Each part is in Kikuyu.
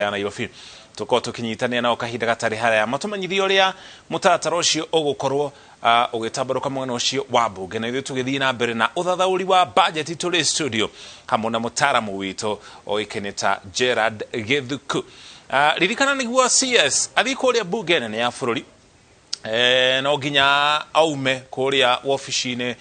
Ya Nairobi tukorwo tukinyitania nao kahinda gatarĩ haraya matumenyithie ũrĩa mũtaratara ũcio ũgũkorwo ũgĩtambarũka mwena ũcio wa mbunge. Na ithuĩ tũgĩthiĩ na mbere na ũthathaũri wa bajeti tũrĩ studio hamwe na mũtaaramu witũ oĩkaine ta Gerard Gĩthuku. Ririkana nĩguo CS athiĩ kũrĩa mbunge nene ya bũrũri, no nginya aume kũrĩa wabici-inĩ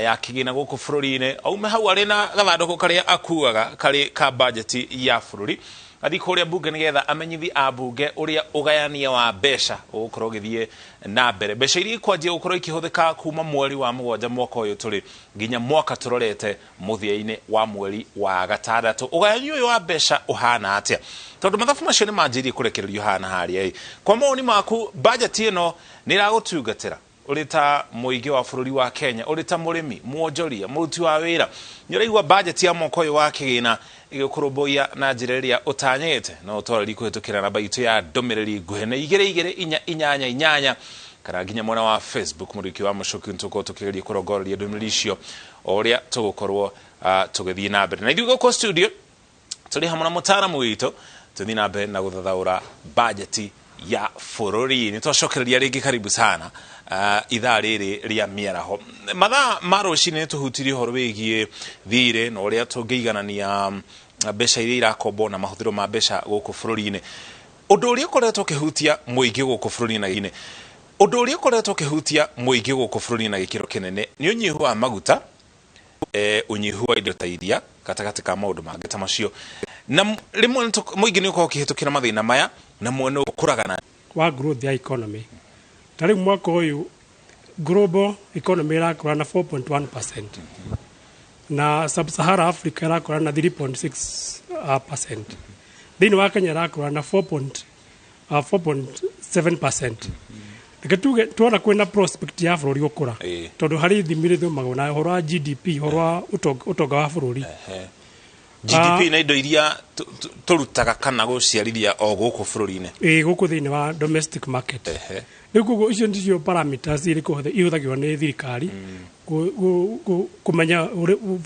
ya kĩgĩna gũkũ bũrũri-inĩ, aume hau arĩ na gathandũkũ karĩa akuaga karĩ ka bajeti ya bũrũri, athiĩ kũrĩa mbunge nĩgetha amenyithi a mbunge ũrĩa ũgayania wa mbeca ũgũkorwo ũgĩthiĩ na mbere, mbeca iria ikwanjia gũkorwo ikĩhũthĩka kuma mweri wa 7 mwaka ũyũ tũrĩ nginya mwaka tũrorete mũthia-inĩ wa mweri wa 6. Ũgayani ũyũ wa mbeca ũhana atĩa? Tondũ mathabu macio nĩ manjĩrĩirie kũrekererio hana harĩa ĩ. Kwa mawoni maku, bajeti ĩno nĩ ĩragũtungatĩra ũrĩ ta mũingĩ wa bũrũri wa Kenya, ũrĩ ta mũrĩmi, mwonjoria, mũruti wa wĩra? Nĩ ũraigua bajeti ya mwaka ũyũ wa kĩgĩna ĩgĩkũrũmbũiya na njĩra ĩrĩa ũtanyĩte? No ũtwarĩrie kũhĩtũkĩra namba itũ ya ndũmĩrĩri nguhĩ nĩ 22488 kana nginya mwena wa Facebook Mũrĩki wa Mũcuki. Nĩtũkorwo tũkĩgeria kũrongoreria ndũmĩrĩri icio o ũrĩa tũgũkorwo tũgĩthiĩ na mbere. Na ithuĩ gũkũ studio tũrĩ hamwe na mũtaaramu witũ tũthiĩ na mbere na gũthathaũra bajeti ya bũrũri. Nĩ twacokereria rĩngĩ, karibu sana ithaa rĩrĩ rĩa mĩaraho. Mathaa ma rũcinĩ nĩ tũhutirie ũhoro wĩgiĩ thirĩ na ũrĩa tũngĩiganania mbeca iria irakombwo na mahũthĩro ma mbeca gũkũ bũrũri-inĩ. Ũndũ ũrĩa ũkoretwo ũkĩhutia mũingĩ gũkũ bũrũri-inĩ na ũndũ ũrĩa ũkoretwo ũkĩhutia mũingĩ gũkũ bũrũri-inĩ na gĩkĩro kĩnene nĩ ũnyihu wa maguta, ũnyihu wa indo ta iria gatagatĩ ka maũndũ mangĩ ta macio. Na rĩmwe mũingĩ nĩ ũkoragwo ũkĩhĩtũkĩra mathĩna maya na mwena ũkũraga na wa growth ya economy. Ta rĩu mwaka ũyũ global economy ĩrakũra na 4.1% na Sub-Sahara Africa ĩrakũra na 3.6%. Thĩinĩ wa Kenya ĩrakũra na 4.7%. Reke tuge tuona kwĩna prospect ya bũrũri gũkũra, tondũ harĩ ithimi rĩthomagwo na ũhoro wa GDP, ũhoro wa ũtonga wa bũrũri. GDP na indo iria tũrutaga kana gũciarithia o gũkũ bũrũri-inĩ. Ĩ, gũkũ thĩinĩ wa domestic market. Rĩu koguo icio nĩcio parameters irĩ ihũthagĩrwo nĩ thirikari kũmenya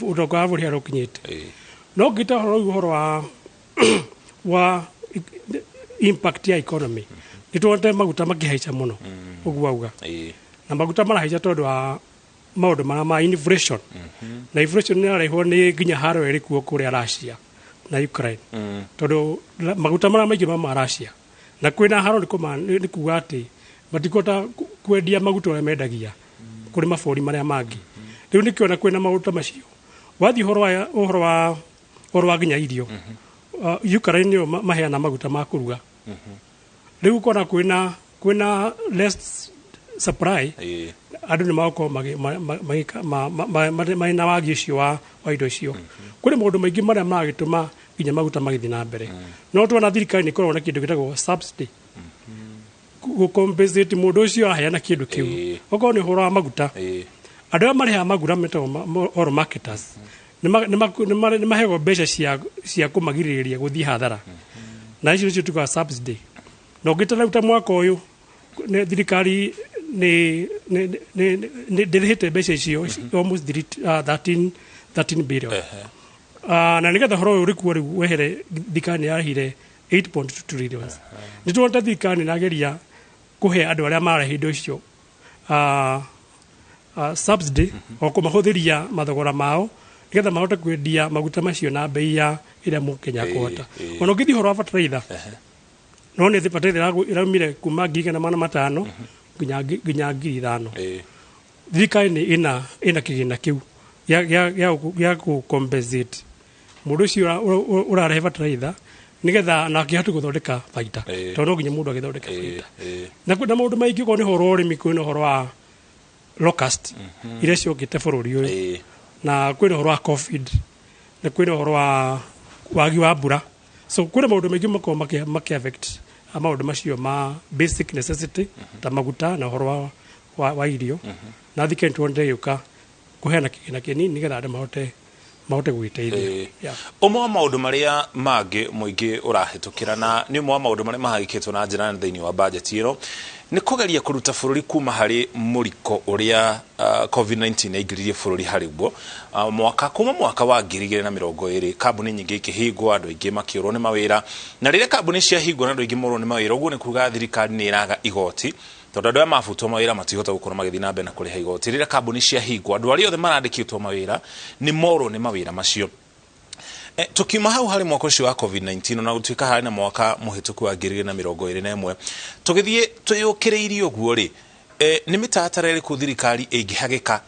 ũtonga wa bũrũri harĩa ũkinyĩte. No ngĩta ũhoro rĩu ũhoro wa impact ya economy, nĩ tuonete maguta makĩhaica mũno ũguo auga, na maguta marahaica tondũ wa maũndũ marĩa ma inflation, na inflation nĩ ĩrarehwo nĩ nginya haro ĩrĩ kuo kũrĩa Russia na Ukraine, tondũ maguta marĩa maingĩ mauma Russia na kwĩna haro nĩ kuga atĩ matikũhota kwendia maguta ũrĩa mendagia kũrĩ mabũrũri marĩa mangĩ. Rĩu nĩkĩona kwĩna maguta macio wathiĩ ũhoro wa nginya irio, Ukraine nĩo maheana maguta ma kũruga. Rĩu ũkona kwĩna less supply, andũ nĩ magũkorwo marĩ na wagi ũcio wa indo icio. Kũrĩ maũndũ maingĩ marĩa maragĩtũma nginya maguta magĩthiĩ na mbere, no tuona thirikari nĩ ĩkoragwo na kĩndũ gĩtagwo subsidy gũcompensate mũndũ ũcio aheana kĩndũ kĩu. Okorwo nĩ ũhoro wa maguta, andũ arĩa marĩhaga maguta metagwo oil marketers nĩ maheagwo mbeca cia kũmagirĩrĩria gũthiĩ hathara, na icio nĩcio tugaga subsidy. Na ũngĩta rĩu ta mwaka ũyũ nĩ thirikari nĩ ndĩrĩhĩte mbeca icio almost 13 billion. Na nĩgetha ũhoro ũyũ ũrĩ kuo rĩu wehere, thirikari nĩ yarĩhire 8.2 trillions. Nĩ tuonete thirikari nĩ ĩrageria kũhe andũ arĩa mararehe indo icio subsidy o kũmahũthĩria mathogora mao nĩgetha mahote kwendia maguta macio na bei ya ĩrĩa mũkenya akũhota. Ona ũngĩthiĩ ũhoro wa bataraitha, no nĩ bataraitha ĩraumire kuma 1500 nginya 5000. Thirikari nĩ ĩna kĩgĩna kĩu gĩa gũ compensate mũndũ ũcio ũrarehe bataraitha nĩgetha nake ahote gũthondeka baita, tondũ no nginya mũndũ agĩthondeke baita. Na kwĩna maũndũ maingĩ. Okorwo nĩ ũhoro wa ũrĩmi, kwĩna ũhoro wa locust iria ciokĩte bũrũri ũyũ, na kwĩna ũhoro wa COVID, na kwĩna ũhoro wa wagi wa mbura. So kwĩna maũndũ maingĩ makoragwo makĩ affect maũndũ macio ma basic necessity ta maguta na ũhoro wa irio, na thirikari nĩ tuonete ĩgĩũka kũheana kĩgĩna kĩnini nĩgetha andũ mahote Mahote gwĩteithia. Yeah. Ũmwe wa maũndũ marĩa mangĩ mũingĩ ũrahĩtũkĩra, na nĩ ũmwe wa maũndũ marĩa mahagĩkĩtwo na njĩra nene thĩinĩ wa bajeti ĩno, nĩ kũgeria kũruta bũrũri kuma harĩ mũriko ũrĩa COVID-19 yaingĩririe bũrũri harĩ guo. Mwaka kuma mwaka wa 2020, kambuni nyingĩ ikĩhingwo, andũ aingĩ makĩũrwo nĩ mawĩra, na rĩrĩa kambuni ciahingwo na andũ aingĩ morwo nĩ mawĩra, ũguo nĩ kuga thirikari nĩ ĩraga igoti, tondũ andũ aya mabutwo mawĩra matihota gũkorwo magĩthiĩ na mbere na kũrĩha igoti. Rĩrĩa kambuni ciahingwo, andũ arĩa othe marandĩkĩtwo mawĩra nĩ morwo nĩ mawĩra macio. Tukiuma hau harĩ mwaka ũcio wa COVID-19, ona gũtuĩka harĩ na mwaka mũhĩtũku wa 2021, tũgĩthiĩ twĩyũkĩrĩirie ũguo rĩ, nĩ mĩtaratara ĩrĩkũ thirikari ĩngĩhagĩka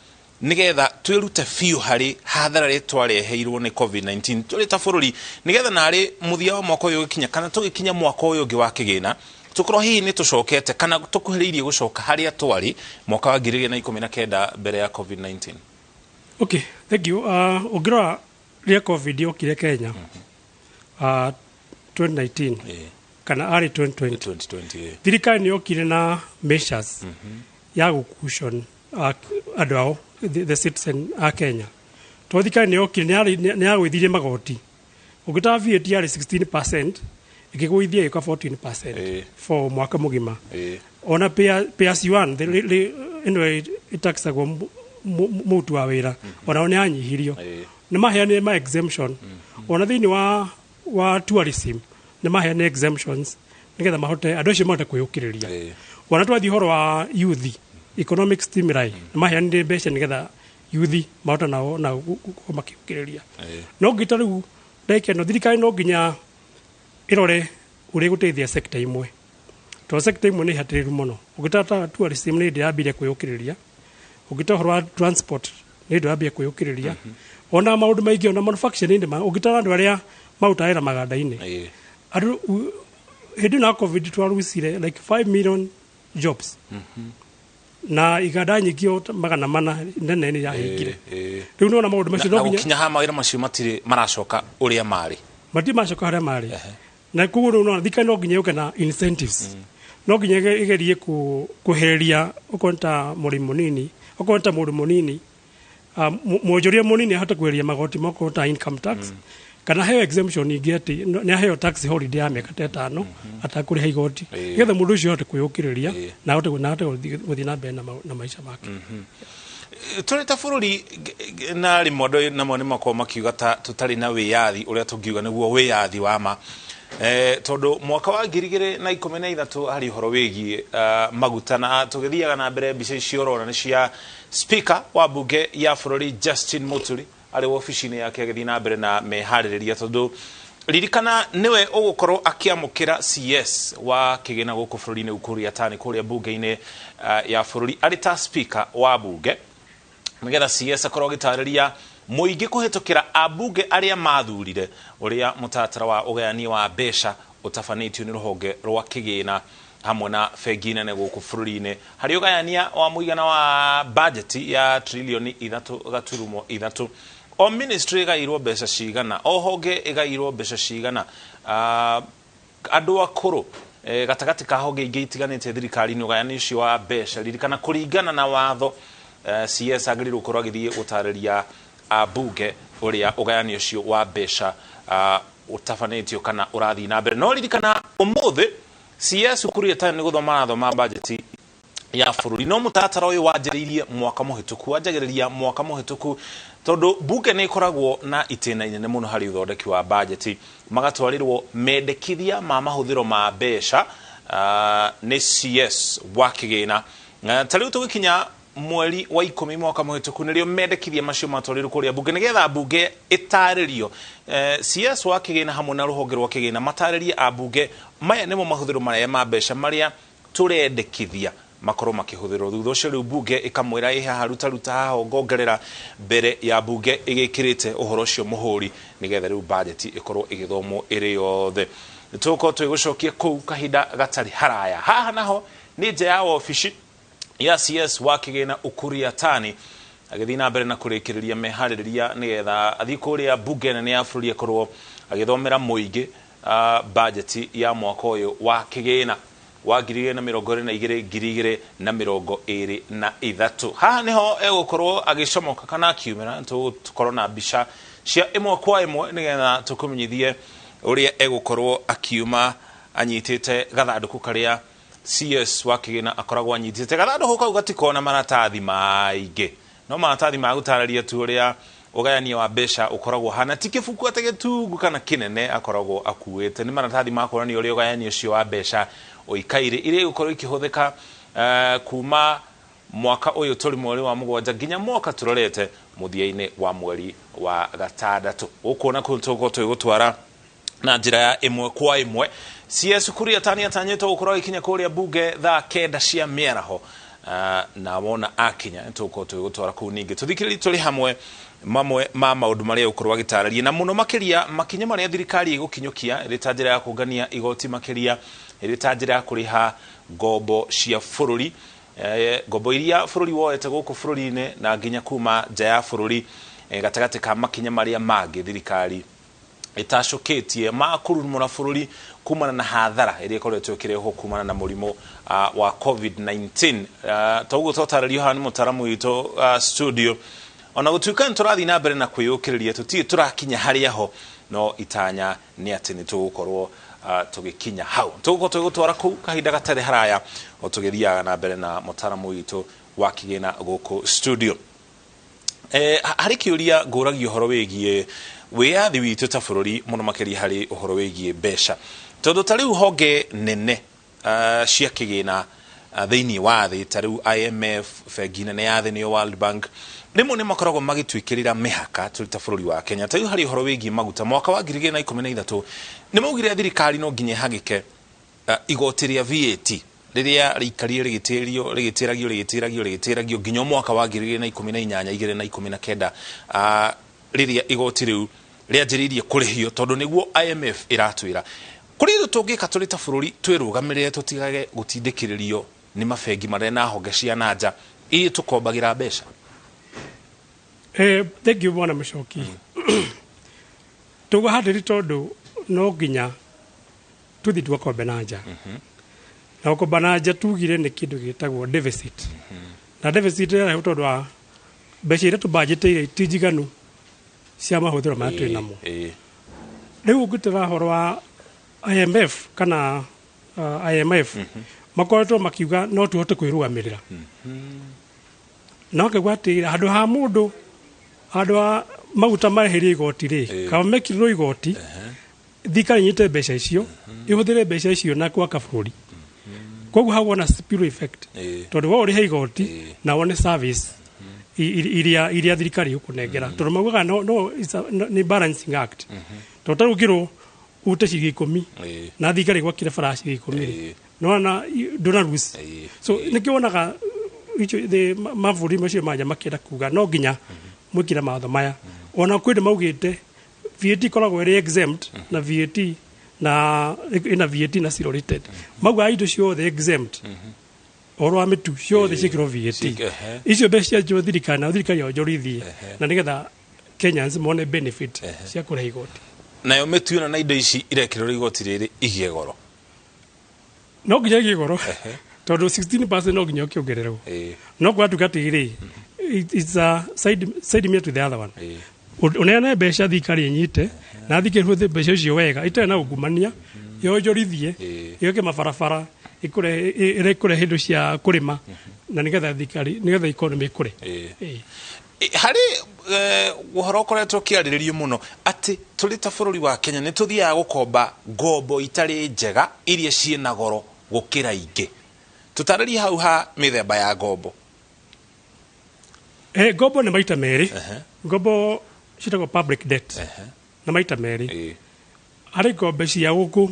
nĩgetha twĩrute biũ harĩ hathara ĩrĩa twareheirwo nĩ COVID-19 tũrĩ ta bũrũri, nĩgetha narĩ mũthia wa mwaka ũyũ ũgĩkinya kana tũgĩkinya mwaka ũyũ ũngĩ wa kĩgĩna, tũkorwo hihi nĩ tũcokete kana tũkuhĩrĩirie gũcoka harĩa twarĩ mwaka wa 2019 mbere ya COVID-19? Okay, thank you. Ũngĩrora rĩrĩa COVID yokire Kenya, 2019 kana arĩ 2020, 2020. Thirikari nĩ yokire na measures ya gũcushion andũ ao, the citizen a Kenya, tondũ thirikari nĩ yokire nĩ yagũithirie magoti. Ũngĩtara VAT yarĩ 16%, ĩkĩgũithia ĩgĩũka 14% for mwaka mũgima. Ona pay as you earn, ĩno ĩtaxagwo mũruti wa wĩra, onao nĩ yanyihirio. Nĩ maheanire ma exemption ona thĩinĩ wa tourism, nĩ maheanire exemptions nĩgetha mahote andũ acio mahote kwĩyũkĩrĩria. Ona twathiĩ ũhoro wa youth economic stimuli, nĩ maheanire mbeca nĩgetha youth mahote nao na gũkorwo makĩũkĩrĩria. No ngĩta rĩu ndagĩka ĩno, thirikari no nginya ĩrore ũrĩa ĩgũteithia sector imwe, tondũ sector imwe nĩ hatĩrĩru mũno. Ũngĩtara ta tourism, nĩ hĩndĩ yambire kwĩyũkĩrĩria. Ũngĩtara ũhoro wa transport, nĩ hĩndĩ yambire kwĩyũkĩrĩria. Ona maũndũ maingĩ, ona manufacturing nĩ ũngĩtara andũ arĩa marutaga wĩra maganda-inĩ, andũ hĩndĩ ĩno ya COVID twarucire like 5 million jobs, na iganda nyingĩ o ta 400 nene nĩ yahingire. Rĩu nĩwona maũndũ macio na no nginya gũkinya haha mawĩra macio matirĩ maracoka ũrĩa marĩ. Matirĩ macoka harĩa marĩ, na koguo rĩu nona thirikari no nginya yũke na incentives, no nginya ĩgerie kwehereria okorwo nĩ ta mũrĩmi mũnini, okorwo nĩ ta mũndũ mũnini, mwonjoria mũnini ahote kweheria magoti mokorwo ta income tax, kana heo exemption ingĩ atĩ nĩ aheo tax holiday ya mĩaka ta 5 atakũrĩha igoti, nĩgetha mũndũ ũcio ahote kwĩyũkĩrĩria na ahote gũthiĩ na mbere na maica make. Tũrĩ ta bũrũri, na rĩmwe andũ namo nĩ makoragwo makiuga ta tũtarĩ na wĩyathi ũrĩa tũngiuga nĩguo wĩyathi wa ma, tondũ mwaka wa 2013 harĩ ũhoro wĩgiĩ maguta, na tũgĩthiaga na mbere, mbica icio ũrona nĩ cia speaker wa bunge ya bũrũri Justin Muturi arĩ wabici-inĩ yake agĩthiĩ na mbere na meharĩrĩria, tondũ ririkana nĩwe ũgũkorwo akĩamũkĩra CS wa kĩgĩna gũkũ bũrũri-inĩ Ukur Yatani kũrĩa bunge-inĩ ya bũrũri arĩ ta speaker wa bunge, nigetha CS akorwo agĩtarĩria mũingĩ kũhĩtũkĩra ambunge arĩa mathurire ũrĩa mũtaratara wa ũgayania wa mbeca ũtabanĩtio nĩ rũhonge rwa kĩgĩna hamwe na bengi nene gũkũ bũrũri-inĩ harĩ ũgayania wa mũigana wa bajeti ya 3.3 trillioni. O ministry ĩgairwo mbeca cigana, o honge ĩgairwo mbeca cigana, andũ akũrũ, gatagatĩ ka honge ingĩ itiganĩte thirikari-inĩ, ũgayani ũcio wa mbeca. Ririkana kũringana na watho, CS agĩrĩirwo gũkorwo agĩthiĩ gũtarĩria ambunge ũrĩa ũgayani ũcio wa mbeca ũtabanĩtio kana ũrathiĩ na mbere. No ririkana ũmũthĩ CS Ukur Yatani nĩ gũthoma arathoma bajeti ya bũrũri, no mũtaratara ũyũ wanjĩrĩirie mwaka mũhĩtũku, wanjagĩrĩria mwaka mũhĩtũku, tondũ bunge nĩ ĩkoragwo na itĩna inene mũno harĩ ũthondeki wa bajeti. Magatwarĩrwo mendekithia ma mahũthĩro ma mbeca nĩ CS wa kĩgĩna. Ta rĩu tũgĩkinya mweri wa 10 mwaka mũhĩtũku nĩrĩo mendekithia macio matwarirwo kũrĩa bunge nĩgetha bunge ĩtarĩrio, CS wa kĩgĩna hamwe na rũhonge rwa kĩgĩna matarĩrie ambunge maya nĩmo mahũthĩro marĩa ma mbeca marĩa tũrendekithia makorwo makĩhũthĩrwo. Thutha ũcio rĩu bunge ĩkamwĩra ĩ haha ruta ruta haha ongongerera, mbere ya bunge ĩgĩkĩrĩte ũhoro ũcio mũhũri nĩgetha rĩu bajeti ĩkorwo ĩgĩthomwo ĩrĩ yothe. Tũgũkorwo twĩgũcokia kũu kahinda gatarĩ haraya. Haha naho nĩ nja ya wabici ya CS wa kĩgĩna Ukur Yatani agĩthiĩ na mbere na kũrĩkĩrĩria meharĩrĩria nĩgetha athiĩ kũrĩa bunge nene ya bũrũri akorwo agĩthomera mũingĩ bajeti ya mwaka ũyũ wa kĩgĩna wa 2022 2023. Haha niho egũkorwo agĩcomoka kana akiumĩra. Tũgũkorwo na mbica Cia ĩmwe kwa ĩmwe nĩgetha tũkũmenyithie ũrĩa egũkorwo akiuma anyitĩte gathandũkũ karĩa CS wa kĩgĩna akoragwo anyitĩte. Gathandũkũ kau gatikoragwo na maratathi maingĩ, no maratathi ma gũtarĩria tu ũrĩa ũgayania wa mbeca ũkoragwo hana, ti kĩbuku atĩ gĩtungu kana kĩnene akoragwo akuĩte, nĩ maratathi ma kuonania ũrĩa ũgayania ũcio wa mbeca ũikaire, iria igũkorwo ikĩhũthĩka kuma mwaka ũyũ tũrĩ mweri wa 7 nginya mwaka tũrorete mũthia-inĩ wa mweri wa 6. Gũkũ na kũu tũgũkorwo tũgĩgũtwara na njĩra ya ĩmwe kwa ĩmwe. CS Kuria Tani atanyĩtwo gũkorwo agĩkinya kũrĩa bunge thaa 9 cia mĩaraho, na wona akinya nĩtũgũkorwo tũgĩgũtwara kũu. Ningĩ tũthikĩrĩrie tũrĩ hamwe mamwe ma maũndũ marĩa egũkorwo agĩtarĩria, na mũno makĩria makinya marĩa thirikari ĩgũkinyũkia ĩrĩ ta njĩra ya kũngania igoti, makĩria ĩrĩ ta njĩra ya kũrĩha ngombo cia bũrũri, ngombo iria bũrũri woete gũkũ bũrũri-inĩ na nginya kuma nja ya bũrũri, gatagatĩ ka makinya marĩa mangĩ thirikari ĩtacũkĩtie ma kũrurumũra bũrũri kumana na hathara ĩrĩa ĩkoretwo ĩkĩrehwo kumana na mũrimũ wa COVID-19. Toguo twatarĩrio haha nĩ mũtaramu witũ studio, ona gũtuĩka nĩ tũrathiĩ na mbere na kwĩyũkĩrĩria, tũtirĩ tũrakinya harĩa ho, no itanya nĩ atĩ nĩ tũgũkorwo tũgĩkinya hau. Tũgũkorwo tũgĩgũtwara kũu kahinda gatarĩ haraya o tũgĩthiaga na mbere na mũtaramu witũ wa kĩgĩna gũkũ studio. Harĩ kĩũria ngũragia ũhoro wĩgiĩ wĩyathi witũ ta bũrũri, mũno makĩria harĩ ũhoro wĩgiĩ mbeca, tondũ ta rĩu honge nene cia kĩgĩna thĩinĩ wa thĩ ta rĩu IMF, bengi nene ya thĩ nĩyo World Bank, rĩmwe nĩ makoragwo magĩtwĩkĩrĩra mĩhaka tũrĩ ta bũrũri wa Kenya. Ta rĩu harĩ ũhoro wĩgiĩ maguta, mwaka wa 2013 nĩ maugire thirikari no nginya ĩhagĩke igoti rĩa VAT rĩrĩa rĩikarire rĩgĩtĩrio rĩgĩtĩragio rĩgĩtĩragio rĩgĩtĩragio nginya mwaka wa 2018 2019, rĩrĩa igoti rĩu rĩanjĩrĩirie kũrĩhio, tondũ nĩguo IMF ĩratwĩra. Kũrĩ ũndũ tũngĩka tũrĩ ta bũrũri twĩrũgamĩrĩre tũtigage gũtindĩkĩrĩrio nĩ mabengi marĩa na honge cia na nja iria tũkombagĩra mbeca? Thank you bwana Mũcoki. Tũgũhandĩri tondũ no nginya tũthiĩ tũgakombe na nja, na gũkomba na nja tugire nĩ kĩndũ gĩtagwo deficit, na deficit ĩrarehwo tondũ wa mbeca iria tũbanjĩtĩire ti njiganu cia mahũthĩro marĩa twĩ namo. Rĩu ũngĩtũra ũhoro wa IMF kana IMF, makoretwo makiuga no tũhote kwĩrũgamĩrĩra, na makauga atĩ handũ ha mũndũ, handũ ha maguta marĩhĩrie igoti rĩ, kaba mekĩrĩrwo igoti, thirikari ĩnyite mbeca icio, ĩhũthĩre mbeca icio na gwaka bũrũri. Koguo hau wona spillover effect, tondũ we ũrĩhe igoti na wone service iria thirikari ĩgũkũnengera, tondũ maugaga no nĩ balancing act, tondũ ta rĩu ũngĩrwo ute ciringi 10 na thirikari ĩgwakĩre bara ciringi 10 rĩ, nĩwona ndũna lose. So nĩkĩo wonaga mabũrũri macio ma nja makĩenda kuga no nginya mwĩkĩre mawatho maya. Ona kwĩ andũ maugĩte VAT ĩkoragwo ĩrĩ exempt, na VAT na ĩna VAT na zero rated, maugaga indo ciothe exempt, ũhoro wa mĩtu ciothe ciĩkĩrwo VAT, icio mbeca cianjwo thirikari na thirikari yonjorithie, na nĩgetha Kenyans mone benefit cia kũrĩha igoti. Nayo mĩtu ĩno na indo ici irekĩrwo igoti rĩrĩ igĩe goro? No nginya igĩe goro, tondũ 16% no nginya ũkĩongererwo. No gwatuĩka atĩrĩ, it's a side mirror to the other one. Ũneane mbeca thirikari ĩnyite, na thirikari ĩhũthĩre mbeca icio wega itarĩ na ungumania, yonjorithie, ĩoke mabarabara, ĩkũrehe indo cia kũrĩma, na nĩgetha thirikari, nĩgetha economy ĩkũre. Harĩ ũhoro ũkoretwo ũkĩarĩrĩrio mũno atĩ tũrĩ ta bũrũri wa Kenya nĩ tũthiaga gũkomba ngombo itarĩ njega iria ciĩna goro gũkĩra ingĩ. Tũtarĩrie hau ha mĩthemba ya ngombo. Ngombo nĩ maita merĩ. Ngombo ciĩtagwo public debt na maita merĩ. Harĩ ngombo cia gũkũ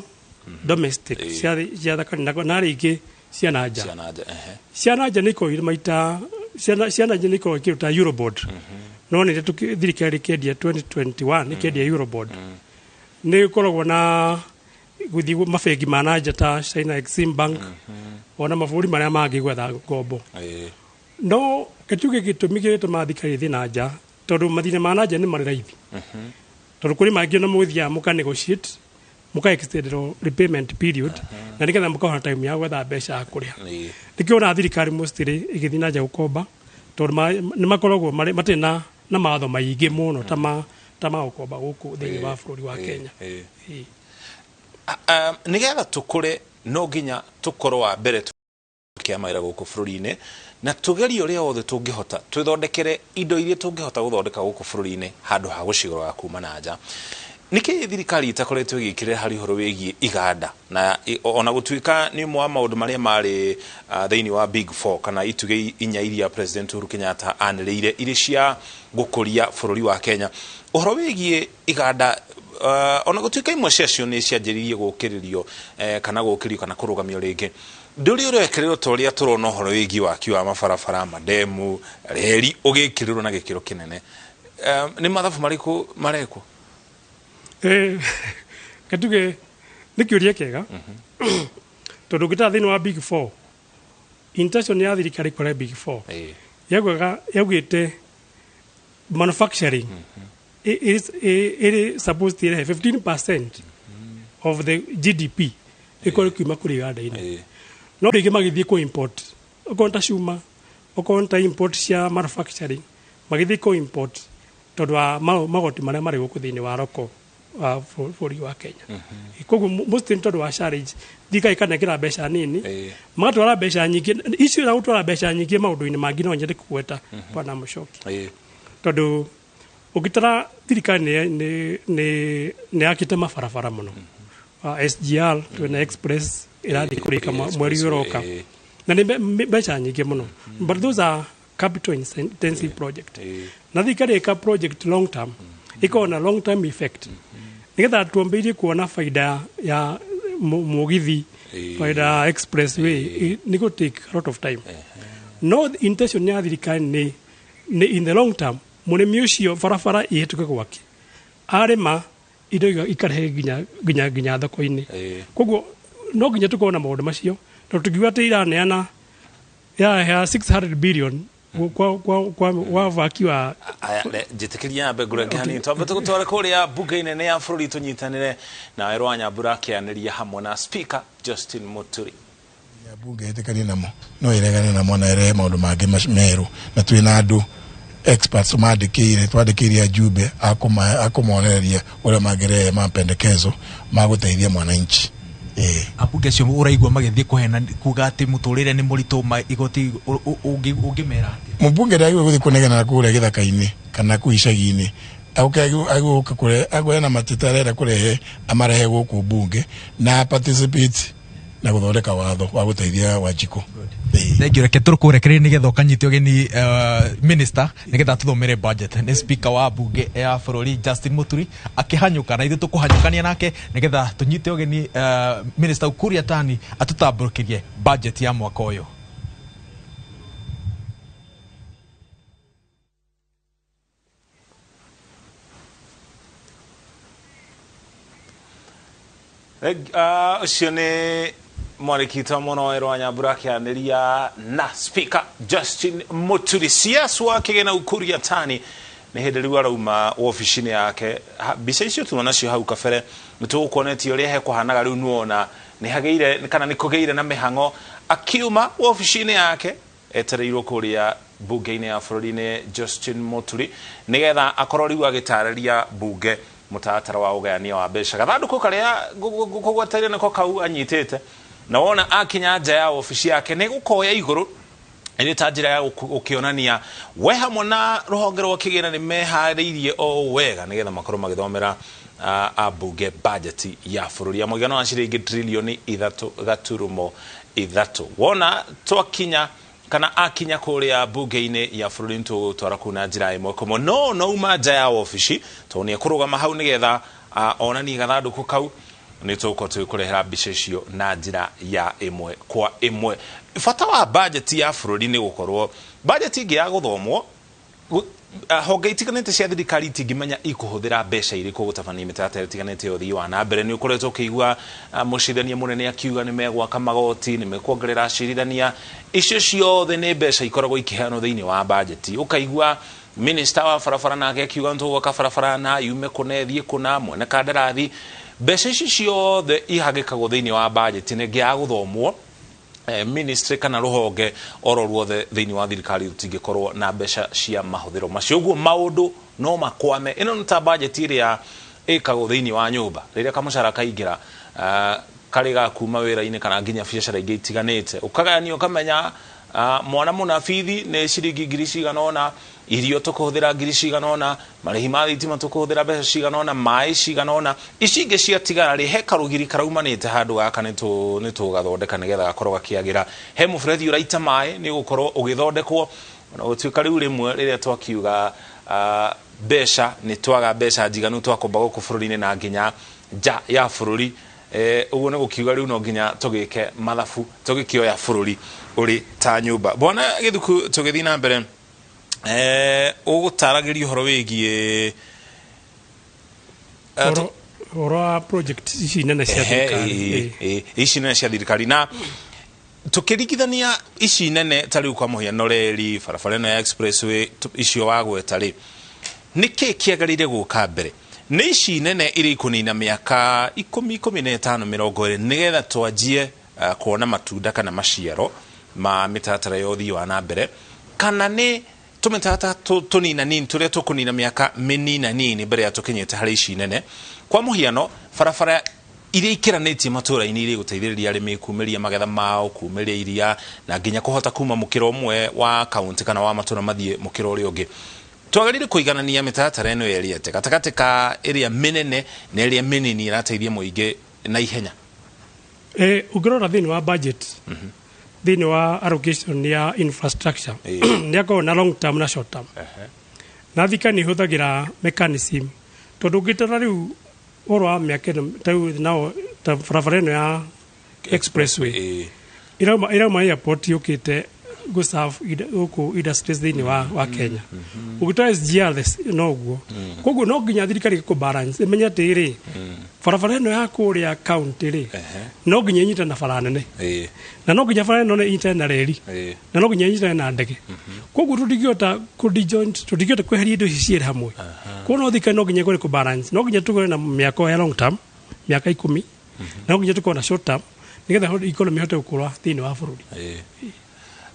domestic cia thakani, na harĩ ingĩ cia na nja. Cia na nja nĩ ikoragwo irĩ maita, cia na nja nĩ ikoragwo ikĩruta Eurobond. No nĩ thirikari ĩkĩendia 2021 ĩkĩendia Eurobond. Nĩ ĩkoragwo na gũthiĩ mabengi ma na nja ta China Exim Bank, ona mabũrũri marĩa mangĩ gwetha ngombo. No gĩtuge gĩtũmi kĩrĩa gĩtũmaga thirikari ĩthiĩ na nja, tondũ mathirĩ ma na nja nĩ marĩ raithi. Tondũ kũrĩ mangĩ ona mũgĩthiaga mũka negotiate, mũka extend repayment period, na nĩgetha mũkahota time ya gwetha mbeca ya kũrĩha. Nĩkĩo ona thirikari mostly ĩgĩthiĩ na nja gũkomba, tondũ nĩ makoragwo matirĩ na mawatho maingĩ mũno ta ma ta ma gũkomba gũkũ thĩinĩ wa bũrũri wa Kenya. Nĩgetha tũkũre no nginya tũkorwo wa mbere kia mawĩra gũkũ bũrũri-inĩ na tũgerie ũrĩa wothe tũngĩhota twĩthondekere indo iria tũngĩhota gũthondeka gũkũ bũrũri-inĩ handũ ha gũcigũraga kuma na nja. Nĩkĩ thirikari ĩtakoretwo ĩgĩkĩrĩra harĩ ũhoro wĩgiĩ iganda na ona gũtuĩka nĩ ũmwe wa maũndũ marĩa marĩ thĩinĩ wa Big Four kana itugĩ inya iria President Uhuru Kenyatta anĩrĩire irĩ cia gũkũria bũrũri wa Kenya. Ũhoro wĩgiĩ iganda ona gũtuĩka imwe ciacio nĩ cianjĩrĩirie gũkĩrĩrio kana gũkĩrio kana kũrũgamio rĩngĩ, ndũrĩ ũrekĩrĩrwo ta ũrĩa tũrona ũhoro wĩgiĩ waki wa mabarabara, mandemu, reri ũgĩkĩrĩrwo na gĩkĩro kĩnene. Nĩ mathabu marĩkũ marekwo? Gatuge nĩ kĩũria kĩega tondũ ũngĩtara thĩinĩ wa Big Four, intention ya thirikari kũrehe Big Four yaugĩte manufacturing ĩrĩ supposed to ĩrehe 15% of the GDP ĩkorwo ĩkiuma kũrĩ iganda-inĩ. No rĩngĩ magĩthiĩ kũ import okorwo ta cuma, okorwo ta import cia manufacturing, magĩthiĩ kũ import tondũ wa magoti marĩa marĩ gũkũ thĩinĩ wa roko wa bũrũri wa Kenya. Koguo mostly nĩ tondũ wa challenge, thirikari ĩkanengera mbeca nini, magatwara mbeca nyingĩ icio na gũtwara mbeca nyingĩ maũndũ-inĩ mangĩ no nyende kũgweta bwana Mũchoki. Tondũ ũngĩtara thirikari nĩ yakĩte mabarabara mũno. SGR twĩna express ĩrathiĩ kũrĩka mweri ũroka na nĩ mbeca nyingĩ mũno, but those are capital intensive project. Na thirikari ĩka project long term ĩkoragwo na long term effect nĩgetha tuambĩrĩrie kuona faida ya mũgithi, faida ya expressway nĩ gũ take a lot of time. No intention ya thirikari nĩ in the long term mũrĩmi ũcio barabara ihĩtũke gwake arĩma indo ikarehe nginya thoko-inĩ. Koguo no nginya tũkorwo na maũndũ macio tondũ tũngiuga atĩ iraneana ya 600 billion kwa waki wa njĩtĩkĩria nyambe ngũrenge hanini twambe tũgũtware kũrĩa bunge nene ya bũrũri tũnyitanĩre na Werũ wa Nyambura akĩanĩria hamwe na Speaker Justin Muturi. Ya bunge ĩtĩkanie namo no ĩregane namo na ĩrehe maũndũ mangĩ merũ, na twĩna andũ experts mandĩkĩire twandĩkĩire ajumbe akũmonereria ũrĩa mangĩrehe mapendekezo ma gũteithia mwananchi. Ambunge acio ũraigua magĩthiĩ kũhena kuga atĩ mũtũrĩre nĩ mũritũ igoti ũngĩmera atĩa? Mũmbunge ndagĩrĩirwo gũthiĩ kũnegena kũrĩa gĩthaka-inĩ kana kũu icagi-inĩ, agũka kũrehe na mateta arenda kũrehe amarehe gũkũ mbunge na participate na gũthondeka watho wa gũteithia Wanjikũ. Thank you. Reke tũkũrekererie nĩgetha ũkanyite ũgeni minister nĩgetha tũthomere budget. Nĩ speaker wa bunge ya bũrũri Justin Muturi akĩhanyũka na ithuĩ tũkũhanyũkania nake nĩgetha tũnyite ũgeni minister Ukur Yatani atũtambũrũkĩrie budget ya mwaka ũyũ. Ũcio nĩ mwarĩkita mũno Werũ wa Nyambura akĩanĩria na Speaker Justin Muturi. CS wa kĩgĩna Ukur Yatani nĩ hĩndĩ rĩu arauma wabici-inĩ yake. Mbica icio tuma nacio hau kabere nĩ tũgũkuonetie ũrĩa hekũhanaga rĩu nĩwona nĩ hagĩire kana nĩ kũgĩire na mĩhang'o akiuma wabici-inĩ yake etereirwo kũrĩa bunge-inĩ ya bũrũri-inĩ Justin Muturi nĩgetha akorwo rĩu agĩtarĩria bunge mũtaratara wa ũgayania wa mbeca. Gathandũkũ karĩa ngũgweteire nĩko kau anyitĩte na wona akinya nja ya wabici yake nĩ gũkoya igũrũ ĩrĩ ta njĩra ya gũkĩonania we hamwe na rũhonge rwa kĩgĩna nĩ meharĩirie o wega nĩgetha makorwo magĩthomera ambunge bajeti ya bũrũri ya mũigana wa ciringi trilioni 3.3. Wona twakinya kana akinya kũrĩa bunge-inĩ ya bũrũri nĩtũgũtwara kũu na njĩra ĩmwe kwa ĩmwe, no uma nja ya wabici tondũ nĩ ekũrũgama hau nĩgetha onanie gathandũkũ kau nĩ tũgũkorwo tũgĩkũrehera mbica icio na njĩra ya ĩmwe kwa ĩmwe. Bata wa bajeti ya bũrũri nĩ gũkorwo bajeti ĩngĩ ya gũthomwo honge itiganĩte cia thirikari itingĩmenya ikũhũthĩra mbeca irĩkũ gũtabania mĩtaratara ĩtiganĩte ya ũthii wa na mbere. Nĩ ũkoretwo ũkĩigua mũcirithania mũnene akiuga nĩ megwaka magoti, nĩ mekuongerera acirithania. Icio ciothe nĩ mbeca ikoragwo ikĩheanwo thĩinĩ wa bajeti. Ũkaigua minister wa barabara nake akiuga nĩ tũgwaka barabara na yume kũna ĩthiĩ kũna, mwene kandarathi. Mbeca ici ciothe ihagĩkagwo thĩinĩ wa bajeti nĩ ya gũthomwo Ministry kana ruhonge oro ruothe thiini wa thirikari rutingĩkorwo na mbeca cia mahũthĩro macio. Ũguo maũndũ no makwame. Ĩno nĩ ta bajeti ĩrĩa ĩkagwo thĩinĩ wa nyũmba rĩrĩa kamũcara kaingĩra, karĩ ga kuma wĩra-inĩ kana nginya biacara ingĩ itiganĩte, ũkagayania ũkamenya, mwana mũna bithi nĩ ciringi ngiri cigana ũna, irio tũkũhũthĩra ngiri cigana ũna, marĩhi ma thitima tũkũhũthĩra mbeca cigana ũna, maĩ cigana ũna, ici ingĩ ciatigara rĩ, he karũgiri karaumanĩte handũ gaka nĩ tũgathondeka nĩgetha gakorwo gakĩagĩra. He mũberethi ũraita maĩ nĩ ũgũkorwo ũgĩthondekwo. Ona gũtuĩka rĩu rĩmwe rĩrĩa twakiuga mbeca nĩ twaga mbeca njiganu twakomba gũkũ bũrũri-inĩ na nginya nja ya bũrũri, ũguo nĩ gũkiuga rĩu no nginya tũgĩke mathabu tũgĩkĩoya bũrũri ũrĩ ta nyũmba. Bwana Gĩthuku, tũgĩthiĩ na mbere, ũgũtaragĩria ũhoro wĩgiĩ ũhoro wa project ici nene cia thirikari. Ici nene cia thirikari, na tukĩringithania ici nene ta rĩu kwa mũhiano reri, barabara ĩno ya expressway, icio wagweta rĩ, nĩkĩ kĩagĩrĩire gũka mbere? Nĩ ici nene iria ikũnina mĩaka 10, 15, 20 nĩgetha twanjie kuona matunda kana maciaro ma mĩtaratara ya ũthii wa na mbere, kana nĩ tũmĩtaratara tũnina nini tũrĩa tũkũnina mĩaka mĩnina nini mbere ya tũkinyĩte harĩ ici nene? Kwa mũhiano barabara iria ikĩranĩtie matũra-inĩ iria igũteithĩrĩria arĩmi kumĩria magetha mao, kumĩria iria na nginya kũhota kuma mũkĩra ũmwe wa kaunti kana wa matũra mathiĩ mũkĩra ũrĩa ũngĩ, twagĩrĩire kũiganania mĩtaratara ĩno ĩrĩ atĩa gatagatĩ ka ĩrĩa mĩnene na ĩrĩa mĩnini ĩrateithia mũingĩ na ihenya? Ũngĩrora thĩinĩ wa budget, thĩinĩ wa allocation ya infrastructure, nĩ akoragwo na long term na short term, na thirikari nĩ ĩhũthagĩra mechanism, tondũ ũngĩtara rĩu ũhoro wa mĩaka ĩno, ta rĩu nao ta barabara ĩno ya expressway irauma airport yũkĩte gũserve gũkũ industries thĩinĩ wa Kenya. Ũngĩtara SGR no ũguo. Koguo no nginya thirikari ĩkũ balance, ĩmenye atĩrĩ, barabara ĩno ya kũrĩa county rĩ, no nginya ĩnyitane na bara nene, na no nginya bara ĩno ĩnyitane na reri, na no nginya ĩnyitane na ndege. Koguo tũtingĩhota kũ-dejoint, tũtingĩhota kweheria indo ici cierĩ hamwe. Koguo no thirikari no nginya ĩkorwo kũ balance, no nginya tũkorwo na mĩako ya long term, mĩaka 10, na no nginya tũkorwo na short term nĩgetha economy ĩhote gũkũra thĩinĩ wa bũrũri.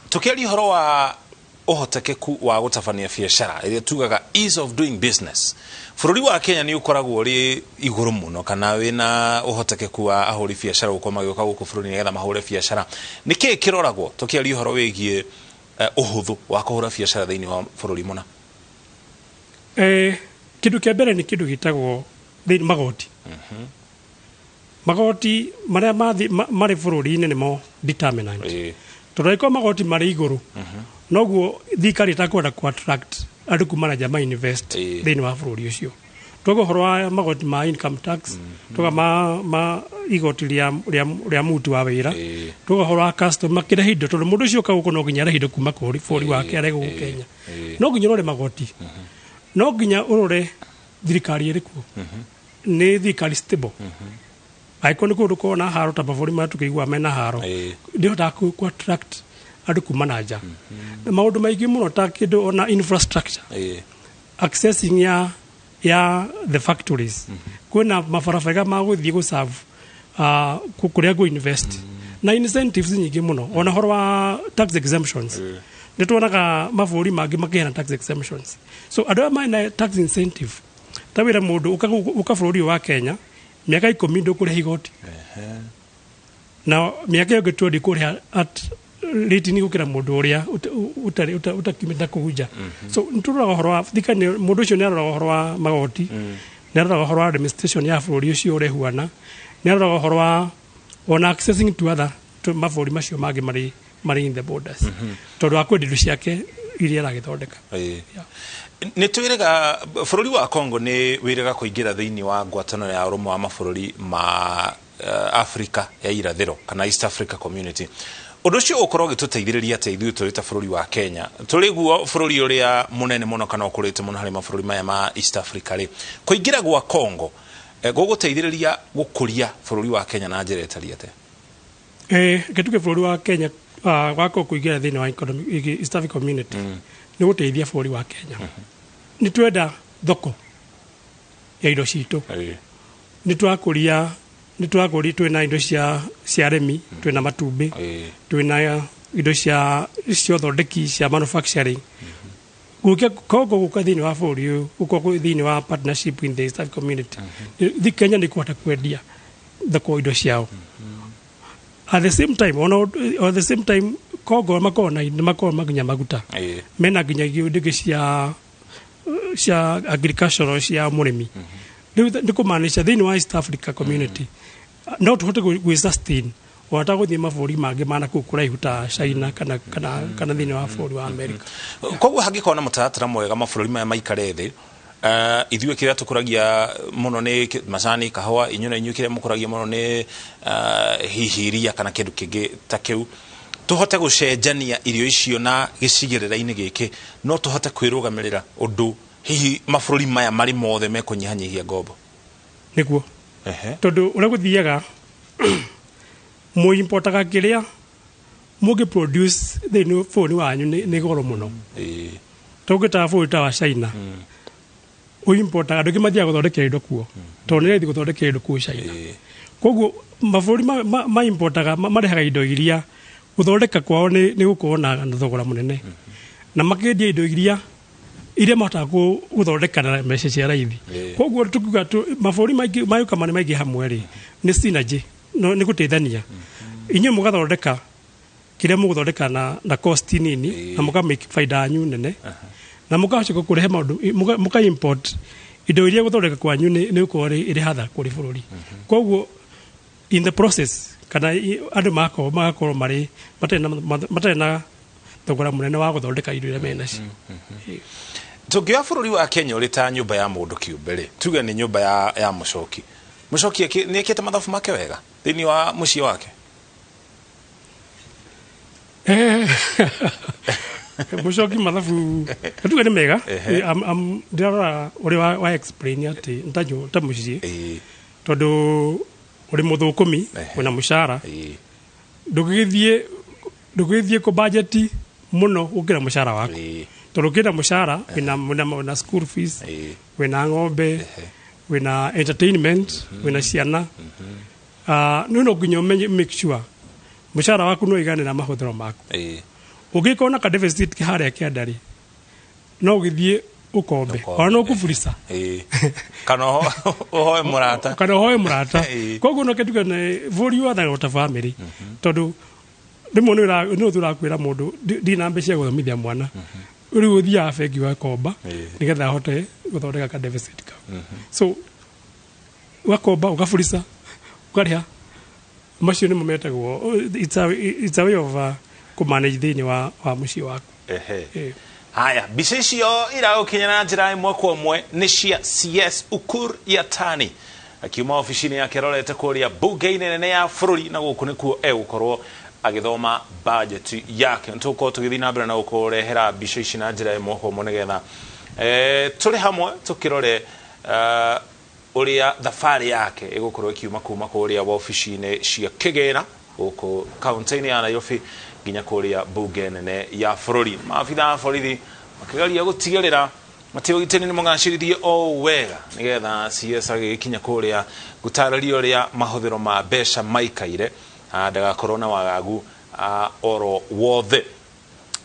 Tukiaria ũhoro wa ũhotekeku wa gũtabania biacara ĩrĩa tugaga ease of doing business, bũrũri wa Kenya nĩ ũkoragwo ũrĩ igũrũ mũno kana wĩna ũhotekeku wa ahũri biacara gũkorwo magĩũka gũkũ bũrũri nĩgetha mahũre biacara? Nĩ kĩĩ kĩroragwo tũkĩaria ũhoro wĩgiĩ ũhũthũ wa kũhũra biacara thĩinĩ wa bũrũri mũna? Kĩndũ kĩa mbere nĩ kĩndũ gĩtagwo thĩinĩ magoti. Magoti marĩa marĩ bũrũri-inĩ nĩmo determinant, tondũ angĩkorwo magoti marĩ igũrũ, noguo thirikari ĩtakwenda ku attract andũ kuma na nja ma invest thĩinĩ wa bũrũri ũcio. Twauga ũhoro wa magoti ma income tax, twauga ma igoti rĩa mũruti wa wĩra, twauga ũhoro wa custom makĩrehe indo, tondũ mũndũ ũcio ũka gũkũ no nginya arehe indo kuma bũrũri wake arehe gũkũ Kenya. No nginya ũrore magoti, no nginya ũrore thirikari ĩrĩkuo, nĩ thirikari stable. Angĩkorwo nĩ kũndũ korwo na haro ta mabũrũri marĩa tũkĩiguaga mena haro, ndĩhotaga ku attract andũ kuma na nja. Na maũndũ maingĩ mũno ta kĩndũ ona infrastructure, accessing ya the factories, kwĩna mabarabara ma gũthiĩ gũserve kũrĩa gũ invest, na incentives nyingĩ mũno, ona ũhoro wa tax exemptions. Nĩ tuonaga mabũrũri mangĩ makĩheana tax exemptions, so andũ aya mena tax incentive, ta wĩra mũndũ ũka bũrũri ũyũ wa Kenya, mĩaka 10 ndũkũrĩha igoti, na mĩaka ĩyo ĩngĩ twendi kũrĩha at rate nĩ gũkĩra mũndũ ũrĩa ũtarĩ ũtakiumĩte kũu nja. So nĩ tũroraga ũhoro wa thirikari, mũndũ ũcio nĩ aroraga ũhoro wa magoti, nĩ aroraga ũhoro wa administration ya bũrũri ũcio ũrĩa ĩhuana, nĩ aroraga ũhoro wa ona accessing to other to mabũrũri macio mangĩ marĩ in the borders, tondũ wa kwendia indo ciake iria aragĩthondeka. Nĩ twĩrĩga bũrũri wa Congo nĩ wĩrĩga kũingĩra thĩinĩ wa ngwatanĩro ya ũrũmwe wa mabũrũri ma Afrika ya irathĩro kana East Africa Community. Ũndũ ũcio ũkorwo ũgĩtũteithĩrĩria atĩa ithuĩ tũrĩ ta bũrũri wa Kenya, tũrĩ guo bũrũri ũrĩa mũnene mũno kana ũkũrĩte mũno harĩ mabũrũri maya ma East Africa rĩ? Kũingĩra gwa Congo gũgũteithĩrĩria gũkũria bũrũri wa Kenya na njĩra ĩtariĩ atĩa? Reke tuge bũrũri wa Kenya wakorwo kũingĩra thĩinĩ wa East Africa Community nĩ gũteithia bũrũri wa Kenya. Nĩ twenda thoko ya indo citũ, nĩ twakũria. Nĩ tũragũri, twĩna indo cia arĩmi, twĩna matumbĩ, twĩna indo cia ũthondeki, cia manufacturing. Gũka Kongo, gũka thĩinĩ wa bũrũri ũyũ, gũkorwo thĩinĩ wa partnership in the East African Community, thi Kenya nĩ kũhota kwendia thoko indo ciao. At the same time, ona at the same time, Congo makoragwo na nĩ makoragwo nginya maguta, mena nginya indo ingĩ cia agricultural, cia mũrĩmi. Rĩu nĩ kũmaanisha thĩinĩ wa East Africa Community no tũhote gwĩ sustain ona gũthiĩ mabũrũri mangĩ mana kũu kũraihu ta China kana thĩinĩ wa bũrũri wa America. Koguo hangĩkorwo na mũtaratara mwega, mabũrũri maya maikare thĩ, ithuĩ kĩrĩa tũkũragia mũno nĩ macani, kahũa, inyuĩ na inyuĩ kĩrĩa mũkũragia mũno nĩ hihi iria kana kĩndũ kĩngĩ ta kĩu, tũhote gũcenjania irio icio na gĩcigĩrĩra-inĩ gĩkĩ, no tũhote kwĩrũgamĩrĩra ũndũ hihi mabũrũri maya marĩ mothe mekũnyihanyihia ngombo. Nĩguo. Tondũ ũrĩa gũthiaga, mũimportaga kĩrĩa mũngĩ produce thĩinĩ wa bũrũri wanyu nĩ goro mũno. Tũngĩtaga bũrũri ta wa China, ũimportaga, andũ aingĩ mathiaga gũthondekera indo kuo tondũ nĩ raithi gũthondekera indo kũu China. Koguo mabũrũri ma-importaga, marehaga indo iria gũthondeka kwao nĩ gũkorwo na thogora mũnene, na makendia indo iria mahotaga gũthondeka na mbeca cia raithi. Koguo tukiuga mabũrũri maingĩ magĩũka marĩ maingĩ hamwe rĩ, nĩ synergy, no nĩ gũteithania. Inyuĩ mũgathondeka kĩrĩa mũgũthondeka na cost nini, na mũka make faida yanyu nene, na mũgacoka kũrehe maũndũ, mũka import indo iria gũthondeka kwanyu nĩ gũkorwo ĩrĩ hatha kũrĩ bũrũri. Koguo in the process, kana andũ magakorwo marĩ matarĩ na thogora mũnene wa gũthondeka indo iria menacio. Tũngĩoya bũrũri wa Kenya ũrĩ ta nyũmba ya mũndũ kĩũmbe rĩ, tuge nĩ nyũmba ya mũcoki, mũcoki nĩ ekĩte mathabu make wega thĩinĩ wa mũciĩ wake? Mũcoki mathabu tuge nĩ mega. Ndĩrarora ũrĩa wa explain atĩ ta mũciĩ, tondũ ũrĩ mũthũkũmi, wĩna mũcara, ndũgĩgĩthiĩ kũ budget mũno gũkĩra mũcara waku, tondũ ũkĩenda mũcara wĩna school fees, wĩna ng'ombe, wĩna entertainment, wĩna ciana. Nĩ no nginya ũmenye, make sure mũcara waku no iganĩra mahũthĩro maku. Ũngĩkorwo na ka deficit harĩa kĩanda rĩ, no ũgĩthiĩ ũkombe. Ũkombe. Ona no ũkũburisa. Kana ũhoe mũrata. Kana ũhoe mũrata. Koguo no kĩnduge nĩ bũrũri wathagwo ta family, tondũ rĩmwe nĩ ũthiĩ ũrakwĩra mũndũ, "Ndirĩ na mbeca cia gũthomithia mwana." Rĩu ũthiaga bengi ũgakomba nĩgetha ahote gũthondeka ka deficit kau. So ũgakomba, ũgaburisa, ũkarĩha. Macio nĩmo metagwo it's a way of kũmanage thĩinĩ wa mũciĩ waku. Haya, mbica icio iragũkinya na njĩra ĩmwe kwa ĩmwe nĩ cia CS Ukur Yatani akiuma obici-inĩ yake arorete kũrĩa bunge-inĩ nene ya bũrũri, na gũkũ nĩkuo egũkorwo agĩthoma bajeti yake. Nĩ tũgũkorwo tũgĩthiĩ na mbere na gũkũrehera mbica ici na njĩra ĩmwe kwa ĩmwe nĩgetha tũrĩ hamwe tũkĩrore ũrĩa thabarĩ yake ĩgũkorwo ĩkiuma kuma kũrĩa wabici-inĩ cia kĩgĩna gũkũ kaunti-inĩ ya Nairobi nginya kũrĩa bunge nene ya bũrũri. Maabitha a borithi makĩgeria gũtigĩrĩra atĩ ũgitĩri nĩ mũgacĩrithie o wega nĩgetha CS agĩgĩkinya kũrĩa gũtarĩria ũrĩa mahũthĩro ma mbeca maikaire, ndagakorwo na wagagu oro wothe.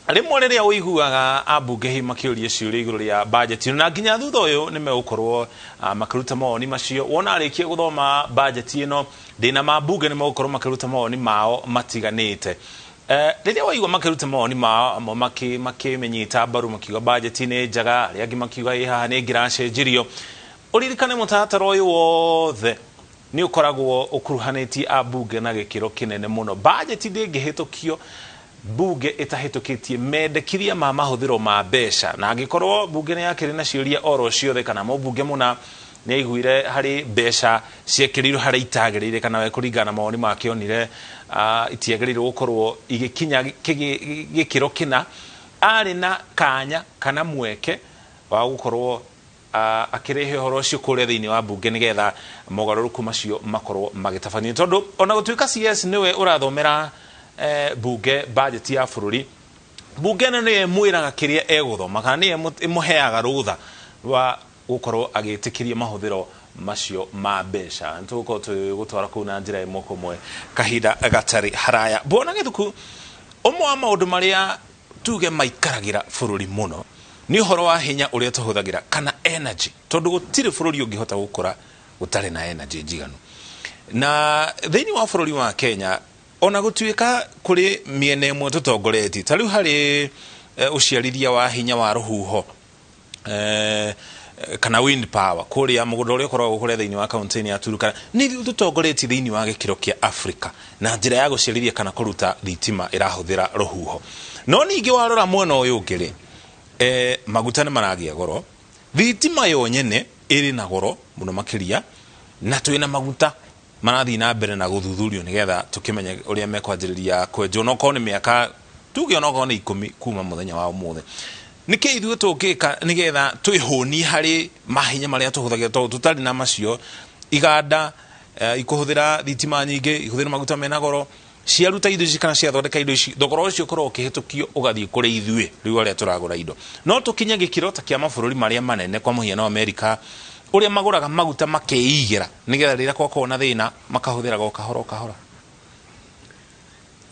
Rĩmwe rĩrĩa ũiguaga ambunge hihi makĩũria ciũria igũrũ rĩa bajeti, na nginya thutha ũyũ nĩ megũkorwo makĩruta mawoni macio, wona arĩkia gũthoma bajeti ĩno, ndĩna mambunge nĩ megũkorwo makĩruta mawoni mao matiganĩte. Rĩrĩa waigua makĩruta mawoni mao, amwe makĩmĩnyita mbaru makiuga bajeti nĩ njega, arĩa angĩ makiuga ĩ haha nĩ ĩngĩracenjirio, ũririkane mũtaratara ũyũ wothe nĩ ũkoragwo ũkuruhanĩtie ambunge na gĩkĩro kĩnene mũno. Bajeti ndĩngĩhĩtũkio bunge ĩtahĩtũkĩtie mendekithia ma mahũthĩro ma mbeca, na angĩkorwo bunge nĩ yakĩrĩ na ciũria oro ciothe kana mũmbunge mũna nĩ aiguire harĩ mbeca ciekĩrirwo harĩa itagĩrĩire, kana we kũringana na mawoni make onire itiagĩrĩirwo gũkorwo igĩkinya gĩkĩro kĩna, arĩ na kanya kana mweke wa gũkorwo akĩrehe ũhoro ũcio kũrĩa thĩinĩ wa bunge nĩgetha mogarũrũku macio makorwo magĩtabanio, tondũ ona gũtuĩka CS nĩwe ũrathomera bunge bajeti ya bũrũri, bunge ĩno nĩyo ĩmwĩraga kĩrĩa egũthoma kana nĩyo ĩmũheaga rũtha rwa gũkorwo agĩtĩkĩria mahũthĩro. Macio ma mbeca nĩtũgũkorwo tũgĩgũtwara kũu na njĩra ĩmwe kwa ĩmwe kahinda gatarĩ haraya. Bwana Gĩthuku, ũmwe wa maũndũ marĩa tuge maikaragĩra bũrũri mũno nĩ ũhoro wa hinya ũrĩa tũhũthagĩra kana energy, tondũ gũtirĩ bũrũri ũngĩhota gũkũra gũtarĩ na energy njiganu. Na thĩinĩ wa bũrũri wa Kenya, ona gũtuĩka kũrĩ mĩena ĩmwe tũtongoretie, ta rĩu harĩ ũciarithia wa hinya wa rũhuho kana wind power kũrĩa mũgũnda ũrĩa ũkoragwo kũrĩa thĩinĩ wa kaunti-inĩ ya Turkana, nĩ ithuĩ tũtongoretie thĩinĩ wa gĩkĩro kĩa Africa na njĩra ya gũciarithia kana kũruta thitima ĩrahũthĩra rũhuho. No ningĩ warora mwena ũyũ ũngĩ rĩ, maguta nĩ maragĩa goro, thitima yo nyene ĩrĩ na goro mũno makĩria, na twĩna maguta marathiĩ na mbere na gũthuthurio nĩgetha tũkĩmenye ũrĩa mekwanjĩrĩria kwenjwo, no korwo nĩ mĩaka tuge onokorwo nĩ 10 kuma mũthenya wa ũmũthĩ. Nĩkĩ ithuĩ tũngĩka nĩgetha twĩhũnie harĩ mahinya marĩa tũhũthagĩra, tondũ tũtarĩ na macio iganda ikũhũthĩra thitima nyingĩ, ihũthĩra maguta mena goro, ciaruta indo ici kana ciathondeka indo ici, thogora ũcio ũkorwo ũkĩhĩtũkio ũgathiĩ kũrĩ ithuĩ rĩu arĩa tũragũra indo. No tũkinye gĩkĩro ta kĩa mabũrũri marĩa manene, kwa mũhiano Amerika, ũrĩa magũraga maguta makeigĩra nĩgetha rĩrĩa gwakorwo na thĩna makahũthĩraga o kahora o kahora.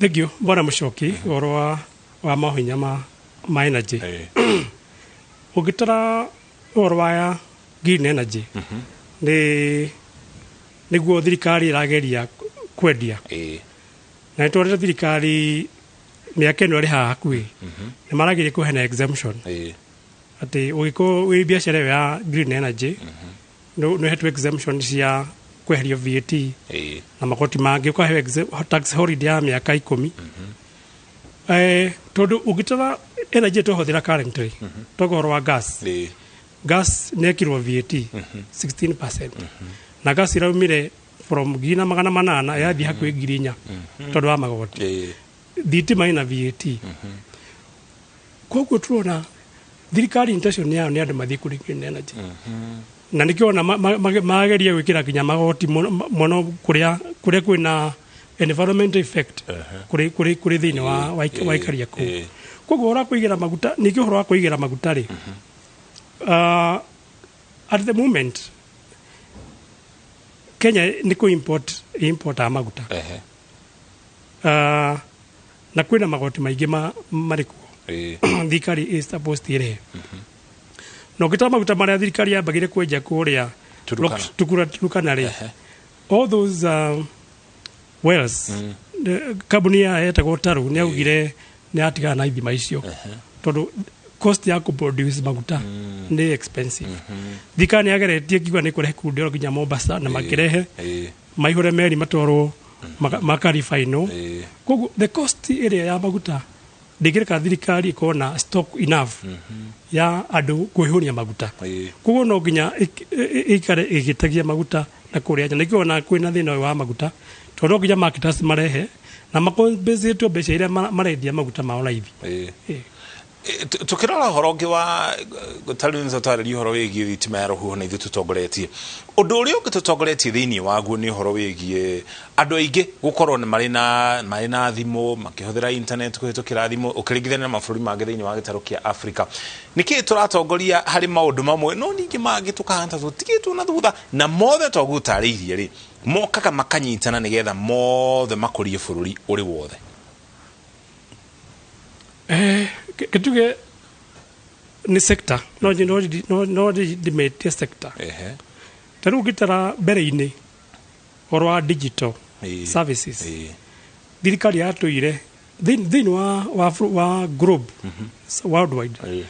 Thank you Bwana Mũcoki, ũhoro wa mahinya ma energy. Ũngĩtara ũhoro wa green energy, nĩ nĩguo thirikari ĩrageria kwendia. Na nĩ twarĩte thirikari mĩaka ĩno ĩrĩ haha hakuhĩ, nĩ marageria kũheana exemption atĩ ũngĩkorwo wĩ biacara ĩyo ya green energy, nĩ ũhetwo exemption cia kweherio VAT na magoti mangĩ, ũkaheo tax holiday ya mĩaka 10. Tondũ ũngĩtara energy tũhũthĩra currently, toka ũhoro wa gas, gas nĩ ĩkĩrwo VAT 16%, na gas ĩraumire from 1800 yathiĩ hakuhĩ 4000 tondũ wa magoti. Thitima ĩna VAT. Koguo tũrona thirikari intention yao nĩ andũ mathiĩ kũrĩ green energy. Na nĩkĩo ona mageria gwĩkĩra nginya magoti mũno kũrĩa kwĩna environmental effect kũrĩ thĩinĩ wa waikaria kũu. Koguo ũhoro wa kũigĩra maguta, ningĩ ũhoro wa kũigĩra maguta rĩ, at the moment Kenya nĩ kũ import maguta. Na kwĩna magoti maingĩ marĩ kuo. Thirikari is supposed to ĩrĩhe. Na ũngĩtara maguta marĩa thirikari yambagire kwenja kũrĩa Turkana rĩ, all those wells, kambuni ya yetagwo Taru nĩ yaugire nĩ yatigana na ithima icio tondũ cost ya kũproduce maguta nĩ expensive. Thirikari nĩ yageretie kiuga nĩ kũrehe crude oil nginya Mombasa, na makĩrehe maihũre meri matwarwo makarifainwo. Koguo the cost ĩrĩa ya maguta ndĩngĩreka thirikari ĩkorwo na stock enough ya andũ kwĩhũnia maguta. Koguo no nginya ĩikare ĩgĩtagia maguta na kũrĩa nja. Nĩkĩo ona kwĩna thĩna ũyũ wa maguta, tondũ no nginya marketers marehe na makompensatwo mbeca iria marendia maguta mao raithi. Tukirora ũhoro ũngĩ wa tarĩu nĩ twarĩria ũhoro wĩgiĩ thitima ya rũhuho na ithuĩ tũtongoretie. Ũndũ ũrĩa ũngĩ tũtongoretie thĩinĩ waguo nĩ ũhoro wĩgiĩ andũ aingĩ gũkorwo nĩ marĩ na thimũ, makĩhũthĩra internet kũhĩtũkĩra thimũ, ũkĩringithania na mabũrũri mangĩ thĩinĩ wa gĩtarũ kĩa Afrika. Nĩkĩĩ tũratongoria harĩ maũndũ mamwe, no ningĩ mangĩ tũkahana ta tũtigĩtwo na thutha, na mothe togũtarĩirie rĩ, mokaga makanyitana nĩgetha mothe makũrie bũrũri ũrĩ wothe. Kituge ni sector no no ndimĩtie sector. Ta rĩu ũngĩtara mbere-inĩ ũhoro wa digital services, thirikari yatũire thĩinĩ wa globe worldwide,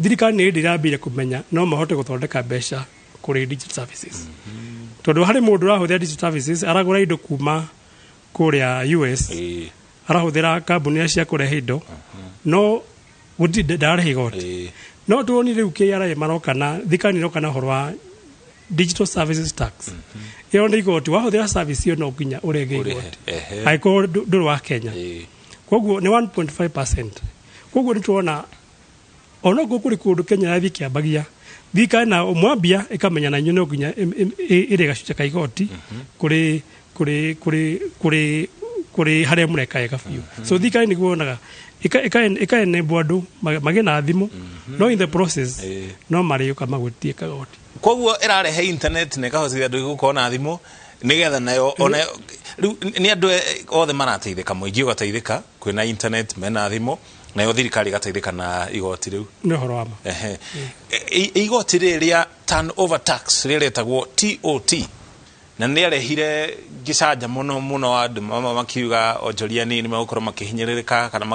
thirikari nĩ hĩndĩ ĩrambire kũmenya no mahote gũthondeka mbeca kũrĩ digital services. Tondũ harĩ mũndũ ũrahũthĩra digital services, aragũra indo kuma kũrĩa US, arahũthĩra kambuni cia kũrehe indo, no gũtirĩ ndararĩha igoti. No tuoni rĩu KRA maroka na thirikari ĩroka na ũhoro wa digital services tax. Ĩyo nĩ igoti, wahũthĩra service ĩyo no nginya ũrege igoti angĩkorwo ndũrĩ wa Kenya. Koguo nĩ 1.5%. Koguo nĩ tuona onokorwo kũrĩ kũndũ Kenya yathiĩ kĩambagia, thirikari na mwambia ĩkamenya na inyuĩ no nginya ĩrĩhe gacunjĩ ka igoti kũrĩ kũrĩ kũrĩ kũrĩ kũrĩ harĩa mũreka wega biũ. So thirikari nĩguo wonaga ĩkaenebwo andũ magĩe na thimũ, no in the process no marĩũka magwĩtie kagoti. Koguo ĩrarehe internet na ĩkahotithia andũ gũkorwo na thimũ nĩgetha nayo ona rĩu nĩ andũ othe marateithĩka, mũingĩ ũgateithĩka kwĩna internet, mena thimũ, nayo thirikari ĩgateithĩka na igoti rĩu. Nĩ ũhoro wa ma. Ehe. Igoti rĩrĩ rĩa turnover tax rĩrĩa rĩtagwo TOT na nĩ rĩarehire gĩcanja mũno mũno, andũ mamwe makiuga onjoria nini megũkorwo makĩhinyĩrĩrĩka kana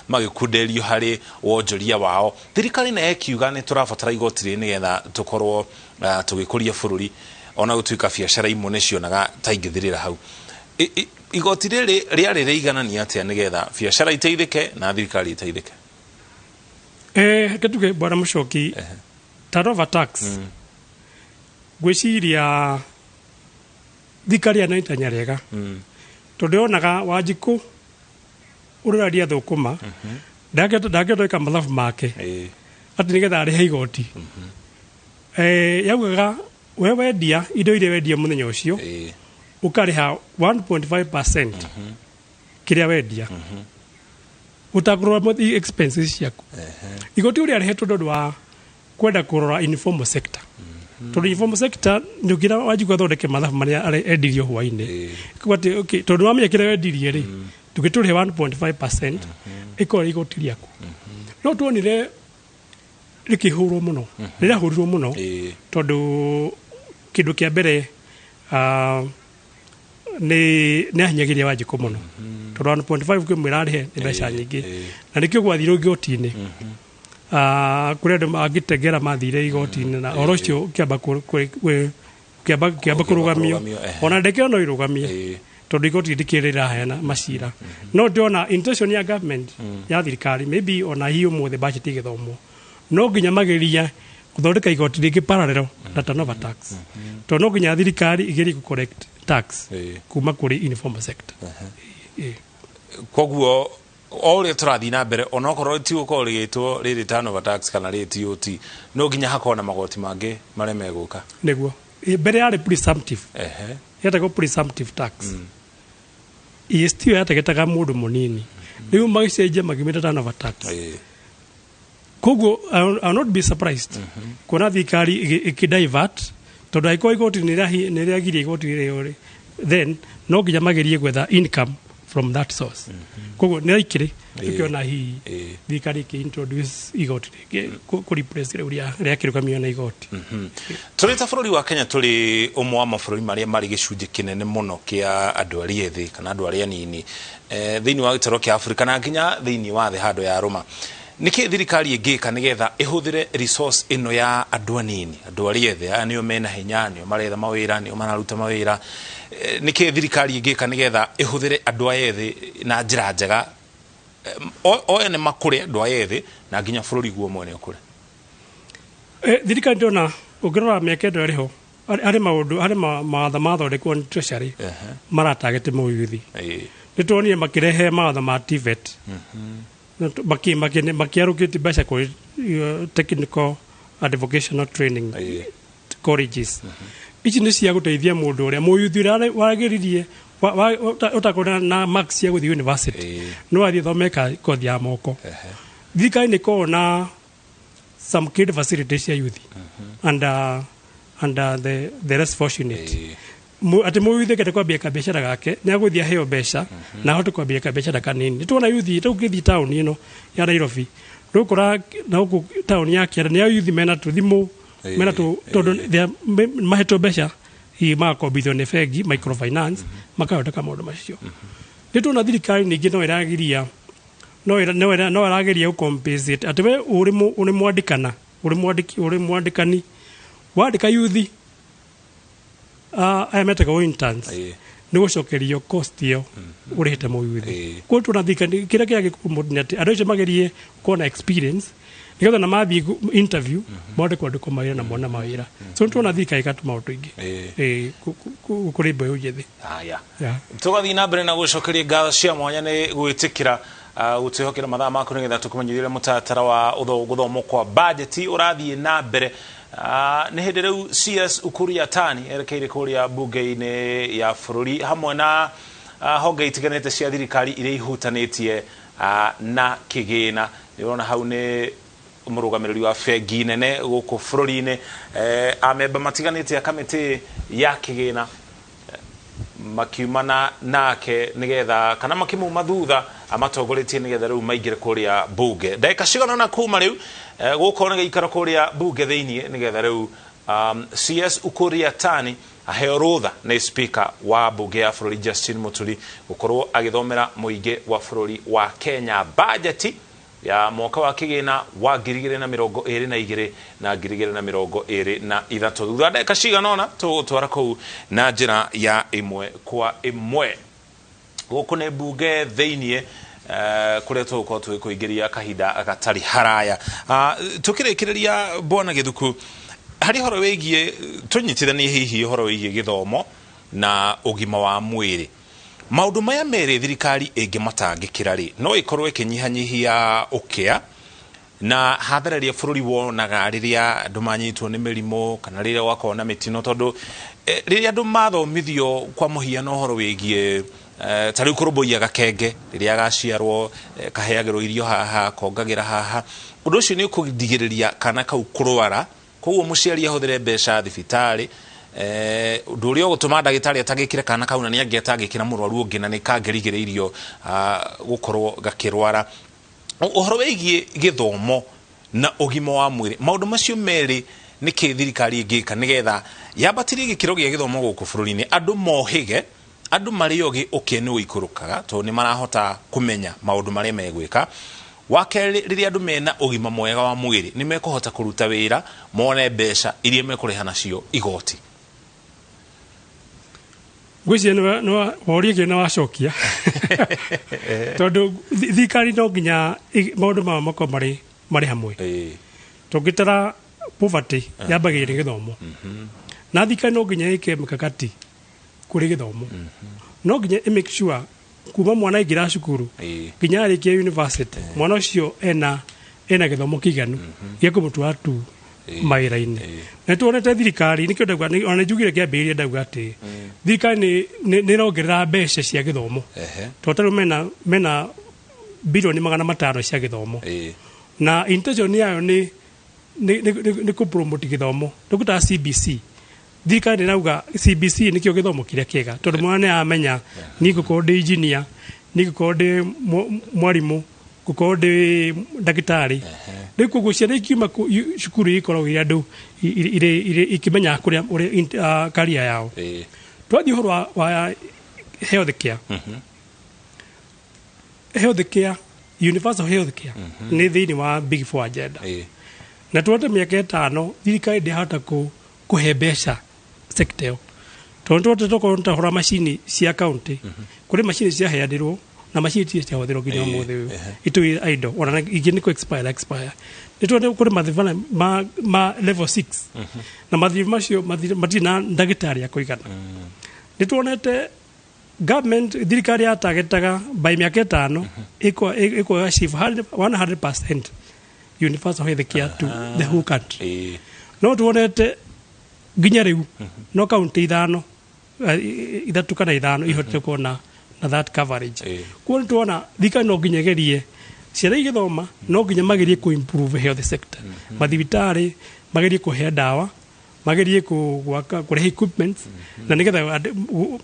magĩkunderio harĩ wonjoria wao. Thirikari nayo ĩkiuga nĩ tũrabatara igoti rĩrĩ nĩgetha tũkorwo tũgĩkũria bũrũri, ona gũtuĩka biacara imwe nĩ cionaga ta ingĩthirĩra hau. Igoti rĩrĩ rĩarĩ rĩiganania atĩa nĩgetha biacara iteithĩke na thirikari iteithĩke? Reke tuge, bwana Mũcoki, turnover tax ngwĩciria thirikari yana itanya rĩega, tondũ yonaga Wanjikũ ũrĩa ũrendia thũkũma ndangĩhota gwĩka mathabu make atĩ nĩgetha arĩhe igoti. Yaugaga we wendia indo iria wendia mũthenya ũcio, ũkarĩha 1.5% kĩrĩa wendia, ũtakũrora expenses ciaku. Igoti ũrĩa rĩhetwo tondũ wa kwenda kũrora informal sector, tondũ informal sector nĩ ũkĩra Wanjikũ athondeke mathabu marĩa endirio hwainĩ. Kuga atĩ, okay, tondũ wamenya kĩrĩa wendirie rĩ, tũgĩtũrĩhe 1.5% ĩkorwo igoti rĩaku. No tuonire rĩkĩhũrwo mũno, rĩrahũrirwo mũno, tondũ kĩndũ kĩa mbere nĩ ahinyagĩria Wanjikũ mũno, tondũ 1.5 kĩmwĩra arĩhe nĩ mbeca nyingĩ. Na nĩkĩo gwathirwo igoti-inĩ. Kũrĩ andũ angĩtengera mathire igoti-inĩ na ũhoro ũcio ũkĩamba kĩamba kũrũgamio. Kũrũgamio, ehe. Ona ndeke no irũgamie, tondũ igoti rĩtikĩrĩ rĩraheana macira. No ndĩrona intention ya government, ya thirikari, maybe ona hihi ũmũthĩ budget ĩgĩthomwo no nginya mageria gũthondeka igoti rĩngĩ parallel na turnover tax, tondũ no nginya thirikari igerie gũ collect tax kuma kũrĩ informal sector. Koguo o ũrĩa tũrathiĩ na mbere, onokorwo ti gũkorwo rĩgĩtwo rĩrĩ turnover tax kana rĩrĩ TOT, no nginya hakorwo na magoti mangĩ marĩa megũka. Nĩguo. Mbere yarĩ presumptive, yetagwo presumptive tax. EST ĩyo yategetaga mũndũ mũnini, rĩu magĩcenjia makĩmĩta turnover tax. Koguo I will not be surprised kuona thirikari ĩkĩ-divert, tondũ angĩkorwo igoti nĩ rĩagiria igoti rĩrĩ rĩ, then no nginya magerie gwetha income from that source. Koguo nĩ aikĩrĩ tũkĩona hihi thirikari ĩkĩ-introduce igoti rĩngĩ kũ replace rĩu rĩakĩrũgamio na igoti. Tũrĩ ta bũrũri wa Kenya, tũrĩ ũmwe wa mabũrũri marĩa marĩ gĩcunjĩ kĩnene mũno kĩa andũ arĩa ethĩ kana andũ arĩa anini thĩinĩ wa gĩtarũ kĩa Afrika na nginya thĩinĩ wa thĩ handũ ya rũma. Nĩkĩ thirikari ĩngĩka nĩgetha ĩhũthĩre resource ĩno ya andũ anini, andũ arĩa ethĩ aya nĩo mena hinya, nĩo maretha mawĩra, nĩo mararuta mawĩra? Nĩkĩ thirikari ĩngĩka nĩgetha ĩhũthĩre andũ aya ethĩ na njĩra njega, o ene makũre andũ aya ethĩ na nginya bũrũri guo mwene ũkũre? Thirikari ndĩrona ũngĩrora mĩaka ĩno ĩrĩho harĩ maũndũ, harĩ mawatho mathondekwo nĩ treasury maratagete mũyuthi. Nĩ tuonire makĩrehe mawatho ma TVET, makĩarũkĩte mbeca kũrĩ technical and vocational training colleges. Ici nĩ cia gũteithia mũndũ ũrĩa mũyuthi ũrĩa wagĩririe ũtakorwo na marks cia gũthiĩ university, no athiĩ thome kothi ya moko. Thirikari nĩ ĩkoragwo na some kid facilities cia youth and the less fortunate, atĩ mũyuthi akenda kwambia kabiacara gake nĩ agũthiĩ aheo mbeca na ahote kwambia kabiacara kanini. Nĩ tuona yuthi rĩu ũngĩthiĩ taũni ĩno ya Nairobi, rĩu na gũkũ taũni ya Kĩanda nĩ ayuthi mena tũthimũ, mena tũ, tondũ mahetwo mbeca hihi magakombithio nĩ bengi, microfinance, makahoteka maũndũ macio. Nĩ tuona thirikari ningĩ no ĩragiria no ĩrageria gũ compensate atĩ we ũrĩ mwandĩkana, ũrĩ mwandĩki, ũrĩ mwandĩkani, wandĩka yuthi aya metagwo interns, nĩ gũcokerio cost ĩyo ũrĩhĩte mũyuthi. Koguo tuona thirikari kĩrĩa kĩragĩkwo mũndũ nĩ atĩ andũ acio magerie kuona experience nĩgetha na mathiĩ interview mahote kwandĩkwo mawĩra na mona mawĩra. So nĩ tuona thirikari ĩka tũmaũndũ tũingĩ kũrĩ mbeũ njĩthĩ. Haya. Yeah. Tũgathiĩ na mbere na gũcokeria ngatho cia mwanya nĩ gwĩtĩkĩra gũtwĩhokera mathaa maku nĩgetha tũkũmenyithie ũrĩa mũtaratara wa gũthomwo kwa bajeti ũrathiĩ na mbere. Nĩ hĩndĩ rĩu CS Ukur Yatani erekeire kũrĩa bunge-inĩ ya bũrũri hamwe na honge itiganĩte cia thirikari iria ihutanĩtie na kĩgĩna. Nĩ ũrona hau nĩ Mũrũgamĩrĩri wa bengi nene gũkũ bũrũri-inĩ, amemba matiganĩte a kamĩtĩ ya kĩgĩna makiumana nake nigetha kana makimuma thutha amatongoretie nigetha riu maingire kuria bunge. Ndagika cigana na kuma riu gũkorwo na gĩikaro kuria bunge thĩiniĩ nigetha riu CS Ukur Yatani aheo rũtha nĩ speaker wa bunge ya bũrũri Justin Muturi gũkorwo agĩthomera mũingĩ wa bũrũri wa Kenya bajeti ya mwaka wa kĩgĩna wa 2022 na 2023. Thutha wa ndagĩka cigana ũna tũgũtwara kũu na njĩra ya ĩmwe kwa ĩmwe. Gũkũ nĩ bunge thĩiniĩ, kũrĩa tũgũkorwo tũgĩkũingĩria kahinda gatarĩ haraya. Tũkĩrĩkĩrĩria, bwana Gĩthuku, harĩ ũhoro wĩgiĩ tũnyitithanie hihi ũhoro wĩgiĩ gĩthomo na ũgima wa mwĩrĩ, maũndũ maya merĩ thirikari ĩngĩmatangĩkĩra rĩ, no ĩkorwo ĩkĩnyihanyihia ũkĩa na hathara ĩrĩa bũrũri wonaga rĩrĩa andũ manyitwo nĩ mĩrimũ kana rĩrĩa gwakorwo na mĩtino, tondũ rĩrĩa andũ mathomithio kwa mũhiano ũhoro wĩgiĩ ta rĩu kũrũmbũiya gakenge rĩrĩa gaciarwo, kaheagĩrwo irio haha, kongagĩra haha, ũndũ ũcio nĩ ũkũrigĩrĩria kana kau kũrwara, koguo mũciari ahũthĩre mbeca thibitarĩ, ũndũ ũrĩa ũgũtũma ndagĩtarĩ atangĩkĩre kana kau na nĩ angĩatangĩkĩra mũrwaru ũngĩ na nĩ kangĩrigĩrĩirio gũkorwo gakĩrwara. Ũhoro wĩgiĩ gĩthomo na ũgima wa mwĩrĩ, maũndũ macio merĩ nĩkĩ thirikari ĩngĩka nĩgetha yambatĩrie gĩkĩro gĩa gĩthomo gũkũ bũrũri-inĩ, andũ mohĩge, andũ marĩ ogĩ, ũkĩa nĩ ũikũrũkaga tondũ nĩ marahota kũmenya maũndũ marĩa megwĩka. Wa kerĩ, rĩrĩa andũ mena ũgima mwega wa mwĩrĩ nĩ mekũhota kũruta wĩra mone mbeca iria mekũrĩha nacio igoti. Ngwĩciria woria kĩ na wacokia, tondũ thirikari no nginya maũndũ maya makorwo marĩ hamwe. Tũngĩtara poverty yambagĩrĩria nĩ gĩthomo, na thirikari no nginya ĩke mikakati kũrĩ gĩthomo, no nginya ĩ make sure kuma mwana aingĩra cukuru nginya arĩkia university, mwana ũcio ena gĩthomo kĩiganu gĩa kũmũtwara tu mawĩra-inĩ. Na tuonete thirikari nĩkĩo ndauga ona njugire kĩambĩrĩria ndauga atĩ thirikari nĩ ĩrongerera mbeca cia gĩthomo, tondũ tarĩu mena bilioni 500 cia gĩthomo, na intention yayo nĩ kũ promote gĩthomo. Tũkũtaga CBC, thirikari nĩ ĩrauga CBC nĩkĩo gĩthomo kĩrĩa kĩega, tondũ mwana nĩ aramenya niĩ ngũkorwo ndĩ engineer, niĩ ngũkorwo ndĩ mwarimũ, ngũkorwo ndĩ ndagĩtarĩ. Rĩu koguo ciana ikiuma cukuru ikoragwo irĩ andũ irĩ ikĩmenyaga kũrĩa ũrĩa career yao. Twathiĩ ũhoro wa health care, health care, universal health care nĩ thĩinĩ wa Big Four agenda, na tuote mĩaka 5 thirikari ndĩhota kũhe mbeca sector ĩyo, tondũ tuote tokorwo nĩtahũra macini cia county, kũrĩ macini ciaheanirwo na macini itirĩ ciahũthĩrwo nginya ũmũthĩ ũyũ, itũire idle, ona ingĩ nĩ kũ expire expire. Nĩ tuone kũrĩ mathibitarĩ ma level 6 na mathiĩ macio matirĩ na ndagĩtarĩ a kũigana. Nĩ tuonete government, thirikari yatagetaga by mĩaka 5 ĩkũ achieve 100% universal health care to the whole country, no tuonete nginya rĩu no kaunti ithano, ithatũ kana ithano ihotete kuona na that coverage. Kuo nĩ tuona thirikari no nginya ĩgerie ciana igĩthoma, no nginya magerie kũ improve health sector, mathibitarĩ magerie kũhe ndawa, magerie gwaka, kũrehe equipments, na nĩgetha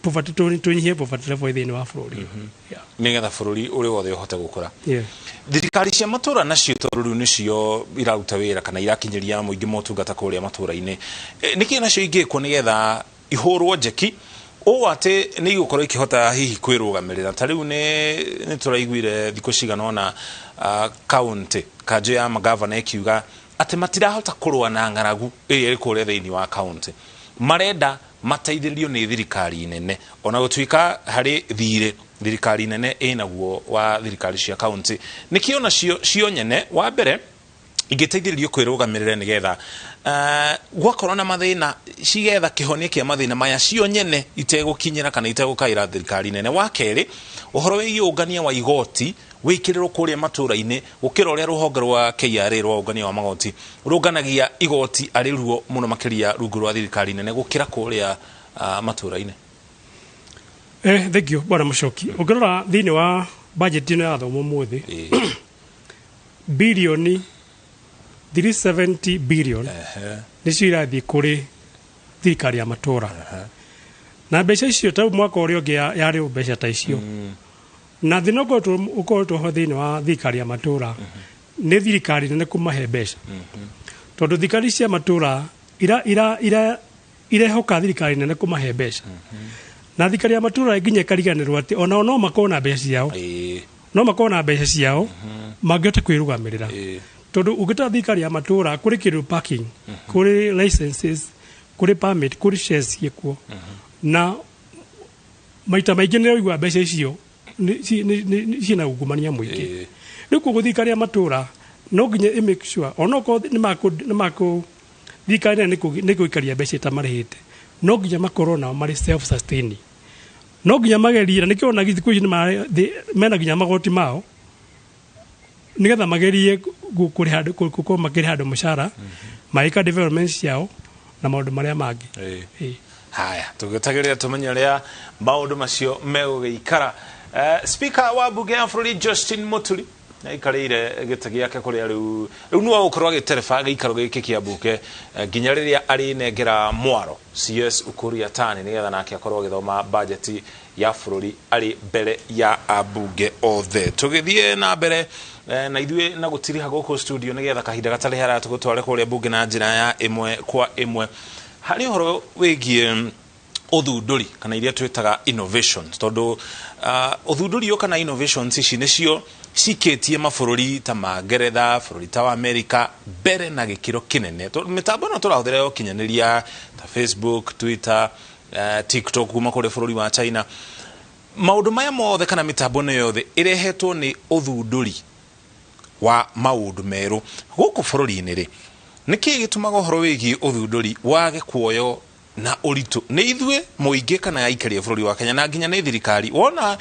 poverty tũnyihie poverty level thĩinĩ wa bũrũri. Yeah. Nĩgetha bũrũri ũrĩ wothe ũhote gũkũra. Yeah. Thirikari cia matũra nacio, tondũ rĩu nĩcio iraruta wĩra kana irakinyĩria mũingĩ motungata kũrĩa matũra-inĩ, nĩkĩ nacio ingĩkwo nĩgetha ihũrwo njeki ũũ atĩ nĩ igũkorwo ikĩhota hihi kwĩrũgamĩrĩra? Ta rĩu nĩ tũraiguire thikũ cigana ũna kaunti kanjũ ya magavana ĩkiuga atĩ matirahota kũrũa na ng'aragu ĩrĩa ĩrĩ kũrĩa thĩinĩ wa kaunti, marenda mateithĩrĩrio nĩ thirikari nene, ona gũtuĩka harĩ thirĩ thirikari nene ĩnaguo wa thirikari cia kaunti. Nĩkĩo nacio cio nyene wa mbere ingĩteithĩrĩrio kwĩrũgamĩrĩra nĩgetha gwakorwo na mathĩna cigetha kĩhonia kĩa mathĩna maya cio nyene itegũkinyĩra kana itegũkaĩra thirikari nene. Wa kerĩ, ũhoro wĩgiĩ ũngania wa igoti wĩkĩrĩrwo kũrĩa matũra-inĩ gũkĩra ũrĩa rũhonge rwa KRA rwa ũngania wa magoti rũnganagia igoti arĩ ruo mũno makĩria rungu rwa thirikari nene gũkĩra kũrĩa matũra-inĩ. Thank you, bwana Mũcoki. Ũngĩrora thĩinĩ wa budget ĩno ya thomo ũmũthĩ, bilioni 370 billion nĩcio irathiĩ kũrĩ thirikari ya matũra, na mbeca icio ta mwaka ũrĩa ũngĩ yarĩ o mbeca ta icio. Na thĩna ũkoretwo ho thĩinĩ wa thirikari ya matũra nĩ thirikari nene kũmahe mbeca, tondũ thirikari cia matũra ira ira ira irehoka thirikari nene kũmahe mbeca, na thirikari ya matũra nginya ĩkariganĩrwo atĩ onao no makorwo na mbeca ciao, no makorwo na mbeca ciao mangĩhota kwĩrũgamĩrĩra. Tondũ ũngĩtara thirikari ya matũra, kũrĩ kĩndũ parking, kũrĩ licenses, kũrĩ permit, kũrĩ shares ciĩkuo, na maita maingĩ nĩ ũraigua mbeca icio ciĩna ungumania mũingĩ. Rĩu koguo thirikari ya matũra no nginya ĩ make sure onokorwo nĩ makũ thirikari nene nĩ gũikaria mbeca ĩtamarĩhĩte, no nginya makorwo nao marĩ self sustaining, no nginya magerie, na nĩkĩo ona thikũ ici mena nginya magoti mao, nigetha magerie kũrĩha gũkorwo makĩrĩha andũ mũcara, magĩka development ciao na maũndũ marĩa mangĩ. Haya, tũgĩtagĩrĩra tũmenye ũrĩa maũndũ macio megũgĩikara. Speaker wa mbunge ya bũrũri Justin Muturi aikarĩire gĩtĩ gĩake kũrĩa rĩu nĩwe ũgũkorwo agĩtereba gĩikaro gĩkĩ kĩa mbunge nginya rĩrĩa arĩnengera mwaro CS Ukur Yatani, nĩgetha nake akorwo agĩthoma bajeti ya bũrũri arĩ mbere ya ambunge othe. Tũgĩthiĩ na mbere na ithuĩ na gũtiriha gũkũ studio, nĩgetha kahinda gatarĩ haraya tũgũtware kũrĩa mbunge na njĩra ya ĩmwe kwa ĩmwe harĩ ũhoro wĩgiĩ ũthundũri kana iria twĩtaga innovations, tondũ ũthundũri ũyũ kana innovations ici nĩcio cikĩtie mabũrũri ta ma Ngeretha, bũrũri ta wa Amerika mbere na gĩkĩro kĩnene. Tondũ mĩtambo ĩno tũrahũthĩra ya ũkinyanĩria ta Facebook, Twitter, TikTok kuma kũrĩ bũrũri wa China, maũndũ maya mothe kana mĩtambo ĩno yothe ĩrehetwo nĩ ũthundũri wa maũndũ merũ gũkũ bũrũri-inĩ. Rĩ, nĩkĩĩ gĩtũmaga ũhoro wĩgiĩ ũthundũri wage kuoywo na ũritũ nĩ ithuĩ mũingĩ kana aikari a bũrũri wa Kenya na nginya nĩ thirikari? Wona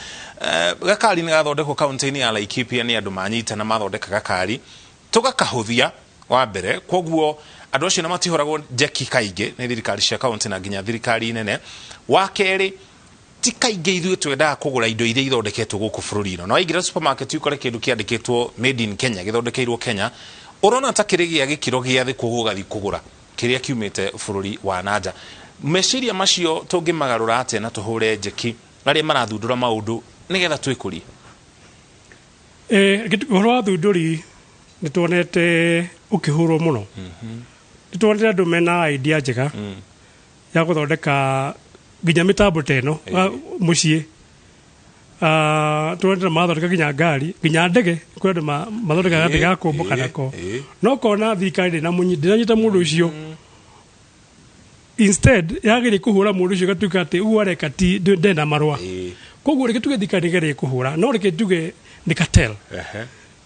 gakari nĩ gathondekwo kaunti-inĩ ya Laikipia nĩ andũ manyitana mathondeka gakari, tũgakahũthia wa mbere, koguo andũ acio na matihũragwo njeki kaingĩ nĩ thirikari cia kaunti na nginya thirikari nene. Wa kerĩ, ti kaingĩ ithuĩ twendaga kũgũra indo iria ithondeketwo gũkũ bũrũri-inĩ. Na waingĩra supermarket ũkore kĩndũ kĩandĩkĩtwo "Made in Kenya", gĩthondekeirwo Kenya, ũrona ta kĩrĩ gĩa gĩkĩro gĩa thĩ, koguo ũgathiĩ kũgũra kĩrĩa kiumĩte bũrũri wa nanja. Meciria macio tũngĩmagarũra atĩa na tũhũre njeki arĩa marathundũra maũndũ nĩgetha twĩkũrie? Ũhoro wa thundũri nĩ tuonete ũkĩhũrwo mũno. Nĩ tuonete andũ mena idea njega ya gũthondeka nginya mĩtambo ta ĩno mũciĩ. Tuonete mathondeka nginya ngari, nginya ndege. Kwĩ andũ mathondekaga ndege ya kũmbũka nako. No kona thirikari ndĩnanyita mũndũ ũcio. Instead yagĩrĩire kũhũra mũndũ ũcio, ĩgatuĩka atĩ ũguo areka ti ndena marũa. Koguo reke tuge thirikari nĩgerie kũhũra, no reke tuge nĩ cartel.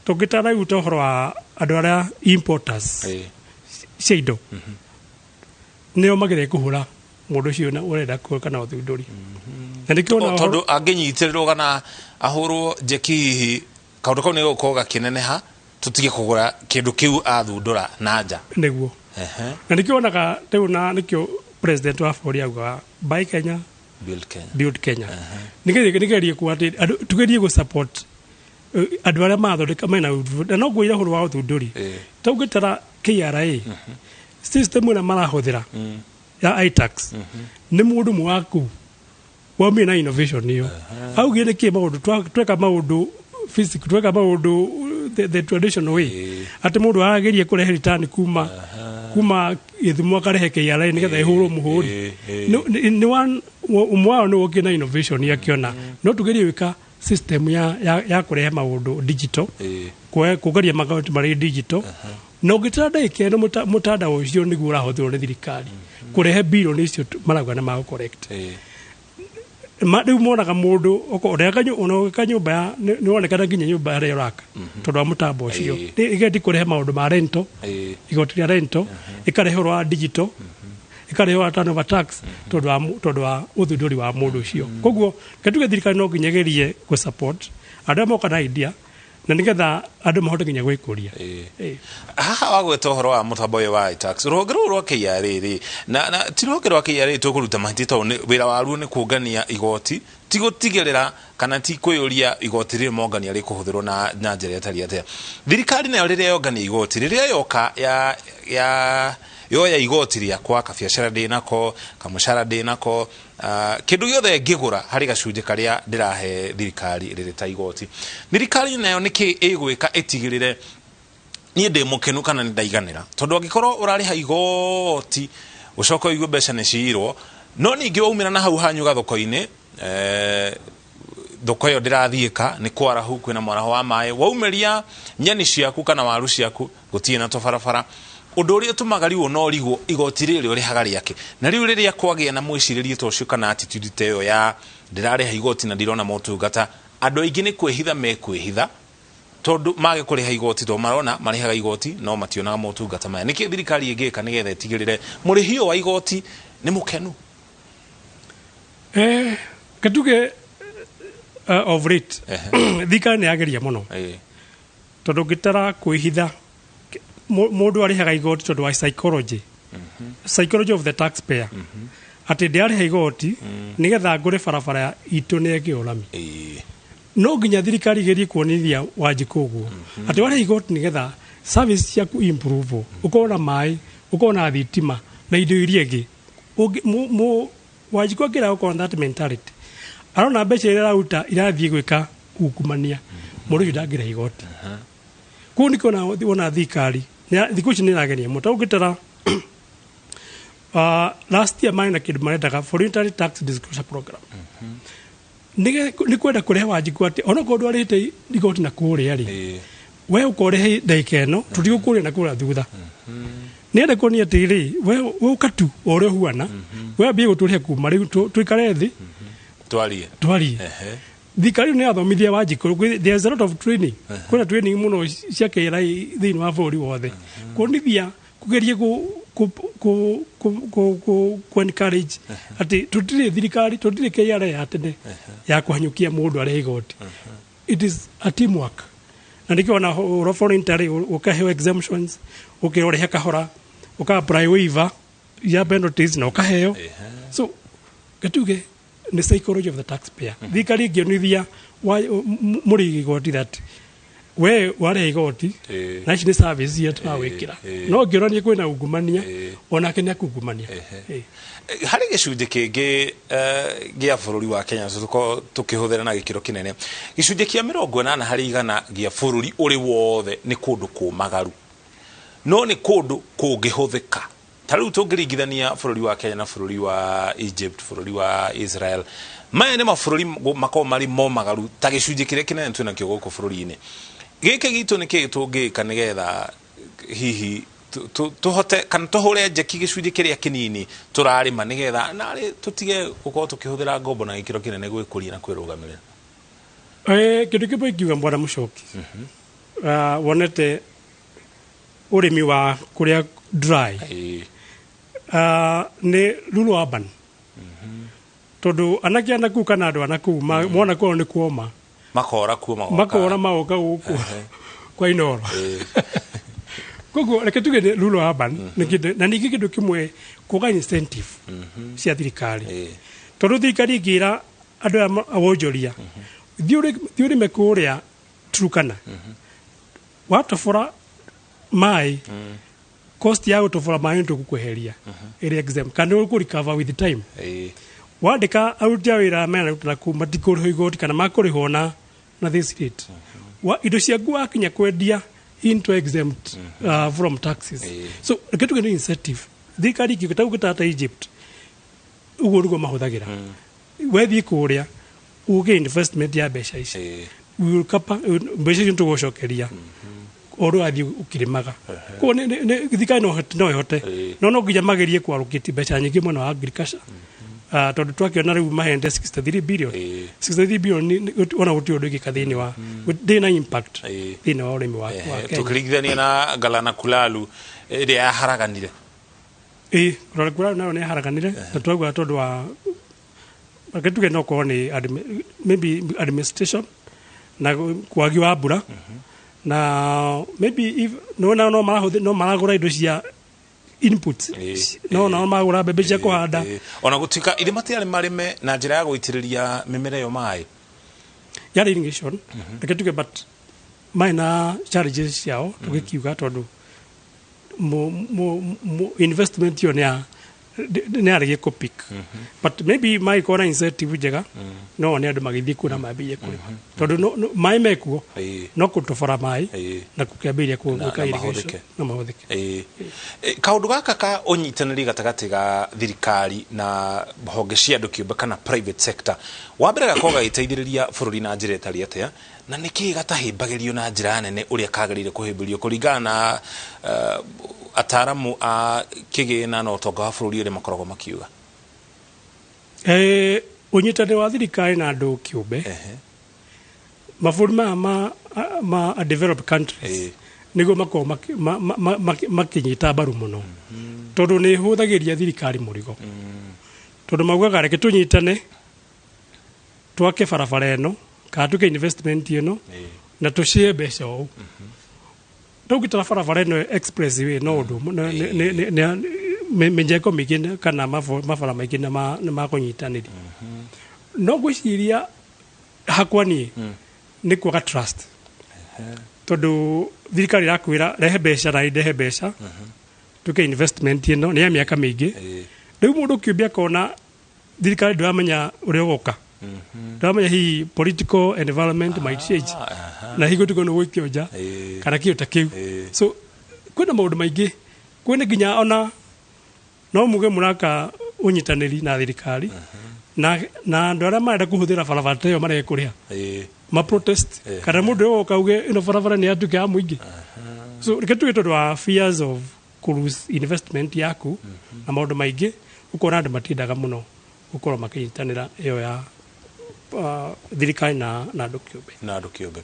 Tũngĩtara rĩu ta ũhoro wa andũ arĩa importers cia indo, nĩo magĩrĩire kũhũra mũndũ ũcio na ũrenda kana ũthundũri, na nĩkĩo ona Tondũ angĩnyitĩrĩrwo kana ahũrwo njeki, hihi kaũndũ kau nĩ gũkorwo gakĩneneha, tũtige kũgũra kĩndũ kĩu athundũra na nja. Nĩguo. Na nĩkĩo wonaga rĩu, na nĩkĩo president wa bũrũri augaga "Buy Kenya, Build Kenya". Build Kenya. Nĩgerie kuga atĩ tugerie gũ support andũ arĩa marathondeka mena ũthundũri, na no ngwĩra ũhoro wa ũthundũri, ta ũngĩtara KRA system ĩrĩa marahũthĩra ya iTax, nĩ mũndũ ũmwe waku waumire na innovation ĩyo. Augire nĩkĩ maũndũ tweka maũndũ physical, tweka maũndũ the traditional way, atĩ mũndũ arageria kũrehe return kuma Gĩthumo akarehe KRA nĩgetha ĩhũrwo mũhũri. Nĩ ũmwe wao nĩ wokire na innovation, akĩona no tugerie gwĩka system ya kũrehe maũndũ digital, kũgeria maũndũ marĩ digital, na ũngĩtara ndagĩka ĩno mũtandao ũcio nĩguo ũrahũthĩrwo nĩ thirikari kũrehe bilioni icio marauga nĩ magũ collect. Rĩu monaga mũndũ ona ũgĩka nyũmba ya nĩ wonekana nginya nyũmba ĩrĩa ũraka tondũ wa mũtambo ũcio. Ĩgendi kũrehe maũndũ ma rental, igoti rĩa rental, ĩkarehe ũhoro wa digital, ĩkarehe ũhoro wa turnover tax, tondũ wa ũthundũri wa mũndũ ũcio. Koguo reke tuge thirikari no nginya ĩgerie gũ support andũ arĩa moka na idea, na nĩgetha andũ mahote nginya gwĩkũria. Haha wagweta ũhoro wa mũtambo ũyũ wa iTax, rũhonge rũrũ rwa KRA rĩ, na ti rũhonge rwa KRA tũkũruta mahĩtia, tondũ wĩra waruo nĩ kũngania igoti. Ti gũtigĩrĩra kana ti kwĩyũria igoti rĩrĩ mongania rĩkũhũthĩrwo na njĩra ĩtariĩ atĩa. Thirikari nayo rĩrĩa yongania igoti, rĩrĩa yoka ya yoya igoti rĩakwa, kabiacara ndĩnako, kamũcara ndĩnako, kĩndũ gĩothe ngĩgũra harĩ gacunjĩ karĩa ndĩrahe thirikari rĩrĩ ta igoti. Thirikari nayo nĩkĩ ĩgwĩka ĩtigĩrĩre niĩ ndĩ mũkenu kana nĩ ndaiganĩra? Tondũ angĩkorwo ũrarĩha igoti ũcoke ũigue mbeca nĩ ciirwo, no ningĩ waumĩra na hau hanyu gathoko-inĩ, thoko ĩyo ndĩrathiĩka, nĩ kwarahu, kwĩna mwaraho wa maĩ, waumĩria nyeni ciaku kana waru ciaku gũtirĩ na tũbarabara, ũndũ ũrĩa ũtũmaga rĩu ona ũrigwo igoti rĩrĩ ũrĩhaga rĩake. Na rĩu rĩrĩa kwagĩa na mwĩcirĩrie ta ũcio kana attitude ta ĩyo ya ndĩrarĩha igoti na ndirona motungata, andũ aingĩ nĩ kwĩhitha mekwĩhitha, tondũ mage kũrĩha igoti, tondũ marona marĩhaga igoti no mationaga motungata maya. Nĩkĩ thirikari ĩngĩka nĩgetha ĩtigĩrĩre mũrĩhi ũyũ wa igoti nĩ mũkenu? Katuge of late thirikari nĩ yageria mũno, tondũ ngĩtara kwĩhitha mũndũ arĩhaga igoti tondũ wa psychology of the taxpayer, atĩ ndĩarĩha igoti nĩgetha ngũre barabara itũ nĩ ĩkĩo rami. No nginya thirikari igerie kuonithia Wanjikũ ũguo atĩ warĩha igoti nĩgetha service ciaku improve, ũkorwo na maĩ, ũkorwo na thitima na indo iria ingĩ. Wanjikũ akĩra gũkorwo na that mentality, arona mbeca iria araruta irathiĩ gwĩka ungumania, mũndũ ũcio ndangĩrĩha igoti. Koguo nĩkĩo wona thirikari thikũ ici nĩ ĩrageria mũno. Ta ũngĩtara last year marĩ na kĩndũ marendaga voluntary tax disclosure program, nĩ kwenda kũrehe Wanjikũ atĩ onokorwo ndwarĩhĩte igoti na kũrĩa rĩ, we ũkorehe ndagĩka ĩno tũtigũkũria na kũrĩa thutha. Nĩenda kuonia atĩrĩ, we ũka tu o ũrĩa ũhuana, we ambie gũtũrĩhe kuma rĩu tũikare thĩ twarie. Twarie. Thirikari nĩ yathomithia Wanjikũ, there is a lot of training, kwĩna training mũno cia KRA thĩinĩ wa bũrũri wothe, kuonithia kũgeria ku encourage atĩ tũtirĩ thirikari, tũtirĩ KRA ya tene ya kũhanyũkia mũndũ arĩhe igoti. It is a teamwork, na nĩkĩo ona ũhoro voluntary ũkaheo exemptions, ũkĩrwo ũrĩhe kahora, ũka apply waiver ya penalties na ũkaheo. So gatuge nĩ psychology of the taxpayer. Thirikari ĩngĩonithia mũrĩhi igoti that we warĩha igoti na ici nĩ service iria tũrawĩkĩra, no ngĩonania kwĩna ungumania, onake nĩ akungumania. Harĩ gĩcunjĩ kĩngĩ gĩa bũrũri wa Kenya tũkorwo tũkĩhũthĩra na gĩkĩro kĩnene, gĩcunjĩ kĩa 80% gĩa bũrũri ũrĩ wothe nĩ kũndũ kũmagaru, no nĩ kũndũ kũngĩhũthĩka. Ta rĩu tũngĩringithania bũrũri wa Kenya na bũrũri wa Egypt, bũrũri wa Israel, maya nĩ mabũrũri makoragwo marĩ momagaru ta gĩcunjĩ kĩrĩa kĩnene twĩnakĩo gũkũ bũrũri-inĩ gĩkĩ gitũ. Nĩ kĩĩ tũngĩka nĩgetha hihi tũhote kana tũhũre njeki gĩcunjĩ kĩrĩa kĩnini tũrarĩma, nĩgetha narĩ tũtige gũkorwo tũkĩhũthĩra ngombo na gĩkĩro kĩnene gwĩkũria na kwĩrũgamĩrĩra? Kĩndũ kĩmwe ingiuga, bwana Mũcoki, wonete ũrĩmi wa kũrĩa dry, nĩ rural urban, tondũ anake anakuu kana andũ anakuu mona kwao nĩ kuoma, makora kuo magoka. Makora magoka gũkũ kwa Inoro. Koguo reke tuge nĩ rural urban nĩ kĩndũ, na ningĩ kĩndũ kĩmwe kuga incentive cia thirikari, tondũ thirikari ĩngĩra andũ aya wonjoria, thiĩ ũrĩme kũrĩa Turukana, watobora maĩ, cost ya gũtobora maĩ nĩ tũgũkweheria ĩrĩ exempt kana nĩ ũkũ with time, wandĩka aruti a wĩra mena na kuu matikũrĩhwo igoti kana makũrĩhwo na this rate wa indo ciaku wakinya kwendia into exempt from taxes. So reke tuge nĩ incentive thirikari ingĩũka ta ũgĩta ta Egypt ũguo nĩguo mahũthagĩra. Wethiĩ kũrĩa uge investment ya mbeca ici, we will cover mbeca icio, nĩtũgũcokeria o ũrĩa ũrathiĩ ũkĩrĩmaga. Koguo thirikari no ĩhote, no nginya magerie kũ mbeca nyingĩ mwena wa agriculture, tondũ twakĩona rĩu mahende 63 billion. 63 billion ona gũtirĩ ũndũ ĩngĩka thĩinĩ wa ndĩ na impact thĩinĩ wa ũrĩmi wa Kenya. Tũkĩringithania na Galana Kulalu ĩrĩa yaharaganire. Ĩĩ, Galana Kulalu nayo nĩ yaharaganire, na twauga tondũ wa reke tuge no korwo nĩ maybe administration na kwagi wa mbura, na maybe if no na no marahũthĩ no maragũra indo cia Inputs no nao magũra mbembe cia kũhanda. Ona gũtuĩka ithe matiarĩ marĩme na njĩra ya gũitĩrĩria mĩmera ĩyo maĩ. Yarĩ irrigation, reke tuge, but maĩ na challenges ciao tũgĩkiuga, tondũ investment ĩyo nĩ yarĩgie kũ pick, but maybe magĩkorwo na incentive njega, no one andũ magĩthiĩ kuo na mambĩrĩrie kũrĩma, tondũ maĩ mekuo, no kũtobora maĩ na gũkĩambĩrĩria gwĩka na irrigation. Mahũthĩke. Na mahũthĩke. Kaũndũ gaka ka ũnyitanĩri gatagatĩ ga thirikari na honge cia andũ kĩũmbe kana private sector, wa mbere gakorwo gagĩteithĩrĩria bũrũri na njĩra ĩtariĩ atĩa, na nĩkĩĩ gatahĩmbagĩrio na njĩra nene ũrĩa kagĩrĩire kũhĩmbĩrio kũringana na ataramu a kĩgĩna na ũtonga wa bũrũri ũrĩa makoragwo makiuga? Ũnyitanĩri wa thirikari na andũ kĩũmbe, mabũrũri maya ma developed countries, nĩguo makoragwo makĩnyita mbaru mũno, tondũ nĩ ĩhũthagĩria thirikari mũrigo, tondũ maugaga, reke tũnyitane twake barabara ĩno kana twĩke investment ĩno na tũcie mbeca ũũ. Rĩu ũngĩtara barabara ĩno, expressway, no ũndũ ũmwe, mĩjengo mĩingĩ kana mabara maingĩ nĩ ma kũnyitanĩri. No ngwĩciria hakwa niĩ nĩ kwaga trust, tondũ thirikari ĩrakwĩra rehe mbeca na ndehe mbeca twĩke investment ĩno nĩ ya mĩaka mĩingĩ. Rĩu mũndũ kĩũmbe akona thirikari ndĩramenya ũrĩa ũgoka, ndĩramenya hihi political environment might change, na hihi gũtuĩka nĩ gũikio nja kana kĩndũ ta kĩu. So kwĩna maũndũ maingĩ, kwĩna nginya ona no muge mũraka ũnyitanĩri na thirikari na andũ arĩa marenda kũhũthĩra barabara ta ĩyo marege kũrĩha, ma protest, kana mũndũ ũyũ oka auge ĩno barabara nĩ yatuĩka ya mũingĩ. So reke tuge tondũ wa fears of kũ lose investment yaku na maũndũ maingĩ, ũkona andũ matiendaga mũno gũkorwo makĩnyitanĩra ĩyo ya thirikari na andũ kĩũmbe. Na andũ kĩũmbe.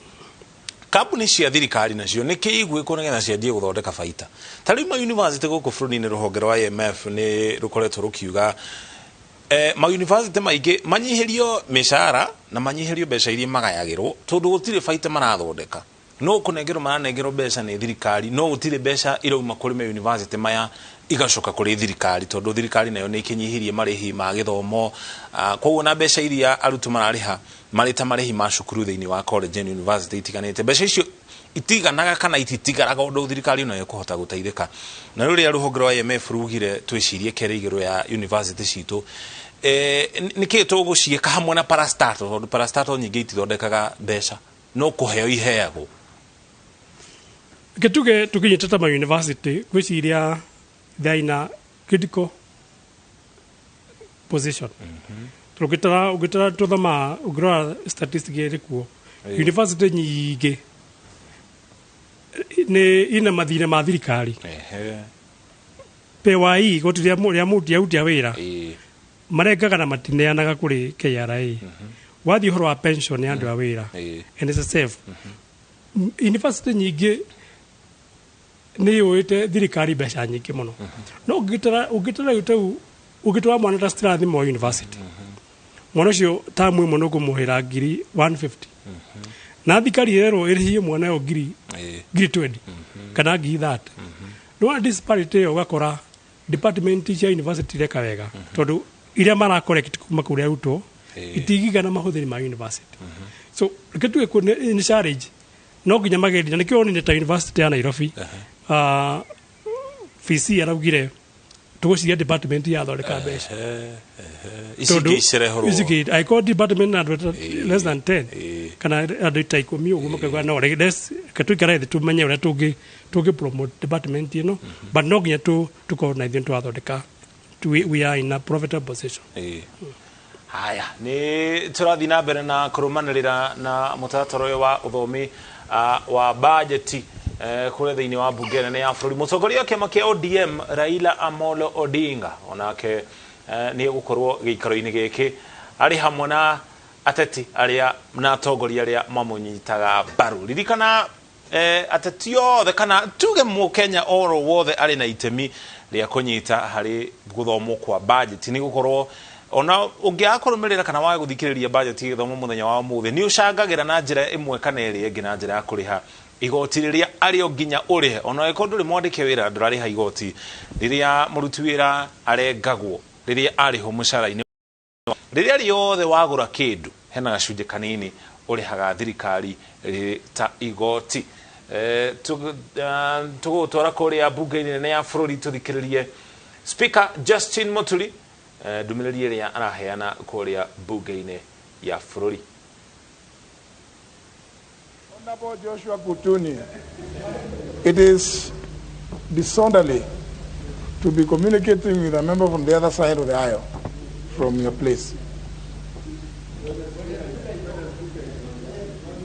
Kambuni cia thirikari nacio nĩ kĩ igwĩkwo nĩgetha cianjie gũthondeka baita? Ta rĩu ma university gũkũ bũrũri-inĩ, rũhonge rwa IMF nĩ rũkoretwo rũkiuga ma university maingĩ manyihĩrio mĩcara na manyihĩrio mbeca iria magayagĩrwo, tondũ gũtirĩ baita marathondeka, no kũnengerwo maranengerwo mbeca nĩ thirikari, no gũtirĩ mbeca irauma kũrĩ ma university maya igacoka kũrĩ thirikari, tondũ thirikari nayo nĩ ĩkĩnyihirie marĩhi ma gĩthomo. Koguo na mbeca iria arutwo mararĩha marĩ ta marĩhi ma cukuru thĩinĩ wa college and university itiganĩte, mbeca icio itiganaga kana ititigaraga ũndũ thirikari nayo ĩkũhota gũteithĩka. Na rĩrĩa rũhonge rwa IMF rugire twĩcirie kerĩ igũrũ ya university citũ, nĩ kĩĩ tũgũciĩka hamwe na parastatal, tondũ parastatal nyingĩ itithondekaga mbeca, no kũheo iheagwo? Reke tuge tũkinyĩte ta ma university, ngwĩciria they are in a critical position. Tondũ ũngĩtara tũthoma, ũngĩrora statistic ĩrĩ kuo, university nyingĩ nĩ ina mathirĩ ma thirikari. PAYE, igoti rĩa mũruti aruti a wĩra, marengaga na matineanaga kũrĩ KRA. Wathiĩ ũhoro wa pension ya andũ a wĩra, NSSF, university nyingĩ nĩ yũĩte thirikari mbeca nyingĩ mũno. No ũngĩtara rĩu tau ũngĩtwara mwana ta Strathmore University, mwana ũcio tamu ĩmwe nĩ ũkũmũhĩra ngiri 150, na thirikari ĩrerwo ĩrĩhie mwana ũyũ ngiri 20 kana ngiri 30. Nĩwona disparity ĩyo? Ũgakora department cia university ireka wega, tondũ iria mara collect kuma kũrĩ arutwo itigigana mahũthĩri ma university. So reke tuge nĩ challenge, no nginya mageria, na nĩkĩo onire ta University ya Nairobi, VC araugire tũgũciria department yathondeka mbeca. Ici ingĩ icerehorwo. Ici ingĩ, angĩkorwo department na andũ less than 10 kana andũ ta 10 ũguo, makauga no reke tũikare thĩ tũmenye ũrĩa tũngĩ promote department ĩno, but no nginya tũkorwo na ithuĩ tũrathondeka, we are in a profitable position. Haya, nĩ tũrathiĩ na mbere na kũrũmanĩrĩra na mũtaratara ũyũ wa ũthomi wa bajeti kũrĩa thĩinĩ wa mbunge nene ya bũrũri. Mũtongoria wa kĩama kĩa ODM Raila Amolo Odinga onake nĩ egũkorwo gĩikaro-inĩ gĩkĩ arĩ hamwe na ateti arĩa na atongoria arĩa mamũnyitaga mbaru. Ririkana ateti othe kana tuge mũkenya oro wothe arĩ na itemi rĩa kũnyita harĩ gũthomwo kwa bajeti, nĩ gũkorwo Ona ũngĩaga kũrũmĩrĩra kana waga gũthikĩrĩria budget gĩthomo mũthenya wa ũmũthĩ, nĩ ũcangagĩra na njĩra ĩmwe kana ĩrĩa ĩngĩ na njĩra ya kũrĩha igoti rĩrĩa arĩ o nginya ũrĩhe. Ona angĩkorwo ndũrĩ mwandĩke wĩra, ndũrarĩha igoti rĩrĩa mũruti wĩra arengagwo rĩrĩa arĩhwo mũcara-inĩ. Rĩrĩa rĩothe wagũra kĩndũ, hena gacunjĩ kanini ũrĩhaga thirikari rĩ ta igoti. Tũgũtwara kũrĩa mbunge-inĩ nene ya bũrũri tũthikĩrĩrie Speaker Justin Muturi, ndũmĩrĩri ĩrĩa araheana kũrĩa mbunge-inĩ ya bũrũri. Honorable Joshua Kutuny, it is disorderly to be communicating with a member from the other side of the aisle from your place.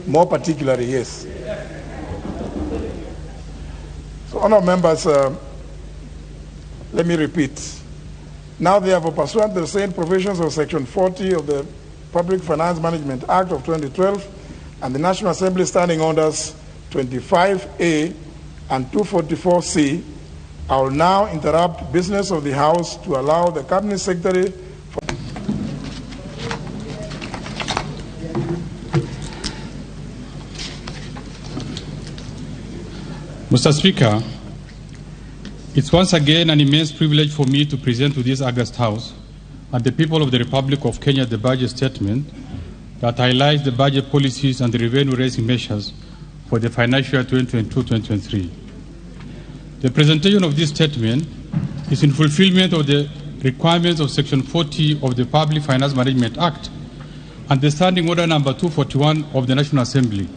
More particularly, yes. So, honorable members, let me repeat. Now, therefore, pursuant to the same provisions of Section 40 of the Public Finance Management Act of 2012 and the National Assembly Standing Orders 25A and 244C, I will now interrupt business of the House to allow the Cabinet Secretary for Mr. Speaker, it's once again an immense privilege for me to present to this august House and the people of the Republic of Kenya the budget statement that highlights the budget policies and the revenue-raising measures for the financial year 2022-2023. The presentation of this statement is in fulfillment of the requirements of Section 40 of the Public Finance Management Act and the Standing Order number 241 of the National Assembly.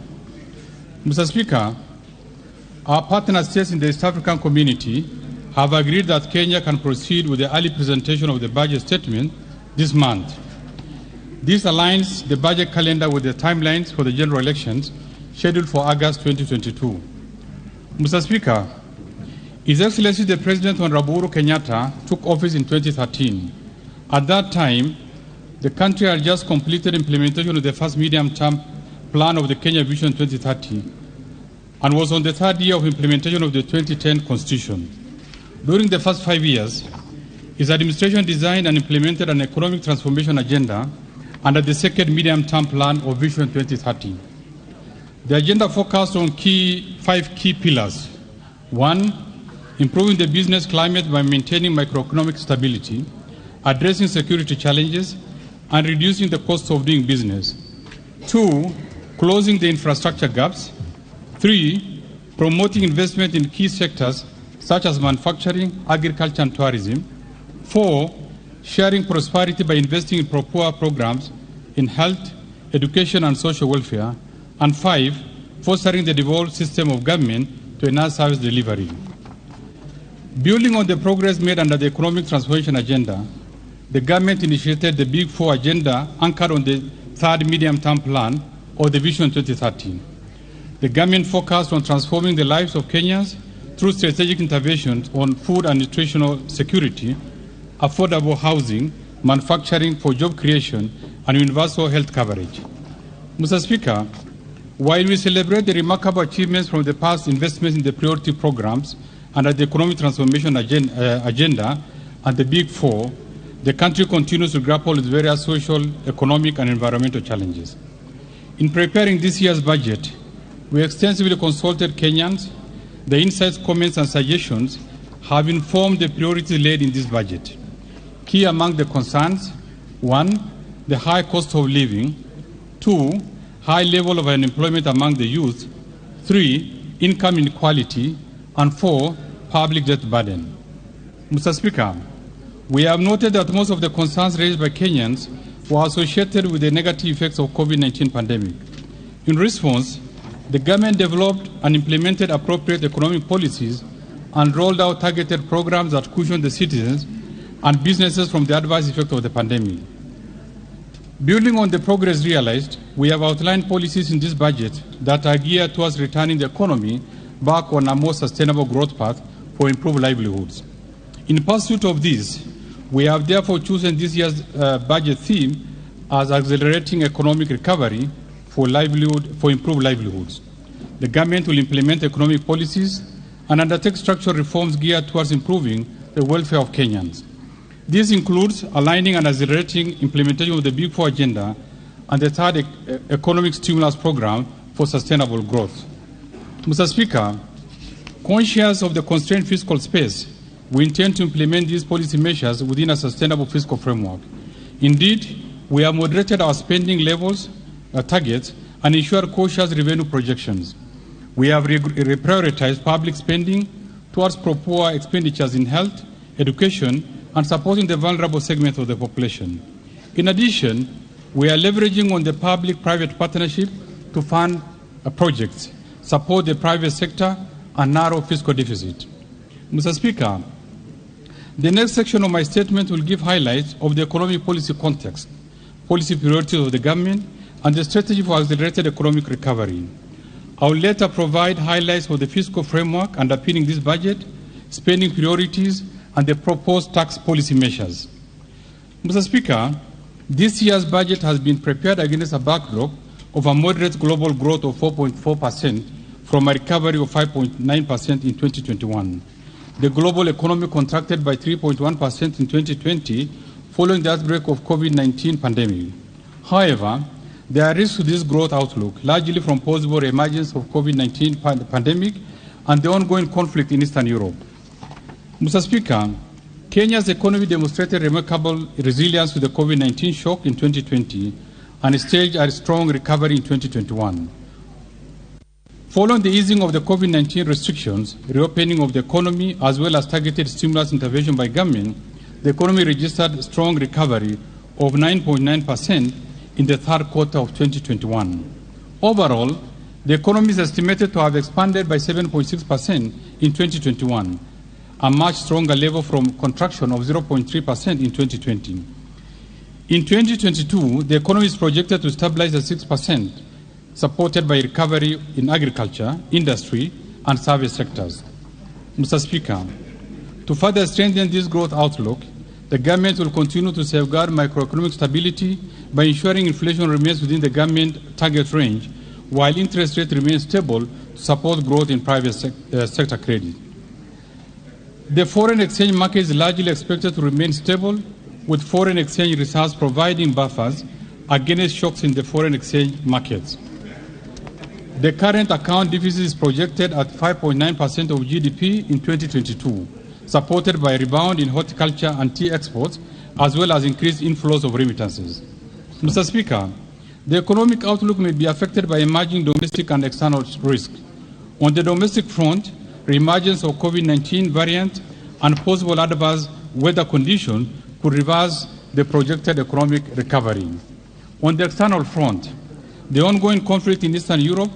Mr. Speaker, our partner states in the East African community have agreed that Kenya can proceed with the early presentation of the budget statement this month. This aligns the budget calendar with the timelines for the general elections scheduled for August 2022. Mr. Speaker, His Excellency the President Honorable Uhuru Kenyatta took office in 2013. At that time, the country had just completed implementation of the first medium-term plan of the Kenya Vision 2030 and was on the third year of implementation of the 2010 Constitution. During the first 5 years, his administration designed and implemented an economic transformation agenda under the second medium-term plan of Vision 2030. The agenda focused on five key pillars. 1, improving the business climate by maintaining macroeconomic stability, addressing security challenges, and reducing the cost of doing business. 2, closing the infrastructure gaps. 3, promoting investment in key sectors such as manufacturing, agriculture, and tourism. 4, sharing prosperity by investing in pro-poor programs in health, education, and social welfare. And 5, fostering the devolved system of government to enhance service delivery. Building on the progress made under the economic transformation agenda, the government initiated the Big Four agenda anchored on the third medium-term plan or the Vision 2030. The government focused on transforming the lives of Kenyans through strategic interventions on food and nutritional security, affordable housing, manufacturing for job creation, and universal health coverage. Mr. Speaker, while we celebrate the remarkable achievements from the past investments in the priority programs under the economic transformation agenda and the Big Four, the country continues to grapple with various social, economic, and environmental challenges. In preparing this year's budget, we extensively consulted Kenyans. The insights, comments, and suggestions have informed the priorities laid in this budget. Key among the concerns: 1, the high cost of living; 2, high level of unemployment among the youth; 3, income inequality; and 4, public debt burden. Mr. Speaker, we have noted that most of the concerns raised by Kenyans were associated with the negative effects of COVID-19 pandemic. In response, the government developed and implemented appropriate economic policies and rolled out targeted programs that cushioned the citizens and businesses from the adverse effect of the pandemic. Building on the progress realized, we have outlined policies in this budget that are geared towards returning the economy back on a more sustainable growth path for improved livelihoods. In pursuit of this, we have therefore chosen this year's budget theme as accelerating economic recovery for improved livelihoods. The government will implement economic policies and undertake structural reforms geared towards improving the welfare of Kenyans. This includes aligning and accelerating implementation of the Big Four agenda and the third economic stimulus program for sustainable growth. Mr. Speaker, conscious of the constrained fiscal space, we intend to implement these policy measures within a sustainable fiscal framework. Indeed, we have moderated our spending levels, targets, and ensured cautious revenue projections. We have reprioritized public spending towards pro-poor expenditures in health, education, and supporting the vulnerable segment of the population. In addition, we are leveraging on the public-private partnership to fund projects, support the private sector, and narrow fiscal deficit. Mr. Speaker, the next section of my statement will give highlights of the economic policy context, policy priorities of the government, and the strategy for accelerated economic recovery. I will later provide highlights of the fiscal framework underpinning this budget, spending priorities, and the proposed tax policy measures. Mr. Speaker, this year's budget has been prepared against a backdrop of a moderate global growth of 4.4% from a recovery of 5.9% in 2021. The global economy contracted by 3.1% in 2020 following the outbreak of COVID-19 pandemic. However, there are risks to this growth outlook, largely from possible emergence of COVID-19 pandemic and the ongoing conflict in Eastern Europe. Mr. Speaker, Kenya's economy demonstrated remarkable resilience to the COVID-19 shock in 2020 and staged a strong recovery in 2021. Following the easing of the COVID-19 restrictions, reopening of the economy, as well as targeted stimulus intervention by government, the economy registered strong recovery of 9.9% in the third quarter of 2021. Overall, the economy is estimated to have expanded by 7.6% in 2021, a much stronger level from contraction of 0.3% in 2020. In 2022, the economy is projected to stabilize at 6%, supported by recovery in agriculture, industry, and service sectors. Mr. Speaker, to further strengthen this growth outlook, the government will continue to safeguard macroeconomic stability by ensuring inflation remains within the government target range, while interest rates remain stable to support growth in private sector credit. The foreign exchange market is largely expected to remain stable, with foreign exchange reserves providing buffers against shocks in the foreign exchange markets. The current account deficit is projected at 5.9% of GDP in 2022, supported by a rebound in horticulture and tea exports, as well as increased inflows of remittances. Mr. Speaker, the economic outlook may be affected by emerging domestic and external risks. On the domestic front, reemergence of COVID-19 variant and possible adverse weather conditions could reverse the projected economic recovery. On the external front, the ongoing conflict in Eastern Europe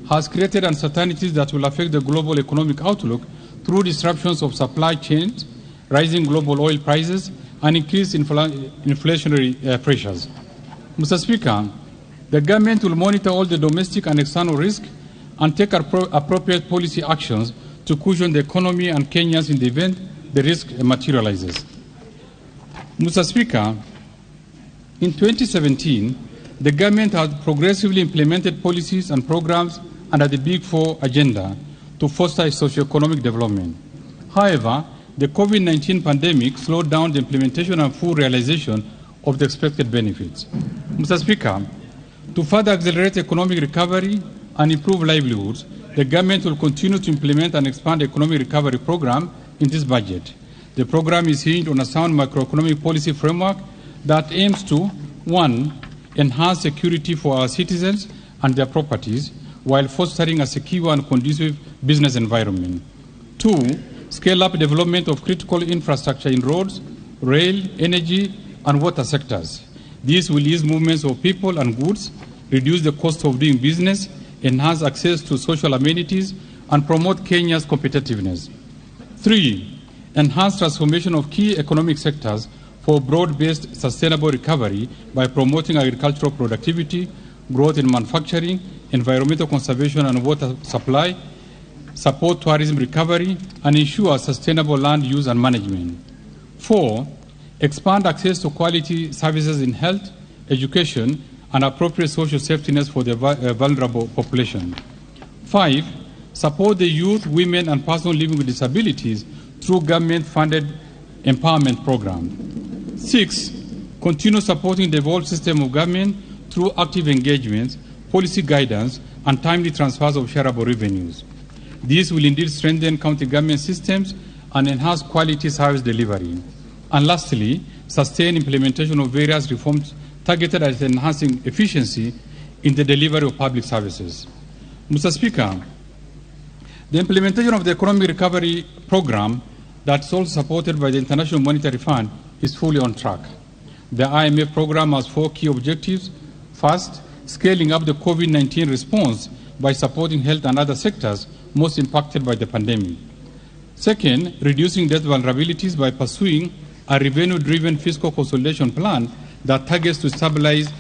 has created uncertainties that will affect the global economic outlook through disruptions of supply chains, rising global oil prices, and increased inflationary pressures. Mr. Speaker, the government will monitor all the domestic and external risks and take appropriate policy actions to cushion the economy and Kenyans in the event the risk materializes. Mr. Speaker, in 2017, the government has progressively implemented policies and programs under the Big Four agenda to foster socioeconomic development. However, the COVID-19 pandemic slowed down the implementation and full realization of the expected benefits. Mr. Speaker, to further accelerate economic recovery and improve livelihoods, the government will continue to implement and expand the economic recovery program in this budget. The program is hinged on a sound macroeconomic policy framework that aims to, 1, enhance security for our citizens and their properties while fostering a secure and conducive business environment. 2, scale up development of critical infrastructure in roads, rail, energy, and water sectors. This will ease movements of people and goods, reduce the cost of doing business, enhance access to social amenities, and promote Kenya's competitiveness. 3, enhance transformation of key economic sectors for broad-based sustainable recovery by promoting agricultural productivity, growth in manufacturing, environmental conservation and water supply, support tourism recovery, and ensure sustainable land use and management. 4, expand access to quality services in health, education, and appropriate social safety nets for the vulnerable population. 5, support the youth, women, and persons living with disabilities through government-funded empowerment program. 6, continue supporting the devolved system of government through active engagements, policy guidance, and timely transfers of shareable revenues. This will indeed strengthen county government systems and enhance quality service delivery. And lastly, sustain implementation of various reforms targeted at enhancing efficiency in the delivery of public services. Mr. Speaker, the implementation of the Economic Recovery Program that's also supported by the International Monetary Fund is fully on track. The IMF program has 4 key objectives. First, scaling up the COVID-19 response by supporting health and other sectors most impacted by the pandemic. Second, reducing debt vulnerabilities by pursuing a revenue-driven fiscal consolidation plan that targets to stabilize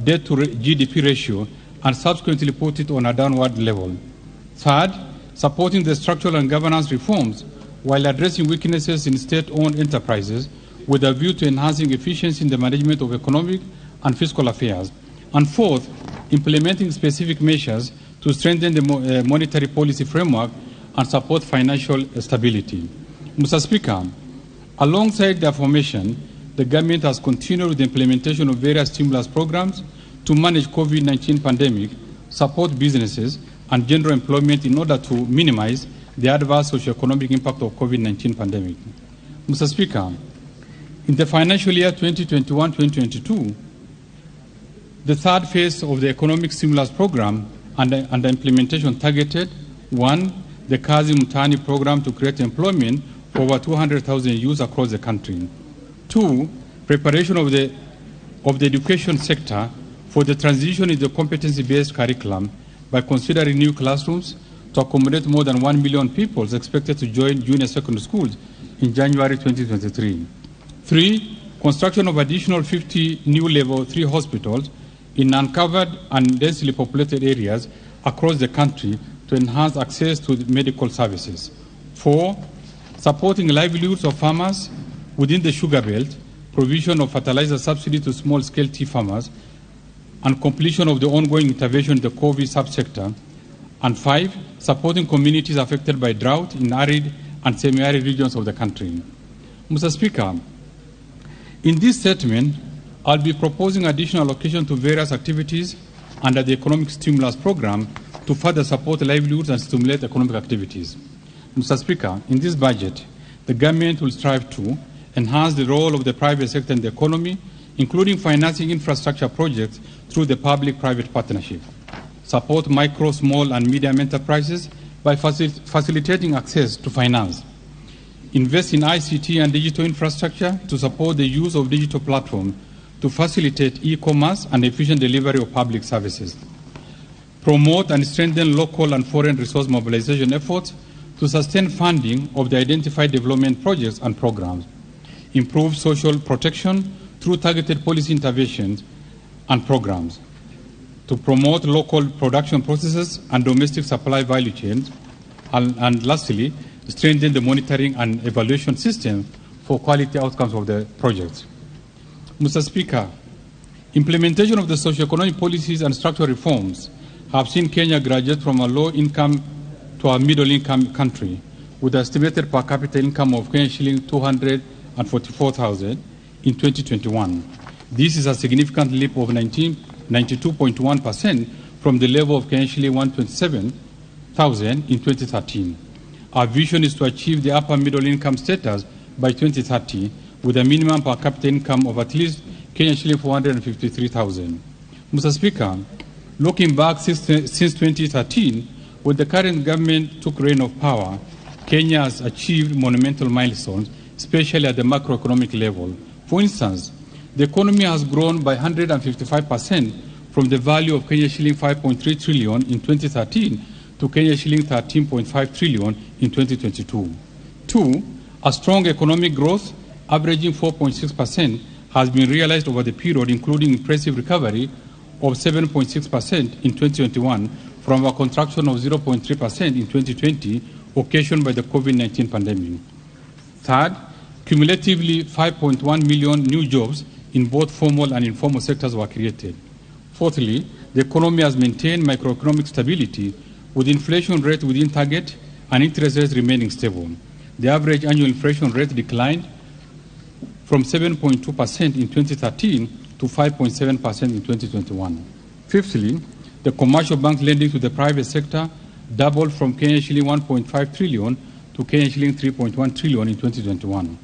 debt to GDP ratio and subsequently put it on a downward level. Third, supporting the structural and governance reforms while addressing weaknesses in state-owned enterprises with a view to enhancing efficiency in the management of economic and fiscal affairs. And fourth, implementing specific measures to strengthen the monetary policy framework and support financial stability. Mr. Speaker, alongside the aforementioned, the government has continued with the implementation of various stimulus programs to manage COVID-19 pandemic, support businesses, and general employment in order to minimize the adverse socioeconomic impact of COVID-19 pandemic. Mr. Speaker, in the financial year 2021-2022, the third phase of the economic stimulus program and the implementation targeted, 1, the Kazi Mtaani program to create employment for over 200,000 youths across the country. 2, preparation of the education sector for the transition into the competency-based curriculum by considering new classrooms to accommodate more than 1 million pupils expected to join junior secondary schools in January 2023. 3, construction of additional 50 new level 3 hospitals in uncovered and densely populated areas across the country to enhance access to medical services. 4, supporting livelihoods of farmers within the sugar belt, provision of fertilizer subsidy to small-scale tea farmers, and completion of the ongoing intervention in the COVID subsector. And 5, supporting communities affected by drought in arid and semi-arid regions of the country. Mr. Speaker, in this statement, I'll be proposing additional allocation to various activities under the Economic Stimulus Program to further support livelihoods and stimulate economic activities. Mr. Speaker, in this budget, the government will strive to enhance the role of the private sector in the economy, including financing infrastructure projects through the public-private partnership, support micro, small, and medium enterprises by facilitating access to finance, invest in ICT and digital infrastructure to support the use of digital platforms to facilitate e-commerce and efficient delivery of public services, promote and strengthen local and foreign resource mobilization efforts to sustain funding of the identified development projects and programs, improve social protection through targeted policy interventions and programs, to promote local production processes and domestic supply value chains, and lastly, strengthen the monitoring and evaluation system for quality outcomes of the projects. Mr. Speaker, implementation of the socioeconomic policies and structural reforms have seen Kenya graduate from a low income to a middle income country with an estimated per capita income of Kenyan shilling 244,000 in 2021. This is a significant leap of 92.1% from the level of Kenyan shilling 127,000 in 2013. Our vision is to achieve the upper middle income status by 2030 with a minimum per capita income of at least Kenyan shilling 453,000. Mr. Speaker, looking back since 2013, when the current government took reign of power, Kenya has achieved monumental milestones, especially at the macroeconomic level. For instance, the economy has grown by 155% from the value of Kenya shilling 5.3 trillion in 2013 to Kenya shilling 13.5 trillion in 2022. 2, a strong economic growth averaging 4.6% has been realized over the period, including impressive recovery of 7.6% in 2021 from a contraction of 0.3% in 2020 occasioned by the COVID-19 pandemic. Third, cumulatively 5.1 million new jobs in both formal and informal sectors were created. Fourthly, the economy has maintained microeconomic stability with inflation rate within target and interest rates remaining stable. The average annual inflation rate declined from 7.2% in 2013 to 5.7% in 2021. Fifthly, the commercial bank lending to the private sector doubled from Kenya shilling 1.5 trillion to Kenya shilling 3.1 trillion in 2021.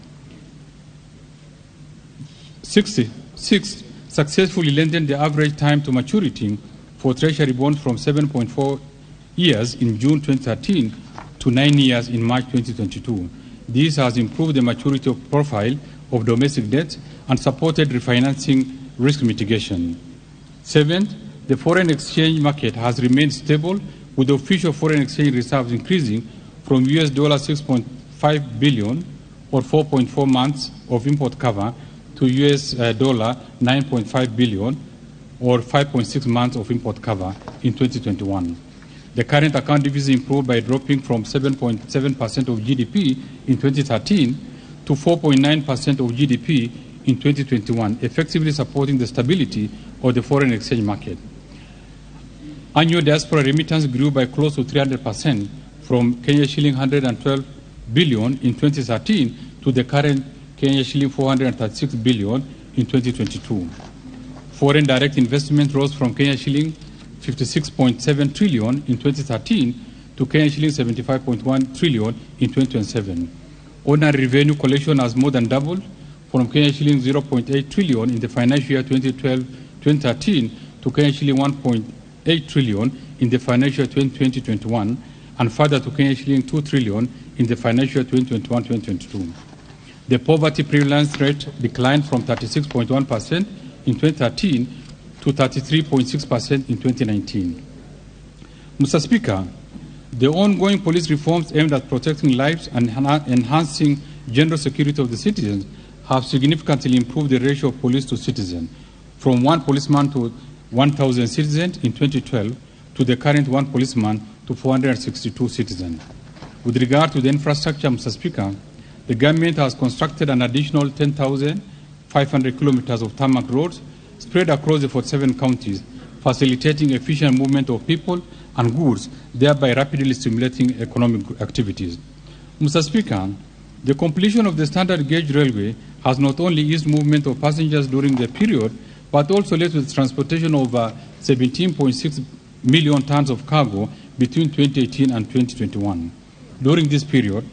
Sixth, successfully lengthened the average time to maturity for treasury bonds from 7.4 years in June 2013 to 9 years in March 2022. This has improved the maturity profile of domestic debt and supported refinancing risk mitigation. Seventh, the foreign exchange market has remained stable, with the official foreign exchange reserves increasing from US dollar 6.5 billion or 4.4 months of import cover to US dollar 9.5 billion or 5.6 months of import cover in 2021. The current account deficit improved by dropping from 7.7% of GDP in 2013 to 4.9% of GDP in 2021, effectively supporting the stability of the foreign exchange market. Annual diaspora remittance grew by close to 300% from Kenya shilling 112 billion in 2013 to the current Kenya shilling 436 billion in 2022. Foreign direct investment rose from Kenya shilling 56.7 trillion in 2013 to Kenya shilling 75.1 trillion in 2027. Ordinary revenue collection has more than doubled from Kenya shilling 0.8 trillion in the financial year 2012-2013 to Kenya shilling 1.8 trillion in the financial year 2020-21, and further to Kenya shilling 2 trillion in the financial year 2021-2022. The poverty prevalence rate declined from 36.1% in 2013 to 33.6% in 2019. Mr. Speaker, the ongoing police reforms aimed at protecting lives and enhancing general security of the citizens have significantly improved the ratio of police to citizen, from 1 policeman to 1,000 citizens in 2012 to the current 1 policeman to 462 citizens. With regard to the infrastructure, Mr. Speaker, the government has constructed an additional 10,500 kilometers of tarmac roads spread across the 47 counties, facilitating efficient movement of people and goods, thereby rapidly stimulating economic activities. Mr. Speaker, the completion of the standard gauge railway has not only eased movement of passengers during the period, but also led to the transportation of 17.6 million tons of cargo between 2018 and 2021. During this period,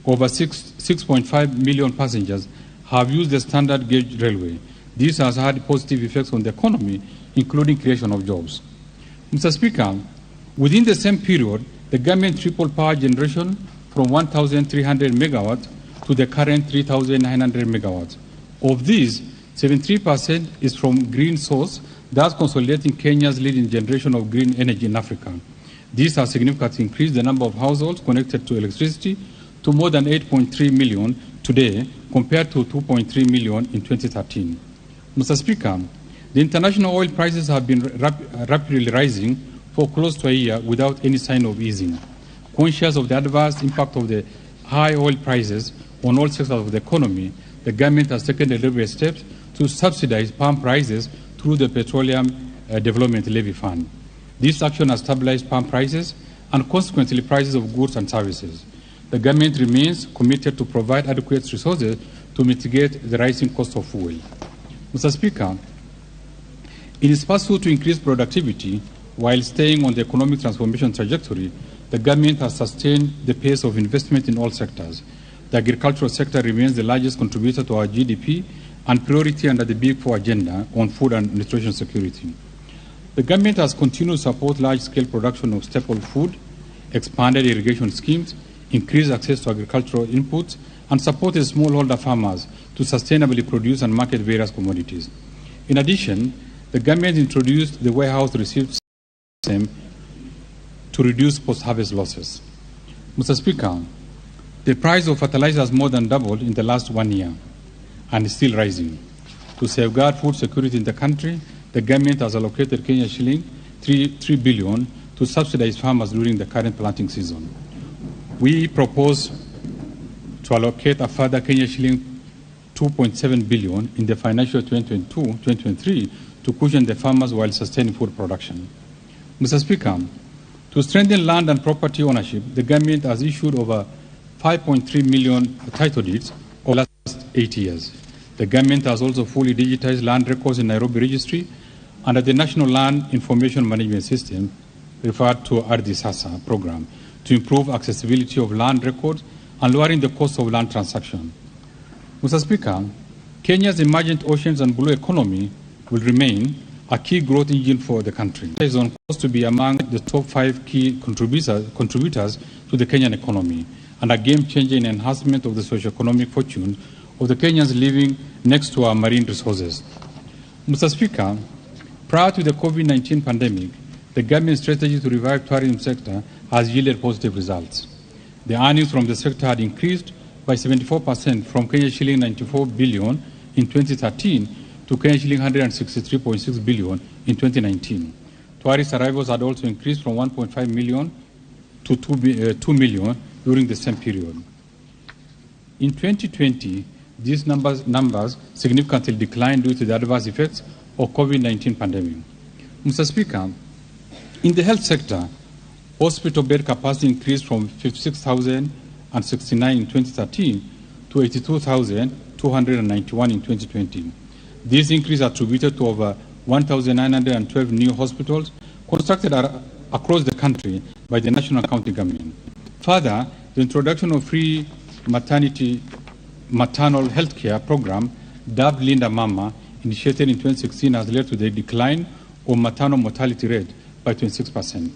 over 6.5 million passengers have used the standard gauge railway. This has had positive effects on the economy, including creation of jobs. Mr. Speaker, within the same period, the government tripled power generation from 1,300 megawatts to the current 3,900 megawatts. Of these, 73% is from green source, thus consolidating Kenya's leading generation of green energy in Africa. This has significantly increased the number of households connected to electricity to more than 8.3 million today, compared to 2.3 million in 2013. Mr. Speaker, the international oil prices have been rapidly rising for close to a year without any sign of easing. Conscious of the adverse impact of the high oil prices on all sectors of the economy, the government has taken deliberate steps to subsidize pump prices through the Petroleum Development Levy Fund. This action has stabilized pump prices and consequently prices of goods and services. The government remains committed to provide adequate resources to mitigate the rising cost of fuel. Mr. Speaker, in its pursuit to increase productivity while staying on the economic transformation trajectory, the government has sustained the pace of investment in all sectors. The agricultural sector remains the largest contributor to our GDP and priority under the Big Four agenda on food and nutrition security. The government has continued to support large-scale production of staple food, expanded irrigation schemes, increased access to agricultural inputs, and supported smallholder farmers to sustainably produce and market various commodities. In addition, the government introduced the warehouse receipt system to reduce post-harvest losses. Mr. Speaker, the price of fertilizer has more than doubled in the last 1 year and is still rising. To safeguard food security in the country, the government has allocated Kenya shilling 3 billion to subsidize farmers during the current planting season. We propose to allocate a further Kenya shilling 2.7 billion in the financial 2022-2023 to cushion the farmers while sustaining food production. Mr. Speaker, to strengthen land and property ownership, the government has issued over 5.3 million title deeds over the last 8 years. The government has also fully digitized land records in Nairobi Registry under the National Land Information Management System, referred to Ardhisasa program, to improve accessibility of land records and lowering the cost of land transaction. Mr. Speaker, Kenya's emergent oceans and blue economy will remain a key growth engine for the country. It is on course to be among the top 5 key contributors to the Kenyan economy and a game-changing enhancement of the socioeconomic fortune of the Kenyans living next to our marine resources. Mr. Speaker, prior to the COVID-19 pandemic, the government's strategy to revive tourism sector has yielded positive results. The earnings from the sector had increased by 74% from Kenya shilling 94 billion in 2013 to Kenya shilling 163.6 billion in 2019. Tourist arrivals had also increased from 1.5 million to 2 million during the same period. In 2020, these numbers significantly declined due to the adverse effects of COVID-19 pandemic. Mr. Speaker, in the health sector, hospital bed capacity increased from 56,069 in 2013 to 82,291 in 2020. This increase attributed to over 1,912 new hospitals constructed across the country by the national county government. Further, the introduction of free maternal health care program, dubbed Linda Mama, initiated in 2016, has led to the decline of maternal mortality rate by 26%.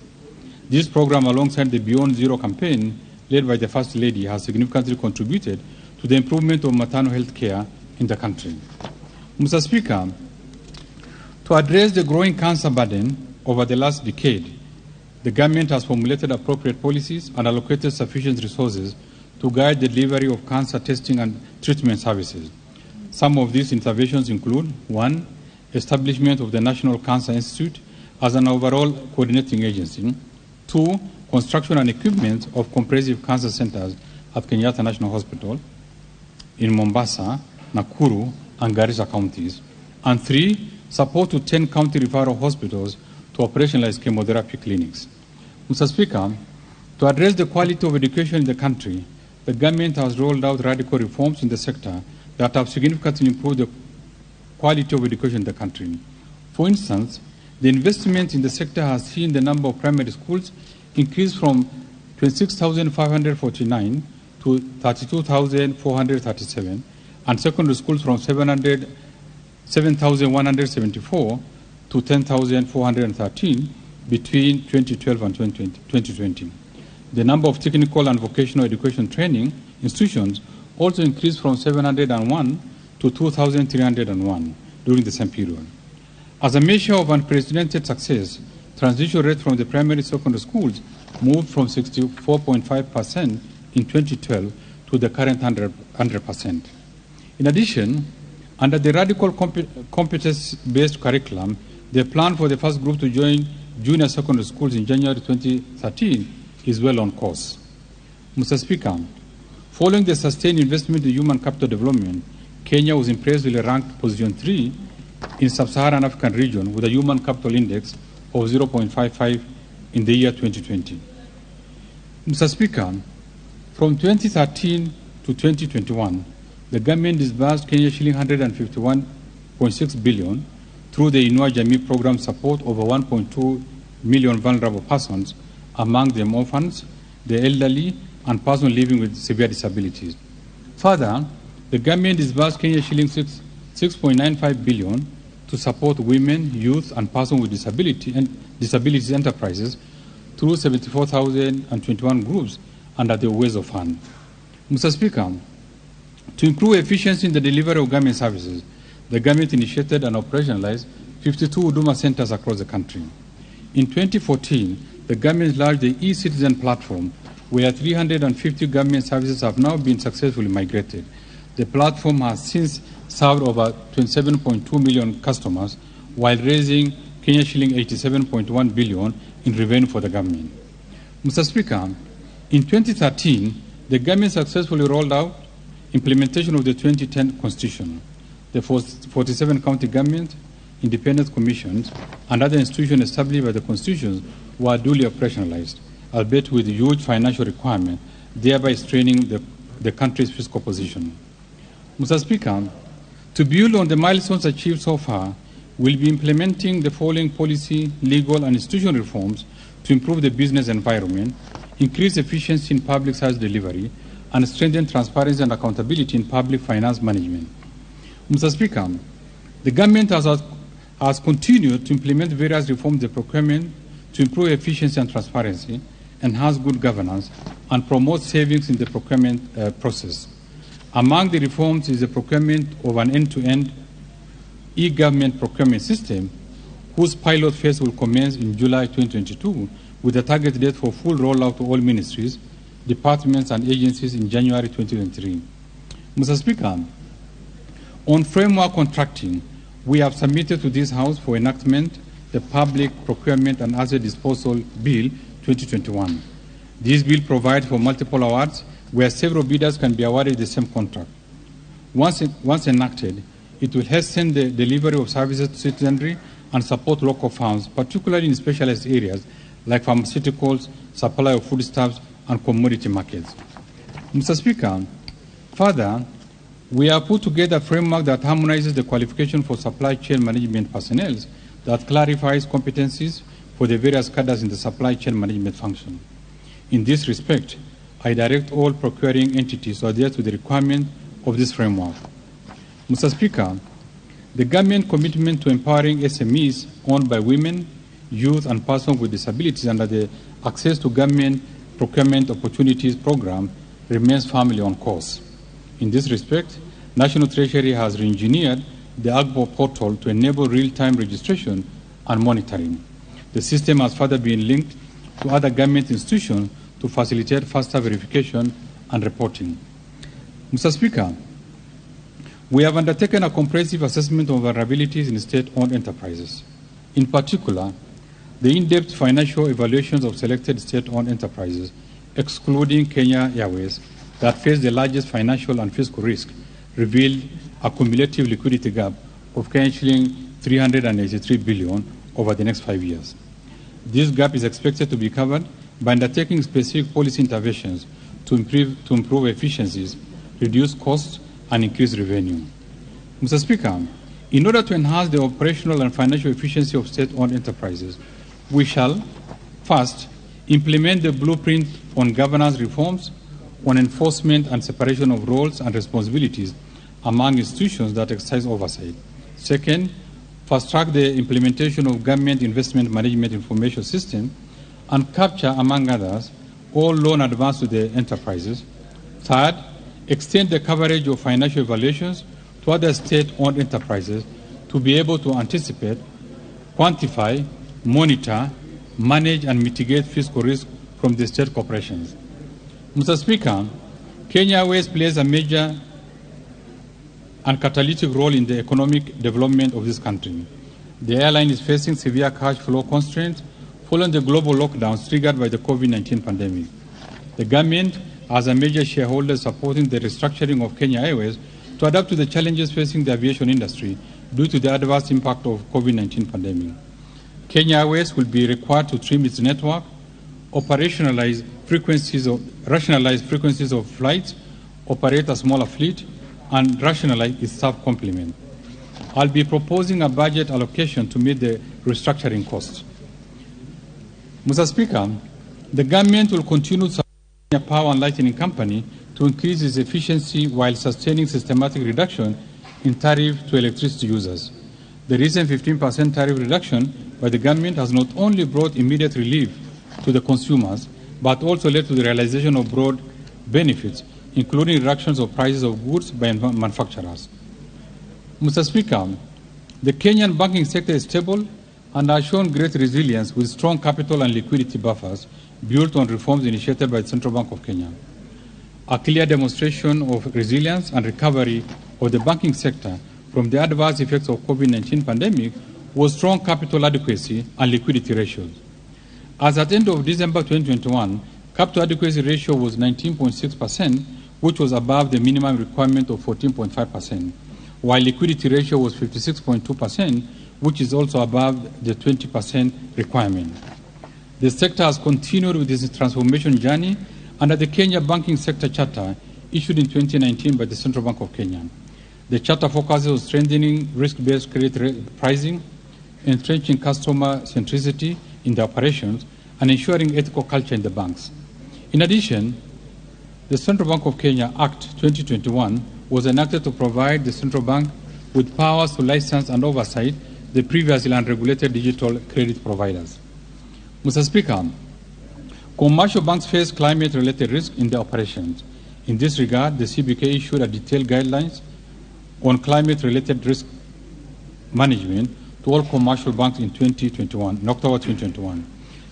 This program, alongside the Beyond Zero campaign led by the First Lady, has significantly contributed to the improvement of maternal health care in the country. Mr. Speaker, to address the growing cancer burden over the last decade, the government has formulated appropriate policies and allocated sufficient resources to guide the delivery of cancer testing and treatment services. Some of these interventions include, 1, establishment of the National Cancer Institute as an overall coordinating agency, 2, construction and equipment of comprehensive cancer centers at Kenyatta National Hospital in Mombasa, Nakuru, and Garissa counties, and 3, support to 10 county referral hospitals to operationalize chemotherapy clinics. Mr. Speaker, to address the quality of education in the country, the government has rolled out radical reforms in the sector that have significantly improved the quality of education in the country. For instance, the investment in the sector has seen the number of primary schools increase from 26,549 to 32,437, and secondary schools from 7,174 to 10,413 between 2012 and 2020. The number of technical and vocational education training institutions also increased from 701 to 2,301 during the same period. As a measure of unprecedented success, transition rate from the primary secondary schools moved from 64.5% in 2012 to the current 100%. In addition, under the radical competence-based curriculum, the plan for the first group to join junior secondary schools in January 2013 is well on course. Mr. Speaker, following the sustained investment in human capital development, Kenya was impressively ranked position 3 in Sub-Saharan African region with a human capital index of 0.55 in the year 2020. Mr. Speaker, from 2013 to 2021, the government disbursed Kenya shilling 151.6 billion through the Inua Jamii program support over 1.2 million vulnerable persons, among them orphans, the elderly, and persons living with severe disabilities. Further, the government disbursed Kenya shilling 6.95 billion to support women, youth, and persons with disability and disabilities enterprises through 74,021 groups under the Uwezo Fund. Mr. Speaker, to improve efficiency in the delivery of government services, the government initiated and operationalized 52 Huduma centers across the country. In 2014, the government launched the e-Citizen platform, where 350 government services have now been successfully migrated. The platform has since served over 27.2 million customers while raising Kenya shilling 87.1 billion in revenue for the government. Mr. Speaker, in 2013, the government successfully rolled out implementation of the 2010 Constitution. The 47 county government, independent commissions, and other institutions established by the Constitution were duly operationalized, albeit with huge financial requirements, thereby straining the country's fiscal position. Mr. Speaker, To build on the milestones achieved so far, we'll be implementing the following policy, legal, and institutional reforms to improve the business environment, increase efficiency in public service delivery, and strengthen transparency and accountability in public finance management. Mr. Speaker, the government has continued to implement various reforms in procurement to improve efficiency and transparency, enhance good governance, and promote savings in the procurement process. Among the reforms is the procurement of an end-to-end e-government procurement system, whose pilot phase will commence in July 2022, with a target date for full rollout to all ministries, departments, and agencies in January 2023. Mr. Speaker, on framework contracting, we have submitted to this House for enactment the Public Procurement and Asset Disposal Bill 2021. This bill provides for multiple awards where several bidders can be awarded the same contract. Once enacted, it will hasten the delivery of services to citizenry and support local firms, particularly in specialized areas like pharmaceuticals, supply of foodstuffs, and commodity markets. Mr. Speaker, further, we have put together a framework that harmonizes the qualification for supply chain management personnel, that clarifies competencies for the various cadres in the supply chain management function. In this respect, I direct all procuring entities to adhere to the requirement of this framework. Mr. Speaker, the government commitment to empowering SMEs owned by women, youth, and persons with disabilities under the Access to Government Procurement Opportunities Program remains firmly on course. In this respect, National Treasury has re-engineered the AGBO portal to enable real-time registration and monitoring. The system has further been linked to other government institutions to facilitate faster verification and reporting. Mr. Speaker, we have undertaken a comprehensive assessment of vulnerabilities in state-owned enterprises. In particular, the in-depth financial evaluations of selected state-owned enterprises, excluding Kenya Airways, that face the largest financial and fiscal risk, revealed a cumulative liquidity gap of Kenyan shilling 383 billion over the next 5 years. This gap is expected to be covered by undertaking specific policy interventions to improve efficiencies, reduce costs, and increase revenue. Mr. Speaker, in order to enhance the operational and financial efficiency of state-owned enterprises, we shall, first, implement the blueprint on governance reforms, on enforcement and separation of roles and responsibilities among institutions that exercise oversight. Second, fast-track the implementation of government investment management information system and capture, among others, all loan advance to the enterprises. Third, extend the coverage of financial evaluations to other state-owned enterprises to be able to anticipate, quantify, monitor, manage, and mitigate fiscal risk from the state corporations. Mr. Speaker, Kenya Airways plays a major and catalytic role in the economic development of this country. The airline is facing severe cash flow constraints following the global lockdowns triggered by the COVID-19 pandemic. The government, as a major shareholder, supporting the restructuring of Kenya Airways to adapt to the challenges facing the aviation industry due to the adverse impact of COVID-19 pandemic. Kenya Airways will be required to trim its network, rationalize frequencies of flights, operate a smaller fleet, and rationalize its staff complement. I'll be proposing a budget allocation to meet the restructuring costs. Mr. Speaker, the government will continue to support Kenya Power and Lighting Company to increase its efficiency while sustaining systematic reduction in tariff to electricity users. The recent 15% tariff reduction by the government has not only brought immediate relief to the consumers, but also led to the realization of broad benefits, including reductions of prices of goods by manufacturers. Mr. Speaker, the Kenyan banking sector is stable and has shown great resilience with strong capital and liquidity buffers built on reforms initiated by the Central Bank of Kenya. A clear demonstration of resilience and recovery of the banking sector from the adverse effects of COVID-19 pandemic was strong capital adequacy and liquidity ratios. As at end of December 2021, capital adequacy ratio was 19.6%, which was above the minimum requirement of 14.5%, while liquidity ratio was 56.2%, which is also above the 20% requirement. The sector has continued with its transformation journey under the Kenya Banking Sector Charter issued in 2019 by the Central Bank of Kenya. The charter focuses on strengthening risk-based credit pricing, entrenching customer centricity in the operations, and ensuring ethical culture in the banks. In addition, the Central Bank of Kenya Act 2021 was enacted to provide the central bank with powers to license and oversight the previously unregulated digital credit providers. Mr. Speaker, commercial banks face climate-related risk in their operations. In this regard, the CBK issued a detailed guidelines on climate-related risk management to all commercial banks in 2021, in October 2021.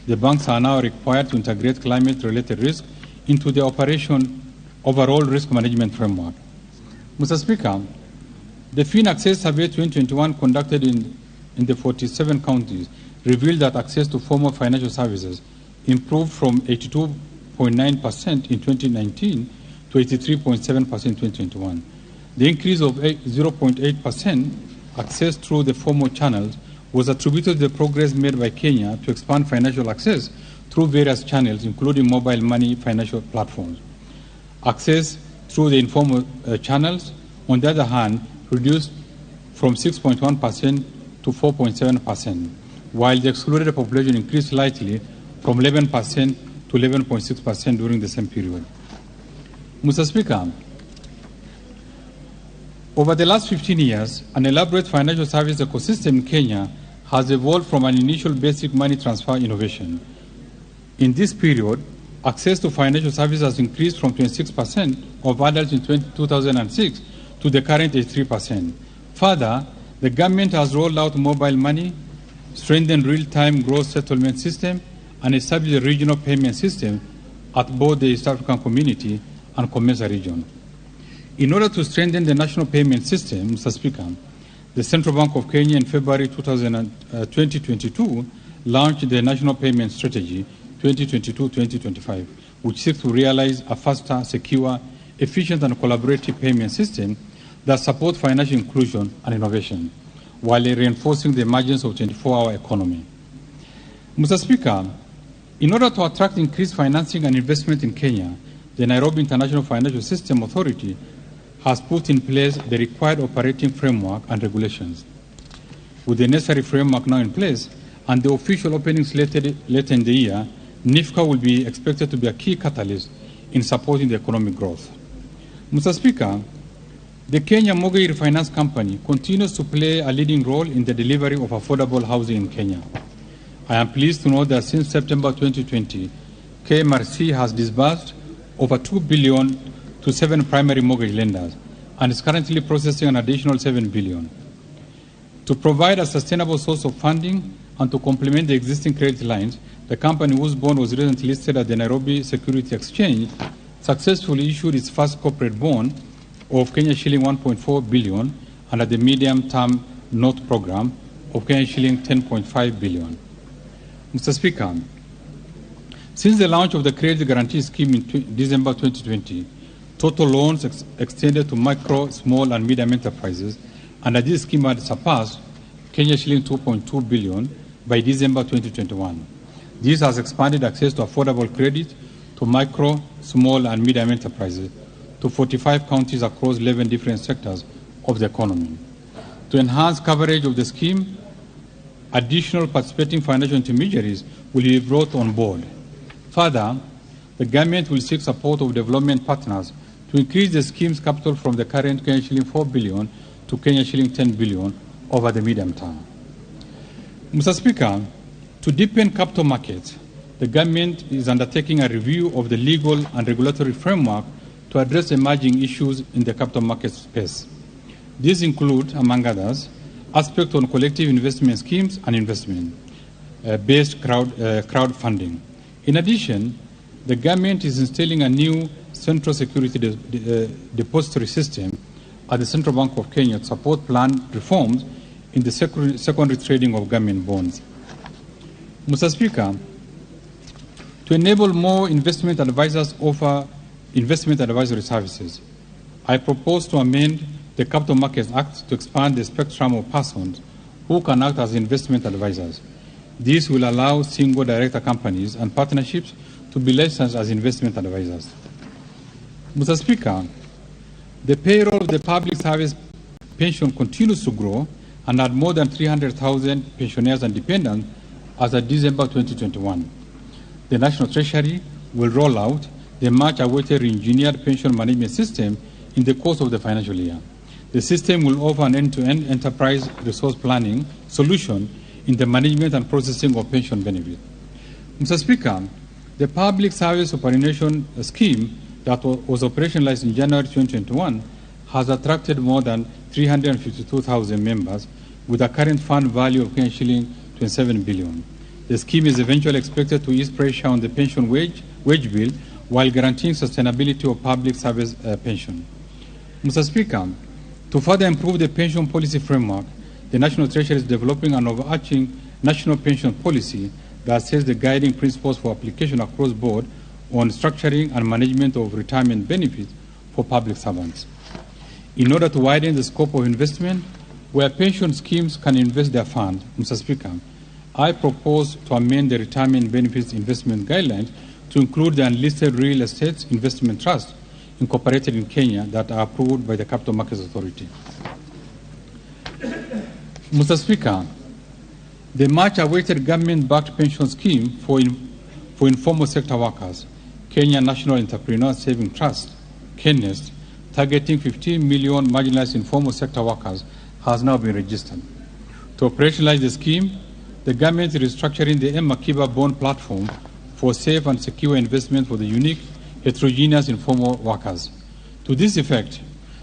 The banks are now required to integrate climate-related risk into the operation overall risk management framework. Mr. Speaker, the FinAccess Survey 2021 conducted in the 47 counties revealed that access to formal financial services improved from 82.9% in 2019 to 83.7% in 2021. The increase of 0.8% access through the formal channels was attributed to the progress made by Kenya to expand financial access through various channels, including mobile money financial platforms. Access through the informal channels, on the other hand, reduced from 6.1% to 4.7%, while the excluded population increased slightly from 11% to 11.6% during the same period. Mr. Speaker, over the last 15 years, an elaborate financial service ecosystem in Kenya has evolved from an initial basic money transfer innovation. In this period, access to financial services has increased from 26% of adults in 2006 to the current 83%. Further, the government has rolled out mobile money, strengthened real-time gross settlement system, and established a regional payment system at both the East African Community and COMESA region. In order to strengthen the national payment system, Mr. Speaker, the Central Bank of Kenya in February 2022 launched the National Payment Strategy 2022-2025, which seeks to realize a faster, secure, efficient, and collaborative payment system that supports financial inclusion and innovation, while reinforcing the emergence of 24-hour economy. Mr. Speaker, in order to attract increased financing and investment in Kenya, the Nairobi International Financial System Authority has put in place the required operating framework and regulations. With the necessary framework now in place and the official opening slated later in the year, NIFCA will be expected to be a key catalyst in supporting the economic growth. Mr. Speaker, the Kenya Mortgage Refinance Company continues to play a leading role in the delivery of affordable housing in Kenya. I am pleased to note that since September 2020, KMRC has disbursed over 2 billion to 7 primary mortgage lenders and is currently processing an additional 7 billion. To provide a sustainable source of funding and to complement the existing credit lines, the company, whose bond was recently listed at the Nairobi Security Exchange, successfully issued its first corporate bond of Kenya shilling 1.4 billion under the medium-term note program of Kenya shilling 10.5 billion. Mr. Speaker, since the launch of the credit guarantee scheme in December 2020, total loans extended to micro, small, and medium enterprises under this scheme had surpassed Kenya shilling 2.2 billion by December 2021. This has expanded access to affordable credit to micro, small, and medium enterprises to 45 counties across 11 different sectors of the economy. To enhance coverage of the scheme, additional participating financial intermediaries will be brought on board. Further, the government will seek support of development partners to increase the scheme's capital from the current Kenya shilling 4 billion to Kenya shilling 10 billion over the medium term. Mr. Speaker, to deepen capital markets, the government is undertaking a review of the legal and regulatory framework to address emerging issues in the capital market space. These include, among others, aspects on collective investment schemes and investment-based crowdfunding. In addition, the government is installing a new central security depository system at the Central Bank of Kenya to support planned reforms in the secondary trading of government bonds. Mr. Speaker, to enable more investment advisors offer investment advisory services, I propose to amend the Capital Markets Act to expand the spectrum of persons who can act as investment advisors. This will allow single director companies and partnerships to be licensed as investment advisors. Mr. Speaker, the payroll of the public service pension continues to grow and had more than 300,000 pensioners and dependents as of December 2021. The National Treasury will roll out the much-awaited re-engineered pension management system in the course of the financial year. The system will offer an end-to-end enterprise resource planning solution in the management and processing of pension benefits. Mr. Speaker, the Public Service Superannuation Scheme that was operationalized in January 2021 has attracted more than 352,000 members with a current fund value of Kenyan shilling 27 billion. The scheme is eventually expected to ease pressure on the pension wage bill while guaranteeing sustainability of public service pension. Mr. Speaker, to further improve the pension policy framework, the National Treasury is developing an overarching national pension policy that sets the guiding principles for application across board on structuring and management of retirement benefits for public servants. In order to widen the scope of investment where pension schemes can invest their funds, Mr. Speaker, I propose to amend the Retirement Benefits Investment Guidelines to include the unlisted real estate investment trusts incorporated in Kenya that are approved by the Capital Markets Authority. Mr. Speaker, the much-awaited government-backed pension scheme for informal sector workers, Kenya National Entrepreneur Saving Trust, KENEST, targeting 15 million marginalized informal sector workers, has now been registered. To operationalize the scheme, the government is restructuring the M-Akiba bond platform for safe and secure investment for the unique, heterogeneous informal workers. To this effect,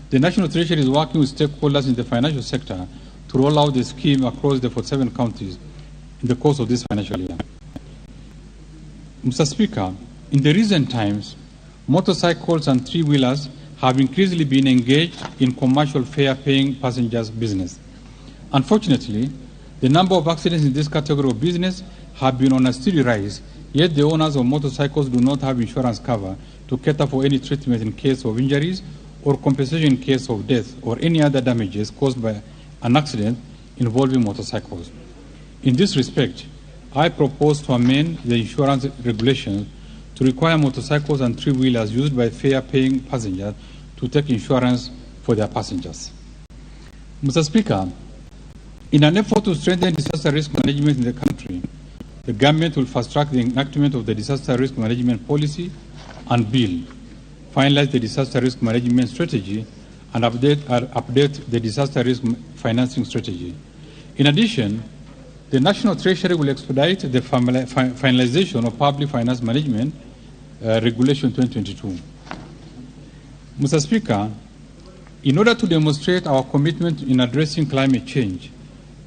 the National Treasury is working with stakeholders in the financial sector to roll out the scheme across the 47 counties in the course of this financial year. Mr. Speaker, in the recent times, motorcycles and three-wheelers have increasingly been engaged in commercial fare-paying passengers business. Unfortunately, the number of accidents in this category of business have been on a steady rise, yet the owners of motorcycles do not have insurance cover to cater for any treatment in case of injuries or compensation in case of death or any other damages caused by an accident involving motorcycles. In this respect, I propose to amend the insurance regulations to require motorcycles and three-wheelers used by fare-paying passengers to take insurance for their passengers. Mr. Speaker, in an effort to strengthen disaster risk management in the country, the government will fast-track the enactment of the Disaster Risk Management Policy and Bill, finalize the Disaster Risk Management Strategy, and update the Disaster Risk Financing Strategy. In addition, the National Treasury will expedite the finalization of Public Finance Management Regulation 2022. Mr. Speaker, in order to demonstrate our commitment in addressing climate change,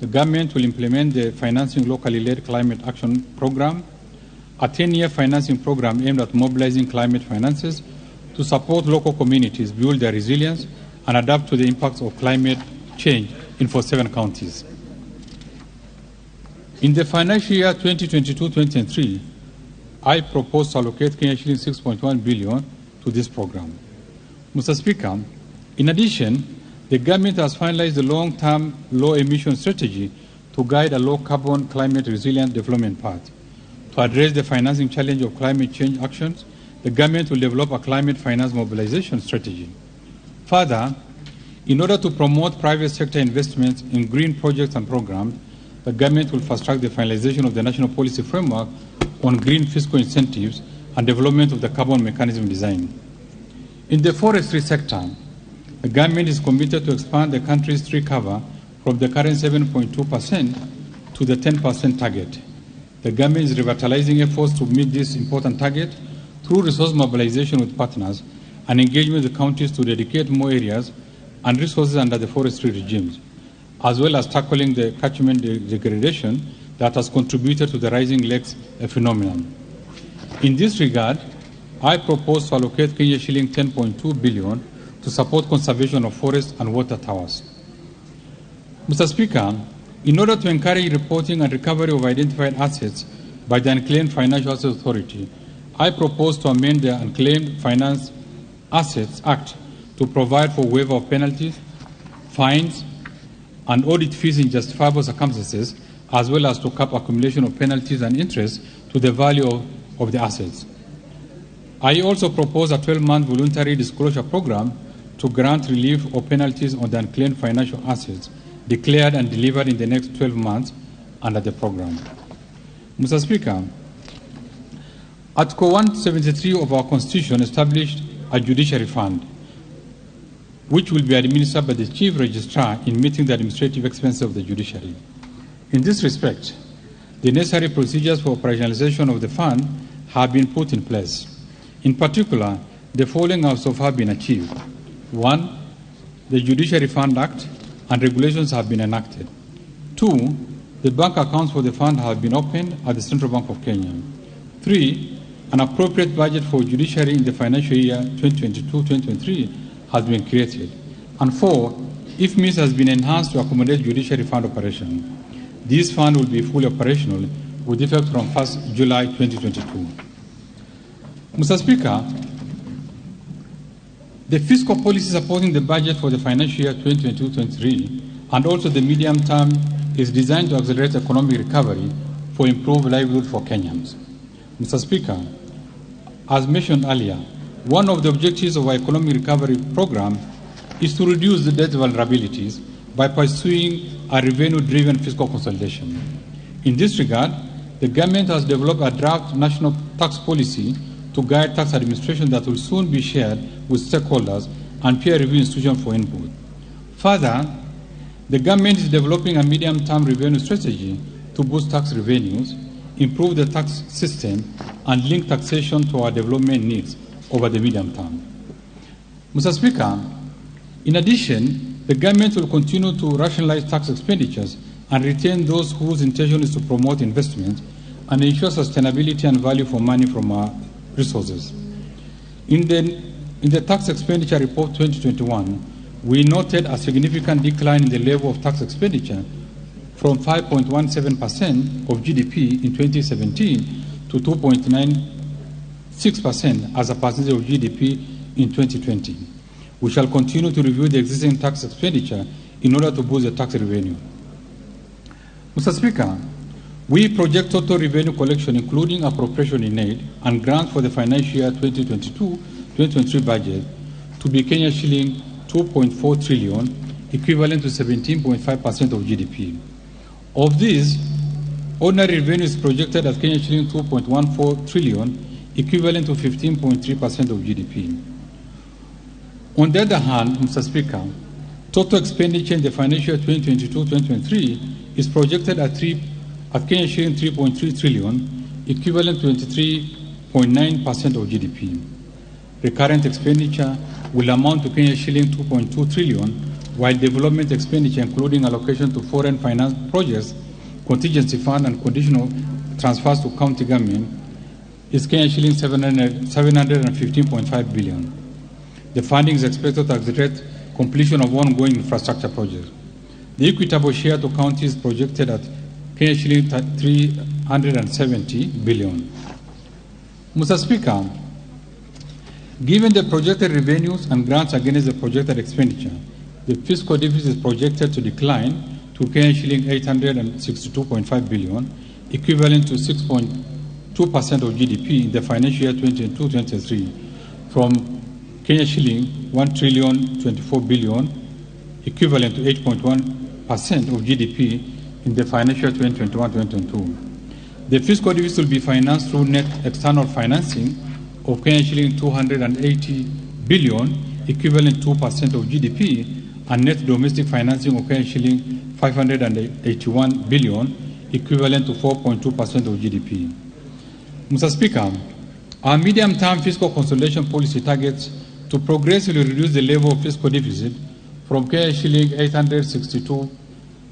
the government will implement the Financing Locally Led Climate Action Program, a 10-year financing program aimed at mobilizing climate finances to support local communities build their resilience and adapt to the impacts of climate change in 47 counties. In the financial year 2022-2023, I propose to allocate Kenya shilling 6.1 billion to this program. Mr. Speaker, in addition, the government has finalized the long-term low-emission strategy to guide a low-carbon, climate-resilient development path. To address the financing challenge of climate change actions, the government will develop a climate finance mobilization strategy. Further, in order to promote private sector investments in green projects and programs, the government will fast-track the finalization of the national policy framework on green fiscal incentives and development of the carbon mechanism design. In the forestry sector, the government is committed to expand the country's tree cover from the current 7.2% to the 10% target. The government is revitalizing efforts to meet this important target through resource mobilization with partners and engagement with the counties to dedicate more areas and resources under the forestry regimes, as well as tackling the catchment degradation that has contributed to the rising lakes phenomenon. In this regard, I propose to allocate Kenya shilling 10.2 billion to support conservation of forests and water towers. Mr. Speaker, in order to encourage reporting and recovery of identified assets by the Unclaimed Financial Assets Authority, I propose to amend the Unclaimed Finance Assets Act to provide for waiver of penalties, fines, and audit fees in justifiable circumstances, as well as to cap accumulation of penalties and interest to the value of the assets. I also propose a 12-month voluntary disclosure program to grant relief or penalties on the unclaimed financial assets declared and delivered in the next 12 months under the program. Mr. Speaker, Article 173 of our Constitution established a judiciary fund, which will be administered by the Chief Registrar in meeting the administrative expenses of the judiciary. In this respect, the necessary procedures for operationalization of the fund have been put in place. In particular, the following have so far been achieved. 1, the Judiciary Fund Act and regulations have been enacted. 2, the bank accounts for the fund have been opened at the Central Bank of Kenya. 3, an appropriate budget for judiciary in the financial year 2022-2023 has been created. And 4, IFMIS has been enhanced to accommodate judiciary fund operation. This fund will be fully operational with effect from 1st July 2022. Mr. Speaker, the fiscal policy supporting the budget for the financial year 2022-23 and also the medium term is designed to accelerate economic recovery for improved livelihood for Kenyans. Mr. Speaker, as mentioned earlier, one of the objectives of our economic recovery program is to reduce the debt vulnerabilities by pursuing a revenue-driven fiscal consolidation. In this regard, the government has developed a draft national tax policy to guide tax administration that will soon be shared with stakeholders and peer review institutions for input. Further, the government is developing a medium-term revenue strategy to boost tax revenues, improve the tax system, and link taxation to our development needs over the medium term. Mr. Speaker, in addition, the government will continue to rationalize tax expenditures and retain those whose intention is to promote investment and ensure sustainability and value for money from our resources. In the Tax Expenditure Report 2021, we noted a significant decline in the level of tax expenditure from 5.17% of GDP in 2017 to 2.96% as a percentage of GDP in 2020. We shall continue to review the existing tax expenditure in order to boost the tax revenue. Mr. Speaker, we project total revenue collection, including appropriation in aid and grants for the financial year 2022-2023 budget, to be Kenya shilling 2.4 trillion, equivalent to 17.5% of GDP. Of this, ordinary revenue is projected at Kenya shilling 2.14 trillion, equivalent to 15.3% of GDP. On the other hand, Mr. Speaker, total expenditure in the financial year 2022-2023 is projected at Kenya shilling 3.3 trillion, equivalent to 23.9% of GDP. Recurrent expenditure will amount to Kenya shilling 2.2 trillion, while development expenditure, including allocation to foreign finance projects, contingency fund, and conditional transfers to county government, is Kenya shilling 715.5 billion. The funding is expected to accelerate completion of ongoing infrastructure projects. The equitable share to counties is projected at Kenya shilling 370 billion. Mr. Speaker, given the projected revenues and grants against the projected expenditure, the fiscal deficit is projected to decline to Kenya shilling 862.5 billion, equivalent to 6.2% of GDP in the financial year 2022-23, from Kenya shilling 1 trillion 24 billion, equivalent to 8.1% of GDP in the financial year 2021-2022. The fiscal deficit will be financed through net external financing of Kenya shilling 280 billion, equivalent 2% of GDP, and net domestic financing of Kenya shilling 581 billion, equivalent to 4.2% of GDP. Mr. Speaker, our medium-term fiscal consolidation policy targets to progressively reduce the level of fiscal deficit from Kenya shilling 862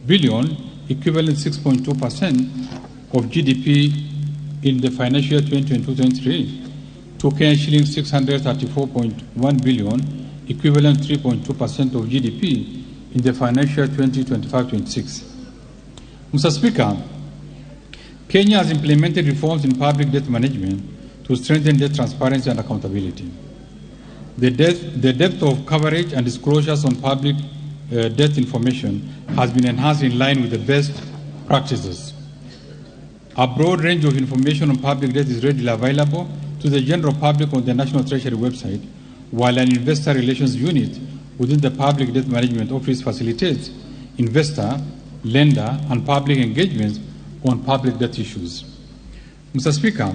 billion, equivalent 6.2% of GDP in the financial year 2022-23, to Kenya shilling 634.1 billion, equivalent 3.2% of GDP in the financial year 2025-26. Mr. Speaker, Kenya has implemented reforms in public debt management to strengthen debt transparency and accountability. The depth of coverage and disclosures on public debt information has been enhanced in line with the best practices. A broad range of information on public debt is readily available to the general public on the National Treasury website, while an investor relations unit within the Public Debt Management Office facilitates investor, lender, and public engagements on public debt issues. Mr. Speaker,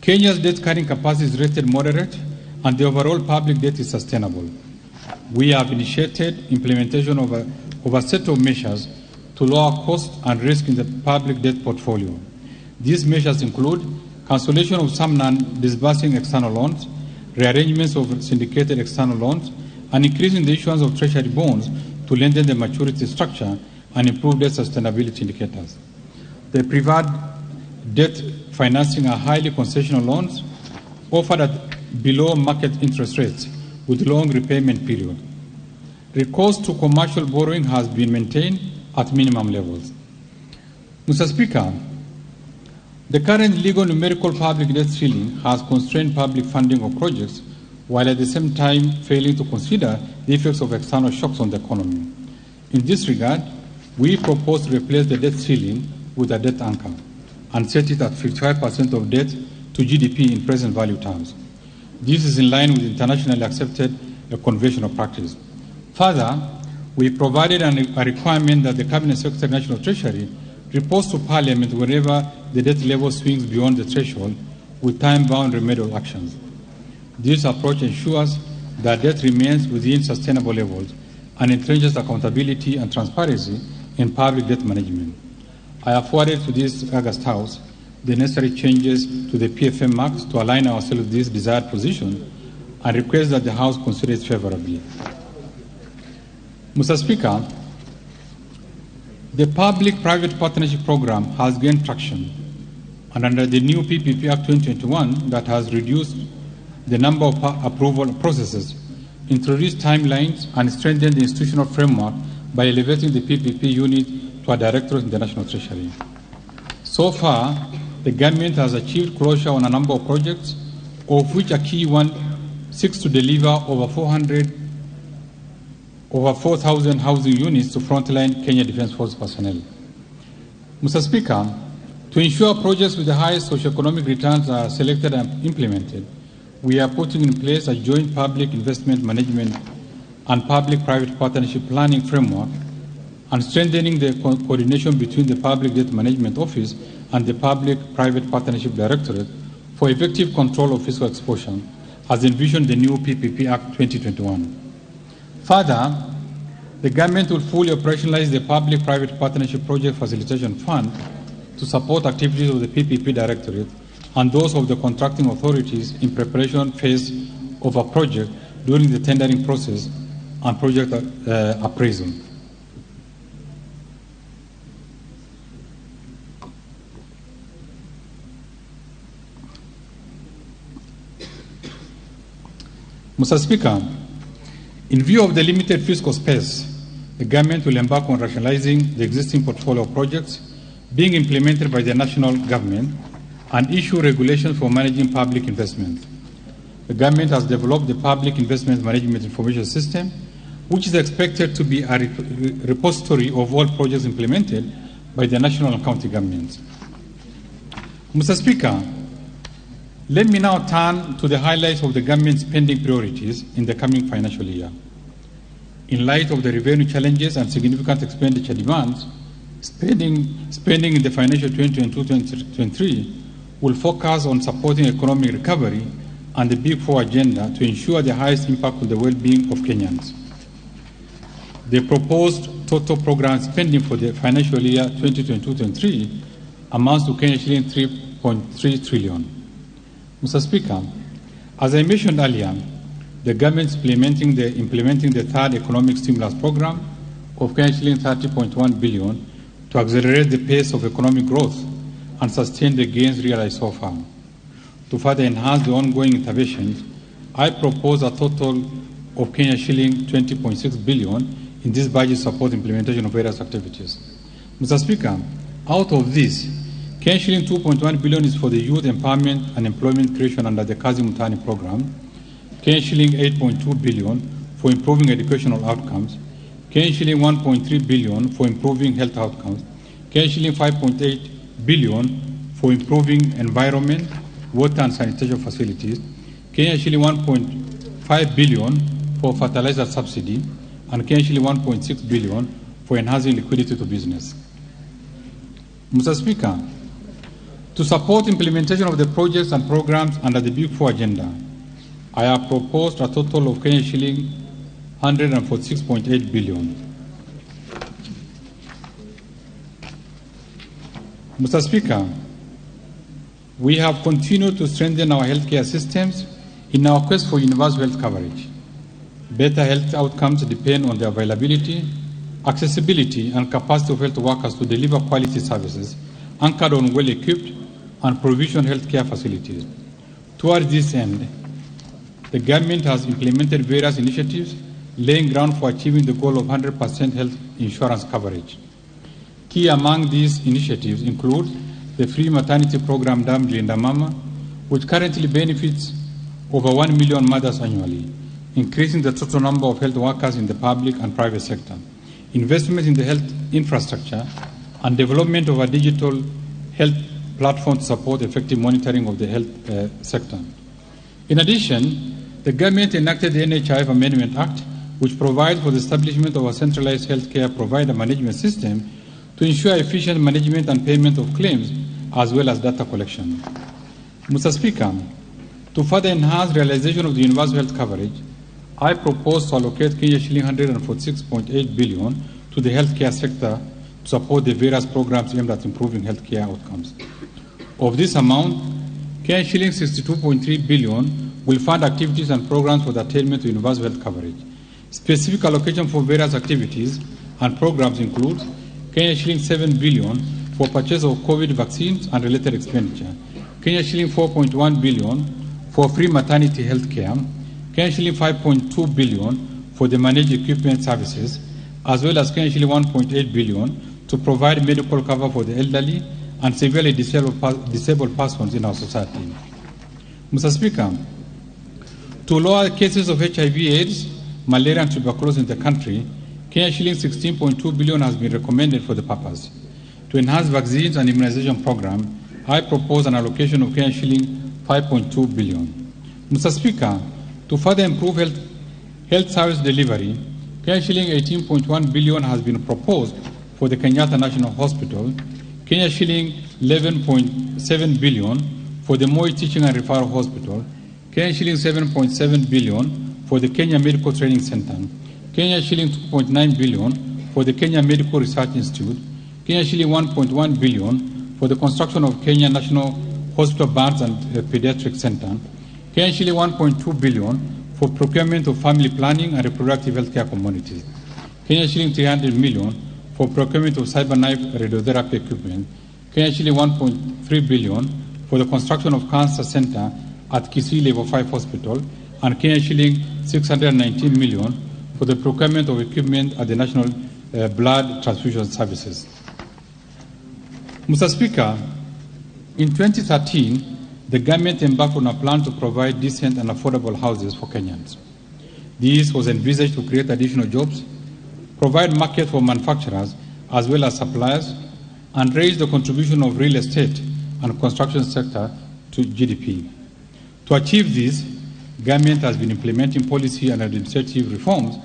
Kenya's debt carrying capacity is rated moderate and the overall public debt is sustainable. We have initiated implementation of a set of measures to lower cost and risk in the public debt portfolio. These measures include cancellation of some non-disbursing external loans, rearrangements of syndicated external loans, and increasing the issuance of treasury bonds to lengthen the maturity structure and improve debt sustainability indicators. The preferred debt financing are highly concessional loans offered at below market interest rates with long repayment period. Recourse to commercial borrowing has been maintained at minimum levels. Mr. Speaker, the current legal numerical public debt ceiling has constrained public funding of projects while at the same time failing to consider the effects of external shocks on the economy. In this regard, we propose to replace the debt ceiling with a debt anchor and set it at 55% of debt to GDP in present value terms. This is in line with internationally accepted conventional practice. Further, we provided a requirement that the Cabinet Secretary National Treasury reports to Parliament whenever the debt level swings beyond the threshold with time-bound remedial actions. This approach ensures that debt remains within sustainable levels and entrenches accountability and transparency in public debt management. I have forwarded to this August House the necessary changes to the PFM Act to align ourselves with this desired position and request that the House consider it favorably. Mr. Speaker, the Public-Private Partnership Program has gained traction, and under the new PPP Act 2021 that has reduced the number of approval processes, introduced timelines, and strengthened the institutional framework by elevating the PPP unit to a directorate in the National Treasury. So far, the government has achieved closure on a number of projects, of which a key one seeks to deliver over 4,000 housing units to frontline Kenya Defence Force personnel. Mr. Speaker, to ensure projects with the highest socioeconomic returns are selected and implemented, we are putting in place a joint public investment management and public-private partnership planning framework and strengthening the coordination between the Public Debt Management Office and the Public-Private Partnership Directorate for effective control of fiscal exposure, as envisioned the new PPP Act 2021. Further, the government will fully operationalize the Public-Private Partnership Project Facilitation Fund to support activities of the PPP Directorate and those of the contracting authorities in preparation phase of a project during the tendering process and project appraisal. Mr. Speaker, in view of the limited fiscal space, the government will embark on rationalizing the existing portfolio of projects being implemented by the national government and issue regulations for managing public investment. The government has developed the Public Investment Management Information System, which is expected to be a repository of all projects implemented by the national and county governments. Mr. Speaker, let me now turn to the highlights of the government's spending priorities in the coming financial year. In light of the revenue challenges and significant expenditure demands, spending in the financial 2022-2023 will focus on supporting economic recovery and the Big Four agenda to ensure the highest impact on the well-being of Kenyans. The proposed total program spending for the financial year 2022-23 amounts to Kenya shilling 3.3 trillion. Mr. Speaker, as I mentioned earlier, the government is implementing the third economic stimulus program of Kenya shilling 30.1 billion to accelerate the pace of economic growth and sustain the gains realized so far. To further enhance the ongoing interventions, I propose a total of Kenya shilling 20.6 billion in this budget support implementation of various activities. Mr. Speaker, out of this, Kenya shilling 2.1 billion is for the youth empowerment and employment creation under the Kazi Mtaani program, Kenya shilling 8.2 billion for improving educational outcomes, Kenya shilling 1.3 billion for improving health outcomes, Kenya shilling 5.8 billion for improving environment, water and sanitation facilities, Kenya shilling 1.5 billion for fertilizer subsidy and Kenya shilling 1.6 billion for enhancing liquidity to business. Mr. Speaker, to support implementation of the projects and programs under the Big Four agenda, I have proposed a total of Kenya shilling 146.8 billion. Mr. Speaker, we have continued to strengthen our healthcare systems in our quest for universal health coverage. Better health outcomes depend on the availability, accessibility, and capacity of health workers to deliver quality services anchored on well-equipped and provisioned healthcare facilities. Towards this end, the government has implemented various initiatives laying ground for achieving the goal of 100% health insurance coverage. Key among these initiatives include the free maternity program dubbed Linda Mama, which currently benefits over 1 million mothers annually, increasing the total number of health workers in the public and private sector, investment in the health infrastructure, and development of a digital health platform to support effective monitoring of the health sector. In addition, the government enacted the NHIF Amendment Act, which provides for the establishment of a centralized healthcare provider management system to ensure efficient management and payment of claims, as well as data collection. Mr. Speaker, to further enhance realization of the universal health coverage, I propose to allocate Kenya shilling 146.8 billion to the healthcare sector to support the various programs aimed at improving healthcare outcomes. Of this amount, Kenya shilling 62.3 billion will fund activities and programs for the attainment of universal health coverage. Specific allocation for various activities and programs includes Kenya shilling 7 billion for purchase of COVID vaccines and related expenditure, Kenya shilling 4.1 billion for free maternity health care, Kenya shilling 5.2 billion for the managed equipment services, as well as Kenya shilling 1.8 billion to provide medical cover for the elderly and severely disabled persons in our society. Mr. Speaker, to lower cases of HIV/AIDS, malaria and tuberculosis in the country, Kenya shilling 16.2 billion has been recommended for the purpose. To enhance vaccines and immunization program, I propose an allocation of Kenya shilling 5.2 billion. Mr. Speaker, to further improve health service delivery, Kenya shilling 18.1 billion has been proposed for the Kenyatta National Hospital, Kenya shilling 11.7 billion for the Moi Teaching and Referral Hospital, Kenya shilling 7.7 billion for the Kenya Medical Training Center, Kenya shilling 2.9 billion for the Kenya Medical Research Institute, Kenya shilling 1.1 billion for the construction of Kenya National Hospital Burns and Pediatric Center, Kenya shilling 1.2 billion for procurement of family planning and reproductive healthcare commodities, Kenya shilling 300 million for procurement of CyberKnife radiotherapy equipment, Kenya shilling 1.3 billion for the construction of cancer center at Kisii Level 5 Hospital, and Kenya shilling 619 million for the procurement of equipment at the National Blood Transfusion Services. Mr. Speaker, in 2013, the government embarked on a plan to provide decent and affordable houses for Kenyans. This was envisaged to create additional jobs, provide market for manufacturers as well as suppliers, and raise the contribution of real estate and construction sector to GDP. To achieve this, government has been implementing policy and administrative reforms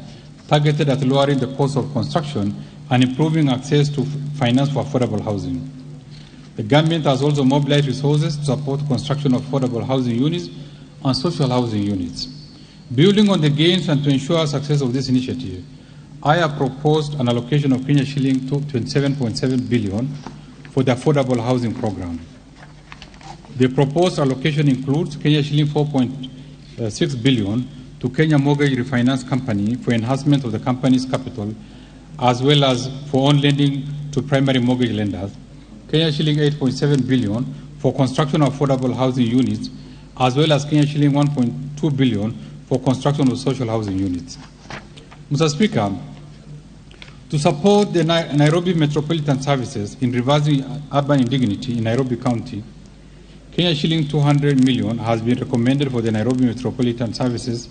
targeted at lowering the cost of construction and improving access to finance for affordable housing. The government has also mobilized resources to support construction of affordable housing units and social housing units. Building on the gains and to ensure success of this initiative, I have proposed an allocation of Kenya shilling to 27.7 billion for the affordable housing program. The proposed allocation includes Kenya shilling 4.6 billion to Kenya Mortgage Refinance Company for enhancement of the company's capital, as well as for on lending to primary mortgage lenders, Kenya shilling 8.7 billion for construction of affordable housing units, as well as Kenya shilling 1.2 billion for construction of social housing units. Mr. Speaker, to support the Nairobi Metropolitan Services in reversing urban indignity in Nairobi County, Kenya shilling 200 million has been recommended for the Nairobi Metropolitan Services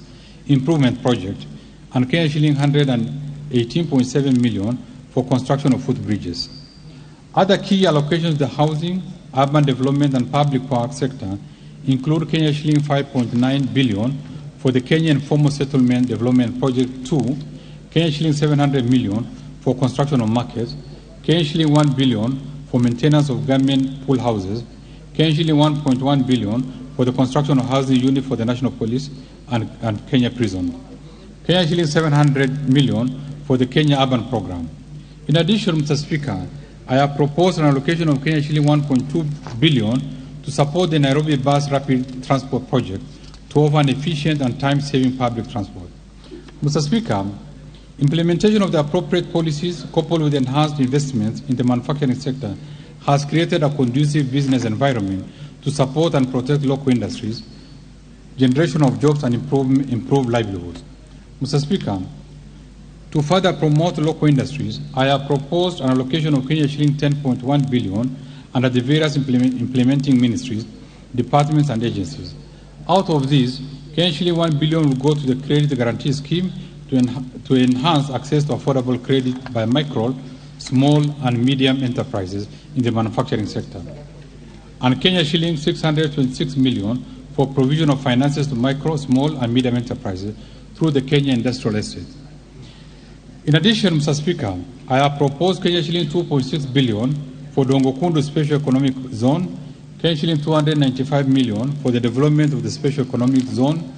Improvement Project and Kenya shilling 118.7 million for construction of footbridges. Other key allocations to the housing, urban development and public works sector include Kenya shilling 5.9 billion for the Kenya Informal Settlement Development Project 2, Kenya shilling 700 million for construction of markets, Kenya shilling 1 billion for maintenance of government pool houses, Kenya shilling 1.1 billion for the construction of housing unit for the National Police and Kenya Prison, Kenya shilling 700 million for the Kenya Urban Program. In addition, Mr. Speaker, I have proposed an allocation of Kenya shilling 1.2 billion to support the Nairobi Bus Rapid Transport Project to offer an efficient and time-saving public transport. Mr. Speaker, implementation of the appropriate policies coupled with enhanced investments in the manufacturing sector has created a conducive business environment to support and protect local industries, generation of jobs, and improve livelihoods. Mr. Speaker, to further promote local industries, I have proposed an allocation of Kenya shilling 10.1 billion under the various implementing ministries, departments, and agencies. Out of this, Kenya shilling 1 billion will go to the credit guarantee scheme to enhance access to affordable credit by micro, small, and medium enterprises in the manufacturing sector, and Kenya shilling 626 million for provision of finances to micro, small, and medium enterprises through the Kenya Industrial Estate. In addition, Mr. Speaker, I have proposed Kenya shilling 2.6 billion for Dongo Kundu Special Economic Zone, Kenya shilling 295 million for the development of the Special Economic Zone,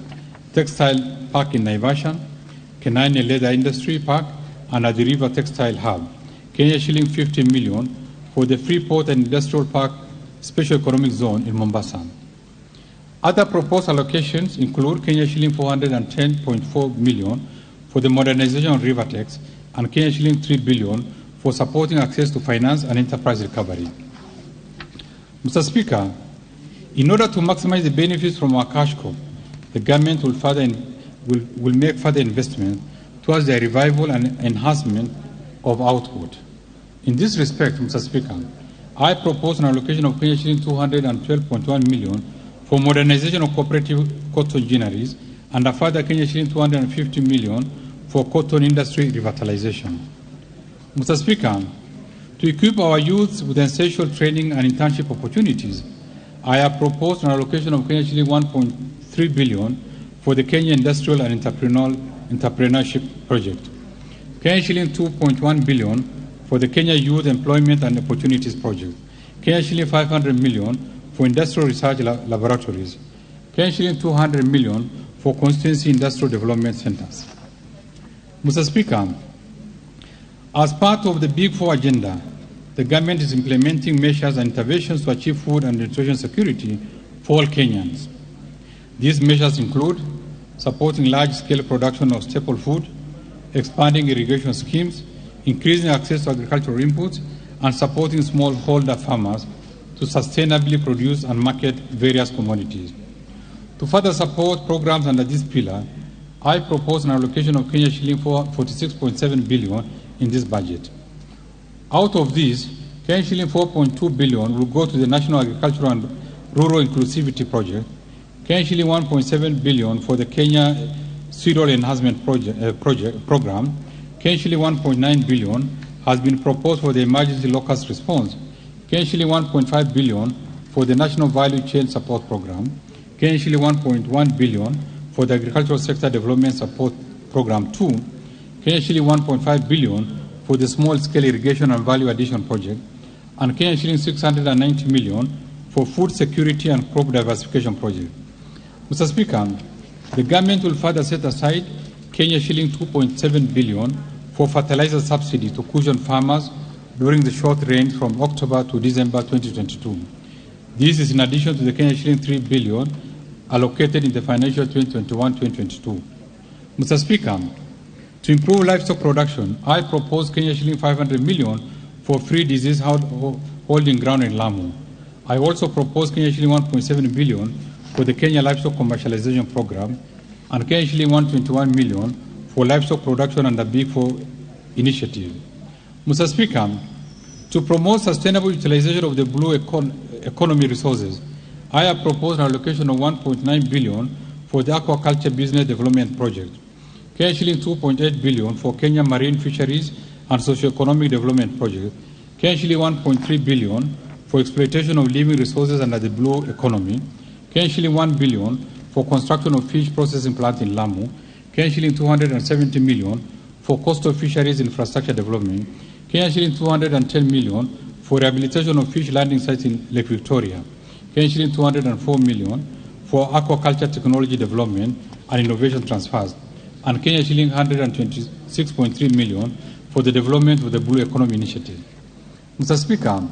Textile Park in Naivasha, Kenani Leather Industry Park, and Athi River Textile Hub, Kenya shilling 50 million for the Freeport and Industrial Park Special Economic Zone in Mombasa. Other proposed allocations include Kenya shilling 410.4 million for the modernization of Rivertex and Kenya shilling 3 billion for supporting access to finance and enterprise recovery. Mr. Speaker, in order to maximize the benefits from our cash crop, the government will make further investment towards the revival and enhancement of output. In this respect, Mr. Speaker, I propose an allocation of Kenya shilling 212.1 million for modernization of cooperative cotton ginneries and a further Kenya shilling 250 million for cotton industry revitalization. Mr. Speaker, to equip our youths with essential training and internship opportunities, I have proposed an allocation of Kenya shilling 1.3 billion for the Kenya Industrial and Entrepreneurship Project, Kenya shilling 2.1 billion for the Kenya Youth Employment and Opportunities Project, Kenya shilling 500 million for industrial research laboratories, Kenya shilling 200 million for constituency industrial development centers. Mr. Speaker, as part of the Big Four agenda, the government is implementing measures and interventions to achieve food and nutrition security for all Kenyans. These measures include supporting large-scale production of staple food, expanding irrigation schemes, increasing access to agricultural inputs, and supporting smallholder farmers to sustainably produce and market various commodities. To further support programs under this pillar, I propose an allocation of Kenya shilling 46.7 billion in this budget. Out of this, Kenya shilling 4.2 billion will go to the National Agricultural and Rural Inclusivity Project, Kenya shilling 1.7 billion for the Kenya Cereal Enhancement Program, Kenya shilling 1.9 billion has been proposed for the Emergency Locust Response, Kenya shilling 1.5 billion for the National Value Chain Support Program, Kenya shilling 1.1 billion for the Agricultural Sector Development Support Program 2, Kenya shilling 1.5 billion for the Small Scale Irrigation and Value Addition Project, and Kenya shilling 690 million for Food Security and Crop Diversification Project. Mr. Speaker, the government will further set aside Kenya shilling 2.7 billion for fertilizer subsidy to cushion farmers during the short rain from October to December 2022. This is in addition to the Kenya shilling 3 billion allocated in the financial 2021-2022. Mr. Speaker, to improve livestock production, I propose Kenya shilling 500 million for free disease holding ground in Lamu. I also propose Kenya shilling 1.7 billion for the Kenya Livestock Commercialization Program and Kenya shilling 121 million for livestock production and the Big Four initiative. Mr. Speaker, to promote sustainable utilization of the blue economy resources, I have proposed an allocation of 1.9 billion for the Aquaculture Business Development Project, Kenya shilling 2.8 billion for Kenya Marine Fisheries and Socioeconomic Development Project, Kenya shilling 1.3 billion for exploitation of living resources under the blue economy, Kenya shilling 1 billion for construction of fish processing plant in Lamu, Kenya shilling 270 million for coastal fisheries infrastructure development, Kenya shilling 210 million for rehabilitation of fish landing sites in Lake Victoria, Kenya shilling 204 million for aquaculture technology development and innovation transfers, and Kenya shilling 126.3 million for the development of the Blue Economy Initiative. Mr. Speaker,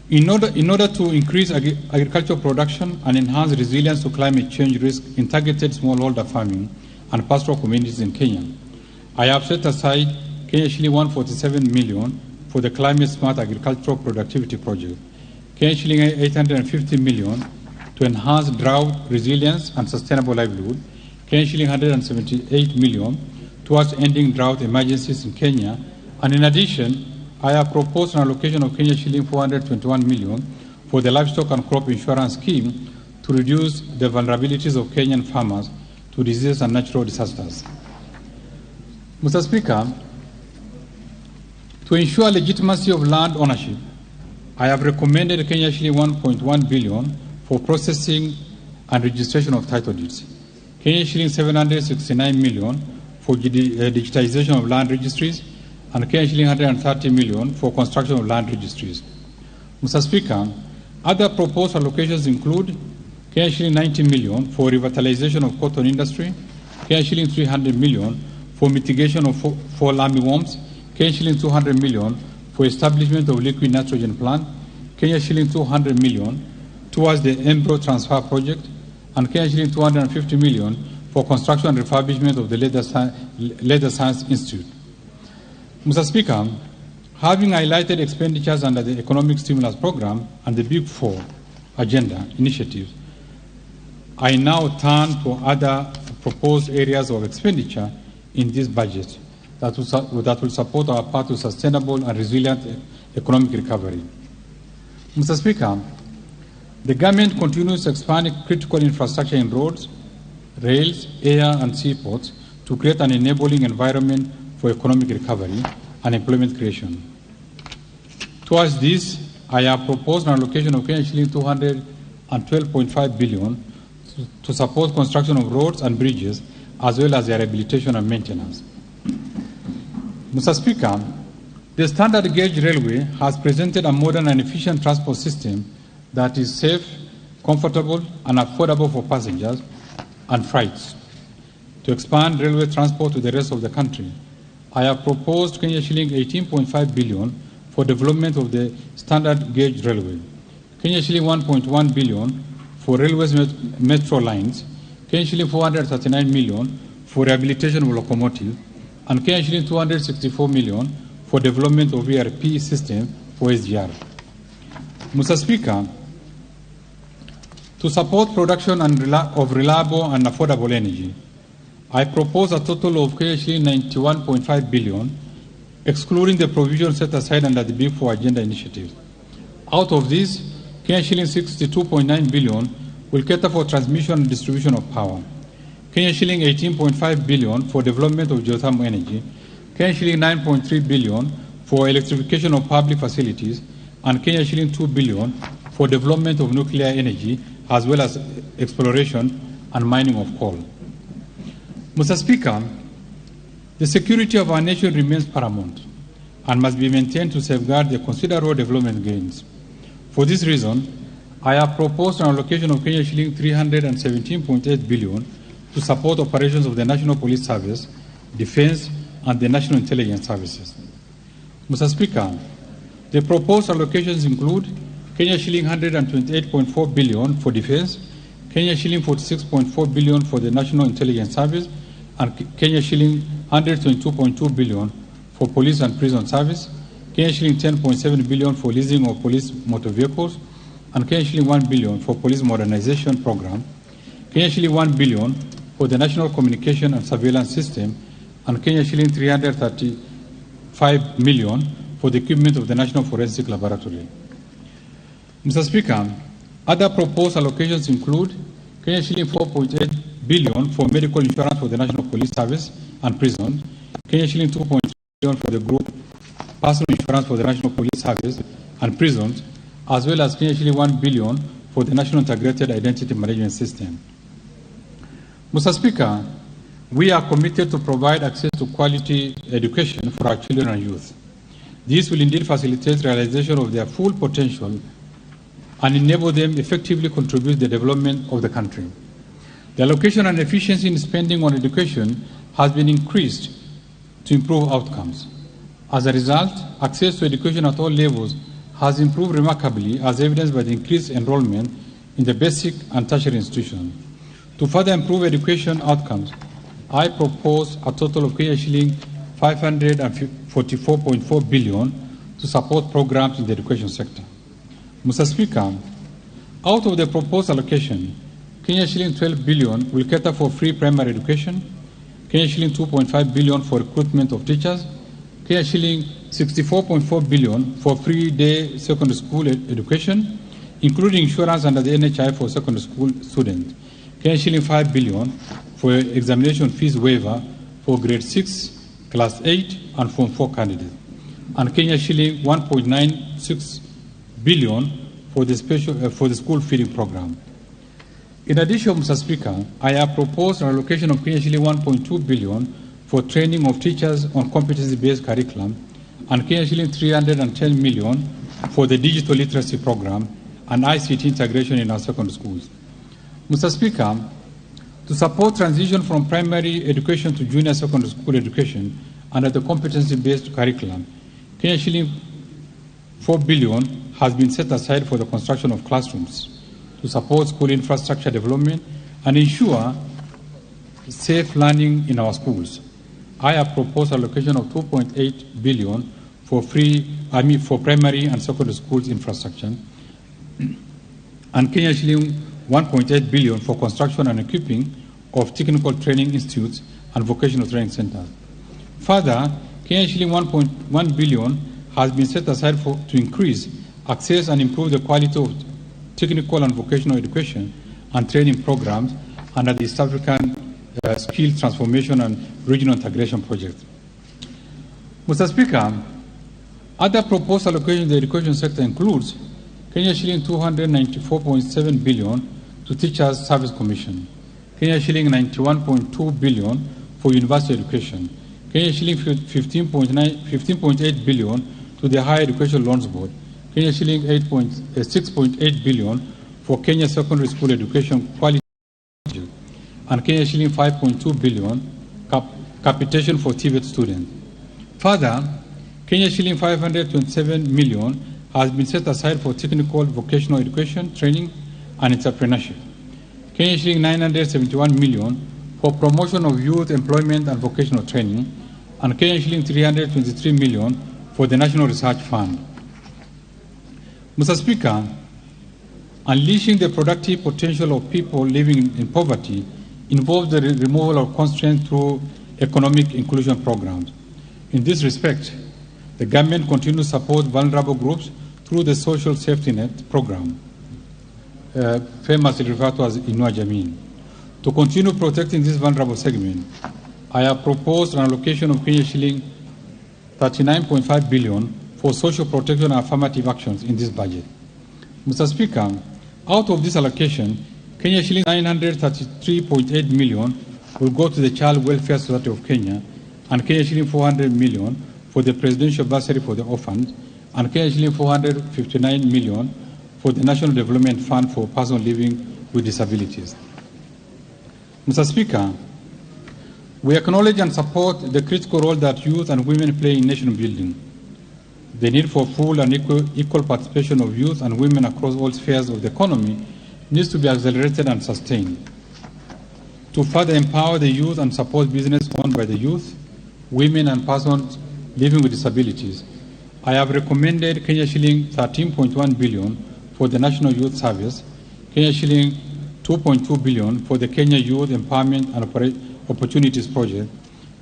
in order to increase agricultural production and enhance resilience to climate change risk in targeted smallholder farming and pastoral communities in Kenya, I have set aside Kenya shilling 147 million for the Climate Smart Agricultural Productivity Project, Kenya shilling 850 million to enhance drought resilience and sustainable livelihood, Kenya shilling 178 million towards ending drought emergencies in Kenya, and in addition, I have proposed an allocation of Kenya shilling 421 million for the livestock and crop insurance scheme to reduce the vulnerabilities of Kenyan farmers to diseases and natural disasters. Mr. Speaker, to ensure legitimacy of land ownership, I have recommended Kenya shilling 1.1 billion for processing and registration of title deeds, Kenya shilling 769 million for digitization of land registries, and Kenya shilling 130 million for construction of land registries. Mr. Speaker, other proposed allocations include Kenya shilling 90 million for revitalization of cotton industry, Kenya shilling 300 million for mitigation of fall armyworms, Kenya shilling 200 million for establishment of liquid nitrogen plant, Kenya shilling 200 million towards the embryo transfer project, and Kenya shilling 250 million for construction and refurbishment of the Leather Science Institute. Mr. Speaker, having highlighted expenditures under the Economic Stimulus Program and the Big Four Agenda initiatives, I now turn to other proposed areas of expenditure in this budget that will support our path to sustainable and resilient economic recovery. Mr. Speaker, the government continues to expand critical infrastructure in roads, rails, air, and seaports to create an enabling environment for economic recovery and employment creation. Towards this, I have proposed an allocation of Kenya shilling 212.5 billion to support construction of roads and bridges, as well as their rehabilitation and maintenance. Mr. Speaker, the Standard Gauge Railway has presented a modern and efficient transport system that is safe, comfortable, and affordable for passengers and freights. To expand railway transport to the rest of the country, I have proposed Kenya shilling 18.5 billion for development of the Standard Gauge Railway, Kenya shilling 1.1 billion for railways metro lines, Kenya shilling 439 million for rehabilitation of locomotive, and Kenya shilling 264 million for development of ERP system for SGR. Mr. Speaker, to support production and of reliable and affordable energy, I propose a total of Kenya shilling 91.5 billion, excluding the provision set aside under the Big Four Agenda initiative. Out of this, Kenya shilling 62.9 billion will cater for transmission and distribution of power, Kenya shilling 18.5 billion for development of geothermal energy, Kenya shilling 9.3 billion for electrification of public facilities, and Kenya shilling 2 billion for development of nuclear energy, as well as exploration and mining of coal. Mr. Speaker, the security of our nation remains paramount and must be maintained to safeguard the considerable development gains. For this reason, I have proposed an allocation of Kenya shilling 317.8 billion to support operations of the National Police Service, Defense, and the National Intelligence Services. Mr. Speaker, the proposed allocations include Kenya shilling 128.4 billion for defense, Kenya shilling 46.4 billion for the National Intelligence Service, and Kenya shilling 122.2 billion for police and prison service, Kenya shilling 10.7 billion for leasing of police motor vehicles, and Kenya shilling 1 billion for police modernization program, Kenya shilling 1 billion for the National Communication and Surveillance System, and Kenya shilling 335 million for the equipment of the National Forensic Laboratory. Mr. Speaker, other proposed allocations include Kenya shilling 4.8 billion for medical insurance for the National Police Service and prison, Kenya shilling 2.3 billion for the group personal insurance for the National Police Service and prisons, as well as Kenya shilling 1 billion for the National Integrated Identity Management System. Mr. Speaker, we are committed to provide access to quality education for our children and youth. This will indeed facilitate realization of their full potential and enable them effectively contribute to the development of the country. The allocation and efficiency in spending on education has been increased to improve outcomes. As a result, access to education at all levels has improved remarkably, as evidenced by the increased enrollment in the basic and tertiary institutions. To further improve education outcomes, I propose a total of Kenya shilling 544.4 billion to support programs in the education sector. Mr. Speaker, out of the proposed allocation, Kenya shilling 12 billion will cater for free primary education, Kenya shilling 2.5 billion for recruitment of teachers, Kenya shilling 64.4 billion for free day secondary school education, including insurance under the NHI for secondary school students, Kenya shilling 5 billion for examination fees waiver for grade 6, class 8, and form 4 candidates, and Kenya shilling 1.96 billion for the special for the school feeding program. In addition, Mr. Speaker, I have proposed an allocation of Kenya shilling 1.2 billion for training of teachers on competency-based curriculum and Kenya shilling 310 million for the digital literacy program and ICT integration in our secondary schools. Mr. Speaker, to support transition from primary education to junior secondary school education under the competency-based curriculum, Kenya shilling 4 billion has been set aside for the construction of classrooms to support school infrastructure development and ensure safe learning in our schools. I have proposed allocation of 2.8 billion for for primary and secondary schools infrastructure, and Kenya shilling 1.8 billion for construction and equipping of technical training institutes and vocational training centers. Further, Kenya shilling 1.1 billion has been set aside to increase access and improve the quality of technical and vocational education and training programs under the East African Skill Transformation and Regional Integration Project. Mr. Speaker, other proposed allocation in the education sector includes Kenya shilling 294.7 billion to Teachers Service Commission, Kenya shilling 91.2 billion for university education, Kenya shilling 15.8 billion to the Higher Education Loans Board, Kenya shilling 6.8 billion for Kenya Secondary School Education Quality, and Kenya shilling 5.2 billion capitation for TVET students. Further, Kenya shilling 527 million has been set aside for technical vocational education, training, and entrepreneurship. Kenya shilling 971 million for promotion of youth employment and vocational training, and Kenya shilling 323 million for the National Research Fund. Mr. Speaker, unleashing the productive potential of people living in poverty involves the removal of constraints through economic inclusion programs. In this respect, the government continues to support vulnerable groups through the Social Safety Net program, famously referred to as Inua Jamii. To continue protecting this vulnerable segment, I have proposed an allocation of Kenya shilling 39.5 billion for social protection and affirmative actions in this budget. Mr. Speaker, out of this allocation, Kenya shilling 933.8 million will go to the Child Welfare Society of Kenya, and Kenya shilling 400 million for the Presidential Bursary for the Orphans, and Kenya shilling 459 million for the National Development Fund for Persons Living with Disabilities. Mr. Speaker, we acknowledge and support the critical role that youth and women play in nation building. The need for full and equal participation of youth and women across all spheres of the economy needs to be accelerated and sustained. To further empower the youth and support business owned by the youth, women and persons living with disabilities, I have recommended Kenya shilling 13.1 billion for the National Youth Service, Kenya shilling 2.2 billion for the Kenya Youth Empowerment and Opportunities Project,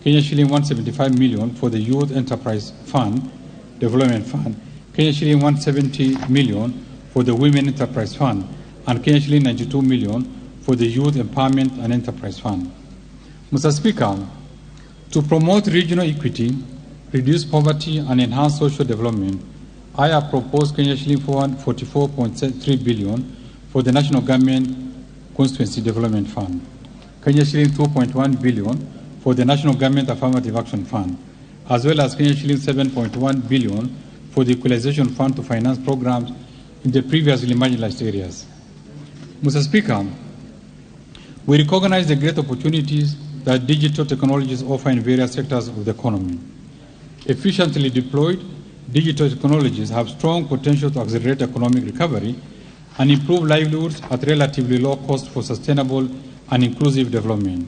Kenya shilling 175 million for the Youth Enterprise Fund, Development Fund, Kenya shilling 170 million for the Women Enterprise Fund, and Kenya shilling 92 million for the Youth Empowerment and Enterprise Fund. Mr. Speaker, to promote regional equity, reduce poverty, and enhance social development, I have proposed Kenya shilling 44.3 billion for the National Government Constituency Development Fund. Kenya shilling 2.1 billion for the National Government Affirmative Action Fund, as well as Kenya shilling 7.1 billion for the Equalization Fund to finance programs in the previously marginalized areas. Mr. Speaker, we recognize the great opportunities that digital technologies offer in various sectors of the economy. Efficiently deployed, digital technologies have strong potential to accelerate economic recovery and improve livelihoods at relatively low cost for sustainable and inclusive development.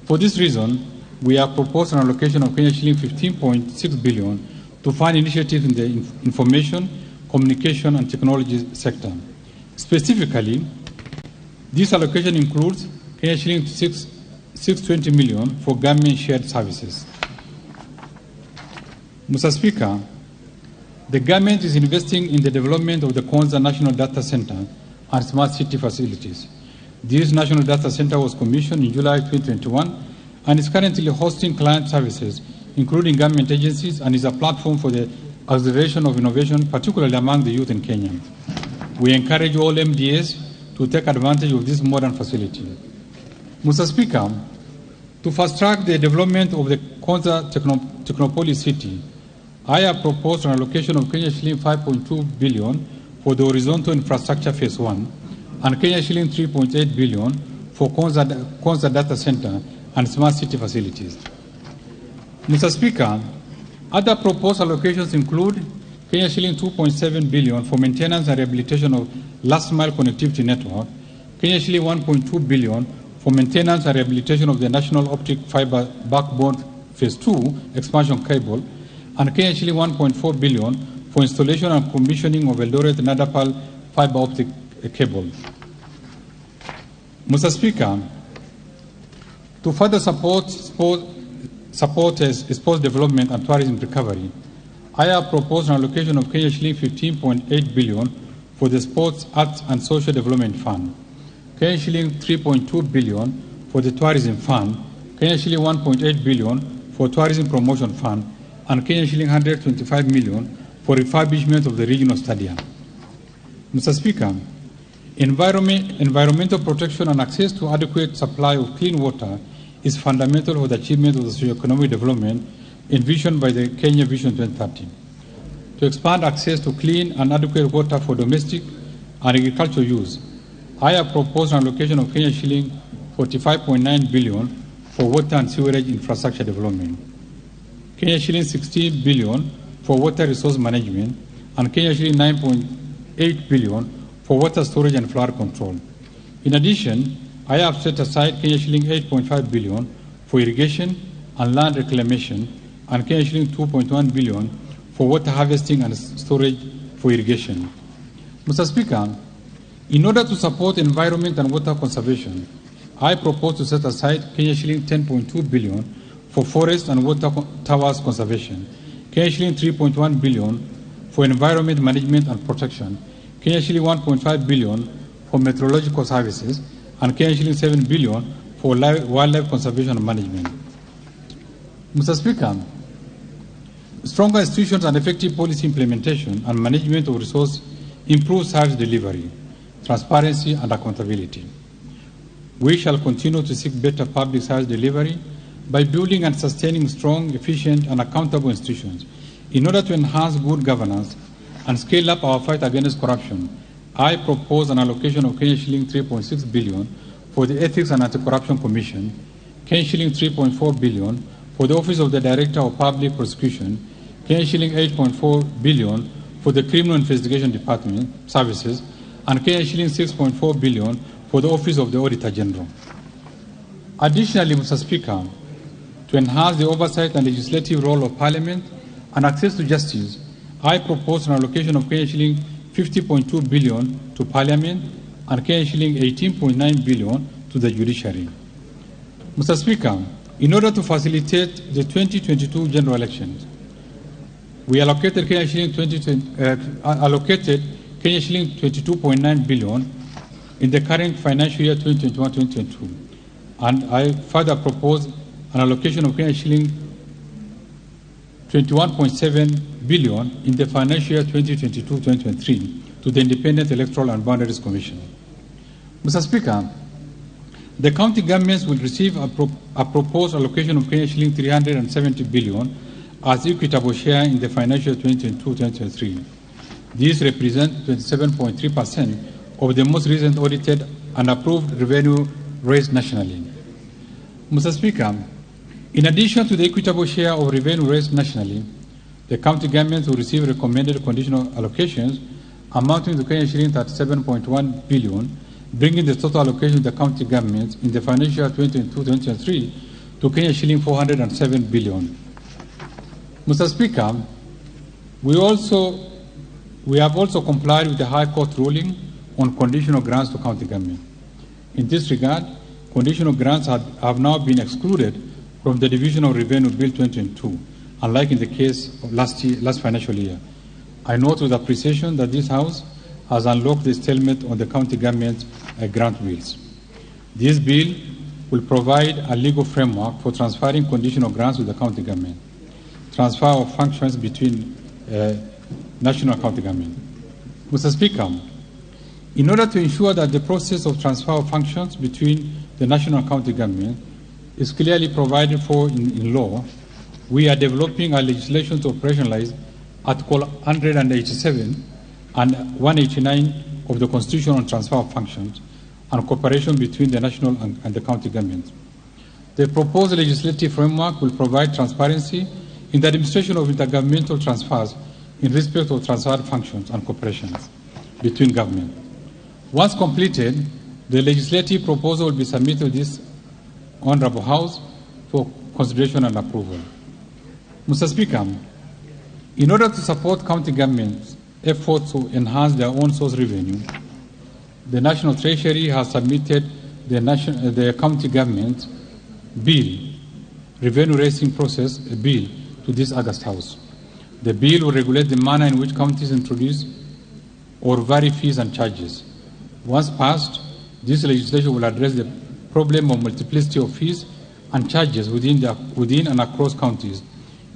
For this reason, we have proposed an allocation of Kenya shilling 15.6 billion to fund initiatives in the information, communication, and technology sector. Specifically, this allocation includes Kenya shilling 620 million for government shared services. Mr. Speaker, the government is investing in the development of the Konza National Data Center and Smart City facilities. This National Data Center was commissioned in July 2021 and is currently hosting client services, including government agencies, and is a platform for the acceleration of innovation, particularly among the youth in Kenya. We encourage all MDAs to take advantage of this modern facility. Mr. Speaker, to fast-track the development of the Konza Technopolis City, I have proposed an allocation of Kenya shilling 5.2 billion for the horizontal infrastructure phase 1 and Kenya shilling 3.8 billion for Konza Data Center and Smart City facilities. Mr. Speaker, other proposed allocations include Kenya shilling 2.7 billion for maintenance and rehabilitation of last mile connectivity network, Kenya shilling 1.2 billion for maintenance and rehabilitation of the National Optic Fiber Backbone Phase 2 expansion cable, and Kenya shilling 1.4 billion for installation and commissioning of Eldoret Nadapal fiber optic cable. Mr. Speaker, to further support sports development and tourism recovery, I have proposed an allocation of Kenya shilling 15.8 billion for the Sports, Arts and Social Development Fund, Kenya shilling 3.2 billion for the Tourism Fund, Kenya shilling 1.8 billion for Tourism Promotion Fund, and Kenya shilling 125 million for refurbishment of the regional stadium. Mr. Speaker, environmental protection and access to adequate supply of clean water is fundamental for the achievement of the socio-economic development envisioned by the Kenya Vision 2030. To expand access to clean and adequate water for domestic and agricultural use, I have proposed an allocation of Kenya shilling 45.9 billion for water and sewerage infrastructure development, Kenya shilling 16 billion for water resource management, and Kenya shilling 9.8 billion for water storage and flood control. In addition, I have set aside Kenya shilling 8.5 billion for irrigation and land reclamation, and Kenya shilling 2.1 billion for water harvesting and storage for irrigation. Mr. Speaker, in order to support environment and water conservation, I propose to set aside Kenya shilling 10.2 billion for forest and water towers conservation, Kenya shilling 3.1 billion for environment management and protection, Kenya shilling 1.5 billion for meteorological services, and Kenya shilling 7 billion for wildlife conservation and management. Mr. Speaker, stronger institutions and effective policy implementation and management of resources improve service delivery, transparency, and accountability. We shall continue to seek better public service delivery by building and sustaining strong, efficient, and accountable institutions. In order to enhance good governance and scale up our fight against corruption, I propose an allocation of Kenya shilling 3.6 billion for the Ethics and Anti-Corruption Commission, Kenya shilling 3.4 billion for the Office of the Director of Public Prosecution, Kenya shilling 8.4 billion for the Criminal Investigation Department Services, and Kenya shilling 6.4 billion for the Office of the Auditor General. Additionally, Mr. Speaker, to enhance the oversight and legislative role of Parliament and access to justice, I propose an allocation of Kenya shilling 50.2 billion to Parliament and Kenya shilling 18.9 billion to the judiciary. Mr. Speaker, in order to facilitate the 2022 general elections, we allocated Kenya shilling 22.9 billion in the current financial year 2021-2022, and I further propose an allocation of Kenya shilling 21.7 billion in the financial year 2022-2023 to the Independent Electoral and Boundaries Commission. Mr. Speaker, The county governments will receive a proposed allocation of Kenya shilling 370 billion as equitable share in the financial 2022-2023. This represents 27.3% of the most recent audited and approved revenue raised nationally. Mr. Speaker, in addition to the equitable share of revenue raised nationally, the county governments will receive recommended conditional allocations amounting to Kenya shilling 37.1 billion, bringing the total allocation to the county governments in the financial year 2022-2023 to Kenya shilling 407 billion. Mr. Speaker, we have also complied with the High Court ruling on conditional grants to county government. In this regard, conditional grants have now been excluded from the Division of Revenue Bill 2022, unlike in the case of last financial year. I note with appreciation that this House has unlocked the stalemate on the county government's grant bills. This bill will provide a legal framework for transferring conditional grants to the county government, transfer of functions between national and county government. Mr. Speaker, in order to ensure that the process of transfer of functions between the national and county government is clearly provided for in law, we are developing a legislation to operationalize Article 187 and 189 of the Constitution on Transfer of Functions and cooperation between the national and the county government. The proposed legislative framework will provide transparency in the administration of intergovernmental transfers in respect of transferred functions and cooperations between government. Once completed, the legislative proposal will be submitted to this Honorable House for consideration and approval. Mr. Speaker, in order to support county governments' efforts to enhance their own source revenue, the National Treasury has submitted the county government bill, revenue raising process bill, to this August House. The bill will regulate the manner in which counties introduce or vary fees and charges. Once passed, this legislation will address the problem of multiplicity of fees and charges within and across counties,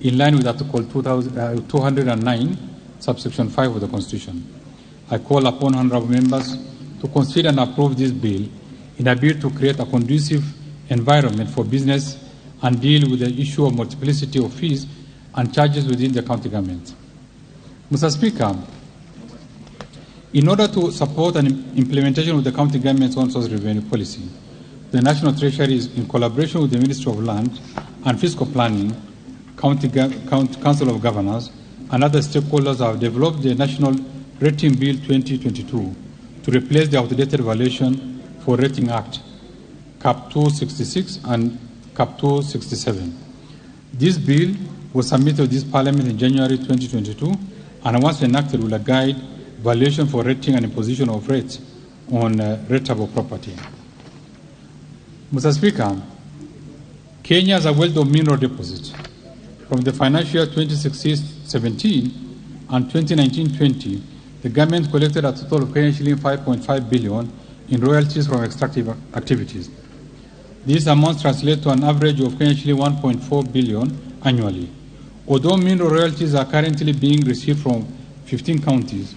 in line with Article 209, subsection 5 of the Constitution. I call upon honorable members to consider and approve this bill in a bid to create a conducive environment for business and deal with the issue of multiplicity of fees and charges within the county government. Mr. Speaker, in order to support an implementation of the county government's own source revenue policy, the National Treasury is in collaboration with the Ministry of Land and Fiscal Planning, Council of Governors, and other stakeholders have developed the National Rating Bill 2022 to replace the outdated Valuation for Rating Act, Cap 266 and Cap 267. This bill was submitted to this Parliament in January 2022, and once enacted will guide valuation for rating and imposition of rates on rateable property. Mr. Speaker, Kenya has a wealth of mineral deposits. From the financial year 2016-17 and 2019-20, the government collected a total of Kenyan shilling 5.5 billion in royalties from extractive activities. These amounts translate to an average of Kenyan shilling 1.4 billion annually. Although mineral royalties are currently being received from 15 counties,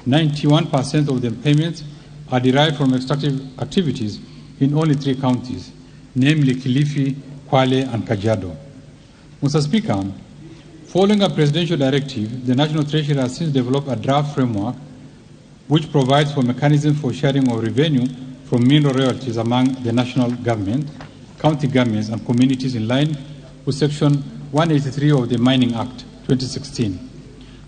91% of the payments are derived from extractive activities in only 3 counties, namely Kilifi, Kwale, and Kajiado. Mr. Speaker, following a presidential directive, the National Treasury has since developed a draft framework which provides for mechanisms for sharing of revenue from mineral royalties among the national government, county governments, and communities in line with Section 183 of the Mining Act 2016.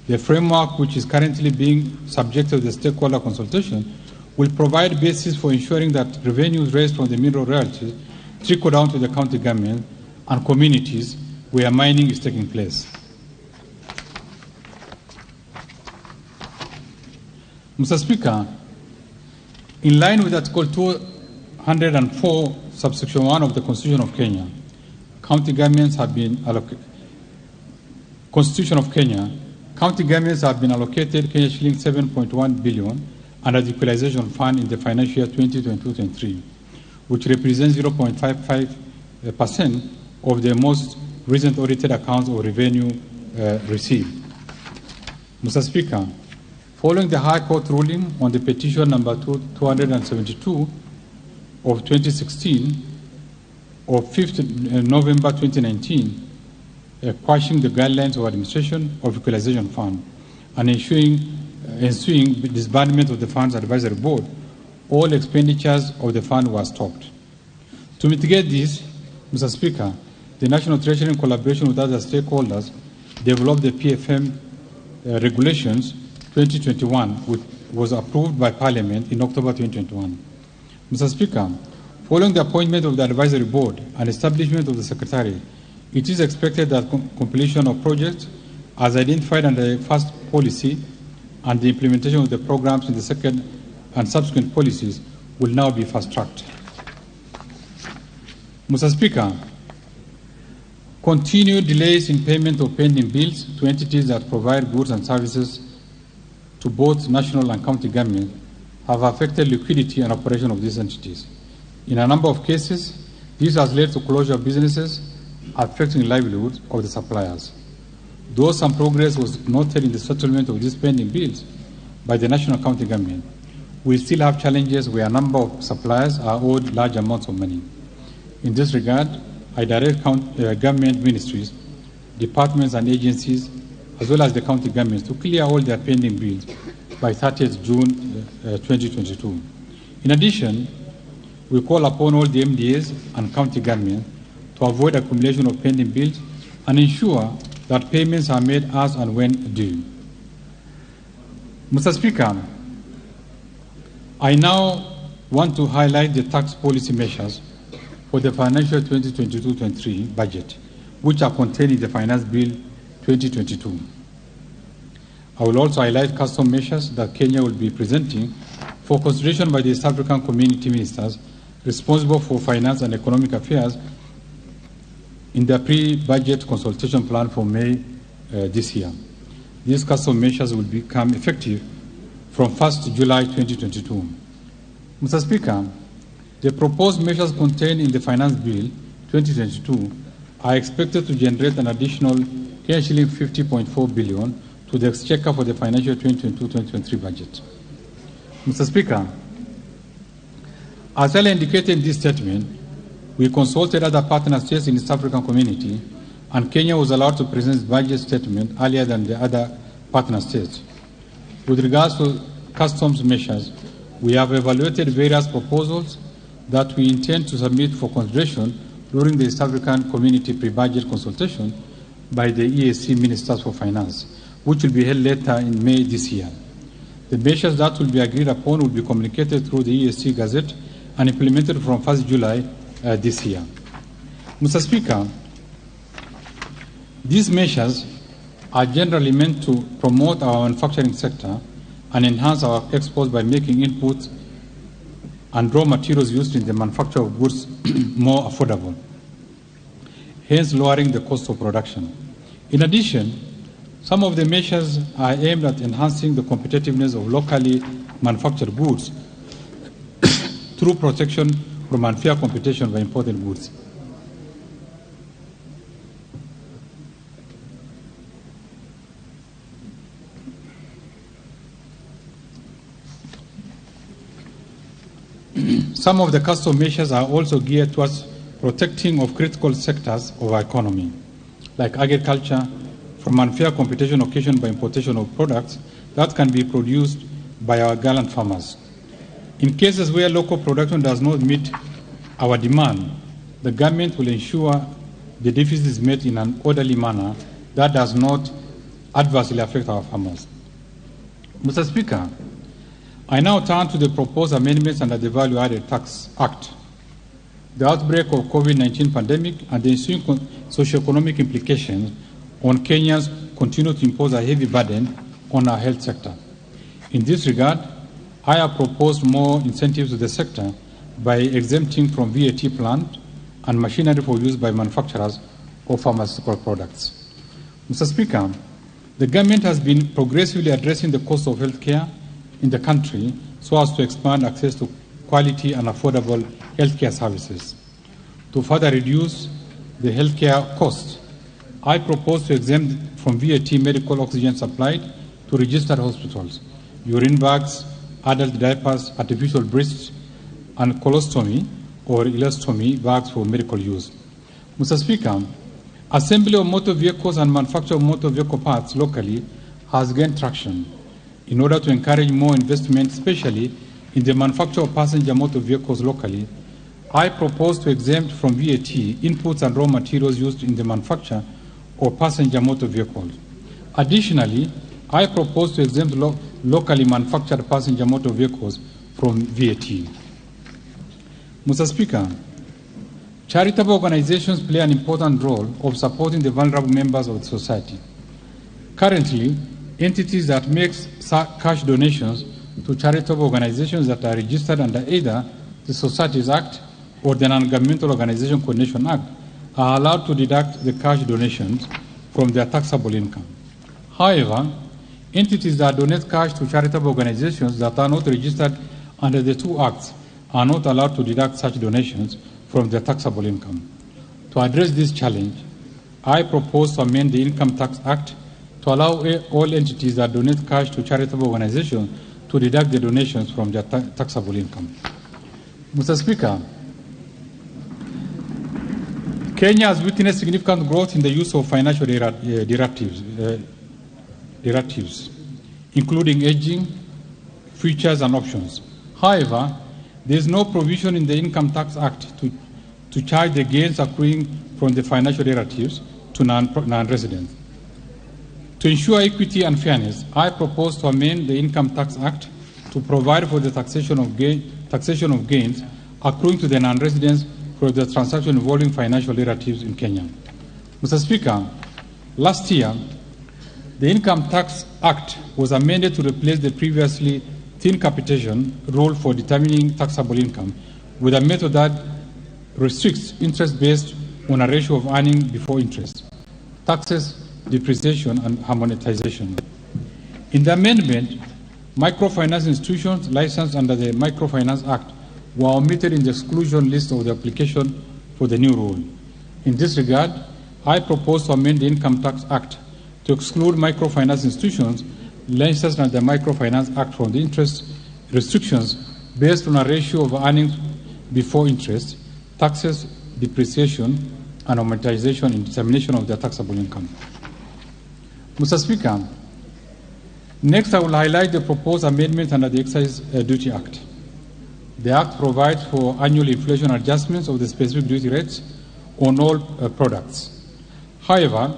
The framework, which is currently being subject to the stakeholder consultation, will provide basis for ensuring that revenues raised from the mineral royalties trickle down to the county government and communities where mining is taking place. Mr. Speaker, in line with Article 204, subsection 1 of the Constitution of Kenya, county governments have been Constitution of Kenya, county governments have been allocated Kenya shilling 7.1 billion under the Equalization Fund in the financial year 2022-23, which represents 0.55% of the most recent audited accounts of revenue received. Mr. Speaker, following the High Court ruling on the petition number 272 of 2016 of 5th November 2019, quashing the guidelines of administration of Equalization Fund and ensuing disbandment of the fund's advisory board, all expenditures of the fund were stopped. To mitigate this, Mr. Speaker, the National Treasury, in collaboration with other stakeholders, developed the PFM Regulations 2021, which was approved by Parliament in October 2021. Mr. Speaker, following the appointment of the advisory board and establishment of the Secretariat, it is expected that completion of projects as identified under the first policy and the implementation of the programs in the second and subsequent policies will now be fast-tracked. Mr. Speaker, continued delays in payment of pending bills to entities that provide goods and services to both national and county government have affected liquidity and operation of these entities. In a number of cases, this has led to closure of businesses, affecting livelihoods of the suppliers. Though some progress was noted in the settlement of these pending bills by the national county government, we still have challenges where a number of suppliers are owed large amounts of money. In this regard, I direct government ministries, departments and agencies, as well as the county governments, to clear all their pending bills by 30th June 2022. In addition, we call upon all the MDAs and county governments to avoid accumulation of pending bills and ensure that payments are made as and when due. Mr. Speaker, I now want to highlight the tax policy measures for the financial 2022-23 budget, which are contained in the Finance Bill 2022. I will also highlight custom measures that Kenya will be presenting for consideration by the East African Community Ministers responsible for finance and economic affairs in the pre-budget consultation plan for May this year. These custom measures will become effective from 1st July 2022. Mr. Speaker, the proposed measures contained in the Finance Bill 2022 are expected to generate an additional Kenya 50.4 billion to the Exchequer for the financial 2022-2023 budget. Mr. Speaker, as earlier indicated in this statement, we consulted other partner states in the East African Community, and Kenya was allowed to present its budget statement earlier than the other partner states. With regards to customs measures, we have evaluated various proposals that we intend to submit for consideration during the East African Community pre-budget consultation by the EAC Ministers for Finance, which will be held later in May this year. The measures that will be agreed upon will be communicated through the EAC Gazette and implemented from 1st July this year. Mr. Speaker, these measures are generally meant to promote our manufacturing sector and enhance our exports by making inputs and raw materials used in the manufacture of goods more affordable, hence lowering the cost of production. In addition, some of the measures are aimed at enhancing the competitiveness of locally manufactured goods through protection from unfair competition by imported goods. Some of the custom measures are also geared towards protecting of critical sectors of our economy, like agriculture, from unfair competition occasioned by importation of products that can be produced by our gallant farmers. In cases where local production does not meet our demand, the government will ensure the deficit is met in an orderly manner that does not adversely affect our farmers. Mr. Speaker, I now turn to the proposed amendments under the Value Added Tax Act. The outbreak of COVID-19 pandemic and the ensuing socioeconomic implications on Kenyans continue to impose a heavy burden on our health sector. In this regard, I have proposed more incentives to the sector by exempting from VAT plant and machinery for use by manufacturers of pharmaceutical products. Mr. Speaker, the government has been progressively addressing the cost of healthcare in the country so as to expand access to quality and affordable healthcare services. To further reduce the healthcare costs, I propose to exempt from VAT medical oxygen supplied to registered hospitals, urine bags, adult diapers, artificial breasts, and colostomy or ileostomy bags for medical use. Mr. Speaker, assembly of motor vehicles and manufacture of motor vehicle parts locally has gained traction in order to encourage more investment, especially in the manufacture of passenger motor vehicles locally. I propose to exempt from VAT inputs and raw materials used in the manufacture of passenger motor vehicles. Additionally, I propose to exempt locally manufactured passenger motor vehicles from VAT. Mr. Speaker, charitable organizations play an important role of supporting the vulnerable members of the society. Currently, entities that make cash donations to charitable organizations that are registered under either the Societies Act or the Non-Governmental Organization Coordination Act are allowed to deduct the cash donations from their taxable income. However, entities that donate cash to charitable organizations that are not registered under the two acts are not allowed to deduct such donations from their taxable income. To address this challenge, I propose to amend the Income Tax Act to allow all entities that donate cash to charitable organizations to deduct the donations from their taxable income. Mr. Speaker, Kenya has witnessed significant growth in the use of financial derivatives, including hedging, futures, and options. However, there is no provision in the Income Tax Act to charge the gains accruing from the financial derivatives to non-residents. To ensure equity and fairness, I propose to amend the Income Tax Act to provide for the taxation of gains accruing to the non-residents for the transaction involving financial derivatives in Kenya. Mr. Speaker, last year, the Income Tax Act was amended to replace the previously thin capitation rule for determining taxable income with a method that restricts interest based on a ratio of earning before interest, taxes, depreciation, and amortization. In the amendment, microfinance institutions licensed under the Microfinance Act were omitted in the exclusion list of the application for the new rule. In this regard, I propose to amend the Income Tax Act to exclude microfinance institutions licensed under the Microfinance Act from the interest restrictions based on a ratio of earnings before interest, taxes, depreciation, and amortization in determination of their taxable income. Mr. Speaker, next I will highlight the proposed amendments under the Excise Duty Act. The Act provides for annual inflation adjustments of the specific duty rates on all products. However,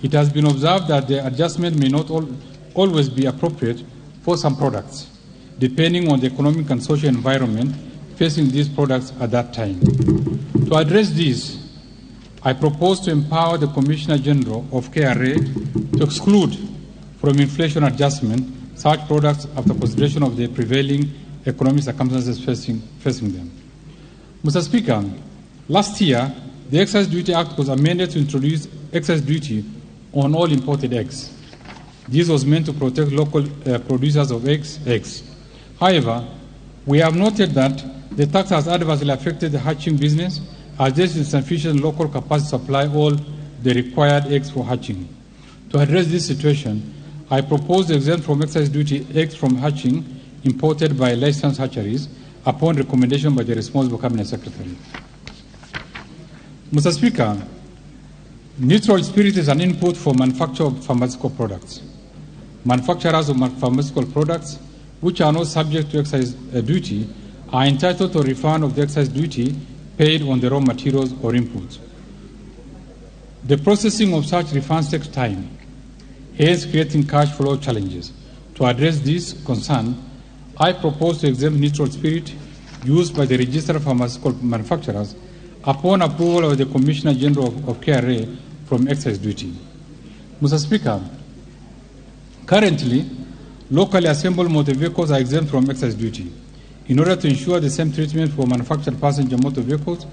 it has been observed that the adjustment may not always be appropriate for some products, depending on the economic and social environment facing these products at that time. To address this, I propose to empower the Commissioner General of KRA to exclude from inflation adjustment such products after consideration of the prevailing economic circumstances facing them. Mr. Speaker, last year, the Excise Duty Act was amended to introduce excise duty on all imported eggs. This was meant to protect local producers of eggs. However, we have noted that the tax has adversely affected the hatching business, as there is insufficient local capacity to supply all the required eggs for hatching. To address this situation, I propose to exempt from excise duty eggs from hatching imported by licensed hatcheries upon recommendation by the responsible Cabinet Secretary. Mr. Speaker, neutral spirit is an input for manufacture of pharmaceutical products. Manufacturers of pharmaceutical products which are not subject to excise duty are entitled to a refund of the excise duty paid on the raw materials or inputs. The processing of such refunds takes time, hence creating cash flow challenges. To address this concern, I propose to exempt neutral spirit used by the registered pharmaceutical manufacturers upon approval of the Commissioner General of KRA from excise duty. Mr. Speaker, currently, locally assembled motor vehicles are exempt from excise duty. In order to ensure the same treatment for manufactured passenger motor vehicles,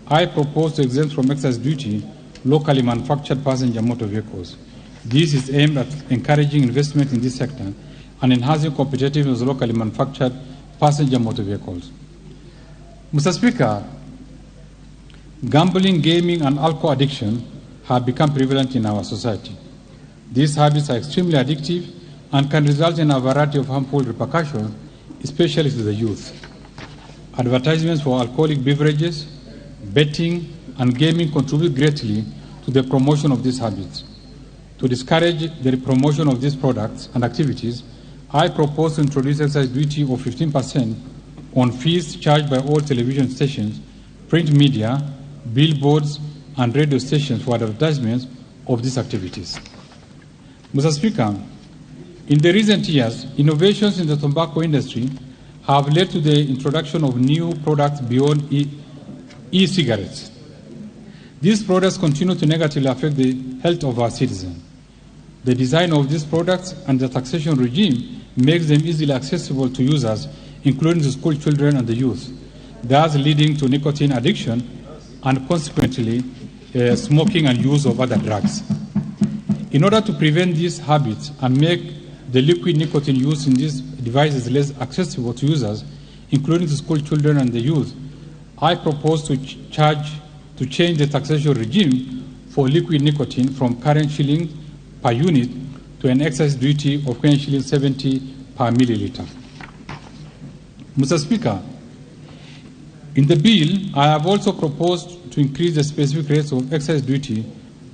I propose to exempt from excise duty locally manufactured passenger motor vehicles. This is aimed at encouraging investment in this sector and enhancing competitiveness of locally manufactured passenger motor vehicles. Mr. Speaker, gambling, gaming, and alcohol addiction have become prevalent in our society. These habits are extremely addictive and can result in a variety of harmful repercussions, especially to the youth. Advertisements for alcoholic beverages, betting, and gaming contribute greatly to the promotion of these habits. To discourage the promotion of these products and activities, I propose to introduce excise duty of 15% on fees charged by all television stations, print media, billboards, and radio stations for advertisements of these activities. Mr. Speaker, in the recent years, innovations in the tobacco industry have led to the introduction of new products beyond e-cigarettes. These products continue to negatively affect the health of our citizens. The design of these products and the taxation regime makes them easily accessible to users, including the school children and the youth, thus leading to nicotine addiction and consequently smoking and use of other drugs. In order to prevent these habits and make the liquid nicotine used in these devices less accessible to users, including the school children and the youth, I propose to change the taxation regime for liquid nicotine from current shillings per unit to an excise duty of Kenyan shillings 70 per milliliter. Mr. Speaker, in the bill, I have also proposed to increase the specific rates of excise duty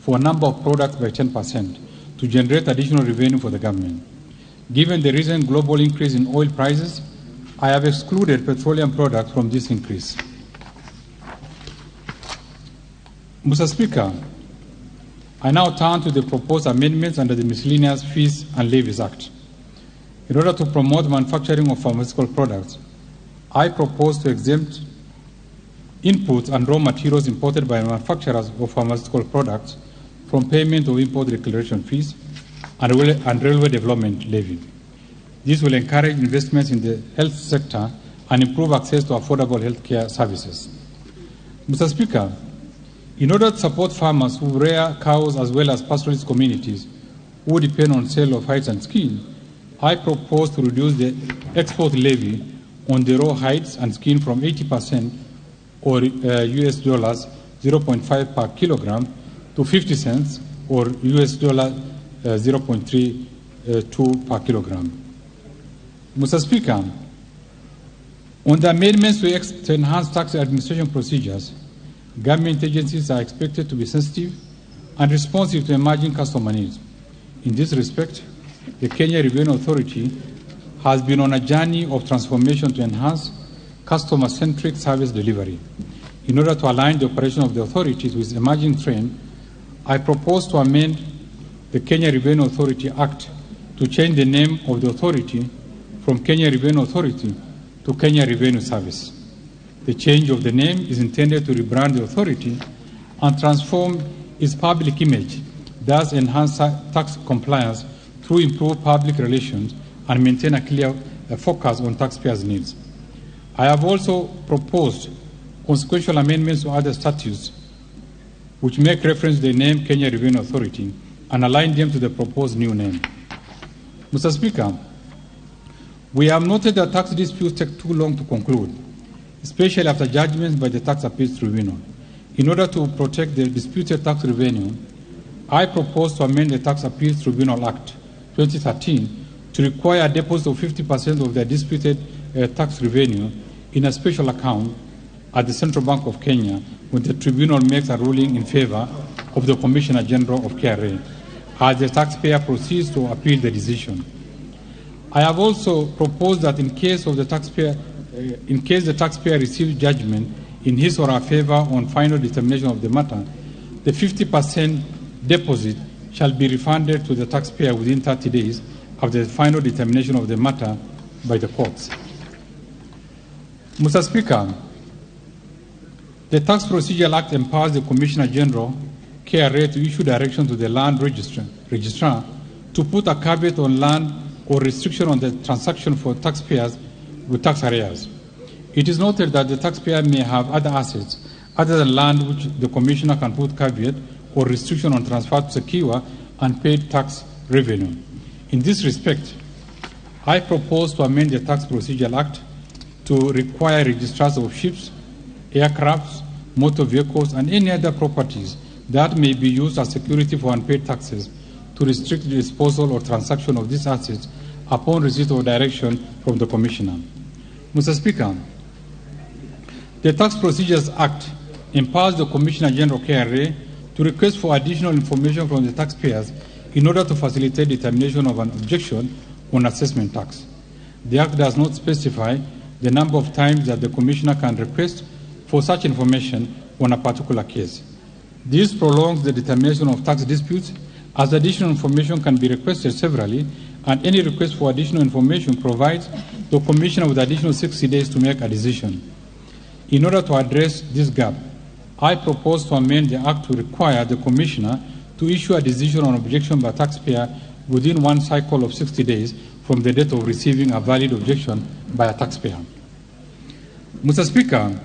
for a number of products by 10% to generate additional revenue for the government. Given the recent global increase in oil prices, I have excluded petroleum products from this increase. Mr. Speaker, I now turn to the proposed amendments under the Miscellaneous Fees and Levies Act. In order to promote manufacturing of pharmaceutical products, I propose to exempt inputs and raw materials imported by manufacturers of pharmaceutical products from payment of import declaration fees and railway development levy. This will encourage investments in the health sector and improve access to affordable healthcare services. Mr. Speaker, in order to support farmers who rear cows as well as pastoralist communities who depend on sale of hides and skin, I propose to reduce the export levy on the raw hides and skin from 80% or US dollars 0.5 per kilogram to 50 cents or US dollar 0.32 per kilogram. Mr. Speaker, on the amendments to enhance tax administration procedures, government agencies are expected to be sensitive and responsive to emerging customer needs. In this respect, the Kenya Revenue Authority has been on a journey of transformation to enhance customer-centric service delivery. In order to align the operation of the authorities with emerging trends, I propose to amend the Kenya Revenue Authority Act to change the name of the authority from Kenya Revenue Authority to Kenya Revenue Service. The change of the name is intended to rebrand the authority and transform its public image, thus enhance tax compliance through improved public relations and maintain a clear focus on taxpayers' needs. I have also proposed consequential amendments to other statutes which make reference to the name Kenya Revenue Authority and align them to the proposed new name. Mr. Speaker, we have noted that tax disputes take too long to conclude, especially after judgments by the Tax Appeals Tribunal. In order to protect the disputed tax revenue, I propose to amend the Tax Appeals Tribunal Act 2013 to require a deposit of 50% of the disputed tax revenue in a special account at the Central Bank of Kenya when the tribunal makes a ruling in favor of the Commissioner General of KRA, as the taxpayer proceeds to appeal the decision. I have also proposed that in case of the taxpayer, in case the taxpayer receives judgment in his or her favor on final determination of the matter, the 50% deposit shall be refunded to the taxpayer within 30 days after the final determination of the matter by the courts. Mr. Speaker, the Tax Procedure Act empowers the Commissioner General, KRA, to issue direction to the land registrar to put a caveat on land or restriction on the transaction for taxpayers with tax arrears. It is noted that the taxpayer may have other assets other than land which the Commissioner can put caveat or restriction on transfer to secure unpaid tax revenue. In this respect, I propose to amend the Tax Procedure Act to require registrars of ships, aircrafts, motor vehicles, and any other properties that may be used as security for unpaid taxes to restrict the disposal or transaction of these assets upon receipt of direction from the Commissioner. Mr. Speaker, The Tax Procedures Act empowers the Commissioner General KRA to request for additional information from the taxpayers in order to facilitate determination of an objection on assessment tax. The Act does not specify the number of times that the Commissioner can request for such information on a particular case. This prolongs the determination of tax disputes, as additional information can be requested severally, and any request for additional information provides the Commissioner with additional 60 days to make a decision. In order to address this gap, I propose to amend the Act to require the Commissioner to issue a decision on objection by taxpayer within one cycle of 60 days from the date of receiving a valid objection by a taxpayer. Mr. Speaker,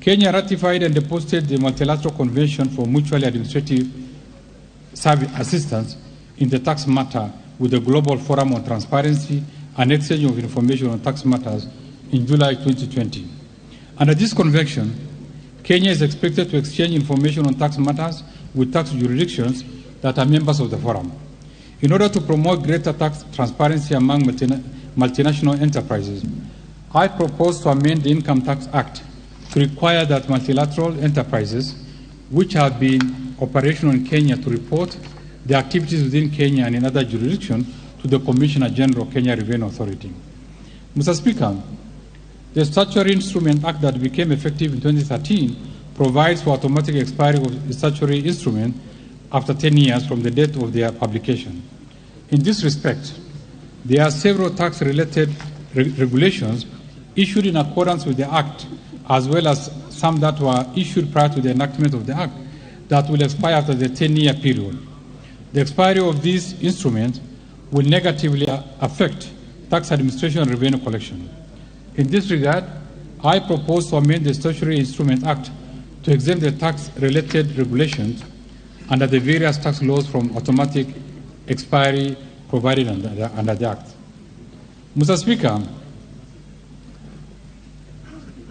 Kenya ratified and deposited the Multilateral Convention for Mutual Administrative Assistance in the tax matter with the Global Forum on Transparency and Exchange of Information on Tax Matters in July 2020. Under this convention, Kenya is expected to exchange information on tax matters with tax jurisdictions that are members of the forum. In order to promote greater tax transparency among multinational enterprises, I propose to amend the Income Tax Act to require that multilateral enterprises which have been operational in Kenya to report their activities within Kenya and in other jurisdictions to the Commissioner General of Kenya Revenue Authority. Mr. Speaker, the Statutory Instrument Act that became effective in 2013 provides for automatic expiry of statutory instrument after 10 years from the date of their publication. In this respect, there are several tax-related regulations issued in accordance with the Act, as well as some that were issued prior to the enactment of the Act that will expire after the 10-year period. The expiry of these instruments will negatively affect tax administration and revenue collection. In this regard, I propose to amend the Statutory Instrument Act to exempt the tax-related regulations under the various tax laws from automatic expiry provided under the Act. Mr. Speaker,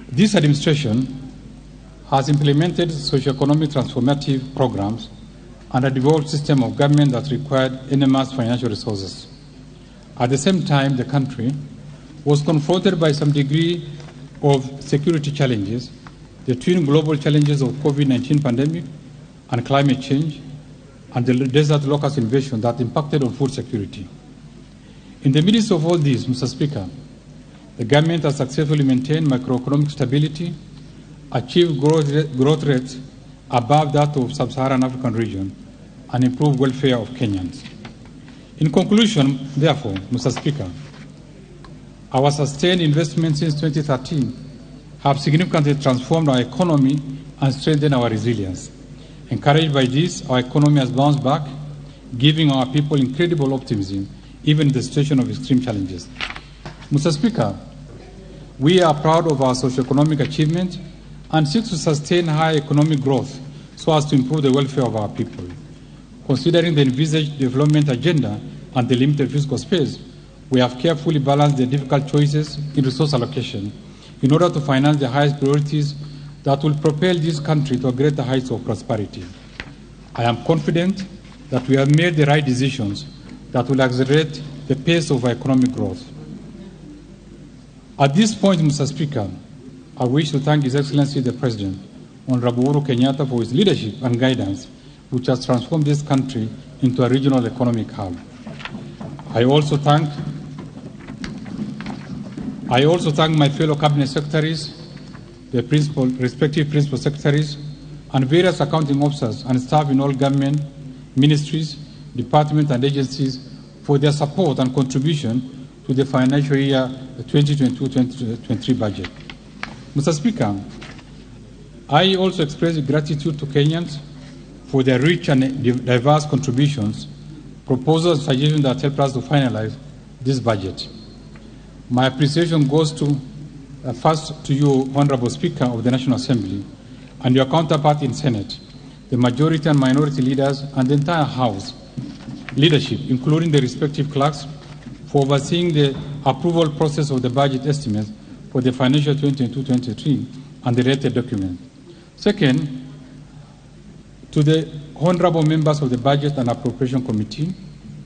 this administration has implemented socioeconomic transformative programs and a devolved system of government that required enormous financial resources. At the same time, the country was confronted by some degree of security challenges, the twin global challenges of COVID-19 pandemic and climate change, and the desert locust invasion that impacted on food security. In the midst of all this, Mr. Speaker, the government has successfully maintained macroeconomic stability, achieved growth rates above that of sub-Saharan African region, and improved welfare of Kenyans. In conclusion, therefore, Mr. Speaker, our sustained investments since 2013 have significantly transformed our economy and strengthened our resilience. Encouraged by this, our economy has bounced back, giving our people incredible optimism, even in the situation of extreme challenges. Mr. Speaker, we are proud of our socioeconomic achievement and seek to sustain high economic growth so as to improve the welfare of our people. Considering the envisaged development agenda and the limited fiscal space, we have carefully balanced the difficult choices in resource allocation in order to finance the highest priorities that will propel this country to greater heights of prosperity. I am confident that we have made the right decisions that will accelerate the pace of our economic growth. At this point, Mr. Speaker, I wish to thank His Excellency the President, Honorable Uhuru Kenyatta, for his leadership and guidance, which has transformed this country into a regional economic hub. I also thank my fellow cabinet secretaries, the respective principal secretaries, and various accounting officers and staff in all government, ministries, departments, and agencies for their support and contribution to the financial year 2022-2023 budget. Mr. Speaker, I also express gratitude to Kenyans for their rich and diverse contributions, proposals, and suggestions that helped us to finalize this budget. My appreciation goes to first to you, Honorable Speaker of the National Assembly, and your counterpart in Senate, the majority and minority leaders, and the entire House leadership, including the respective clerks, for overseeing the approval process of the budget estimates for the financial 2022-23 and the related document. Second, to the honorable members of the Budget and Appropriation Committee,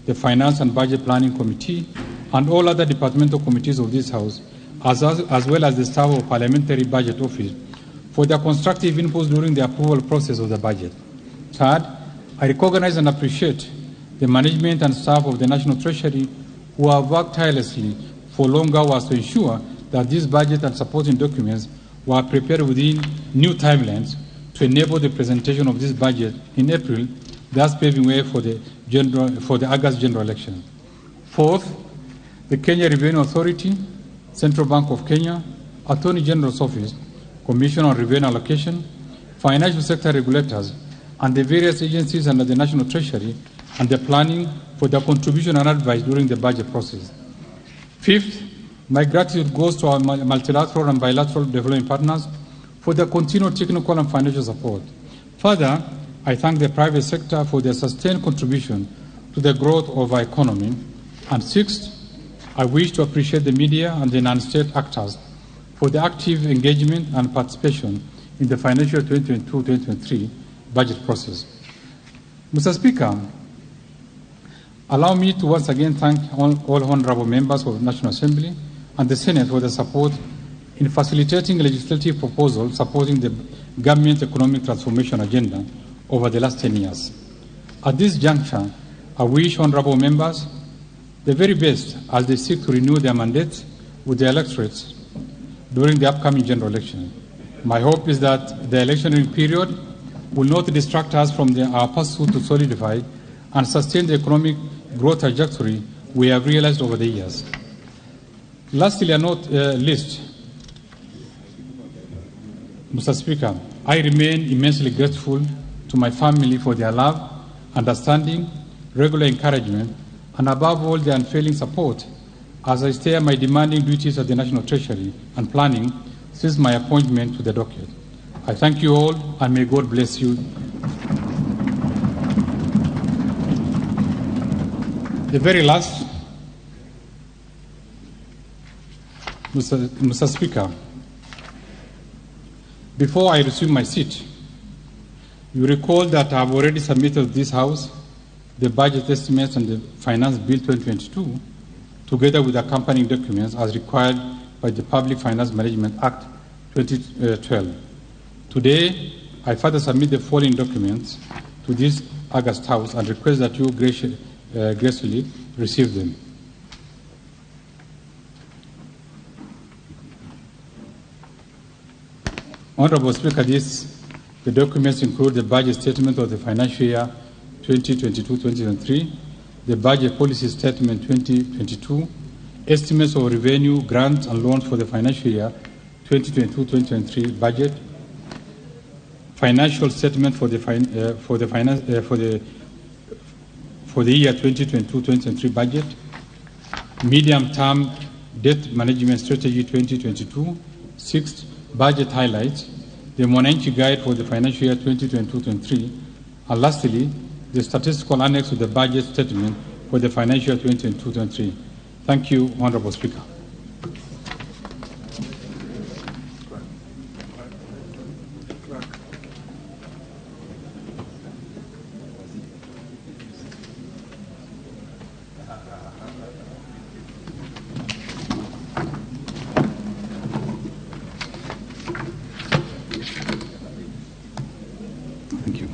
the Finance and Budget Planning Committee, and all other departmental committees of this House, as well as the staff of Parliamentary Budget Office, for their constructive inputs during the approval process of the budget. Third, I recognize and appreciate the management and staff of the National Treasury who have worked tirelessly for long hours to ensure that this budget and supporting documents were prepared within new timelines to enable the presentation of this budget in April, thus paving way for the August general election. Fourth, the Kenya Revenue Authority, Central Bank of Kenya, Attorney General's Office, Commission on Revenue Allocation, financial sector regulators, and the various agencies under the National Treasury and the planning for their contribution and advice during the budget process. Fifth, my gratitude goes to our multilateral and bilateral development partners for their continued technical and financial support. Further, I thank the private sector for their sustained contribution to the growth of our economy. And sixth, I wish to appreciate the media and the non-state actors for the active engagement and participation in the financial 2022-2023 budget process. Mr. Speaker, allow me to once again thank all honorable members of the National Assembly and the Senate for their support in facilitating legislative proposals supporting the government's economic transformation agenda over the last 10 years. At this juncture, I wish honorable members the very best as they seek to renew their mandates with their electorates during the upcoming general election. My hope is that the electioneering period will not distract us from our pursuit to solidify and sustain the economic growth trajectory we have realized over the years. Lastly, and not least, Mr. Speaker, I remain immensely grateful to my family for their love, understanding, regular encouragement, and above all, their unfailing support as I steer my demanding duties at the National Treasury and Planning since my appointment to the docket. I thank you all, and may God bless you. The very last, Mr. Speaker, before I resume my seat, you recall that I have already submitted to this House the budget estimates and the Finance Bill 2022, together with accompanying documents as required by the Public Finance Management Act 2012. Today, I further submit the following documents to this August House and request that you graciously receive them. Honorable Speaker, the documents include the budget statement of the financial year 2022-2023, the budget policy statement 2022, estimates of revenue, grants and loans for the financial year 2022-2023 budget, financial statement for the year 2022-2023 budget, medium-term debt management strategy 2022, sixth, budget highlights, the Mwananchi guide for the financial year 2022-23, and lastly, the statistical annex to the budget statement for the financial year 2022-23. Thank you, Honorable Speaker. Thank you.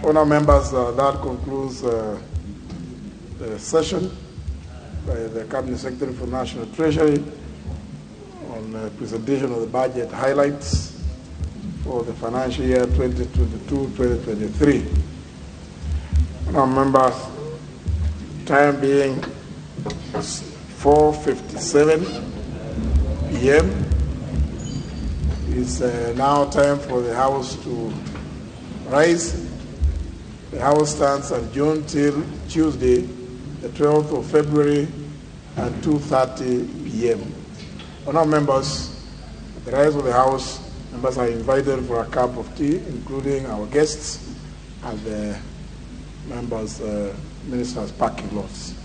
Honourable members, that concludes the session by the Cabinet Secretary for National Treasury on the presentation of the budget highlights for the financial year 2022-2023. Honourable members, time being 4:57 p.m., it's now time for the House to rise. The House stands adjourned till Tuesday, the 12th of February at 2:30 p.m. Honourable members, at the rise of the House, members are invited for a cup of tea, including our guests and the members, ministers' parking lots.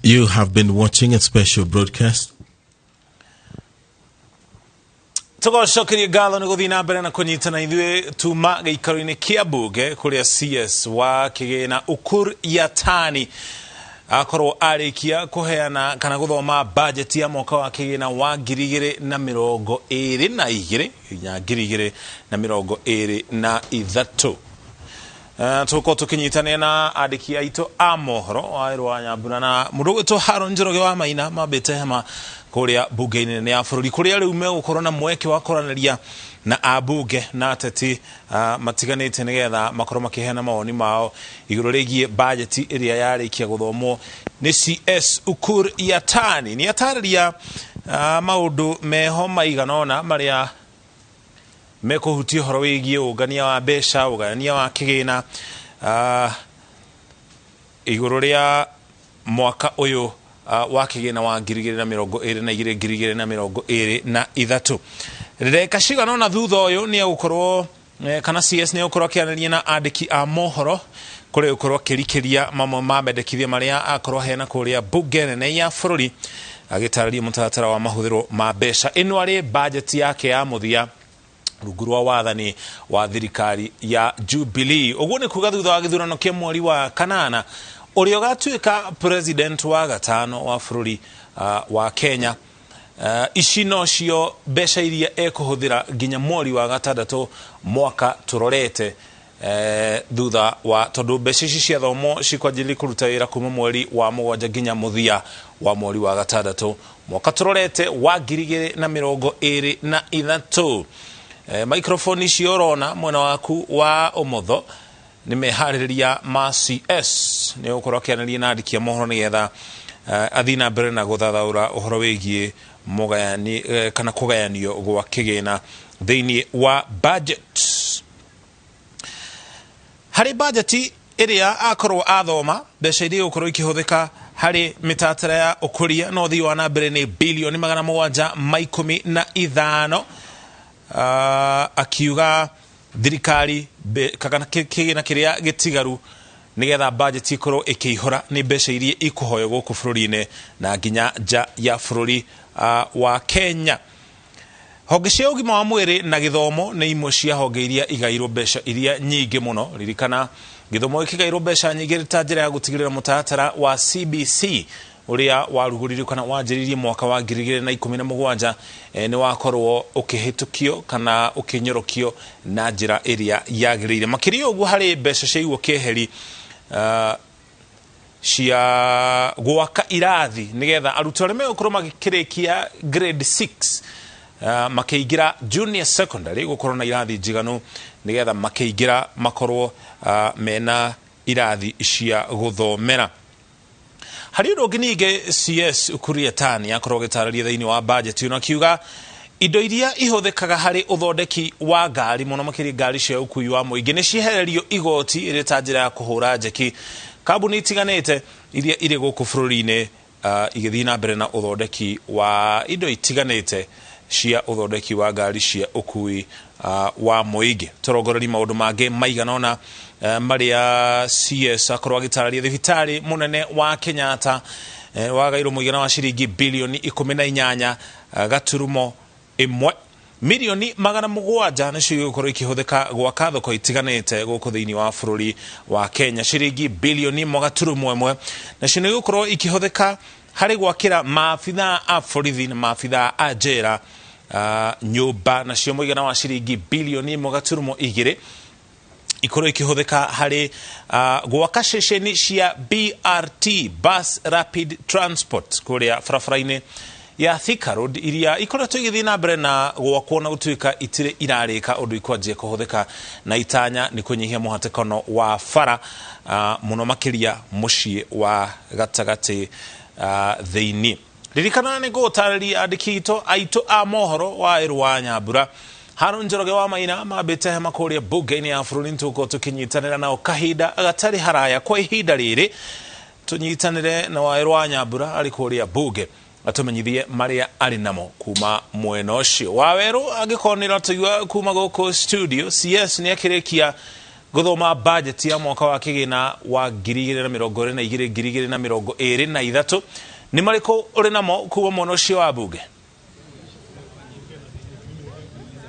You have been watching a special broadcast. Tũgacokeria ngatho nĩ gũthiĩ na mbere na kũnyitana ithuĩ tuma gĩikaro-inĩ kĩa mbunge kũrĩa CS wa kĩgĩna Ukur Yatani akorwo arĩkia kũheana kana gũthoma bajeti ya mwaka wa kĩgĩna wa 2022 nginya 2023. Tũgũkorwo tũkĩnyitanĩra na andĩki aitũ a mohoro wa Ĩrũ wa Nyambura na mũndũ ũgwĩtwo Haron Njoroge wa Maina mambĩte hema kũrĩa mbunge-inĩ nene ya bũrũri kũrĩa rĩu megũkorwo na mweke wa kwaranĩria na ambunge na ateti matiganĩte nĩgetha makorwo makĩheana mawoni mao igũrũ rĩgiĩ bajeti ĩrĩa yarĩkia gũthomwo nĩ CS Ukur Yatani. Nĩ atarĩria maũndũ meho maigana ũna marĩa mekũhutia ũhoro wĩgiĩ ũngania wa mbeca, ũgayania wa kĩgĩna igũrũ rĩa mwaka ũyũ wa kĩgĩna wa 2022 2023. Reka cigana ũna thutha ũyũ nĩ egũkorwo kana CS nĩ egũkorwo akĩaranĩria na andĩki a mohoro kũrĩa egũkorwo akĩrikĩria mamwe ma mendekithia marĩa akorwo aheana kũrĩa mbunge nene ya bũrũri agĩtarĩria mũtaratara wa mahũthĩro ma mbeca. Ĩno arĩ bajeti yake ya mũthia rungu rwa wathani wa thirikari ya Jubilee. Ũguo nĩ kuga thutha wa gĩthurano kĩa mweri wa kanana ũrĩa ũgatuĩka president wa gatano wa bũrũri wa Kenya, ici nocio mbeca iria ekũhũthĩra nginya mweri wa gatandatũ mwaka tũrorete, thutha wa tondũ mbeca ici ciathomwo cikwanjĩrĩria kũruta wĩra kuma mweri wa mũgwanja nginya mũthia wa mweri wa gatandatũ mwaka tũrorete wa 2023. Microphone icio ũrona mwena waku wa ũmotho nĩ meharĩrĩria ma CS nĩ ũgũkorwo akĩaranĩria na andĩki a mohoro nĩgetha athiĩ na mbere na gũthathaũra ũhoro wĩgiĩ mũgayani kana kũgayanio gwa kĩgĩna thĩinĩ wa budget. Harĩ bajeti ĩrĩa akorwo athoma mbeca iria igũkorwo ikĩhũthĩka harĩ mĩtaratara ya ũkũria na ũthii wa na mbere nĩ bilioni 715, akiuga thirikari kana kĩgĩna kĩrĩa gĩtigaru nĩgetha bajeti ikorwo ĩkĩihũra nĩ mbeca iria ikũhoywo gũkũ bũrũri-inĩ na nginya nja ya bũrũri wa Kenya. Honge cia ũgima wa mwĩrĩ na gĩthomo nĩ imwe cia honge iria igairwo mbeca iria nyingĩ mũno. Ririkana gĩthomo gĩkĩgairwo mbeca nyingĩ ta njĩra ya gũtigĩrĩra mũtaratara wa CBC ũrĩa warugũririo kana wanjĩrĩirie mwaka wa 2017 nĩ wakorwo ũkĩhĩtũkio kana ũkĩnyorokio na njĩra ĩrĩa yagĩrĩire. Makĩria ũguo harĩ mbeca ciaigwo keheri cia gwaka irathi nĩgetha arutwo arĩa megũkorwo magĩkĩrĩkia grade 6 makĩingĩra junior secondary gũkorwo na irathi njiganu nĩgetha makĩingĩra makorwo mena irathi cia gũthomera. Harĩ ũndũ ũngĩ ningĩ CS Ukur Yatani akorwo agĩtarĩria thĩinĩ wa bajeti ĩno akiuga indo iria ihũthĩkaga harĩ ũthondeki wa ngari mũno makĩria ngari cia ũkui wa mũingĩ nĩ ciehererio igoti ĩrĩ ta njĩra ya kũhũra njeki kambuni itiganĩte iria irĩ gũkũ bũrũri-inĩ igĩthiĩ na mbere na ũthondeki wa indo itiganĩte cia ũthondeki wa ngari cia ũkui wa mũingĩ. Tũrongoreria maũndũ mangĩ maigana ũna marĩa CS akorwo agĩtarĩria. Thibitarĩ mũnene wa Kenyatta wagairwo mũigana wa ciringi bilioni 18.1 milioni 700 nĩcio igũkorwo ikĩhũthĩka gwaka thoko itiganĩte gũkũ thĩinĩ wa bũrũri wa Kenya. Ciringi bilioni 1.1 nacio nĩ igũkorwo ikĩhũthĩka harĩ gwakĩra maabithaa a borithi na maabithaa a njera nyũmba, nacio mũigana wa ciringi bilioni 1.2 ikorwo ikĩhũthĩka harĩ gwaka ceceni cia BRT, Bus Rapid Transport, kũrĩa barabara-inĩ ya Thika Road iria ikoretwo igĩthiĩ na mbere na gwakwo na gũtuĩka itirĩ irarĩka ũndũ ikwanjia kũhũthĩka na itanya nĩ kũnyihia mũhatĩkano wa bara mũno makĩria mũciĩ wa gatagatĩ thĩinĩ. Ririkana nĩ ngũgũtarĩria andĩki aitũ a mohoro wa Ĩrũ wa Nyambura Haron Njoroge wa Maina mambĩte hema kũrĩa mbunge-inĩ ya bũrũri nĩtũgũkorwo tũkĩnyitanĩra nao kahinda gatarĩ haraya. Kwa ihinda rĩrĩ tũnyitanĩre na Waĩrũ wa Nyambura arĩ kũrĩa mbunge atũmenyithie marĩa arĩ namo kuma mwena ũcio. Wawerũ angĩkorwo nĩ ũratũigua kuma gũkũ studio, CS nĩ akĩrĩkia Guthoma budget ya mwaka wa kigina wa 2022 2023 ni mariko uri namo kuwa mwena ucio wa bunge.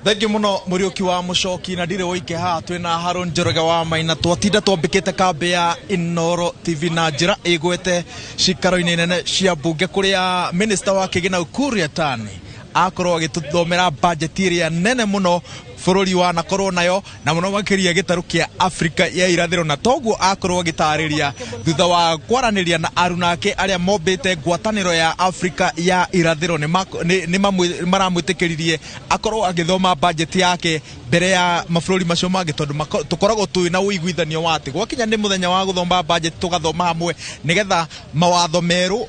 Thengiũ mũno Mũriũki wa Mũcoki, na ndirĩ woike haha, twĩna Haron Njoroge wa Maina. Twatinda twambĩkĩte kambĩ ya Inooro TV na njĩra ĩgwete cikaro-inĩ nene cia mbunge kũrĩa minister wa kĩgĩna Ukur Yatani akorwo agĩtũthomera budget ĩrĩa nene mũno bũrũri wanakorwo nayo, na mũno makĩria gĩtarũ kĩa Afrika ya irathĩro, na toguo akorwo agĩtarĩria thutha wa kwaranĩria na arunake arĩa mombĩte ngwatanĩro ya Afrika ya irathĩro nĩ maramwĩtĩkĩririe akorwo agĩthoma budget yake mbere ya mabũrũri macio mangĩ, tondũ tũkoragwo twĩ na ũiguithanio wa atĩ gwakinya nĩ mũthenya wa gũthoma budget tũgathoma hamwe nĩgetha mawatho merũ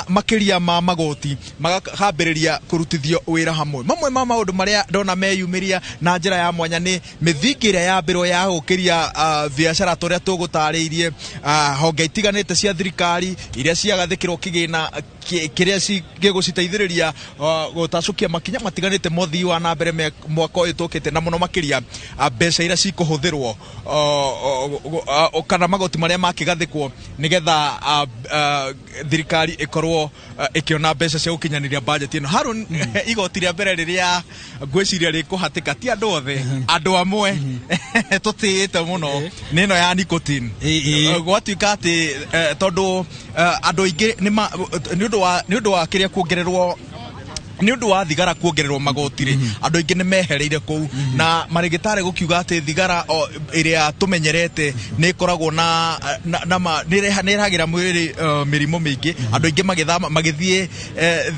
makĩria ma magoti makambĩrĩria kũrutithio wĩra hamwe. Mamwe ma maũndũ marĩa ndona meyumĩria na njĩra ya mwanya nĩ mĩthingi ĩrĩa yambĩrwo ya gũkĩria biacara tũrĩa tũgũtarĩirie, honge itiganĩte cia thirikari iria ciagathĩkĩrwo kĩgĩna kĩrĩa gĩgũciteithĩrĩria gũtacũkia makinya matiganĩte mothii wa na mbere mwaka ũyũ tũkĩte, na mũno makĩria mbeca iria cikũhũthĩrwo kana magoti marĩa makĩgathĩkwo nĩgetha thirikari ĩkorwo ĩkĩona mbeca cia gũkinyanĩria budget ĩno. Harun, igoti rĩa mbere rĩrĩa ngwĩciria rĩkũhatĩka ti andũ othe, andũ amwe tũtĩĩte mũno nĩ ĩno ya nicotine. Gwatuĩka atĩ tondũ andũ aingĩ nĩ ũndũ wa kĩrĩa kuongererwo, nĩ ũndũ wa thigara kuongererwo magoti rĩ, andũ aingĩ nĩ mehereire kũu, na marĩgĩtarĩ gũkiuga atĩ thigara ĩrĩa tũmenyerete nĩ ĩkoragwo na nĩ ĩrehagĩra mwĩrĩ mĩrimũ mĩingĩ. Andũ aingĩ magĩthama magĩthiĩ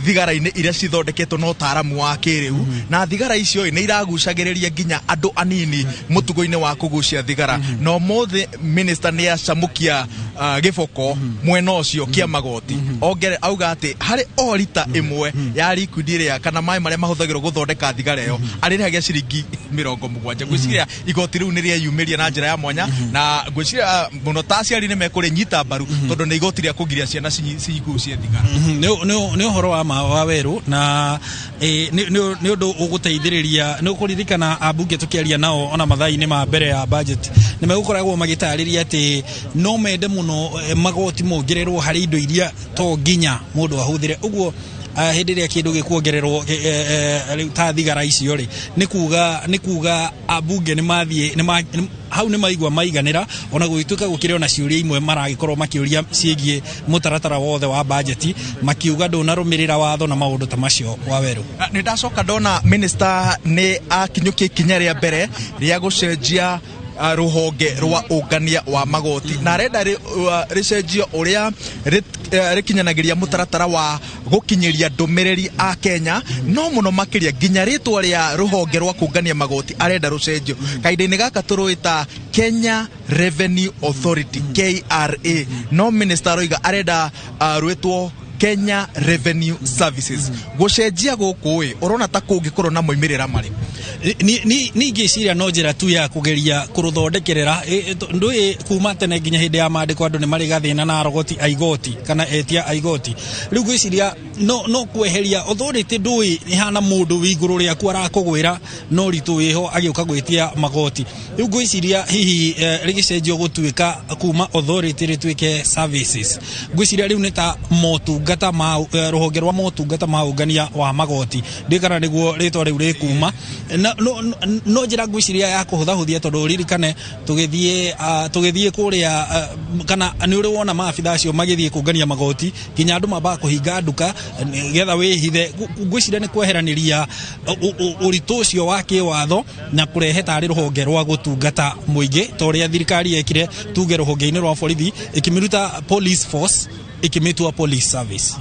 thigara-inĩ iria cithondeketwo na ũtaaramu wa kĩrĩu, na thigara icio nĩ iragucagĩrĩria nginya andũ anini mũtugo-inĩ wa kũgucia thigara. Na ũmũthĩ minister nĩ acamũkia gĩboko mwena ũcio kĩa magoti, ongere auga atĩ harĩ o rita ĩmwe ya liquid ĩrĩa kana maĩ marĩa mahũthagĩrwo gũthondeka thigara ĩyo arĩrĩhagia ciringi 70. Ngwĩciria igoti rĩu nĩ rĩeyumĩria na njĩra ya mwanya, na ngwĩciria mũno ta aciari nĩ mekũrĩnyita mbaru tondũ nĩ igoti rĩa kũgiria ciana cigucie thigara. Nĩ ũhoro wa ma wa werũ, na nĩ ũndũ ũgũteithĩrĩria. Nĩ ũkũririkana ambunge tũkĩaria nao ona mathaa-inĩ ma mbere ya budget nĩ megũkoragwo magĩtarĩria atĩ no mende mũno magoti mongererwo harĩ indo iria to nginya mũndũ ahũthĩre. Ũguo hĩndĩ ĩrĩa kĩndũ gĩkuongererwo rĩu ta thigara icio rĩ, nĩ kuga ambunge nĩ mathiĩ hau nĩ maigua maiganĩra, ona gũgĩtuĩka gũkĩrĩ ona ciũria imwe maragĩkorwo makĩũria ciĩgiĩ mũtaratara wothe wa bajeti, makiuga ndũnarũmĩrĩra watho na maũndũ ta macio wa werũ. Nĩ ndacoka ndona minister nĩ akinyũkia ikinya rĩa mbere rĩa gũcenjia rũhonge rwa ũngania wa magoti, na arenda rĩcenjio ũrĩa rĩkinyanagĩria mũtaratara wa gũkinyĩria ndũmĩrĩri a Kenya, no mũno makĩria nginya rĩtwa rĩa rũhonge rwa kũngania magoti arenda rũcenjio. Kahinda-inĩ gaka tũrũĩta Kenya Revenue Authority KRA, no minister aroiga arenda rwĩtwo Kenya Revenue Services. Gũcenjia gũkũ ĩ, ũrona ta kũngĩkorwo na moimĩrĩra marĩkũ? Ni ngĩciria no njĩra tu ya kũgeria kũrũthondekerera. Ndũĩ kuma tene nginya hĩndĩ ya maandĩko andũ nĩ marĩ gathĩna na arogoti a igoti kana etia a igoti. Rĩu ngwĩciria no kweheria authority, ndũĩ ĩhana mũndũ wĩ igũrũ rĩaku arakũgwĩra no ritũ wĩho agĩũka gwĩtia magoti. Rĩu ngwĩciria hihi rĩgĩcenjio gũtuĩka kuma authority rĩtuĩke services. Ngwĩciria rĩu nĩ ta motungata ma rũhonge rwa motungata ma ũngania wa magoti, ndiũĩ kana nĩguo rĩtwa rĩu rĩkuma. No njĩra ngwĩciria ya kũhũthahũthia, tondũ ũririkane tũgĩthiĩ kũrĩa kana nĩ ũrĩ wona maabitha acio magĩthiĩ kũngania magoti nginya andũ mambaga kũhinga nduka nĩgetha wĩhithe. Ngwĩciria nĩ kweheranĩria ũritũ ũcio wa kĩwatho na kũrehe tarĩ rũhonge rwa gũtungata mũingĩ ta ũrĩa thirikari yekire tuge rũhonge-inĩ rwa borithi ĩkĩmĩruta police force ĩkĩmĩtua police service.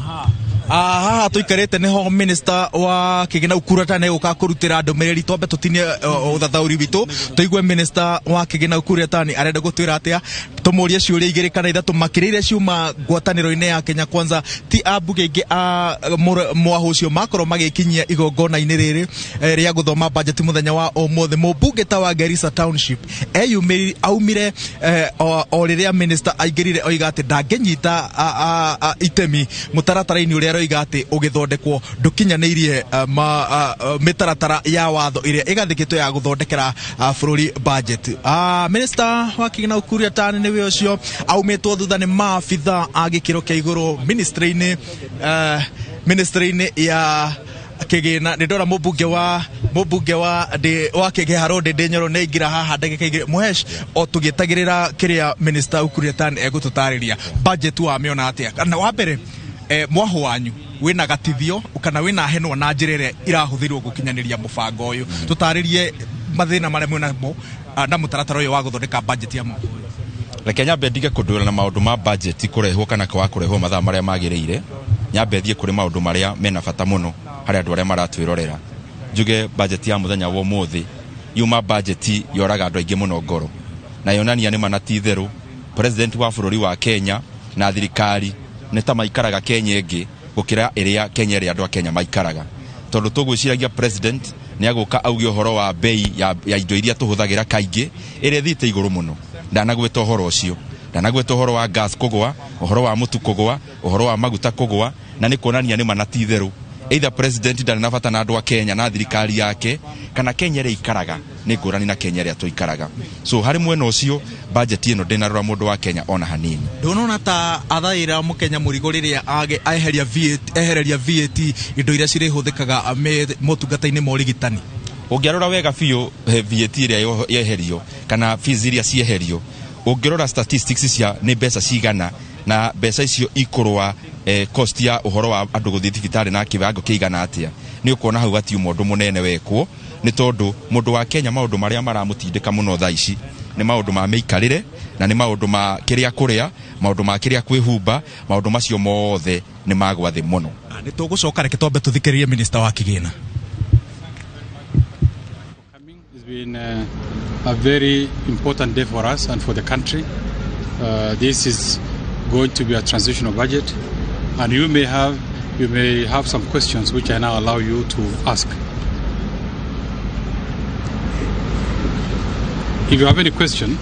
Haha tũikarĩte nĩho minister wa kĩgĩna Ukur Yatani egũka kũrutĩra ndũmĩrĩri. Twambe tũtinie ũthathaũri witũ tũigue minister wa kĩgĩna Ukur Yatani arenda gũtwĩra atĩa, tũmũrie ciũria igĩrĩ kana ithatũ makĩria iria ciuma ngwatanĩro-inĩ ya Kenya Kwanza. Ti ambunge aingĩ a mwahũ ũcio makorwo magĩkinyia igongona-inĩ rĩrĩ rĩa gũthoma budget mũthenya wa ũmũthĩ. Mũmbunge ta wa Garissa Township eyumĩri aumire o rĩrĩa minister aingĩrire oiga atĩ ndangĩnyita itemi mũtaratara-inĩ ũrĩa Ĩroiga atĩ ũgĩthondekwo ndũkinyanĩirie mĩtaratara ya watho ĩrĩa ĩgathĩkĩtwo ya gũthondekera bũrũri budget. Minister wa kĩgĩna Ukur Yatani nĩwe ũcio aumĩtwo thutha nĩ maabitha a gĩkĩro kĩa igũrũ ministry-inĩ ya kĩgĩna. Nĩ ndona mũmbunge wa wa Kĩharũ Ndĩndĩ Nyoro nĩ aingĩra haha ndagĩka igĩrĩ. Mũhesh, o tũgĩtagĩrĩra kĩrĩa minister Ukur Yatani egũtũtarĩria, budget wamĩona atĩa? Kana wa mbere, mwaho wanyu wĩna gatithio kana wĩna henwa na njĩra ĩrĩa irahũthĩrwo gũkinyanĩria mũbango ũyũ? Tũtarĩrie mathĩna marĩa mwĩnamo na mũtaratara ũyũ wa gũthondeka budget ya mwaka ũyũ. Reke nyambe ndige kũndũĩra na maũndũ ma budget kũrehwo kana kwaga kũrehwo mathaa marĩa magĩrĩire. Nyambe thiĩ kũrĩ maũndũ marĩa mena bata mũno harĩ andũ arĩa maratwĩrorera. Njuge budget ya mũthenya wa ũmũthĩ yuma budget yoraga andũ aingĩ mũno ngoro, na yonania nĩ ma na ti itherũ president wa bũrũri wa Kenya na thirikari nĩ ta maikaraga Kenya ĩngĩ gũkĩra ĩrĩa Kenya ĩrĩa andũ a Kenya maikaraga, tondũ tũgwĩciragia president nĩ agũka auge ũhoro wa bei ya indo iria tũhũthagĩra kaingĩ ĩrĩa ĩthiĩte igũrũ mũno. Ndanagweta ũhoro ũcio, ndanagweta ũhoro wa gas kũgũa, ũhoro wa mũtu kũgũa, ũhoro wa maguta kũgũa, na nĩ kuonania nĩ ma na ti itherũ either president ndarĩ na bata na andũ a Kenya na thirikari yake, kana Kenya ĩrĩa ikaraga nĩ ngũrani na Kenya ĩrĩa tũikaraga. So harĩ mwena ũcio, budget ĩno ndĩnarora mũndũ wa Kenya ona hanini. Ndũnona ta athaĩra mũkenya mũrigo rĩrĩa eheria VAT, ehereria VAT indo iria cirĩhũthĩkaga motungata-inĩ ma ũrigitani? Ũngĩarora wega biũ, VAT ĩrĩa yeherio kana fees iria cieherio, ũngĩrora statistics cia nĩ mbeca cigana na mbeca icio ikũrũa cost ya ũhoro wa andũ gũthiĩ thibitarĩ na kĩwango kĩigana atĩa, nĩ ũkuona hau gatiuma ũndũ mũnene wekwo, nĩ tondũ mũndũ wa Kenya maũndũ marĩa maramũtindĩka mũno thaa ici nĩ maũndũ ma mĩikarĩre na nĩ maũndũ ma kĩrĩa kũrĩa, maũndũ ma kĩrĩa kwĩhumba. Maũndũ macio mothe nĩ magwa thĩ mũno. Nĩ tũgũcoka, reke twambe tũthikĩrĩrie minister wa kĩgĩna. It's been a very important day for us and for the country. This is going to be a transitional budget, and you may have some questions which I now allow you to ask. If you have any question.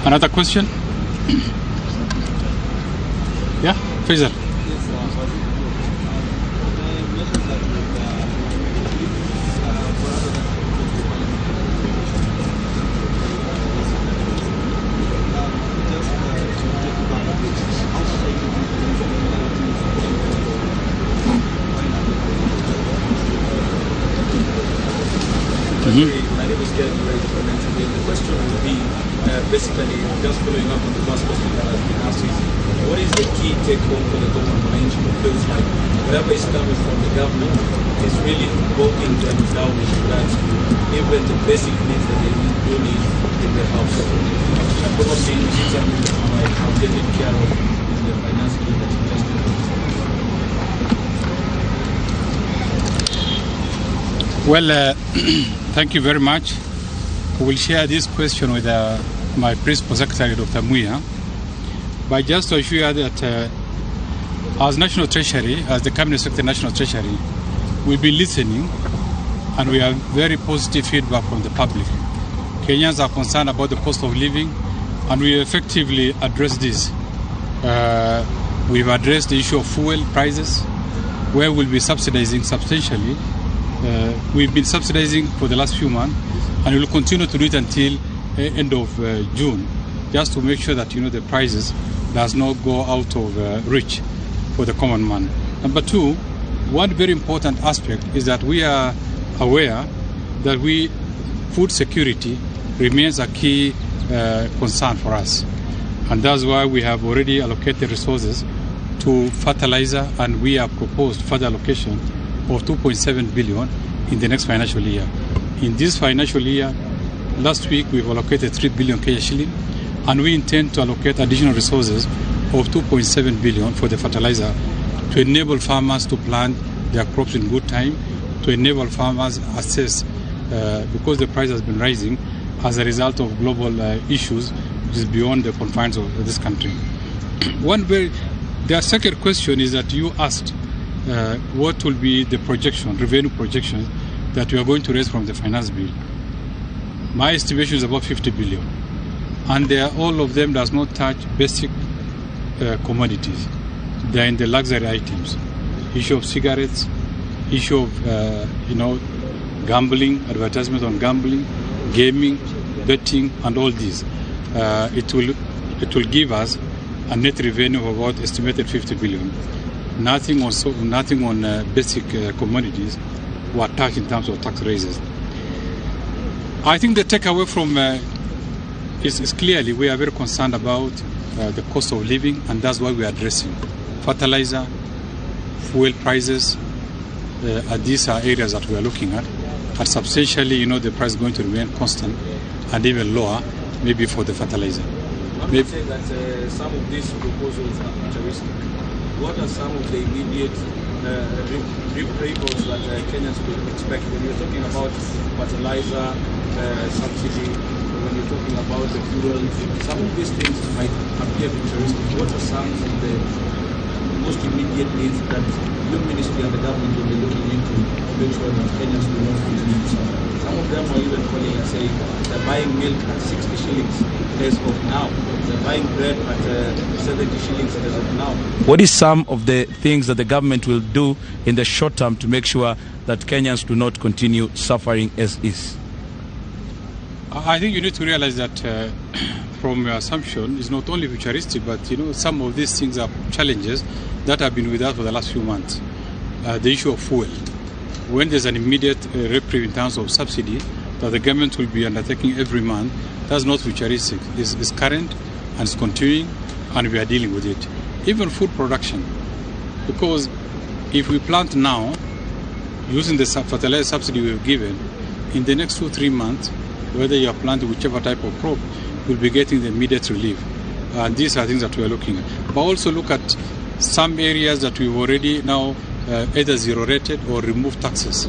Another question? Yeah, Faisal. Yes, the measures that would for other than just to take you back a bit, how much are you doing My name is Ken Ray from NTV. The question would be basically just following up on the first question that has been asked is, what is the key take home for the common mwananchi who feels like whatever is coming from the government is really bogging them down in regards to even the basic needs that they do need in the house? And probably is it something that you might have taken care of in the finance bill that you just introduced? Well, thank you very much. We will share this question with my Principal Secretary, Dr. Muia. But just to assure you that as National Treasury, as the Cabinet Secretary National Treasury, we'll be listening, and we have very positive feedback from the public. Kenyans are concerned about the cost of living, and we effectively address this. We've addressed the issue of fuel prices, where we'll be subsidizing substantially. We've been subsidizing for the last few months, and we'll continue to do it until end of June, just to make sure that the prices does not go out of reach for the common man. Number two, one very important aspect is that we are aware that we food security remains a key concern for us, and that's why we have already allocated resources to fertilizer, and we have proposed further allocation of 2.7 billion in the next financial year. In this financial year, last week we've allocated 3 billion Kenya shilling, and we intend to allocate additional resources of 2.7 billion for the fertilizer to enable farmers to plant their crops in good time, to enable farmers access, because the price has been rising as a result of global issues, which is beyond the confines of this country. The second question is that you asked what will be the projection, revenue projections that we are going to raise from the finance bill. My estimation is about 50 billion. And they are, all of them does not touch basic commodities. They are in the luxury items. Issue of cigarettes, issue of gambling, advertisement on gambling, gaming, betting, and all these. It will give us a net revenue of about estimated 50 billion. Nothing on basic commodities were taxed in terms of tax raises. I think the takeaway from is clearly we are very concerned about the cost of living, and that's why we are addressing fertilizer, fuel prices. These are areas that we are looking at. But substantially, the price is going to remain constant and even lower, maybe for the fertilizer. One would say that some of these proposals are futuristic. What are some of the immediate reports that Kenyans could expect when you're talking about fertilizer subsidy, when you're talking about the fuel? Some of these things might appear futuristic. What are some of the most immediate needs that your ministry and the government will be looking into to make sure that Kenyans do not continue to suffer? Some of them are even calling and saying they're buying milk at 60 shillings as of now. They're buying bread at 70 shillings as of now. What is some of the things that the government will do in the short term to make sure that Kenyans do not continue suffering as is? I think you need to realize that from your assumption, it's not only futuristic, but some of these things are challenges that have been with us for the last few months. The issue of fuel. When there's an immediate reprieve in terms of subsidy that the government will be undertaking every month, that's not futuristic. It's current and it's continuing, and we are dealing with it. Even food production, because if we plant now, using the fertilizer subsidy we have given, in the next 2-3 months, whether you are planting whichever type of crop, you'll be getting the immediate relief. And these are things that we are looking at. But also look at some areas that we've already now either zero-rated or removed taxes.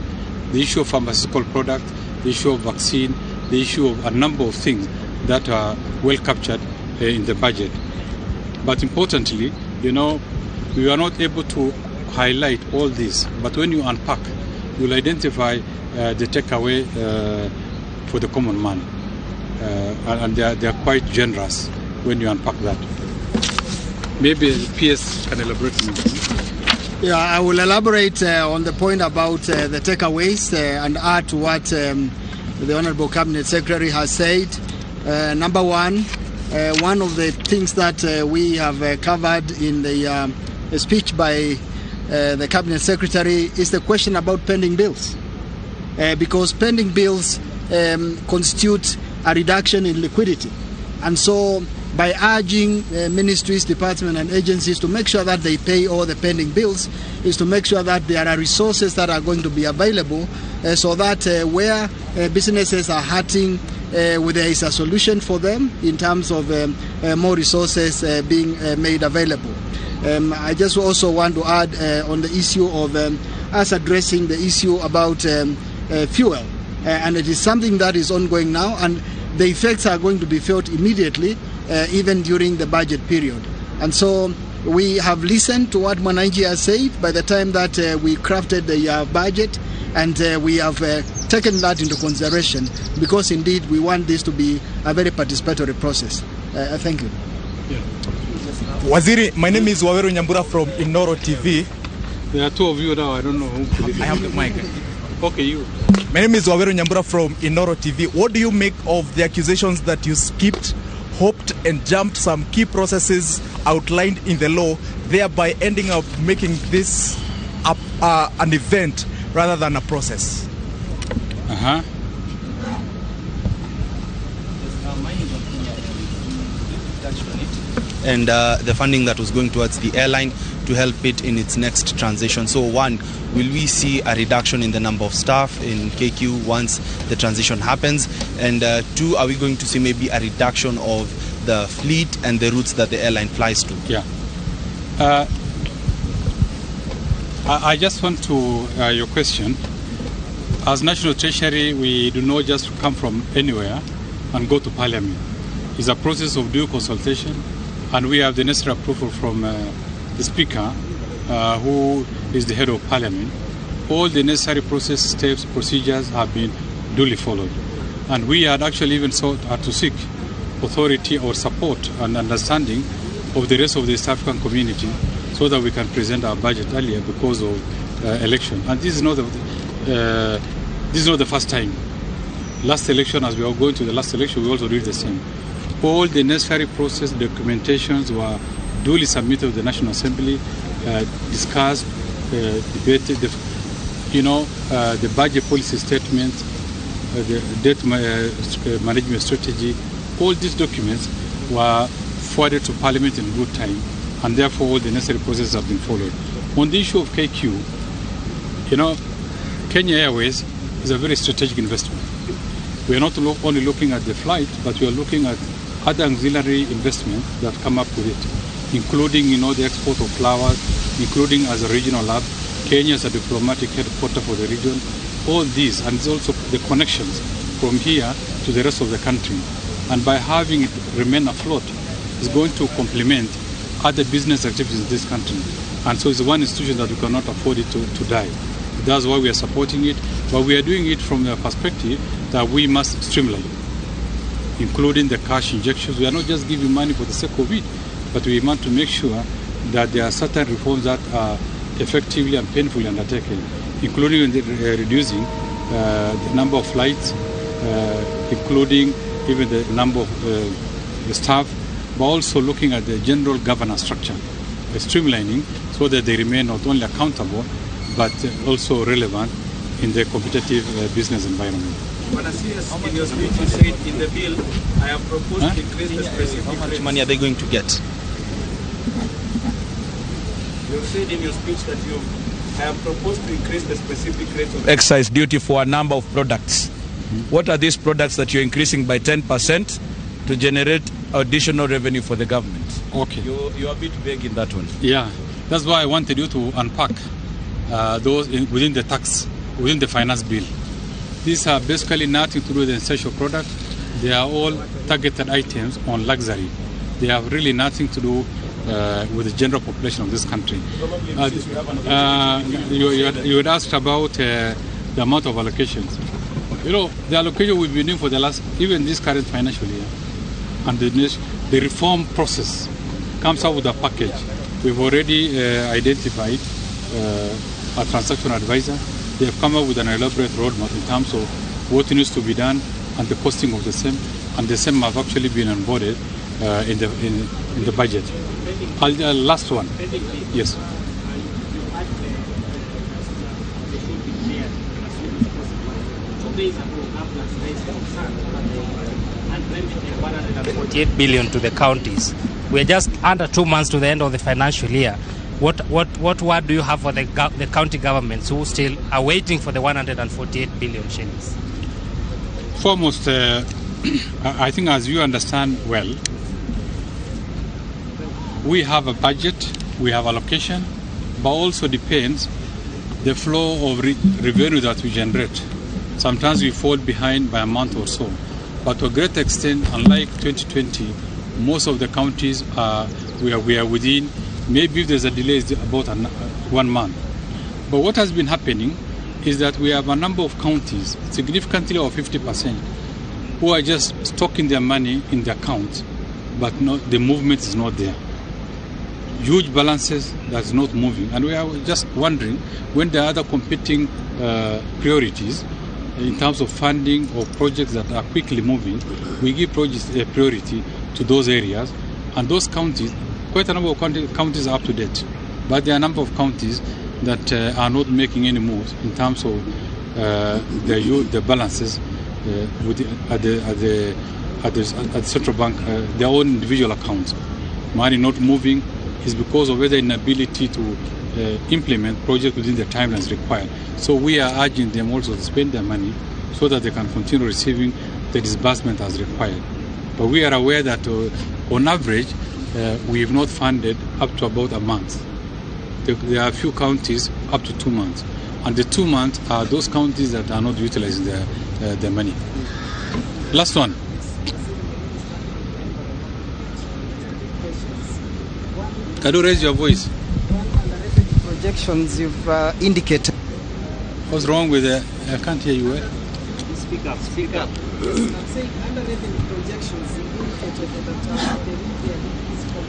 The issue of pharmaceutical product, the issue of vaccine, the issue of a number of things that are well captured in the budget. But importantly, we are not able to highlight all this. But when you unpack, you'll identify the takeaway for the common man. And they are quite generous when you unpack that. Maybe PS can elaborate more. Yeah, I will elaborate on the point about the takeaways and add to what the Honorable Cabinet Secretary has said. Number one, one of the things that we have covered in the speech by the Cabinet Secretary is the question about pending bills. Because pending bills constitute a reduction in liquidity. And so by urging ministries, departments and agencies to make sure that they pay all the pending bills is to make sure that there are resources that are going to be available so that where businesses are hurting, there is a solution for them in terms of more resources being made available. I just also want to add on the issue of us addressing the issue about fuel. And it is something that is ongoing now, and the effects are going to be felt immediately, even during the budget period. And so we have listened to what Mwananchi has said by the time that we crafted the budget, and we have taken that into consideration, because indeed we want this to be a very participatory process. Thank you. Yeah. Waziri, my name is Waweru Nyambura from Inoro TV. There are two of you now, I don't know who. I have the mic. Okay, you. My name is Waweru Nyambura from Inoro TV. What do you make of the accusations that you skipped, hopped, and jumped some key processes outlined in the law, thereby ending up making this an event rather than a process? Uh-huh. And the funding that was going towards the airline to help it in its next transition. So one, will we see a reduction in the number of staff in KQ once the transition happens? And two, are we going to see maybe a reduction of the fleet and the routes that the airline flies to? Yeah. I just want to, your question. As National Treasury, we do not just come from anywhere and go to Parliament. It's a process of due consultation, and we have the necessary approval from the Speaker, who is the head of Parliament. All the necessary process, steps, procedures have been duly followed. And we had actually even sought to seek authority or support and understanding of the rest of the East African community so that we can present our budget earlier because of election. And this is not the first time. Last election, as we are going to the last election, we also did the same. All the necessary process documentations were duly submitted to the National Assembly, discussed, debated, the budget policy statement, the debt management strategy. All these documents were forwarded to Parliament in good time, and therefore all the necessary processes have been followed. On the issue of KQ, Kenya Airways is a very strategic investment. We are not only looking at the flight, but we are looking at other auxiliary investments that come up with it, including, the export of flowers, including as a regional hub, Kenya is a diplomatic headquarters for the region. All these, and it's also the connections from here to the rest of the country. And by having it remain afloat, it's going to complement other business activities in this country. And so it's one institution that we cannot afford it to die. That's why we are supporting it, but we are doing it from the perspective that we must streamline, including the cash injections. We are not just giving money for the sake of it, but we want to make sure that there are certain reforms that are effectively and painfully undertaken, including reducing the number of flights, including even the number of the staff, but also looking at the general governance structure, streamlining so that they remain not only accountable, but also relevant in the competitive business environment. In your speech, you said in the bill, I have proposed to increase the specific How much rates. Money are they going to get? You said in your speech that I have proposed to increase the specific rate of excise duty for a number of products. What are these products that you're increasing by 10% to generate additional revenue for the government? Okay. You're a bit vague in that one. Yeah, that's why I wanted you to unpack those within the tax, within the finance bill. These are basically nothing to do with the essential product. They are all targeted items on luxury. They have really nothing to do with the general population of this country. You had asked about the amount of allocations. The allocation we've been doing for the last, even this current financial year, and the reform process comes out with a package. We've already identified a transaction advisor. They have come up with an elaborate roadmap in terms of what needs to be done and the costing of the same, and the same have actually been onboarded in the budget. Last one. Yes. $48 billion to the counties. We are just under 2 months to the end of the financial year. What word do you have for the county governments who still are waiting for the 148 billion shillings? Foremost, I think as you understand well, we have a budget, we have allocation, but also depends the flow of revenue that we generate. Sometimes we fall behind by a month or so. But to a great extent, unlike 2020, most of the counties are, we are within, maybe if there's a delay, it's about 1 month. But what has been happening is that we have a number of counties, significantly over 50%, who are just stocking their money in the accounts, but not, the movement is not there. Huge balances that's not moving. And we are just wondering when there are other competing priorities in terms of funding or projects that are quickly moving, we give projects a priority to those areas. And those counties, quite a number of counties are up to date, but there are a number of counties that are not making any moves in terms of the balances with the, at the central bank, their own individual accounts. Money not moving is because of their inability to implement projects within the timelines required. So we are urging them also to spend their money so that they can continue receiving the disbursement as required. But we are aware that on average, we have not funded up to about a month. There are a few counties up to 2 months. And the 2 months are those counties that are not utilizing their money. Last one. Can you raise your voice? Projections you've indicated. What's wrong with the? I can't hear you well. Speak up, speak up. I'm saying under revenue projections you indicated that there will be an increase from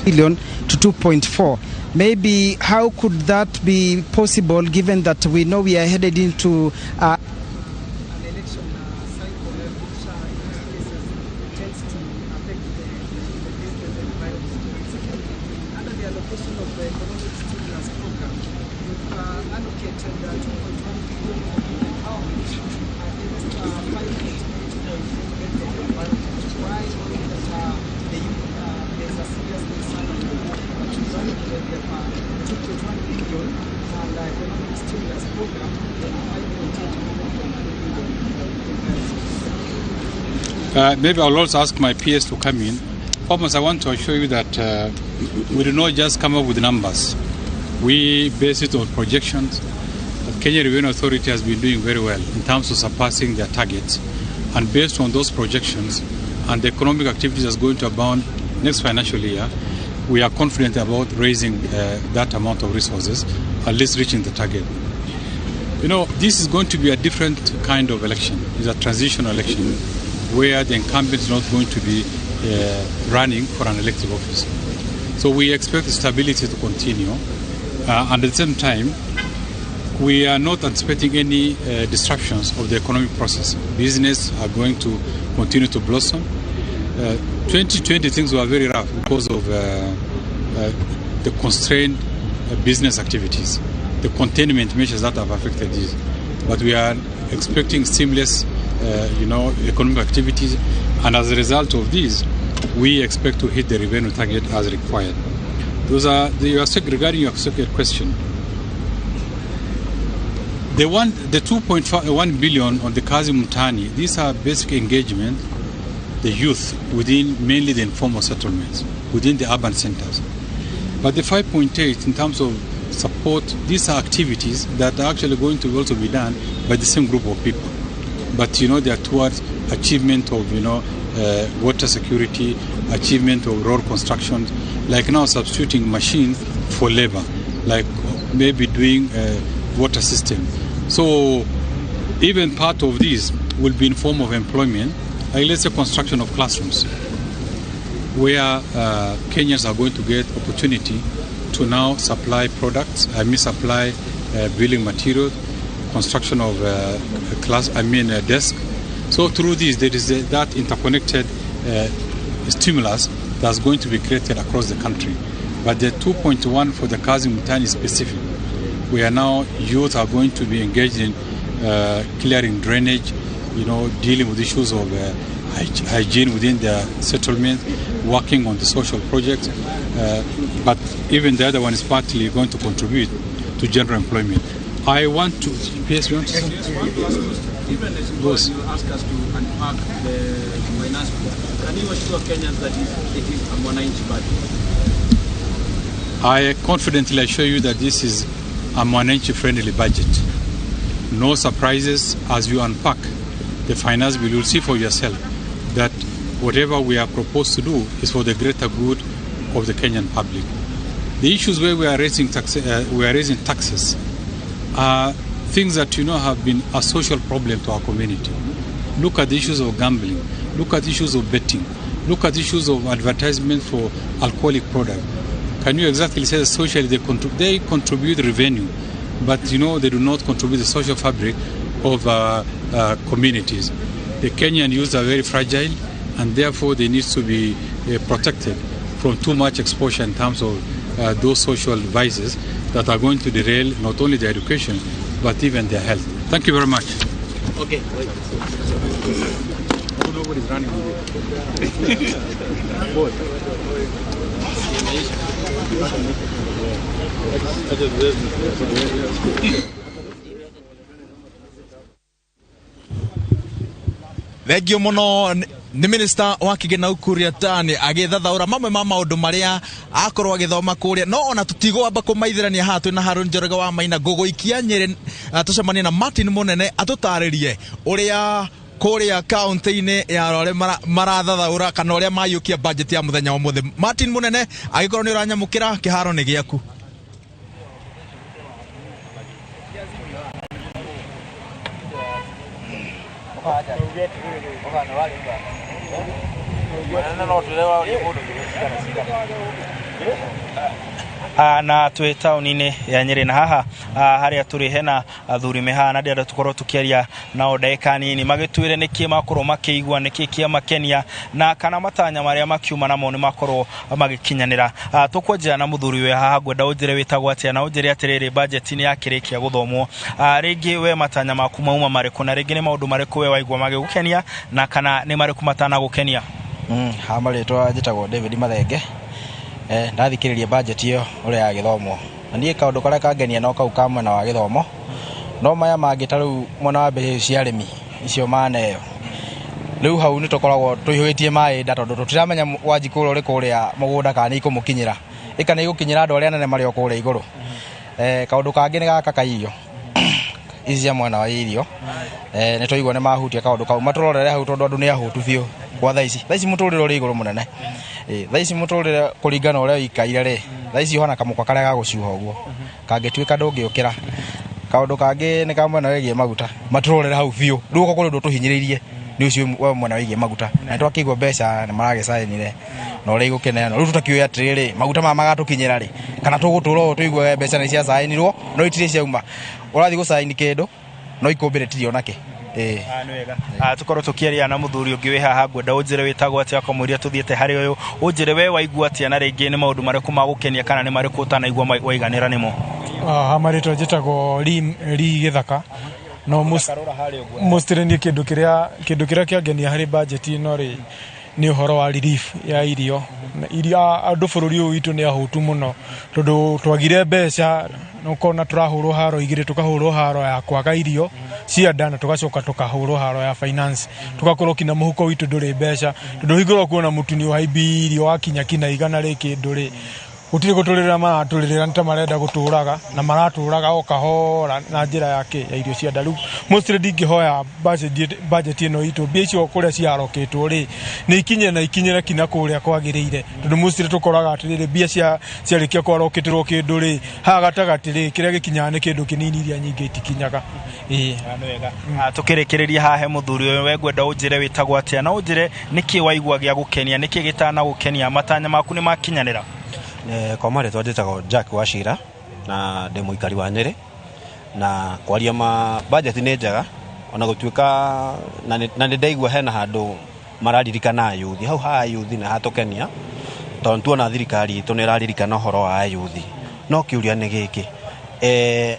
2.1 billion to 2.4. Maybe how could that be possible given that we know we are headed into an election cycle which in most cases tends to affect the business environment? And secondly, under the allocation of the economic stimulus program, you've allocated 2.1 billion for youth empowerment against 5.8 billion for the environment. Why, knowing that the youth, there's a serious concern on the youth, but you've allocated them 2.1 billion and economic stimulus program and 5.8 billion for Maybe I'll also ask my PS to come in. Foremost, I want to assure you that we do not just come up with numbers. We base it on projections. The Kenya Revenue Authority has been doing very well in terms of surpassing their targets. And based on those projections and the economic activities that's going to abound next financial year, we are confident about raising that amount of resources, at least reaching the target. This is going to be a different kind of election. It's a transitional election where the incumbent is not going to be running for an elective office. So we expect stability to continue. And at the same time, we are not anticipating any disruptions of the economic process. Business are going to continue to blossom. 2020 things were very rough because of the constrained business activities, the containment measures that have affected this. But we are expecting seamless economic activities, and as a result of this, we expect to hit the revenue target as required. Those are the, your sec- regarding your second question. The 2.1 billion on the Kazi Mtaani, these are basic engagement, the youth within mainly the informal settlements, within the urban centers. But the 5.8 in terms of support, these are activities that are actually going to also be done by the same group of people. But they are towards achievement of water security, achievement of road construction, like now substituting machines for labor, like maybe doing a water system. So even part of this will be in form of employment, like let's say construction of classrooms, where Kenyans are going to get opportunity to now supply products, I mean supply building materials, construction of a class, I mean a desk. So through this, there is that interconnected stimulus that's going to be created across the country. But the 2.1 for the Kazi Mtaani is specific. We are now, youth are going to be engaged in clearing drainage, dealing with issues of hygiene within the settlement, working on the social projects. But even the other one is partly going to contribute to general employment. I want to, PS, you want to say? Yes, one last question. Given as Boss. you ask us to unpack the finance bill, can you assure Kenyans that it is a Mwananchi budget? I confidently assure you that this is a Mwananchi friendly budget. No surprises as you unpack the finance bill. You'll see for yourself that whatever we are proposed to do is for the greater good of the Kenyan public. The issues where we are raising taxes are things that have been a social problem to our community. Look at the issues of gambling. Look at issues of betting. Look at issues of advertisement for alcoholic products. Can you exactly say that socially they contribute revenue, but they do not contribute the social fabric of communities. The Kenyan youth are very fragile, and therefore they need to be protected from too much exposure in terms of those social vices that are going to derail not only their education but even their health. Thank you very much. Okay, wait. Nobody's running with it. Both. Thengio muno. Nĩ minister wa Kĩgĩna Ukur Yatani agĩthathaũra mamwe ma maũndũ marĩa akorwo agĩthoma kũrĩa, no ona tũtigwamba kũmaithĩrania haha twĩna Harun Njoroge wa Maina. Ngũgũikia Nyĩrĩ, tũcemanie na Martin Mũnene atũtarĩrie ũrĩa kũrĩa kaunti-inĩ ya Rware marathathaũra kana ũrĩa mayũkia budget ya mũthenya wa ũmũthĩ. Martin Mũnene, angĩkorwo nĩ ũranyamũkĩra, kĩharo nĩ gĩaku. Na twĩ taũni-inĩ ya Nyĩrĩ na haha harĩa tũrĩ hena athuri me haha, na ndĩrenda tũkorwo tũkĩaria nao ndagĩka nini magĩtwĩre nĩkĩ makorwo makĩigua, nĩkĩ kĩamakenia, na kana matanya marĩa makiuma namo nĩ makorwo magĩkinyanĩra. Tũkwanjia na mũthuri wĩ haha, ngwenda ũnjĩre wĩtagwo atĩa na ũnjĩre atĩrĩrĩ, budget nĩ yakĩrĩkia gũthomwo, rĩngĩ we matanya maku mauma marĩkũ, na rĩngĩ nĩ maũndũ marĩkũ we waigua magĩgũkenia na kana nĩ marĩkũ matanagũkenia? Ha marĩtwa njĩtagwo David Mathenge. Ndathikĩrĩria budget ĩyo ũrĩa yagĩthomwo, na niĩ kaũndũ karĩa kangenia no kau ka mwena wa gĩthomo, no maya mangĩ ta rĩu mwena wa mbeca cia arĩmi icio maneo rĩu hau nĩ tũkoragwo tũihũrĩtie maĩ nda, tondũ tũtiramenya Wanjikũ ũrĩa ũrĩ kũrĩa mũgũnda kana nĩ ikũmũkinyĩra, ĩka nĩ igũkinyĩra andũ arĩa anene marĩ o kũrĩa igũrũ. Kaũndũ kangĩ nĩ gaka ka irio ici cia mwena wa irio, nĩ twaigua nĩ mahutia kaũndũ kau, matũrorere hau tondũ andũ nĩ ahũtu biũ kwa thaa ici. Thaa ici mũtũrĩre ũrĩ igũrũ mũnene. Thaa ici mũtũrĩre kũringana ũrĩa ũikaire rĩ, thaa ici ũhana kamũkwa karĩa gagũcuha ũguo kangĩtuĩka ndũngĩũkĩra. Kaũndũ kangĩ nĩ ka mwena wĩgiĩ maguta, matũrorere hau biũ rĩu okorwo kũrĩ ũndũ tũhinyĩrĩirie nĩ ũcio wa mwena wĩgiĩ maguta, na nĩ twakĩigua mbeca nĩ maragĩcainire na ũrĩa igũkĩneanwo. Rĩu tũtakĩũĩ atĩrĩrĩ, maguta maya magatũkinyĩra rĩ, kana tũgũtũra ũũ tũiguage mbeca nĩ ciacainirwo no itirĩ ciauma. Ũrathiĩ gũcaini kĩndũ no ikũmbĩ rĩtirĩ onakĩ. Nĩ wega. Tũkorwo tũkĩaria na mũthuri ũngĩ wĩ haha, ngwenda ũnjĩre wĩtagwo atĩa, kamũiria tũthiĩte harĩ ũyũ, ũnjĩre we waigua atĩa, na rĩngĩ nĩ maũndũ marĩkũ magũkenia kana nĩ marĩkũ ũtanaigua waiganĩra nĩmo? Ha marĩtwa njĩtagwo Lee Gĩthaka. No mostly niĩ kĩndũ kĩrĩa kĩangenia harĩ budget ĩno rĩ, nĩ ũhoro wa relief ya irio. Irio andũ bũrũri ũyũ witũ nĩ ahũtu mũno, tondũ twagire mbeca ũkona tũrahũrwo haro igĩrĩ, tũkahũrwo haro ya kwaga irio cia nda na tũgacoka tũkahũrwo haro ya finance, tũgakorwo kinya mũhuko witũ ndũrĩ mbeca, tondũ hingũrwo kuona mũtu nĩ ũhaimbirio wakinya kinya 100 rĩ kĩndũ rĩ, gũtirĩ gũtũrĩrĩra maratũrĩrĩra, nĩ ta marenda gũtũraga na maratũraga o kahora na njĩra ya kĩ ya irio cia nda. Rĩu mostly ndingĩhoya budget ĩno itũ, mbia icio kũrĩa ciarokĩtwo rĩ nĩ ikinye na ikinyĩre kinya kũrĩa kwagĩrĩire, tondũ mostly tũkoraga atĩrĩrĩ, mbia ciarĩkia kwarokĩtĩrwo kĩndũ rĩ, haha gatagatĩ rĩ, kĩrĩa gĩkinyaga nĩ kĩndũ kĩnini, iria nyingĩ itikinyaga. Nĩ wega. Tũkĩrĩkĩrĩria haha he mũthuri ũyũ, we ngwenda ũnjĩre wĩtagwo atĩa na ũnjĩre nĩkĩ waigua gĩa gũkenia, nĩkĩ gĩtanagũkenia, matanya maku nĩ makinyanĩra? Kwa marĩtwa njĩtagwo Jack Wachira na ndĩ mũikari wa Nyĩrĩ, na kwaria ma budget nĩ njega ona gũtuĩka na nĩ ndaigua hena handũ mararirikana ayuthi, hau ha ayuthi na hatũkenia, tondũ tuona thirikari itũ nĩ ĩraririkana ũhoro wa ayuthi. No kĩũria nĩ gĩkĩ,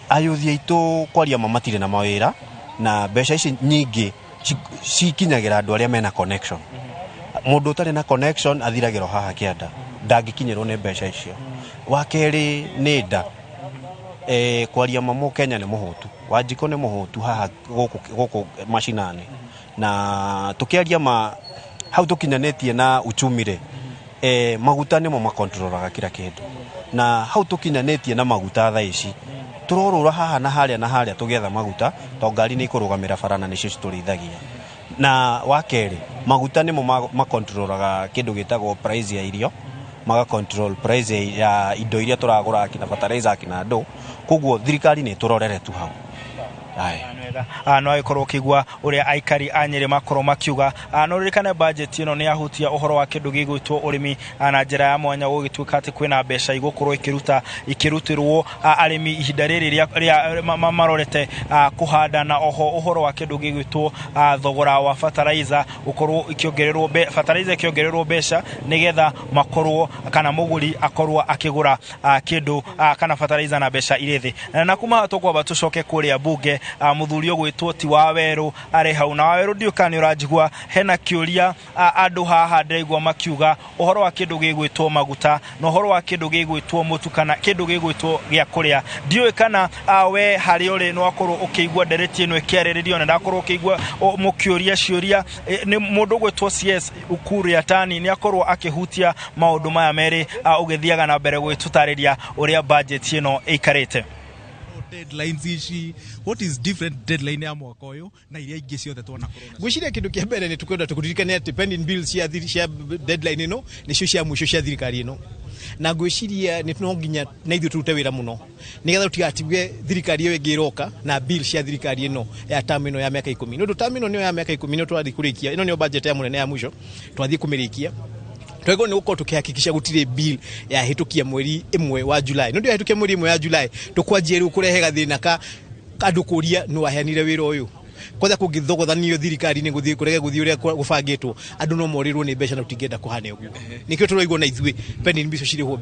ayuthi aitũ kwaria ma matirĩ na mawĩra, na mbeca ici nyingĩ cikinyagĩra andũ arĩa mena connection. Mũndũ ũtarĩ na connection athiragĩrwo haha kĩanda, ndangĩkinyĩrwo nĩ mbeca icio. Wa kerĩ nĩ nda. Kwaria ma Mũkenya nĩ mũhũtu, Wanjikũ nĩ mũhũtu haha gũkũ macinani, na tũkĩaria ma hau tũkinyanĩtie na uchumi rĩ, maguta nĩmo makontrolaga kila kĩndũ, na hau tũkinyanĩtie na maguta thaa ici tũrorũra haha na harĩa na harĩa tũgĩetha maguta, tondũ ngari nĩ ikũrũgamĩra bara na nĩcio citũrĩithagia. Na wa kerĩ, maguta nĩmo makontrolaga kĩndũ gĩtagwo price ya irio, maga control price ya indo iria tũragũra akina fertilizer akina andũ, koguo thirikari nĩ tũrorere tu hau. No agĩkorwo ũkĩigua ũrĩa aikari a Nyĩrĩ makorwo makiuga. No ririkane budget ĩno nĩ yahutia ũhoro wa kĩndũ gĩgwĩtwo ũrĩmi na njĩra ya mwanya, gũgĩtuĩka atĩ kwĩna mbeca igũkorwo ikĩrutĩrwo arĩmi ihinda rĩrĩ rĩa marorete kũhanda, na oho ũhoro wa kĩndũ gĩgwĩtwo thogora wa fertilizer ũkorwo ikĩongererwo, fertilizer ĩkĩongererwo mbeca nĩgetha makorwo kana mũgũri akorwo akĩgũra kĩndũ kana fertilizer na mbeca irĩ thĩ. Na kuma tũkwamba tũcoke kũrĩa bunge, mũthuri Mũthuri ũgwĩtwo ti Wawerũ arĩ hau. Na Wawerũ, ndiũĩ kana nĩ ũranjigua, hena kĩũria andũ haha ndĩraigua makiuga ũhoro wa kĩndũ gĩgwĩtwo maguta na ũhoro wa kĩndũ gĩgwĩtwo mũtu kana kĩndũ gĩgwĩtwo gĩa kũrĩa. Ndiũĩ kana we harĩa ũrĩ nĩ wakorwo ũkĩigua ndereti ĩno ĩkĩarĩrĩrio na ndakorwo ũkĩigua mũkĩũria ciũria. Nĩ mũndũ ũgwĩtwo CS Ukur Yatani nĩ akorwo akĩhutia maũndũ maya merĩ, ũgĩthiaga na mbere gwĩtũtarĩria ũrĩa budget ĩno ĩikarĩte. Deadlines ici, what is different deadline ya mwaka ũyũ na iria ingĩ ciothe twanakorwo nacio? Ngwĩciria kĩndũ kĩa mbere nĩ tũkwenda tũkũririkane atĩ pending bills cia deadline ĩno nĩcio cia mũico cia thirikari ĩno, na ngwĩciria nĩ no nginya na ithuĩ tũrute wĩra mũno nĩgetha tũtigatige thirikari ĩyo ĩngĩ ĩroka na bill cia thirikari ĩno ya term ĩno ya mĩaka 10, nĩ ũndũ term ĩno nĩyo ya mĩaka 10 nĩyo tũrathiĩ kũrĩkia. Ĩno nĩyo budget ya mũnene ya mũico twathiĩ kũmĩrĩkia. Twagĩrĩirwo nĩ gũkorwo tũkĩhakikisha gũtirĩ bill yahĩtũkia mweri 1 wa July, nĩ ũndũ yahĩtũkia mweri 1 ya July tũkwanjia rĩu kũrehe gathĩna ka andũ kũria nũ waheanire wĩra ũyũ. Kwanza kũngĩthogothanio thirikari-inĩ gũthiĩ kũrege gũthiĩ ũrĩa gũbangĩtwo, andũ no morĩrwo nĩ mbeca na tũtingĩenda kũhane ũguo. Nĩkĩo tũraigua na ithuĩ pending bills cirĩhwo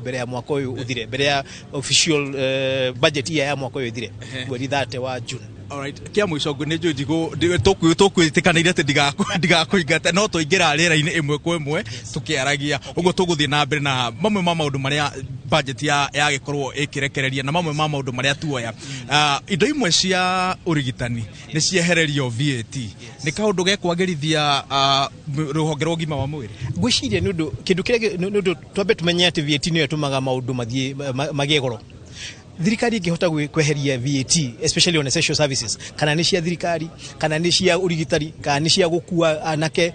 mbere ya mwaka ũyũ ũthire, mbere ya official budget year ya mwaka ũyũ ĩthire mweri 30 wa June. Alright, kĩa mũico nĩ njũĩ tũkwĩtĩkanĩire atĩ ndigakũingata no tũingĩra rĩera-inĩ ĩmwe kwa ĩmwe tũkĩaragia ũguo. Tũgũthiĩ na mbere na mamwe ma maũndũ marĩa budget ya yagĩkorwo ĩkĩrekereria na mamwe ma maũndũ marĩa tuoya. Indo imwe cia ũrigitani nĩ ciehererio VAT, nĩ kaũndũ gekwagĩrithia rũhonge rwa ũgima wa mwĩrĩ? Ngwĩciria nĩ ũndũ kĩndũ kĩrĩa nĩ ũndũ twambe tũmenye atĩ VAT nĩyo ĩtũmaga maũndũ mathiĩ magĩe goro. Thirikari ĩngĩhota kweheria VAT, especially on essential services, kana nĩ cia thirikari, kana nĩ cia ũrigitani, kana nĩ cia gũkua anake,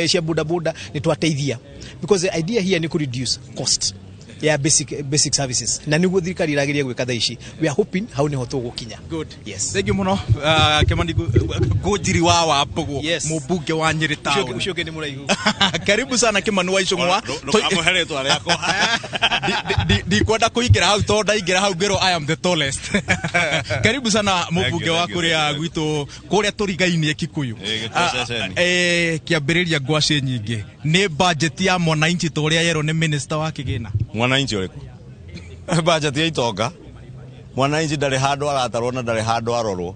cia bodaboda, nĩ twateithia, because the idea here nĩ kũ reduce cost ya basic services, na nĩguo thirikari ĩrageria gwĩka thaa ici. We are hoping hau nĩho tũgũkinya. Good. Yes. Thank you mũno, Kimani Ngũnjiri wa Wambũgũ, mũmbunge wa Nyĩrĩ Town. Ũcio ũngĩ nĩ mũraihu. Karibu sana, Kimani wa Icũng'wa. Ndũkamũhe rĩtwa rĩakwa. Ndikwenda kũingĩra hau tondũ ndaingĩra hau ngĩrwo I am the tallest. Karibu sana, mũmbunge wa Thank you, kũrĩa thank you. gwitũ kũrĩa tũrigainie Kikuyu. Ĩ, gĩkũ ceceni. Kĩambĩrĩria ngwacĩ nyingĩ nĩ budget ya mwananchi ta ũrĩa yerwo nĩ minister wa kĩgĩna. Mwananchi ũrĩkũ? Budget ya itonga. Mwananchi ndarĩ handũ aratarwo na ndarĩ handũ arorwo,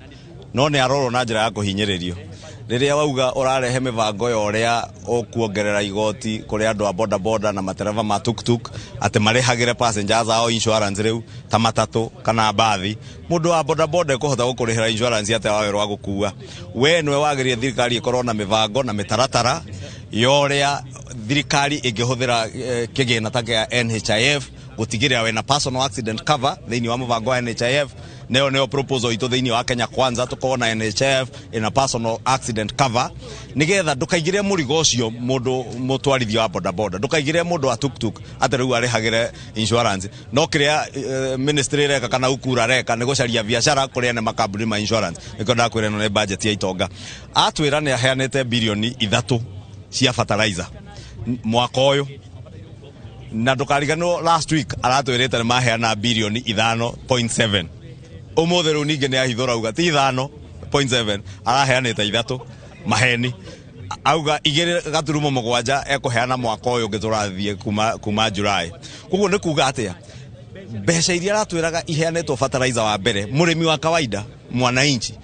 no nĩ arorwo na njĩra ya kũhinyĩrĩrio. Rĩrĩa wauga ũrarehe mĩbango ya ũrĩa ũkuongerera igoti kũrĩ andũ a boda boda na matereba ma tuktuk atĩ marĩhagĩre passengers ao insurance rĩu ta matatũ kana mbathi, mũndũ wa boda boda ekũhota gũkũrĩhĩra insurance atĩa wa wĩra wa gũkua? We nĩwe wagĩrĩire thirikari ĩkorwo na mĩbango na mĩtaratara ya ũrĩa thirikari ĩngĩhũthĩra kĩgĩna ta kĩa NHIF gũtigĩrĩra wĩna personal accident cover thĩinĩ wa mũbango wa NHIF. Nĩyo proposal itũ thĩinĩ wa Kenya Kwanza, tũkorwo na NHIF ĩna personal accident cover nĩgetha ndũkaigĩre mũrigo ũcio mũndũ mũtwarithia wa boda boda, ndũkaigĩre mũndũ wa tuktuk atĩ rĩu arĩhagĩre insurance. No kĩrĩa ministry ĩreka kana Ukura reka nĩ gũcaria biacara kũrĩa ene makambuni ma insurance. Nĩkĩo ndakwĩra ĩno nĩ budget ya itonga. Atwĩra nĩ aheanĩte birioni 3 cia fertilizer mwaka ũyũ, na ndũkariganĩrwo last week aratwĩrĩte nĩ maheana birioni 5.7. Ũmũthĩ rĩu ningĩ nĩ ahithũra auga ti 5.7, araheanĩte 3. Maheni. Auga 2.7 ekũheana mwaka ũyũ ũngĩ tũrathiĩ kuma July. Koguo nĩ kuga atĩa? Mbeca iria aratwĩraga iheanĩtwo fertilizer wa mbere, mũrĩmi wa kawaida, mwananchi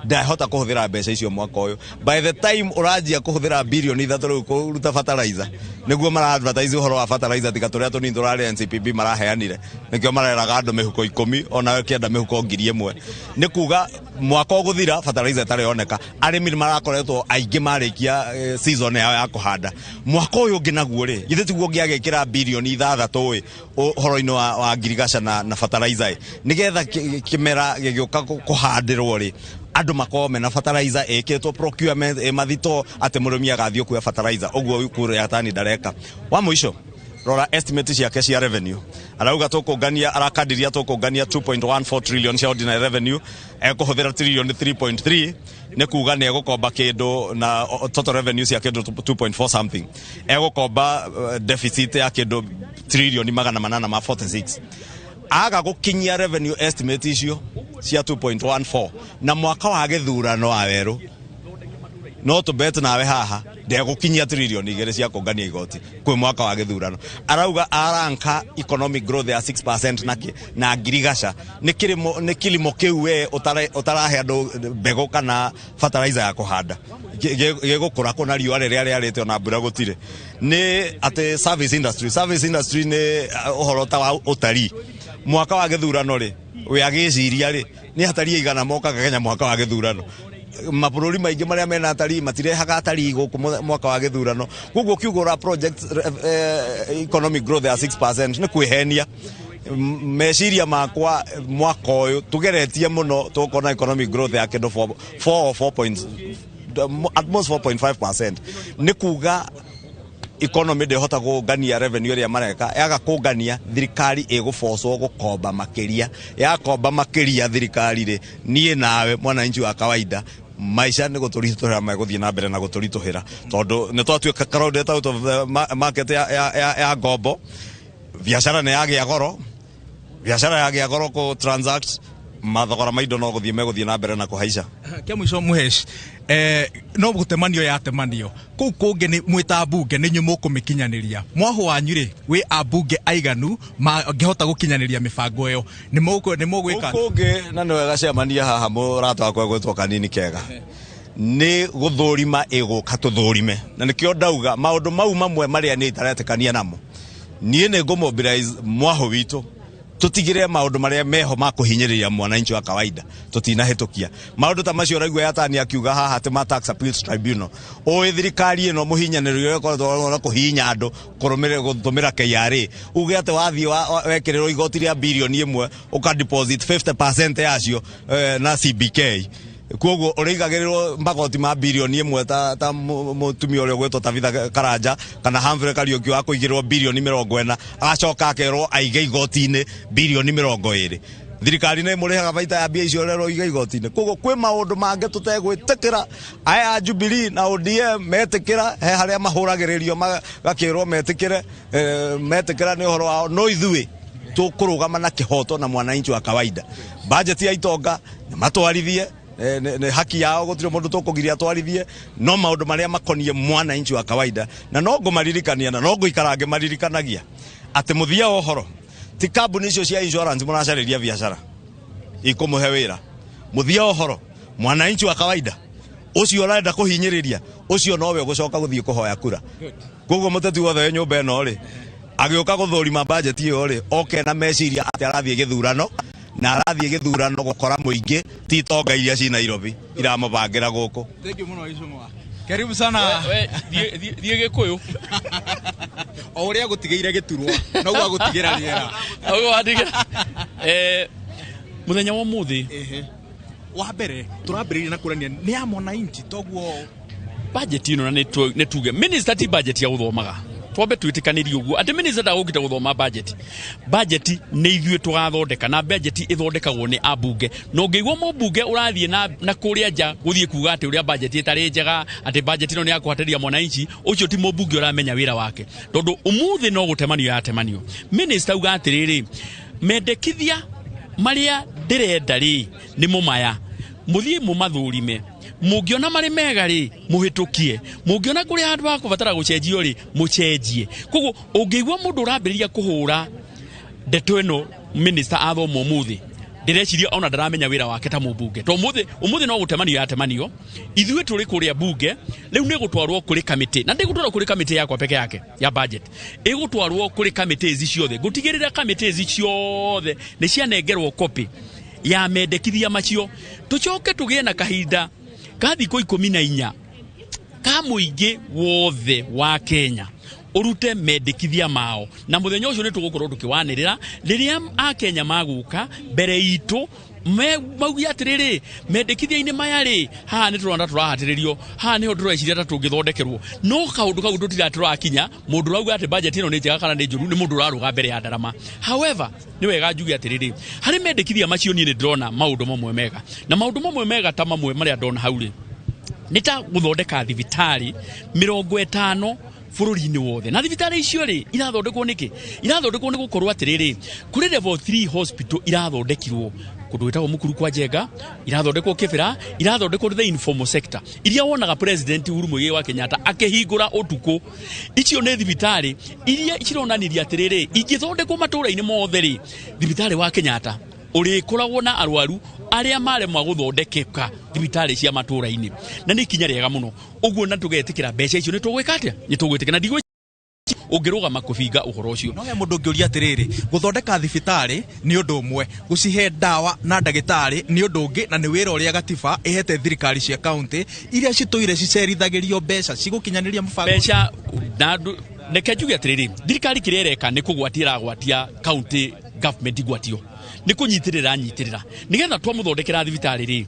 ndahota kũhũthĩra mbeca icio mwaka ũyũ. By the time ũranjia kũhũthĩra birioni 3 rĩu kũruta fertilizer, nĩguo mara advertise ũhoro wa fertilizer, tiga tũrĩa tũnini tũrarĩ NCPB maraheanire, nĩkĩo mareraga andũ mĩhuko 10, ona kĩenda mĩhuko 1000. Nĩ kuga mwaka ũgũthira fertilizer ĩtarĩ yoneka. Arĩmi nĩ marakoretwo aingĩ marĩkia season yao ya kũhanda. Mwaka ũyũ ũngĩ naguo rĩ, githĩ tiguo ũngĩagĩkĩra birioni 6 ĩ ũhoro-inĩ wa ngirigaca na fertilizer ĩ, nĩgetha kĩmera gĩgĩũka kũhandĩrwo rĩ, andũ makorwo mena fertilizer ĩkĩtwo procurement ĩ mathito atĩ mũrĩmi agathiĩ kuoya fertilizer. Ũguo Ukur Yatani ndareka. Wa mũico, rora estimate ciake cia revenue. Arauga tũkũngania, arakadiria tũkũngania 2.14 trillion cia ordinary revenue, ekũhũthĩra trillion 3.3, nĩ kuga nĩ egũkomba kĩndũ na total revenue cia kĩndũ 2.4 something, egũkomba deficit ya kĩndũ trillion magana manana ma 46 aga gũkinyia revenue estimate icio cia 2.14 na mwaka wa gĩthurano wa werũ. No tũbet nawe haha Ndegũkinyia trilioni 2 cia kũngania igoti kwĩ mwaka wa gĩthurano. Arauga aranka economic growth ya 6% nake na ngirigaca nĩ kĩrĩmo nĩ kilimo kĩu we ũtarahe andũ mbegũ kana fertilizer ya kũhanda gĩgũkũra kũ na riũa rĩrĩa rĩarĩte ona mbura gũtirĩ. Nĩ atĩ service industry nĩ ũhoro ta wa ũtarii. Mwaka wa gĩthurano rĩ we agĩciria rĩ nĩ atarii igana mokaga Kenya mwaka wa gĩthurano. Mabũrũri maingĩ marĩa mena atarii matirehaga atarii gũkũ mwaka wa gĩthurano. Koguo ũkiuga project economic growth ya 6% nĩ kwĩhenia. Meciria makwa mwaka ũyũ tũgeretie mũno tũkona economic growth ya kĩndũ 4 or 4 point, at most 4.5%. Nĩ kuga economy ndĩhota kũngania revenue ĩrĩa mareka. Yaga kũngania, thirikari ĩgũbocwo gũkomba makĩria. Yakomba makĩria thirikari rĩ, niĩ nawe mwananchi wa kawaida maica nĩ gũtũritũhĩra megũthiĩ na mbere na gũtũritũhĩra, tondũ nĩ twatuĩka crowded out of the market ya ngombo. Biacara nĩ yagĩa goro, biacara yagĩa goro kũ transact, mathogora ma indo no gũthiĩ megũthiĩ na mbere na kũhaica. Kĩa mũico Mũhesh, no gũtemanio yatemanio kũu kũngĩ nĩ mwĩta mbunge nĩ inyuĩ mũkũmĩkinyanĩria. Mwahũ wanyu rĩ wĩ ambunge aiganu mangĩhota gũkinyanĩria mĩbango ĩyo? Nĩ mũgwĩka kũu kũngĩ? Na nĩ wega cemania haha mũrata wakwa gwĩtwo Kanini Kega nĩ gũthũrima ĩgũka tũthũrime, na nĩkĩo ndauga maũndũ mau mamwe marĩa niĩ itaretĩkania namo. Niĩ nĩ ngũmobilize mwahũ witũ tutigire maundu maria meho ma kuhinyiriria mwananchi wa kawaida tutinahitukia maundu ta macio. Raigua Yatani akiuga haha ati ma Tax Appeals Tribunal ui thirikari ino muhinyanĩrio ĩkoretwo na kũhihinya andũ kũrũmĩrĩra gũtũmĩra KRA uge atĩ wathiĩ wekĩrĩrwo igoti rĩa bilioni 1 ũka deposit 50% yacio na CBK, koguo ũrĩigagĩrĩrwo magoti ma bilioni 1 ta mũtumia ũrĩa ũgwĩtwo Tabitha Karanja kana Humphrey Kariuki wa kũigĩrĩrwo bilioni 40 agacoka akerwo aige igoti-inĩ bilioni 20. Thirikari nĩ ĩmũrĩhaga baita ya mbia icio ũrerwo ũige igoti-inĩ. Koguo kwĩ maũndũ mangĩ tũtegwĩtĩkĩra. Aya a Jubilee na ODM metĩkĩra he harĩa mahũragĩrĩrio magakĩrwo metĩkĩre, metĩkĩra nĩ ũhoro wao, no ithuĩ tũkũrũgama na kĩhoto na mwananchi wa kawaida. Budget ya itonga nĩ matwarithie, nĩ haki yao, gũtirĩ mũndũ tũkũgiria atwarithie, no maũndũ marĩa makoniĩ mwananchi wa kawaida na no ngũmaririkania na no ngũikara ngĩmaririkanagia atĩ mũthia wa ũhoro ti kambuni icio cia insurance mũracarĩria biacara ikũmũhe wĩra. Mũthia wa ũhoro mwananchi wa kawaida ũcio ũrenda kũhinyĩrĩria ũcio nowe ũgũcoka gũthiĩ kũhoya kura. Koguo mũteti wothe wĩ nyũmba ĩno rĩ agĩũka gũthũrima budget ĩyo rĩ oke na meciria atĩ arathiĩ gĩthurano na arathiĩ gĩthurano gũkora mũingĩ ti itonga iria ci Nairobi iramũbangĩra gũkũ. Thank you mũno Icũng'wa. Karibu sana. Thiĩ Gĩkũyũ. O ũrĩa agũtigĩire gĩturwa noguo agũtigĩra rĩera. Ũguo wandigĩra. Mũthenya wa ũmũthĩ wa mbere tũrambĩrĩria na kũrania nĩ ya mwananchi toguo budget ĩno na nĩ tuge minister ti budget ya gũthomaga twambe twĩtĩkanĩrie ũguo atĩ minister ndagũkĩte gũthoma budget. Budget nĩ ithuĩ tũgathondeka na budget ĩthondekagwo nĩ ambunge, na ũngĩigua mũmbunge ũrathiĩ na kũrĩa nja gũthiĩ kuga atĩ ũrĩa budget ĩtarĩ njega atĩ budget ĩno nĩ ya kũhatĩrĩria mwananchi, ũcio ti mũmbunge ũramenya wĩra wake, tondũ ũmũthĩ no gũtemanio yatemanio. Minister auga atĩrĩrĩ, mendekithia marĩa ndĩrenda rĩ nĩ mũmaya, mũthiĩ mũmathũrime, mũngĩona marĩ mega rĩ mũhĩtũkie, mũngĩona kũrĩ handũ ha kũbatara gũcenjio rĩ mũcenjie. Koguo ũngĩigua mũndũ ũrambĩrĩria kũhũra ndeto ĩno minister athoma ũmũthĩ, ndĩreciria ona ndaramenya wĩra wake ta mũmbunge, to ũmũthĩ no gũtemanio yatemanio. Ithuĩ tũrĩ kũrĩa mbunge rĩu nĩ gũtwarwo kũrĩ kamĩtĩ, na ndĩgũtwarwo kũrĩ kamĩtĩ yakwa peke yake ya budget, ĩgũtwarwo kũrĩ kamĩtĩ ici ciothe. Ngũtigĩrĩra kamĩtĩ ici ciothe nĩ cianengerwo copy ya mendekithia macio, tũcoke tũgĩe na kahinda ka thikũ 14 ka mũingĩ wothe wa Kenya ũrute mendekithia mao, na mũthenya ũcio nĩ tũgũkorwo tũkĩwanĩrĩra rĩrĩa akenya magũka mbere itũ mauge atĩrĩrĩ, mendekithia-inĩ maya rĩ haha nĩ tũrona tũrahatĩrĩrio, haha nĩho tũreciria ta tũngĩthondekerwo, no kaũndũ kau tũtira tũrakinya. Mũndũ ũrauga atĩ budget ĩno nĩ njega kana nĩ njũru nĩ mũndũ ũrarũga mbere ya ndarama. However, nĩ wega njuge atĩrĩrĩ, harĩ mendekithia macio niĩ nĩ ndĩrona maũndũ mamwe mega, na maũndũ mamwe mega ta mamwe marĩa ndona hau rĩ nĩ ta gũthondeka thibitarĩ 50 bũrũri-inĩ wothe. Na thibitarĩ icio rĩ irathondekwo nĩkĩ? Irathondekwo nĩ gũkorwo atĩrĩrĩ, kũrĩ level 3 hospital irathondekirwo kũndũ gwĩtagwo Mukuru kwa Njenga, irathondekwo Kibera, irathondekwo the informal sector iria wonaga President Uhuru Muigai wa Kenyatta akĩhingũra ũtukũ. Icio nĩ thibitarĩ iria cironanirie atĩrĩrĩ, ingĩthondekwo matũũra-inĩ mothe rĩ, thibitarĩ wa Kenyatta ũrĩkoragwo na arwaru arĩa maremwa gũthondekeka thibitarĩ cia matũũra-inĩ, na nĩ ikinya rĩega mũno. Ũguo na tũgetĩkĩra mbeca icio nĩ tũgwĩka atĩa? Nĩ tũgwĩtĩkĩra na ndigwĩ ũngĩrũgama kũbinga ũhoro ũcio. No he mũndũ ũngĩũria atĩrĩrĩ, gũthondeka thibitarĩ nĩ ũndũ ũmwe, gũcihe ndawa na ndagĩtarĩ nĩ ũndũ ũngĩ, na nĩ wĩra ũrĩa gatiba ĩhete thirikari cia kaunti iria citũire cicerithagĩrio mbeca cigũkinyanĩria mũbango mbeca. Na reke njuge atĩrĩrĩ, thirikari kĩrĩa ĩreka nĩ kũgwatia ĩragwatia county government igwatio nĩ kũnyitĩrĩra nyitĩrĩra nĩgetha twamũthondekera thibitarĩ rĩ,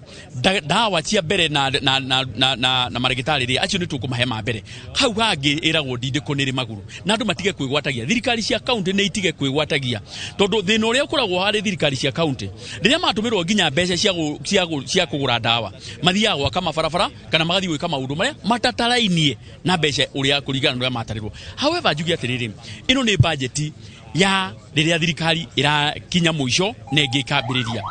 ndawa cia mbere na na na na na, na marĩgĩtarĩ rĩ, acio nĩ tũkũmahe ma mbere. Hau hangĩ ĩragwo ndindĩko nĩ rĩ magũrũ, na andũ matige kwĩgwatagia. Thirikari cia kaunti nĩ itige kwĩgwatagia, tondũ thĩna ũrĩa ũkoragwo harĩ thirikari cia kaunti, rĩrĩa matũmĩrwo nginya mbeca cia kũgũra ndawa, mathiaga gwaka mabarabara kana magathiĩ gwĩka maũndũ marĩa matatarainie na mbeca ũrĩa kũringana na ũrĩa matarĩrwo. However, njuge atĩrĩrĩ, ĩno nĩ bajeti ya rĩrĩa thirikari ĩrakinya mũico na ĩngĩ ĩkambĩrĩria,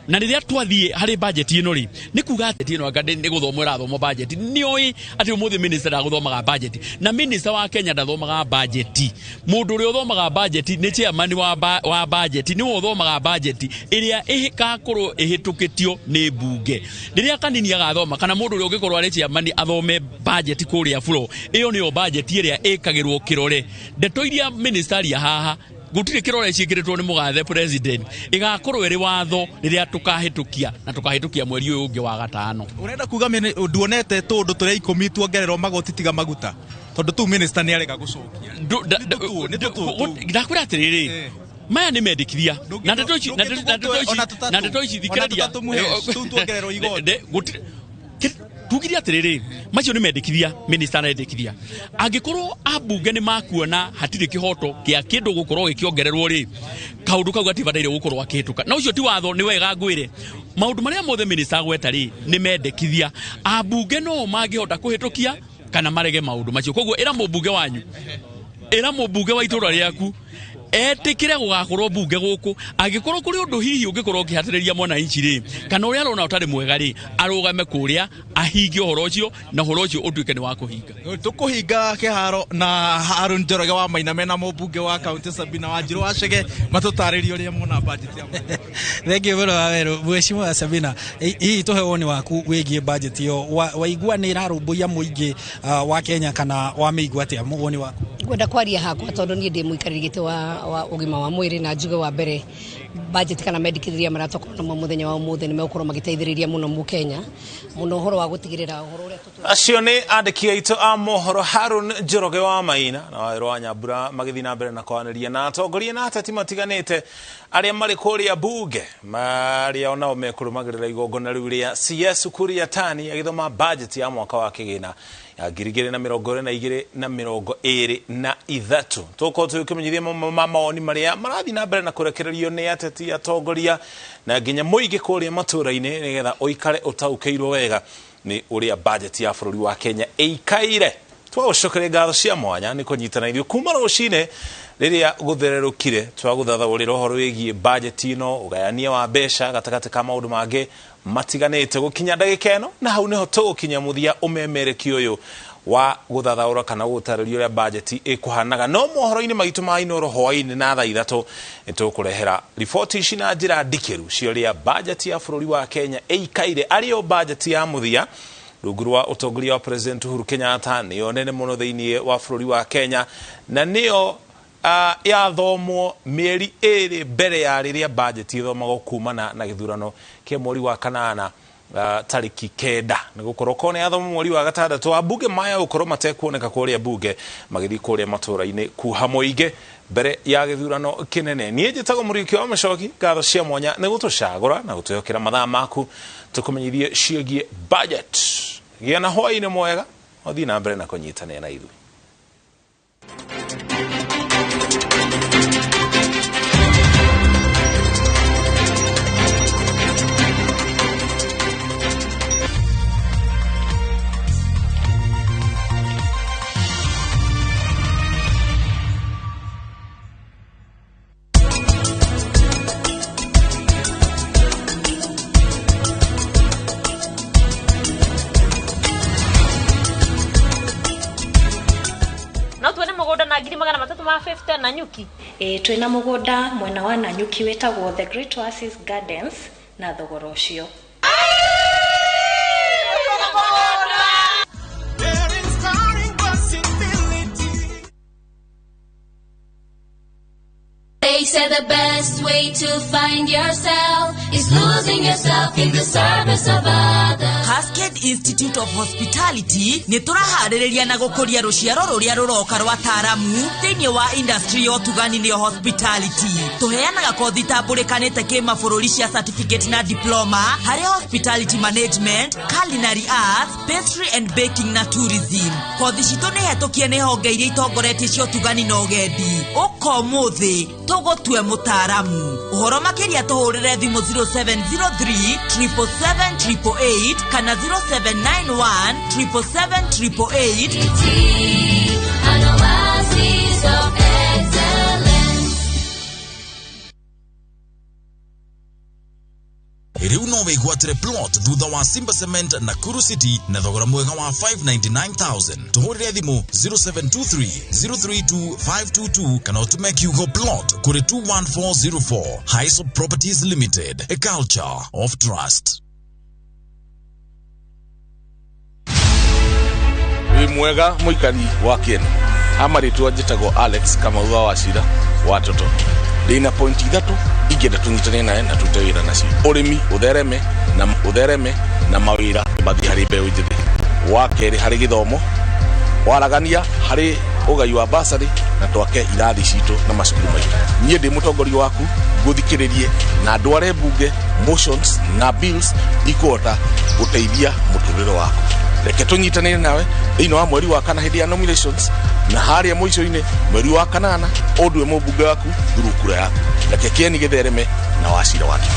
na rĩrĩa twathiĩ harĩ bajeti ĩno rĩ, nĩ kuga atĩ ĩno anga nĩ gũthomwo ĩrathomwo bajeti. Nĩ oĩ atĩ ũmũthĩ minister ndagũthomaga bajeti, na minister wa Kenya ndathomaga bajeti. Mũndũ ũrĩa ũthomaga bajeti nĩ chairman wa bajeti, nĩwe ũthomaga bajeti ĩrĩa ĩgakorwo ĩhĩtũkĩtio nĩ mbunge. Rĩrĩa kanini agathoma, kana mũndũ ũrĩa ũngĩkorwo arĩ chairman athome bajeti kũrĩa floor, ĩyo nĩyo bajeti ĩrĩa ĩkagĩrwo kĩrore. Ndeto iria minister aria haha gũtirĩ kĩrore ciĩkĩrĩtwo nĩ mũgathe president, ĩgakorwo ĩrĩ watho rĩrĩa tũkahĩtũkia, na tũkahĩtũkia mweri ũyũ ũngĩ wa gatano. Ũrenda kuga nduonete tũndũ tũrĩa 10 tuongererwo magoti tiga maguta, tondũ tu minister nĩ arega gũcokia. Ndakwĩra atĩrĩrĩ, maya nĩ mendekithia na ndeto ici na ndeto ici thikĩrĩria tugire atĩrĩrĩ, macio nĩ mendekithia minister arendekithia. Angĩkorwo ambunge nĩ makuona hatirĩ kĩhoto kĩa kĩndũ gũkorwo gĩkĩongererwo rĩ, kaũndũ kau gatibataire gũkorwo gakĩhĩtũka, na ũcio ti watho. Nĩ wega ngwĩre, maũndũ marĩa mothe minister agweta rĩ nĩ mendekithia. Ambunge no mangĩhota kũhĩtũkia kana marege maũndũ macio. Koguo ĩra mũmbunge wanyu, ĩra mũmbunge wa itũũra rĩaku etĩkĩre gũgakorwo mbunge gũkũ. Angĩkorwo kũrĩ ũndũ hihi ũngĩkorwo ũkĩhatĩrĩria mwananchi rĩ, kana ũrĩa arona ũtarĩ mwega rĩ, arũgame kũrĩa ahingie ũhoro ũcio, na ũhoro ũcio ũtuĩke nĩ wa kũhinga. Tũkũhinga kĩharo na Harun Njoroge wa Maina mena mũmbunge wa kaunti Sabina Wanjiru wa Chege matũtarĩrie ũrĩa mona budget ya. Thank you mũno Waweru. Mheshimiwa Sabina, hihi tũhe woni waku wĩgiĩ budget ĩyo, waigua nĩ ĩrarũmbũiya mũingĩ wa Kenya kana wamĩigua atĩa, woni waku? Ngwenda kwaria hakwa tondũ niĩ ndĩ mũikarĩri gĩtĩ wa ũgima wa mwĩrĩ, na njuge wa mbere budget kana mendekithia maratokorwo namo mũthenya wa ũmũthĩ nĩ megũkorwo magĩteithĩrĩria mũno mũkenya mũno ũhoro wa gũtigĩrĩra ũhoro ũrĩa Acio nĩ andĩki aitũ a mohoro Harun Njoroge wa Maina na Waweru wa Nyambura magĩthiĩ na mbere na kwaranĩria na atongoria na ateti matiganĩte arĩa marĩ kũrĩa bunge, marĩa onao mekũrũmagĩrĩra igongona rĩu rĩa CS Ukur Yatani agĩthoma budget ya mwaka wa kĩgĩna ya 2022 na 2023. Tũgũkorwo tũgĩkũmenyithia mawoni marĩa marathiĩ na mbere na kũrekererio nĩ ateti, atongoria na nginya mũingĩ kũrĩa matũũra-inĩ, nĩgetha ũikare ũtaũkĩirwo wega nĩ ũrĩa budget ya bũrũri wa Kenya ĩikaire. Twagũcokeria ngatho cia mwanya nĩ kũnyitana ithuĩ kuma rũcinĩ rĩrĩa gũthererũkire twagũthathaũrĩra ũhoro wĩgiĩ budget ĩno, ũgayania wa mbeca gatagatĩ ka maũndũ mangĩ matiganĩte gũkinya ndagĩka ĩno, na hau nĩho tũgũkinya mũthia ũmemereki ũyũ wa gũthathaũra kana gũtarĩria ũrĩa budget ĩkũhanaga. No mohoro-inĩ maitũ ma Inooro hwaĩ-inĩ na thaa 3 nĩtũkũrehera riboti ici na njĩra ndikĩru cia ũrĩa budget ya bũrũri wa Kenya ĩikaire, arĩyo budget ya mũthia rungu rwa ũtongoria wa President Uhuru Kenyatta, nĩyo nene mũno thĩinĩ wa bũrũri wa Kenya, na nĩyo yathomwo mĩeri 2 mbere ya rĩrĩa budget ĩthomagwo kumana na gĩthurano kĩa mweri wa kanana tarĩki 9. Nĩ gũkorwo korwo nĩ yathomwo mweri wa gatandatũ, ambunge maya gũkorwo matekuoneka kũrĩa bunge magĩthiĩ kũrĩa matũũra-inĩ kuha mũingĩ mbere ya gĩthurano kĩnene. Niĩ njĩtagwo Mũriũki wa Mũcoki, ngatho cia mwanya nĩ gũtũcagũra na gũtwĩhokera mathaa maku tũkũmenyithie ciĩgiĩ budget. Gĩa na hwaĩ-inĩ mwega, ũthiĩ na mbere na kũnyitanĩra na ithuĩ. 350,000 Nanyuki. Ĩĩ, twĩna mũgũnda mwena wa Nanyuki wĩtagwo The Great Oasis Gardens na thogora ũcio. They say the best way to find yourself is losing yourself in the service of others. Cascade Institute of Hospitality nĩ tũraharĩrĩria na gũkũria rũciaro rũrĩa rũroka rwa taaramu thĩinĩ wa industry ya ũtugani nĩyo hospitality. Tũheanaga kothi tambũrĩkanĩte kĩmabũrũri cia certificate na diploma harĩ hospitality management, culinary arts, pastry and baking na tourism. Kothi citũ nĩ hetũkie nĩ honge iria itongoretie cia ũtugani na ũgendi. Ũka ũmũthĩ tũgũtue mũtaaramu. Ũhoro makĩria tũhũrĩre thimũ 0703 777 888 kana 0791 777 888. An oasis of excellence. Rĩu no wĩgwatĩre plot thutha wa Simba Cement Nakuru City na thogora mwega wa 599,000. Tũhũrĩre thimũ 0723 032 522 kana ũtũme kiugo plot kũrĩ 21404. Highsop Properties Limited, a culture of trust. Wĩ mwega mũikari wa Kieni. Amarĩtwa njĩtagwo Alex Kamau wa Wachira wa Toto. Ndĩna point ithatũ ingĩenda tũnyitane nawe na tũrute wĩra nacio. Ũrĩmi ũthereme na ũthereme na mawĩra mathiĩ harĩ mbeũ njĩthĩ. Wa kerĩ harĩ gĩthomo, waragania harĩ ũgai wa basarĩ na twake irathi citũ na macukuru maitũ. Niĩ ndĩ mũtongoria waku ngũthikĩrĩrie na ndware mbunge motions na bills ikũhota gũteithia mũtũrĩre waku. Reke tũnyitanĩre nawe thĩinĩ wa mweri wa kana hĩndĩ ya nominations na harĩa mũico-inĩ mweri wa kanana ũndue mũmbunge waku through kura yaku. Reke Kieni gĩthereme na Wachira wake.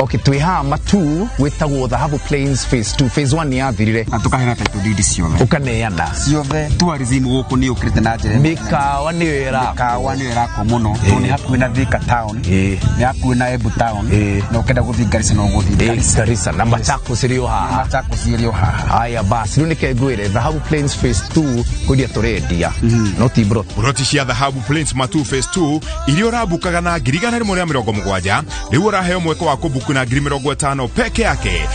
Okay, twĩ haha Matu wĩtagwo Dhahabu Plains phase 2. Phase 1 nĩ yathirire na tũkaheana title deed ciothe, ũkaneana ciothe. Tourism gũkũ nĩ yũkĩrĩte na njĩra ĩmwe. Mĩkawa nĩyo ĩrakwo, mĩkawa nĩyo ĩrakwo mũno tondũ nĩ hakuhĩ na Thika town, nĩ hakuhĩ na Embu town, na ũkĩenda gũthiĩ Garissa no ũgũthiĩ Garissa. Garissa na Machakos ĩrĩ o haha. Machakos ĩrĩ o haha. Haya basi, rĩu nĩke ngwĩre Dhahabu Plains phase 2 kwendia tũrendia no ti broti. Broti cia Dhahabu Plains Matu phase 2 iria ũrambukaga na 170,000 rĩu ũraheo mweke wa kũbuku na 50,000 peke yake.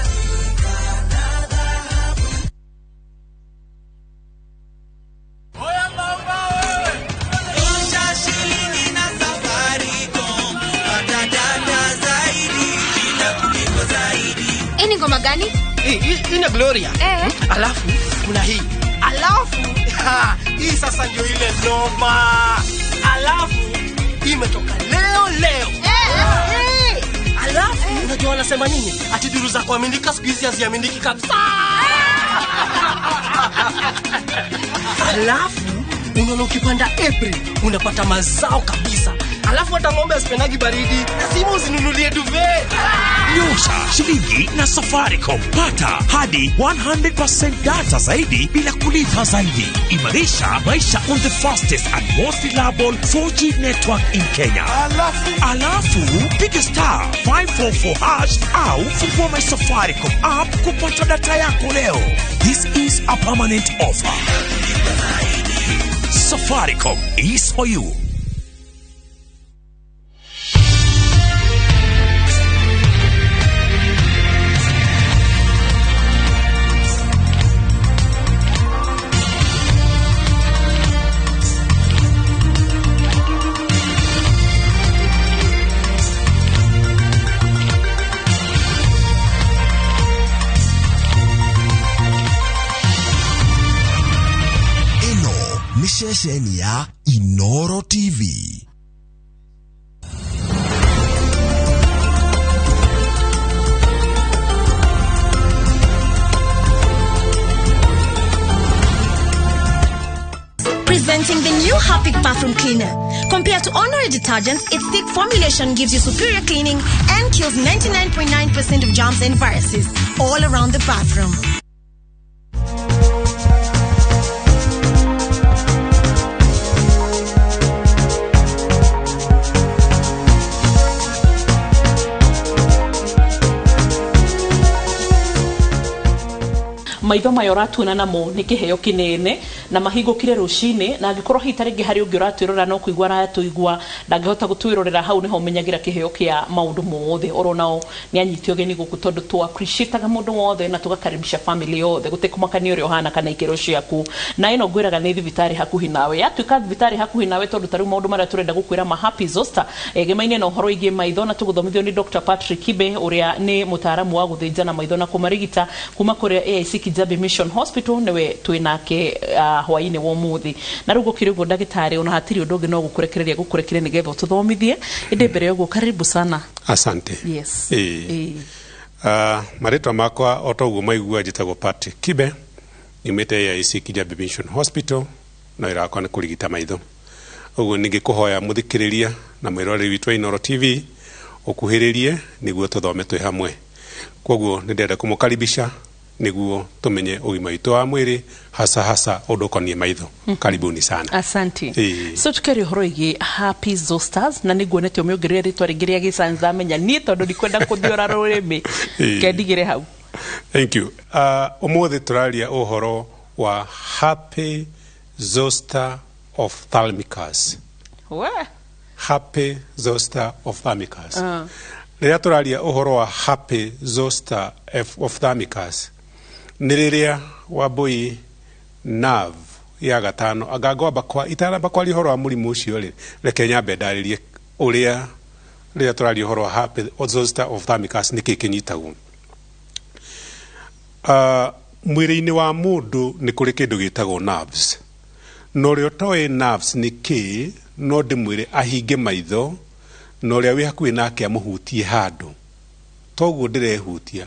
Hii ngoma gani? Hii ni Gloria. Alafu kuna hii. Alafu hii sasa ndio ile noma. Alafu imetoka leo leo. Alafu unajua wanasema nini? Ati duru za kuaminika siku hizi haziaminiki kabisa. Alafu unaona ukipanda April unapata mazao kabisa. Alafu hata ng'ombe asipendagi baridi, lazima usinunulie duvet. Nyosha shilingi na Safaricom, pata hadi 100% data zaidi bila kulipa zaidi. Imarisha maisha on the fastest and most reliable 4G network in Kenya. Alafu piga star 544 hash au fungua my Safaricom app kupata data yako leo. This is a permanent offer. Safaricom is for you. Ceceni ya Inoro TV. Presenting the new Harpic bathroom cleaner. Compared to ordinary detergents, its thick formulation gives you superior cleaning and kills 99.9% of germs and viruses all around the bathroom. Maitho maya ũratuona namo nĩ kĩheo kĩnene na mahingũkire rũcinĩ, na angĩkorwo hihi ta rĩngĩ harĩ ũngĩ ũratwĩrora no kũigua aratũigua ndangĩhota gũtwĩrorera, hau nĩho ũmenyagĩra kĩheo kĩa maũndũ mothe. Oro nao nĩ anyite ũgeni gũkũ tondũ tũ appreciateaga mũndũ wothe na tũgakaribisha family yothe, gũtekũmakania ũrĩa ũhana kana ikĩro ciaku. Na ĩno ngwĩraga nĩ thibitarĩ hakuhĩ nawe, yatuĩka thibitarĩ hakuhĩ nawe, tondũ ta rĩu maũndũ marĩa tũrenda gũkwĩra ma herpes zoster egemaine na ũhoro wĩgiĩ maitho, na tũgũthomithio nĩ Dr. Patrick Kibe ũrĩa nĩ mũtaaramu wa gũthĩnjana maitho na kũmarigita kuma kũrĩa AIC Kijabe Mission Hospital, nĩwe twĩ nake hwaĩ-inĩ wa ũmũthĩ. Na rĩu gũkĩrĩ ũguo ndagĩtarĩ, ona hatirĩ ũndũ ũngĩ no gũkũrekereria gũkũrekereria nĩgetha ũtũthomithie, ĩndĩ mbere ya ũguo karibu sana. Asante. Yes. Ĩĩ. Marĩtwa makwa o ta ũguo maigua, njĩtagwo Patrick Kibe, nyumĩte AIC Kijabe Mission Hospital, na wĩra wakwa nĩ kũrigita maitho. Ũguo ningĩkũhoya mũthikĩrĩria na mwĩroreri witũ wa Inooro TV ũkuhĩrĩrie nĩguo tũthome twĩ hamwe. Koguo nĩ ndĩrenda kũmũkaribisha nĩguo tũmenye ũgima witũ wa mwĩrĩ, hasa hasa ũndũ ũkoniĩ maitho. Karibuni sana. Asante. Ĩĩ. So tukaria ũhoro wĩgiĩ herpes zosters, na nĩ nguonete ũmĩongerere rĩtwa rĩngĩ rĩa gĩscience, ndamenya niĩ tondũ ndikwenda kũthiora rũrĩmĩ. Ĩĩ. Kendigĩre hau. Thank you. Ũmũthĩ tũraria ũhoro wa herpes zoster ophthalmicus. We. Herpes zoster ophthalmicus. Rĩrĩa tũraria ũhoro wa herpes zoster ophthalmicus, nĩ rĩrĩa wambũi nerve ya gatano, anga ngwamba kwa itanamba kwaria ũhoro wa mũrimũ ũcio rĩ, reke nyambe ndarĩrie ũrĩa rĩrĩa tũraria ũhoro wa herpes zoster ophthalmicus nĩkĩ kĩnyitagwo. Mwĩrĩ-inĩ wa mũndũ nĩ kũrĩ kĩndũ gĩtagwo nerves, na ũrĩa ũtoĩ nerves nĩ kĩ, no ndĩmwĩre ahinge maitho na ũrĩa wĩ hakuhĩ nake amũhutie handũ toguo ndĩrehutia,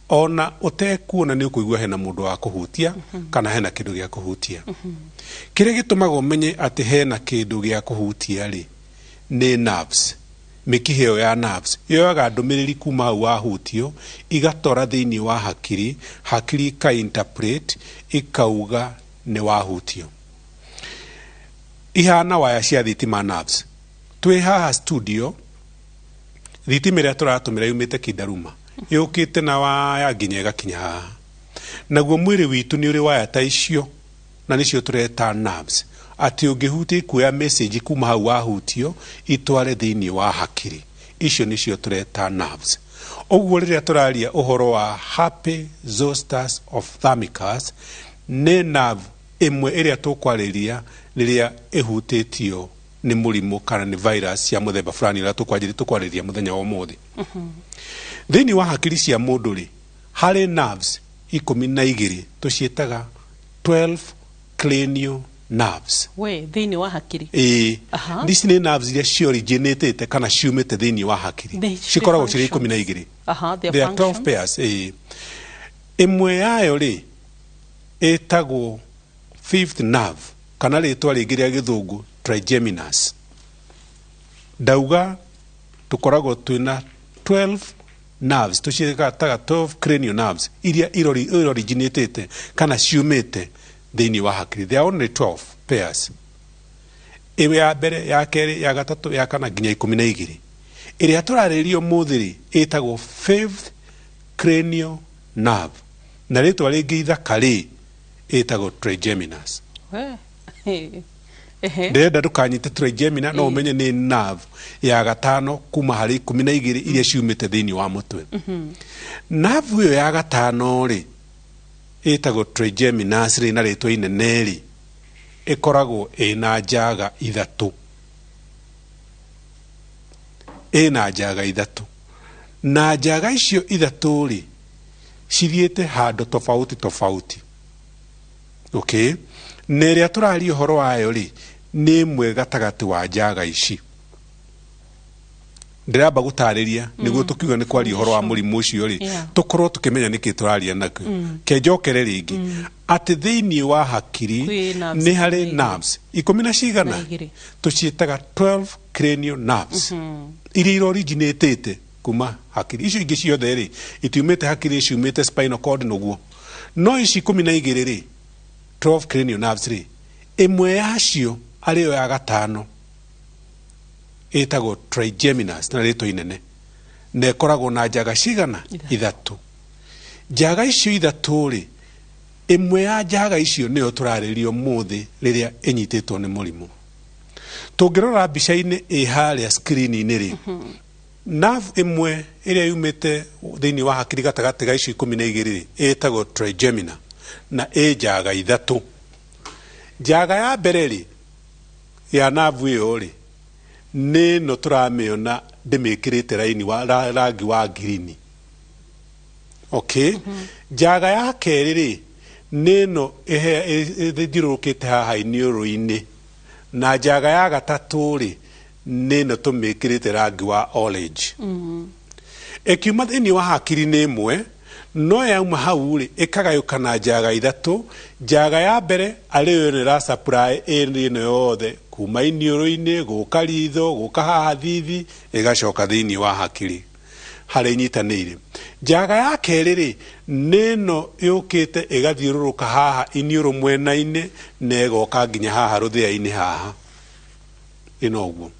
ona ũtekuona nĩ ũkũigua hena mũndũ wa kũhutia kana hena kĩndũ gĩa kũhutia. Kĩrĩa gĩtũmaga ũmenye atĩ hena kĩndũ gĩa kũhutia rĩ, nĩ nerves. Mĩkiha ĩyo ya nerves yoyaga ndũmĩrĩri kuma hau wahutio, igatwara thĩinĩ wa hakiri, hakiri ika-interpret, ikauga nĩ wahutio. Ihana waya cia thitima nerves. Twĩ haha studio, thitima ĩrĩa tũratũmĩra yumĩte Kindaruma, yũkĩte na waya nginya ĩgakinya haha. Naguo mwĩrĩ witũ nĩ ũrĩ waya ta icio, na nĩcio tũreta nerves, atĩ ũngĩhutia ikuoya message kuma hau wahutio itware thĩinĩ wa hakiri. Icio nĩcio tũreta nerves. Ũguo rĩrĩa tũraria ũhoro wa herpes zoster ophthalmicus, nĩ nerve ĩmwe ĩrĩa tũkwarĩria rĩrĩa ĩhutĩtio nĩ mũrimũ kana nĩ virus ya mũthemba fulani ũrĩa tũkwarĩria mũthenya wa ũmũthĩ. Thĩinĩ wa hakiri cia mũndũ rĩ, harĩ nerves 12, tũciĩtaga 12 cranial nerves. We thĩinĩ wa hakiri? Ĩĩ. Aha. Ici nĩ nerves iria cioriginatĩte kana ciumĩte thĩinĩ wa hakiri. Cikoragwo cirĩ 12. Aha, their There are 12 functions. pairs. Ĩĩ. Ĩmwe yayo rĩ ĩtagwo fifth nerve, kana rĩtwa rĩngĩ rĩa gĩthũngũ trigeminus. Ndauga tũkoragwo twĩna 12 nerves, tũciĩtaga 12 cranial nerves iria iroriginatĩte kana ciumĩte thĩinĩ wa hakiri. There are only 12 pairs. Ĩyo ya mbere, ya kerĩ, ya gatatũ, ya kana nginya 12. Ĩrĩa tũrarĩrĩria ũmũthĩ rĩ, ĩtagwo fifth cranial nerve, na rĩtwa rĩngĩ ithaka rĩ, ĩtagwo trigeminus. We. Ehe. Ndĩrenda ndũkanyite trigemina, no ũmenye nĩ nerve ya gatano kuma harĩ 12 iria ciumĩte thĩinĩ wa mũtwe. Nerve ĩyo ya gatano rĩ, ĩtagwo trigeminus rĩ, na rĩtwa inene rĩ, ĩkoragwo ĩna njaga ithatũ. Ĩna njaga ithatũ. Na njaga icio ithatũ rĩ, cithiĩte handũ tofauti tofauti. Okay? Na ĩrĩa tũraria ũhoro wayo rĩ, nĩ ĩmwe gatagatĩ wa njaga ici. Ndĩramba gũtarĩria nĩguo tũkiuga nĩ kwaria ũhoro wa mũrimũ ũcio rĩ, tũkorwo tũkĩmenya nĩkĩ tũraria nakĩo. Ke njokere rĩngĩ atĩ thĩinĩ wa hakiri Kwĩ nerves nĩ harĩ 12. nerves ikũmi na cigana, Na igĩrĩ. tũciĩtaga 12 cranial nerves iria iroriginatĩte kuma hakiri. Icio ingĩ ciothe rĩ, itiumĩte hakiri, ciumĩte spinal cord nĩguo. No ici 12 rĩ, 12 cranial nerves rĩ, ĩmwe yacio arĩyo ya gatano ĩtagwo trigeminus na rĩtwa inene, na ĩkoragwo na njaga cigana? Ithatũ. Njaga icio ithatũ rĩ, Ĩmwe ya njaga icio nĩyo tũrarĩrĩria ũmũthĩ rĩrĩa ĩnyitĩtwo nĩ mũrimũ. Tũngĩrora mbica-inĩ ĩ harĩa screen-inĩ rĩ, nerve ĩmwe ĩrĩa yumĩte thĩinĩ wa hakiri gatagatĩ ga icio 12 rĩ, ĩtagwo trigemina na ĩ njaga ithatũ. Njaga ya mbere rĩ, ya nerve ĩyo rĩ, nĩ ĩno tũramĩona ndĩmĩkĩrĩte raini wa rangi wa ngirini. Okay. Njaga ya kerĩ rĩ, nĩ ĩno ĩthiũrũrũkĩte haha iniũrũ-inĩ, na njaga ya gatatũ rĩ, nĩ ĩno tũmĩkĩrĩte rangi wa orange. Ĩkiuma thĩinĩ wa hakiri nĩ ĩmwe, no yauma hau rĩ, ĩkagayũkana njaga ithatũ. Njaga ya mbere arĩ yo ĩno ĩra supply ĩno yothe kuma iniũrũ-inĩ gũka ritho gũka haha thithi ĩgacoka thĩinĩ wa hakiri harĩa inyitanĩire. Njaga ya kerĩ rĩ, nĩ ĩno yũkĩte ĩgathiũrũrũka haha iniũrũ mwena-inĩ na ĩgoka nginya haha rũthĩa-inĩ haha ĩno ũguo.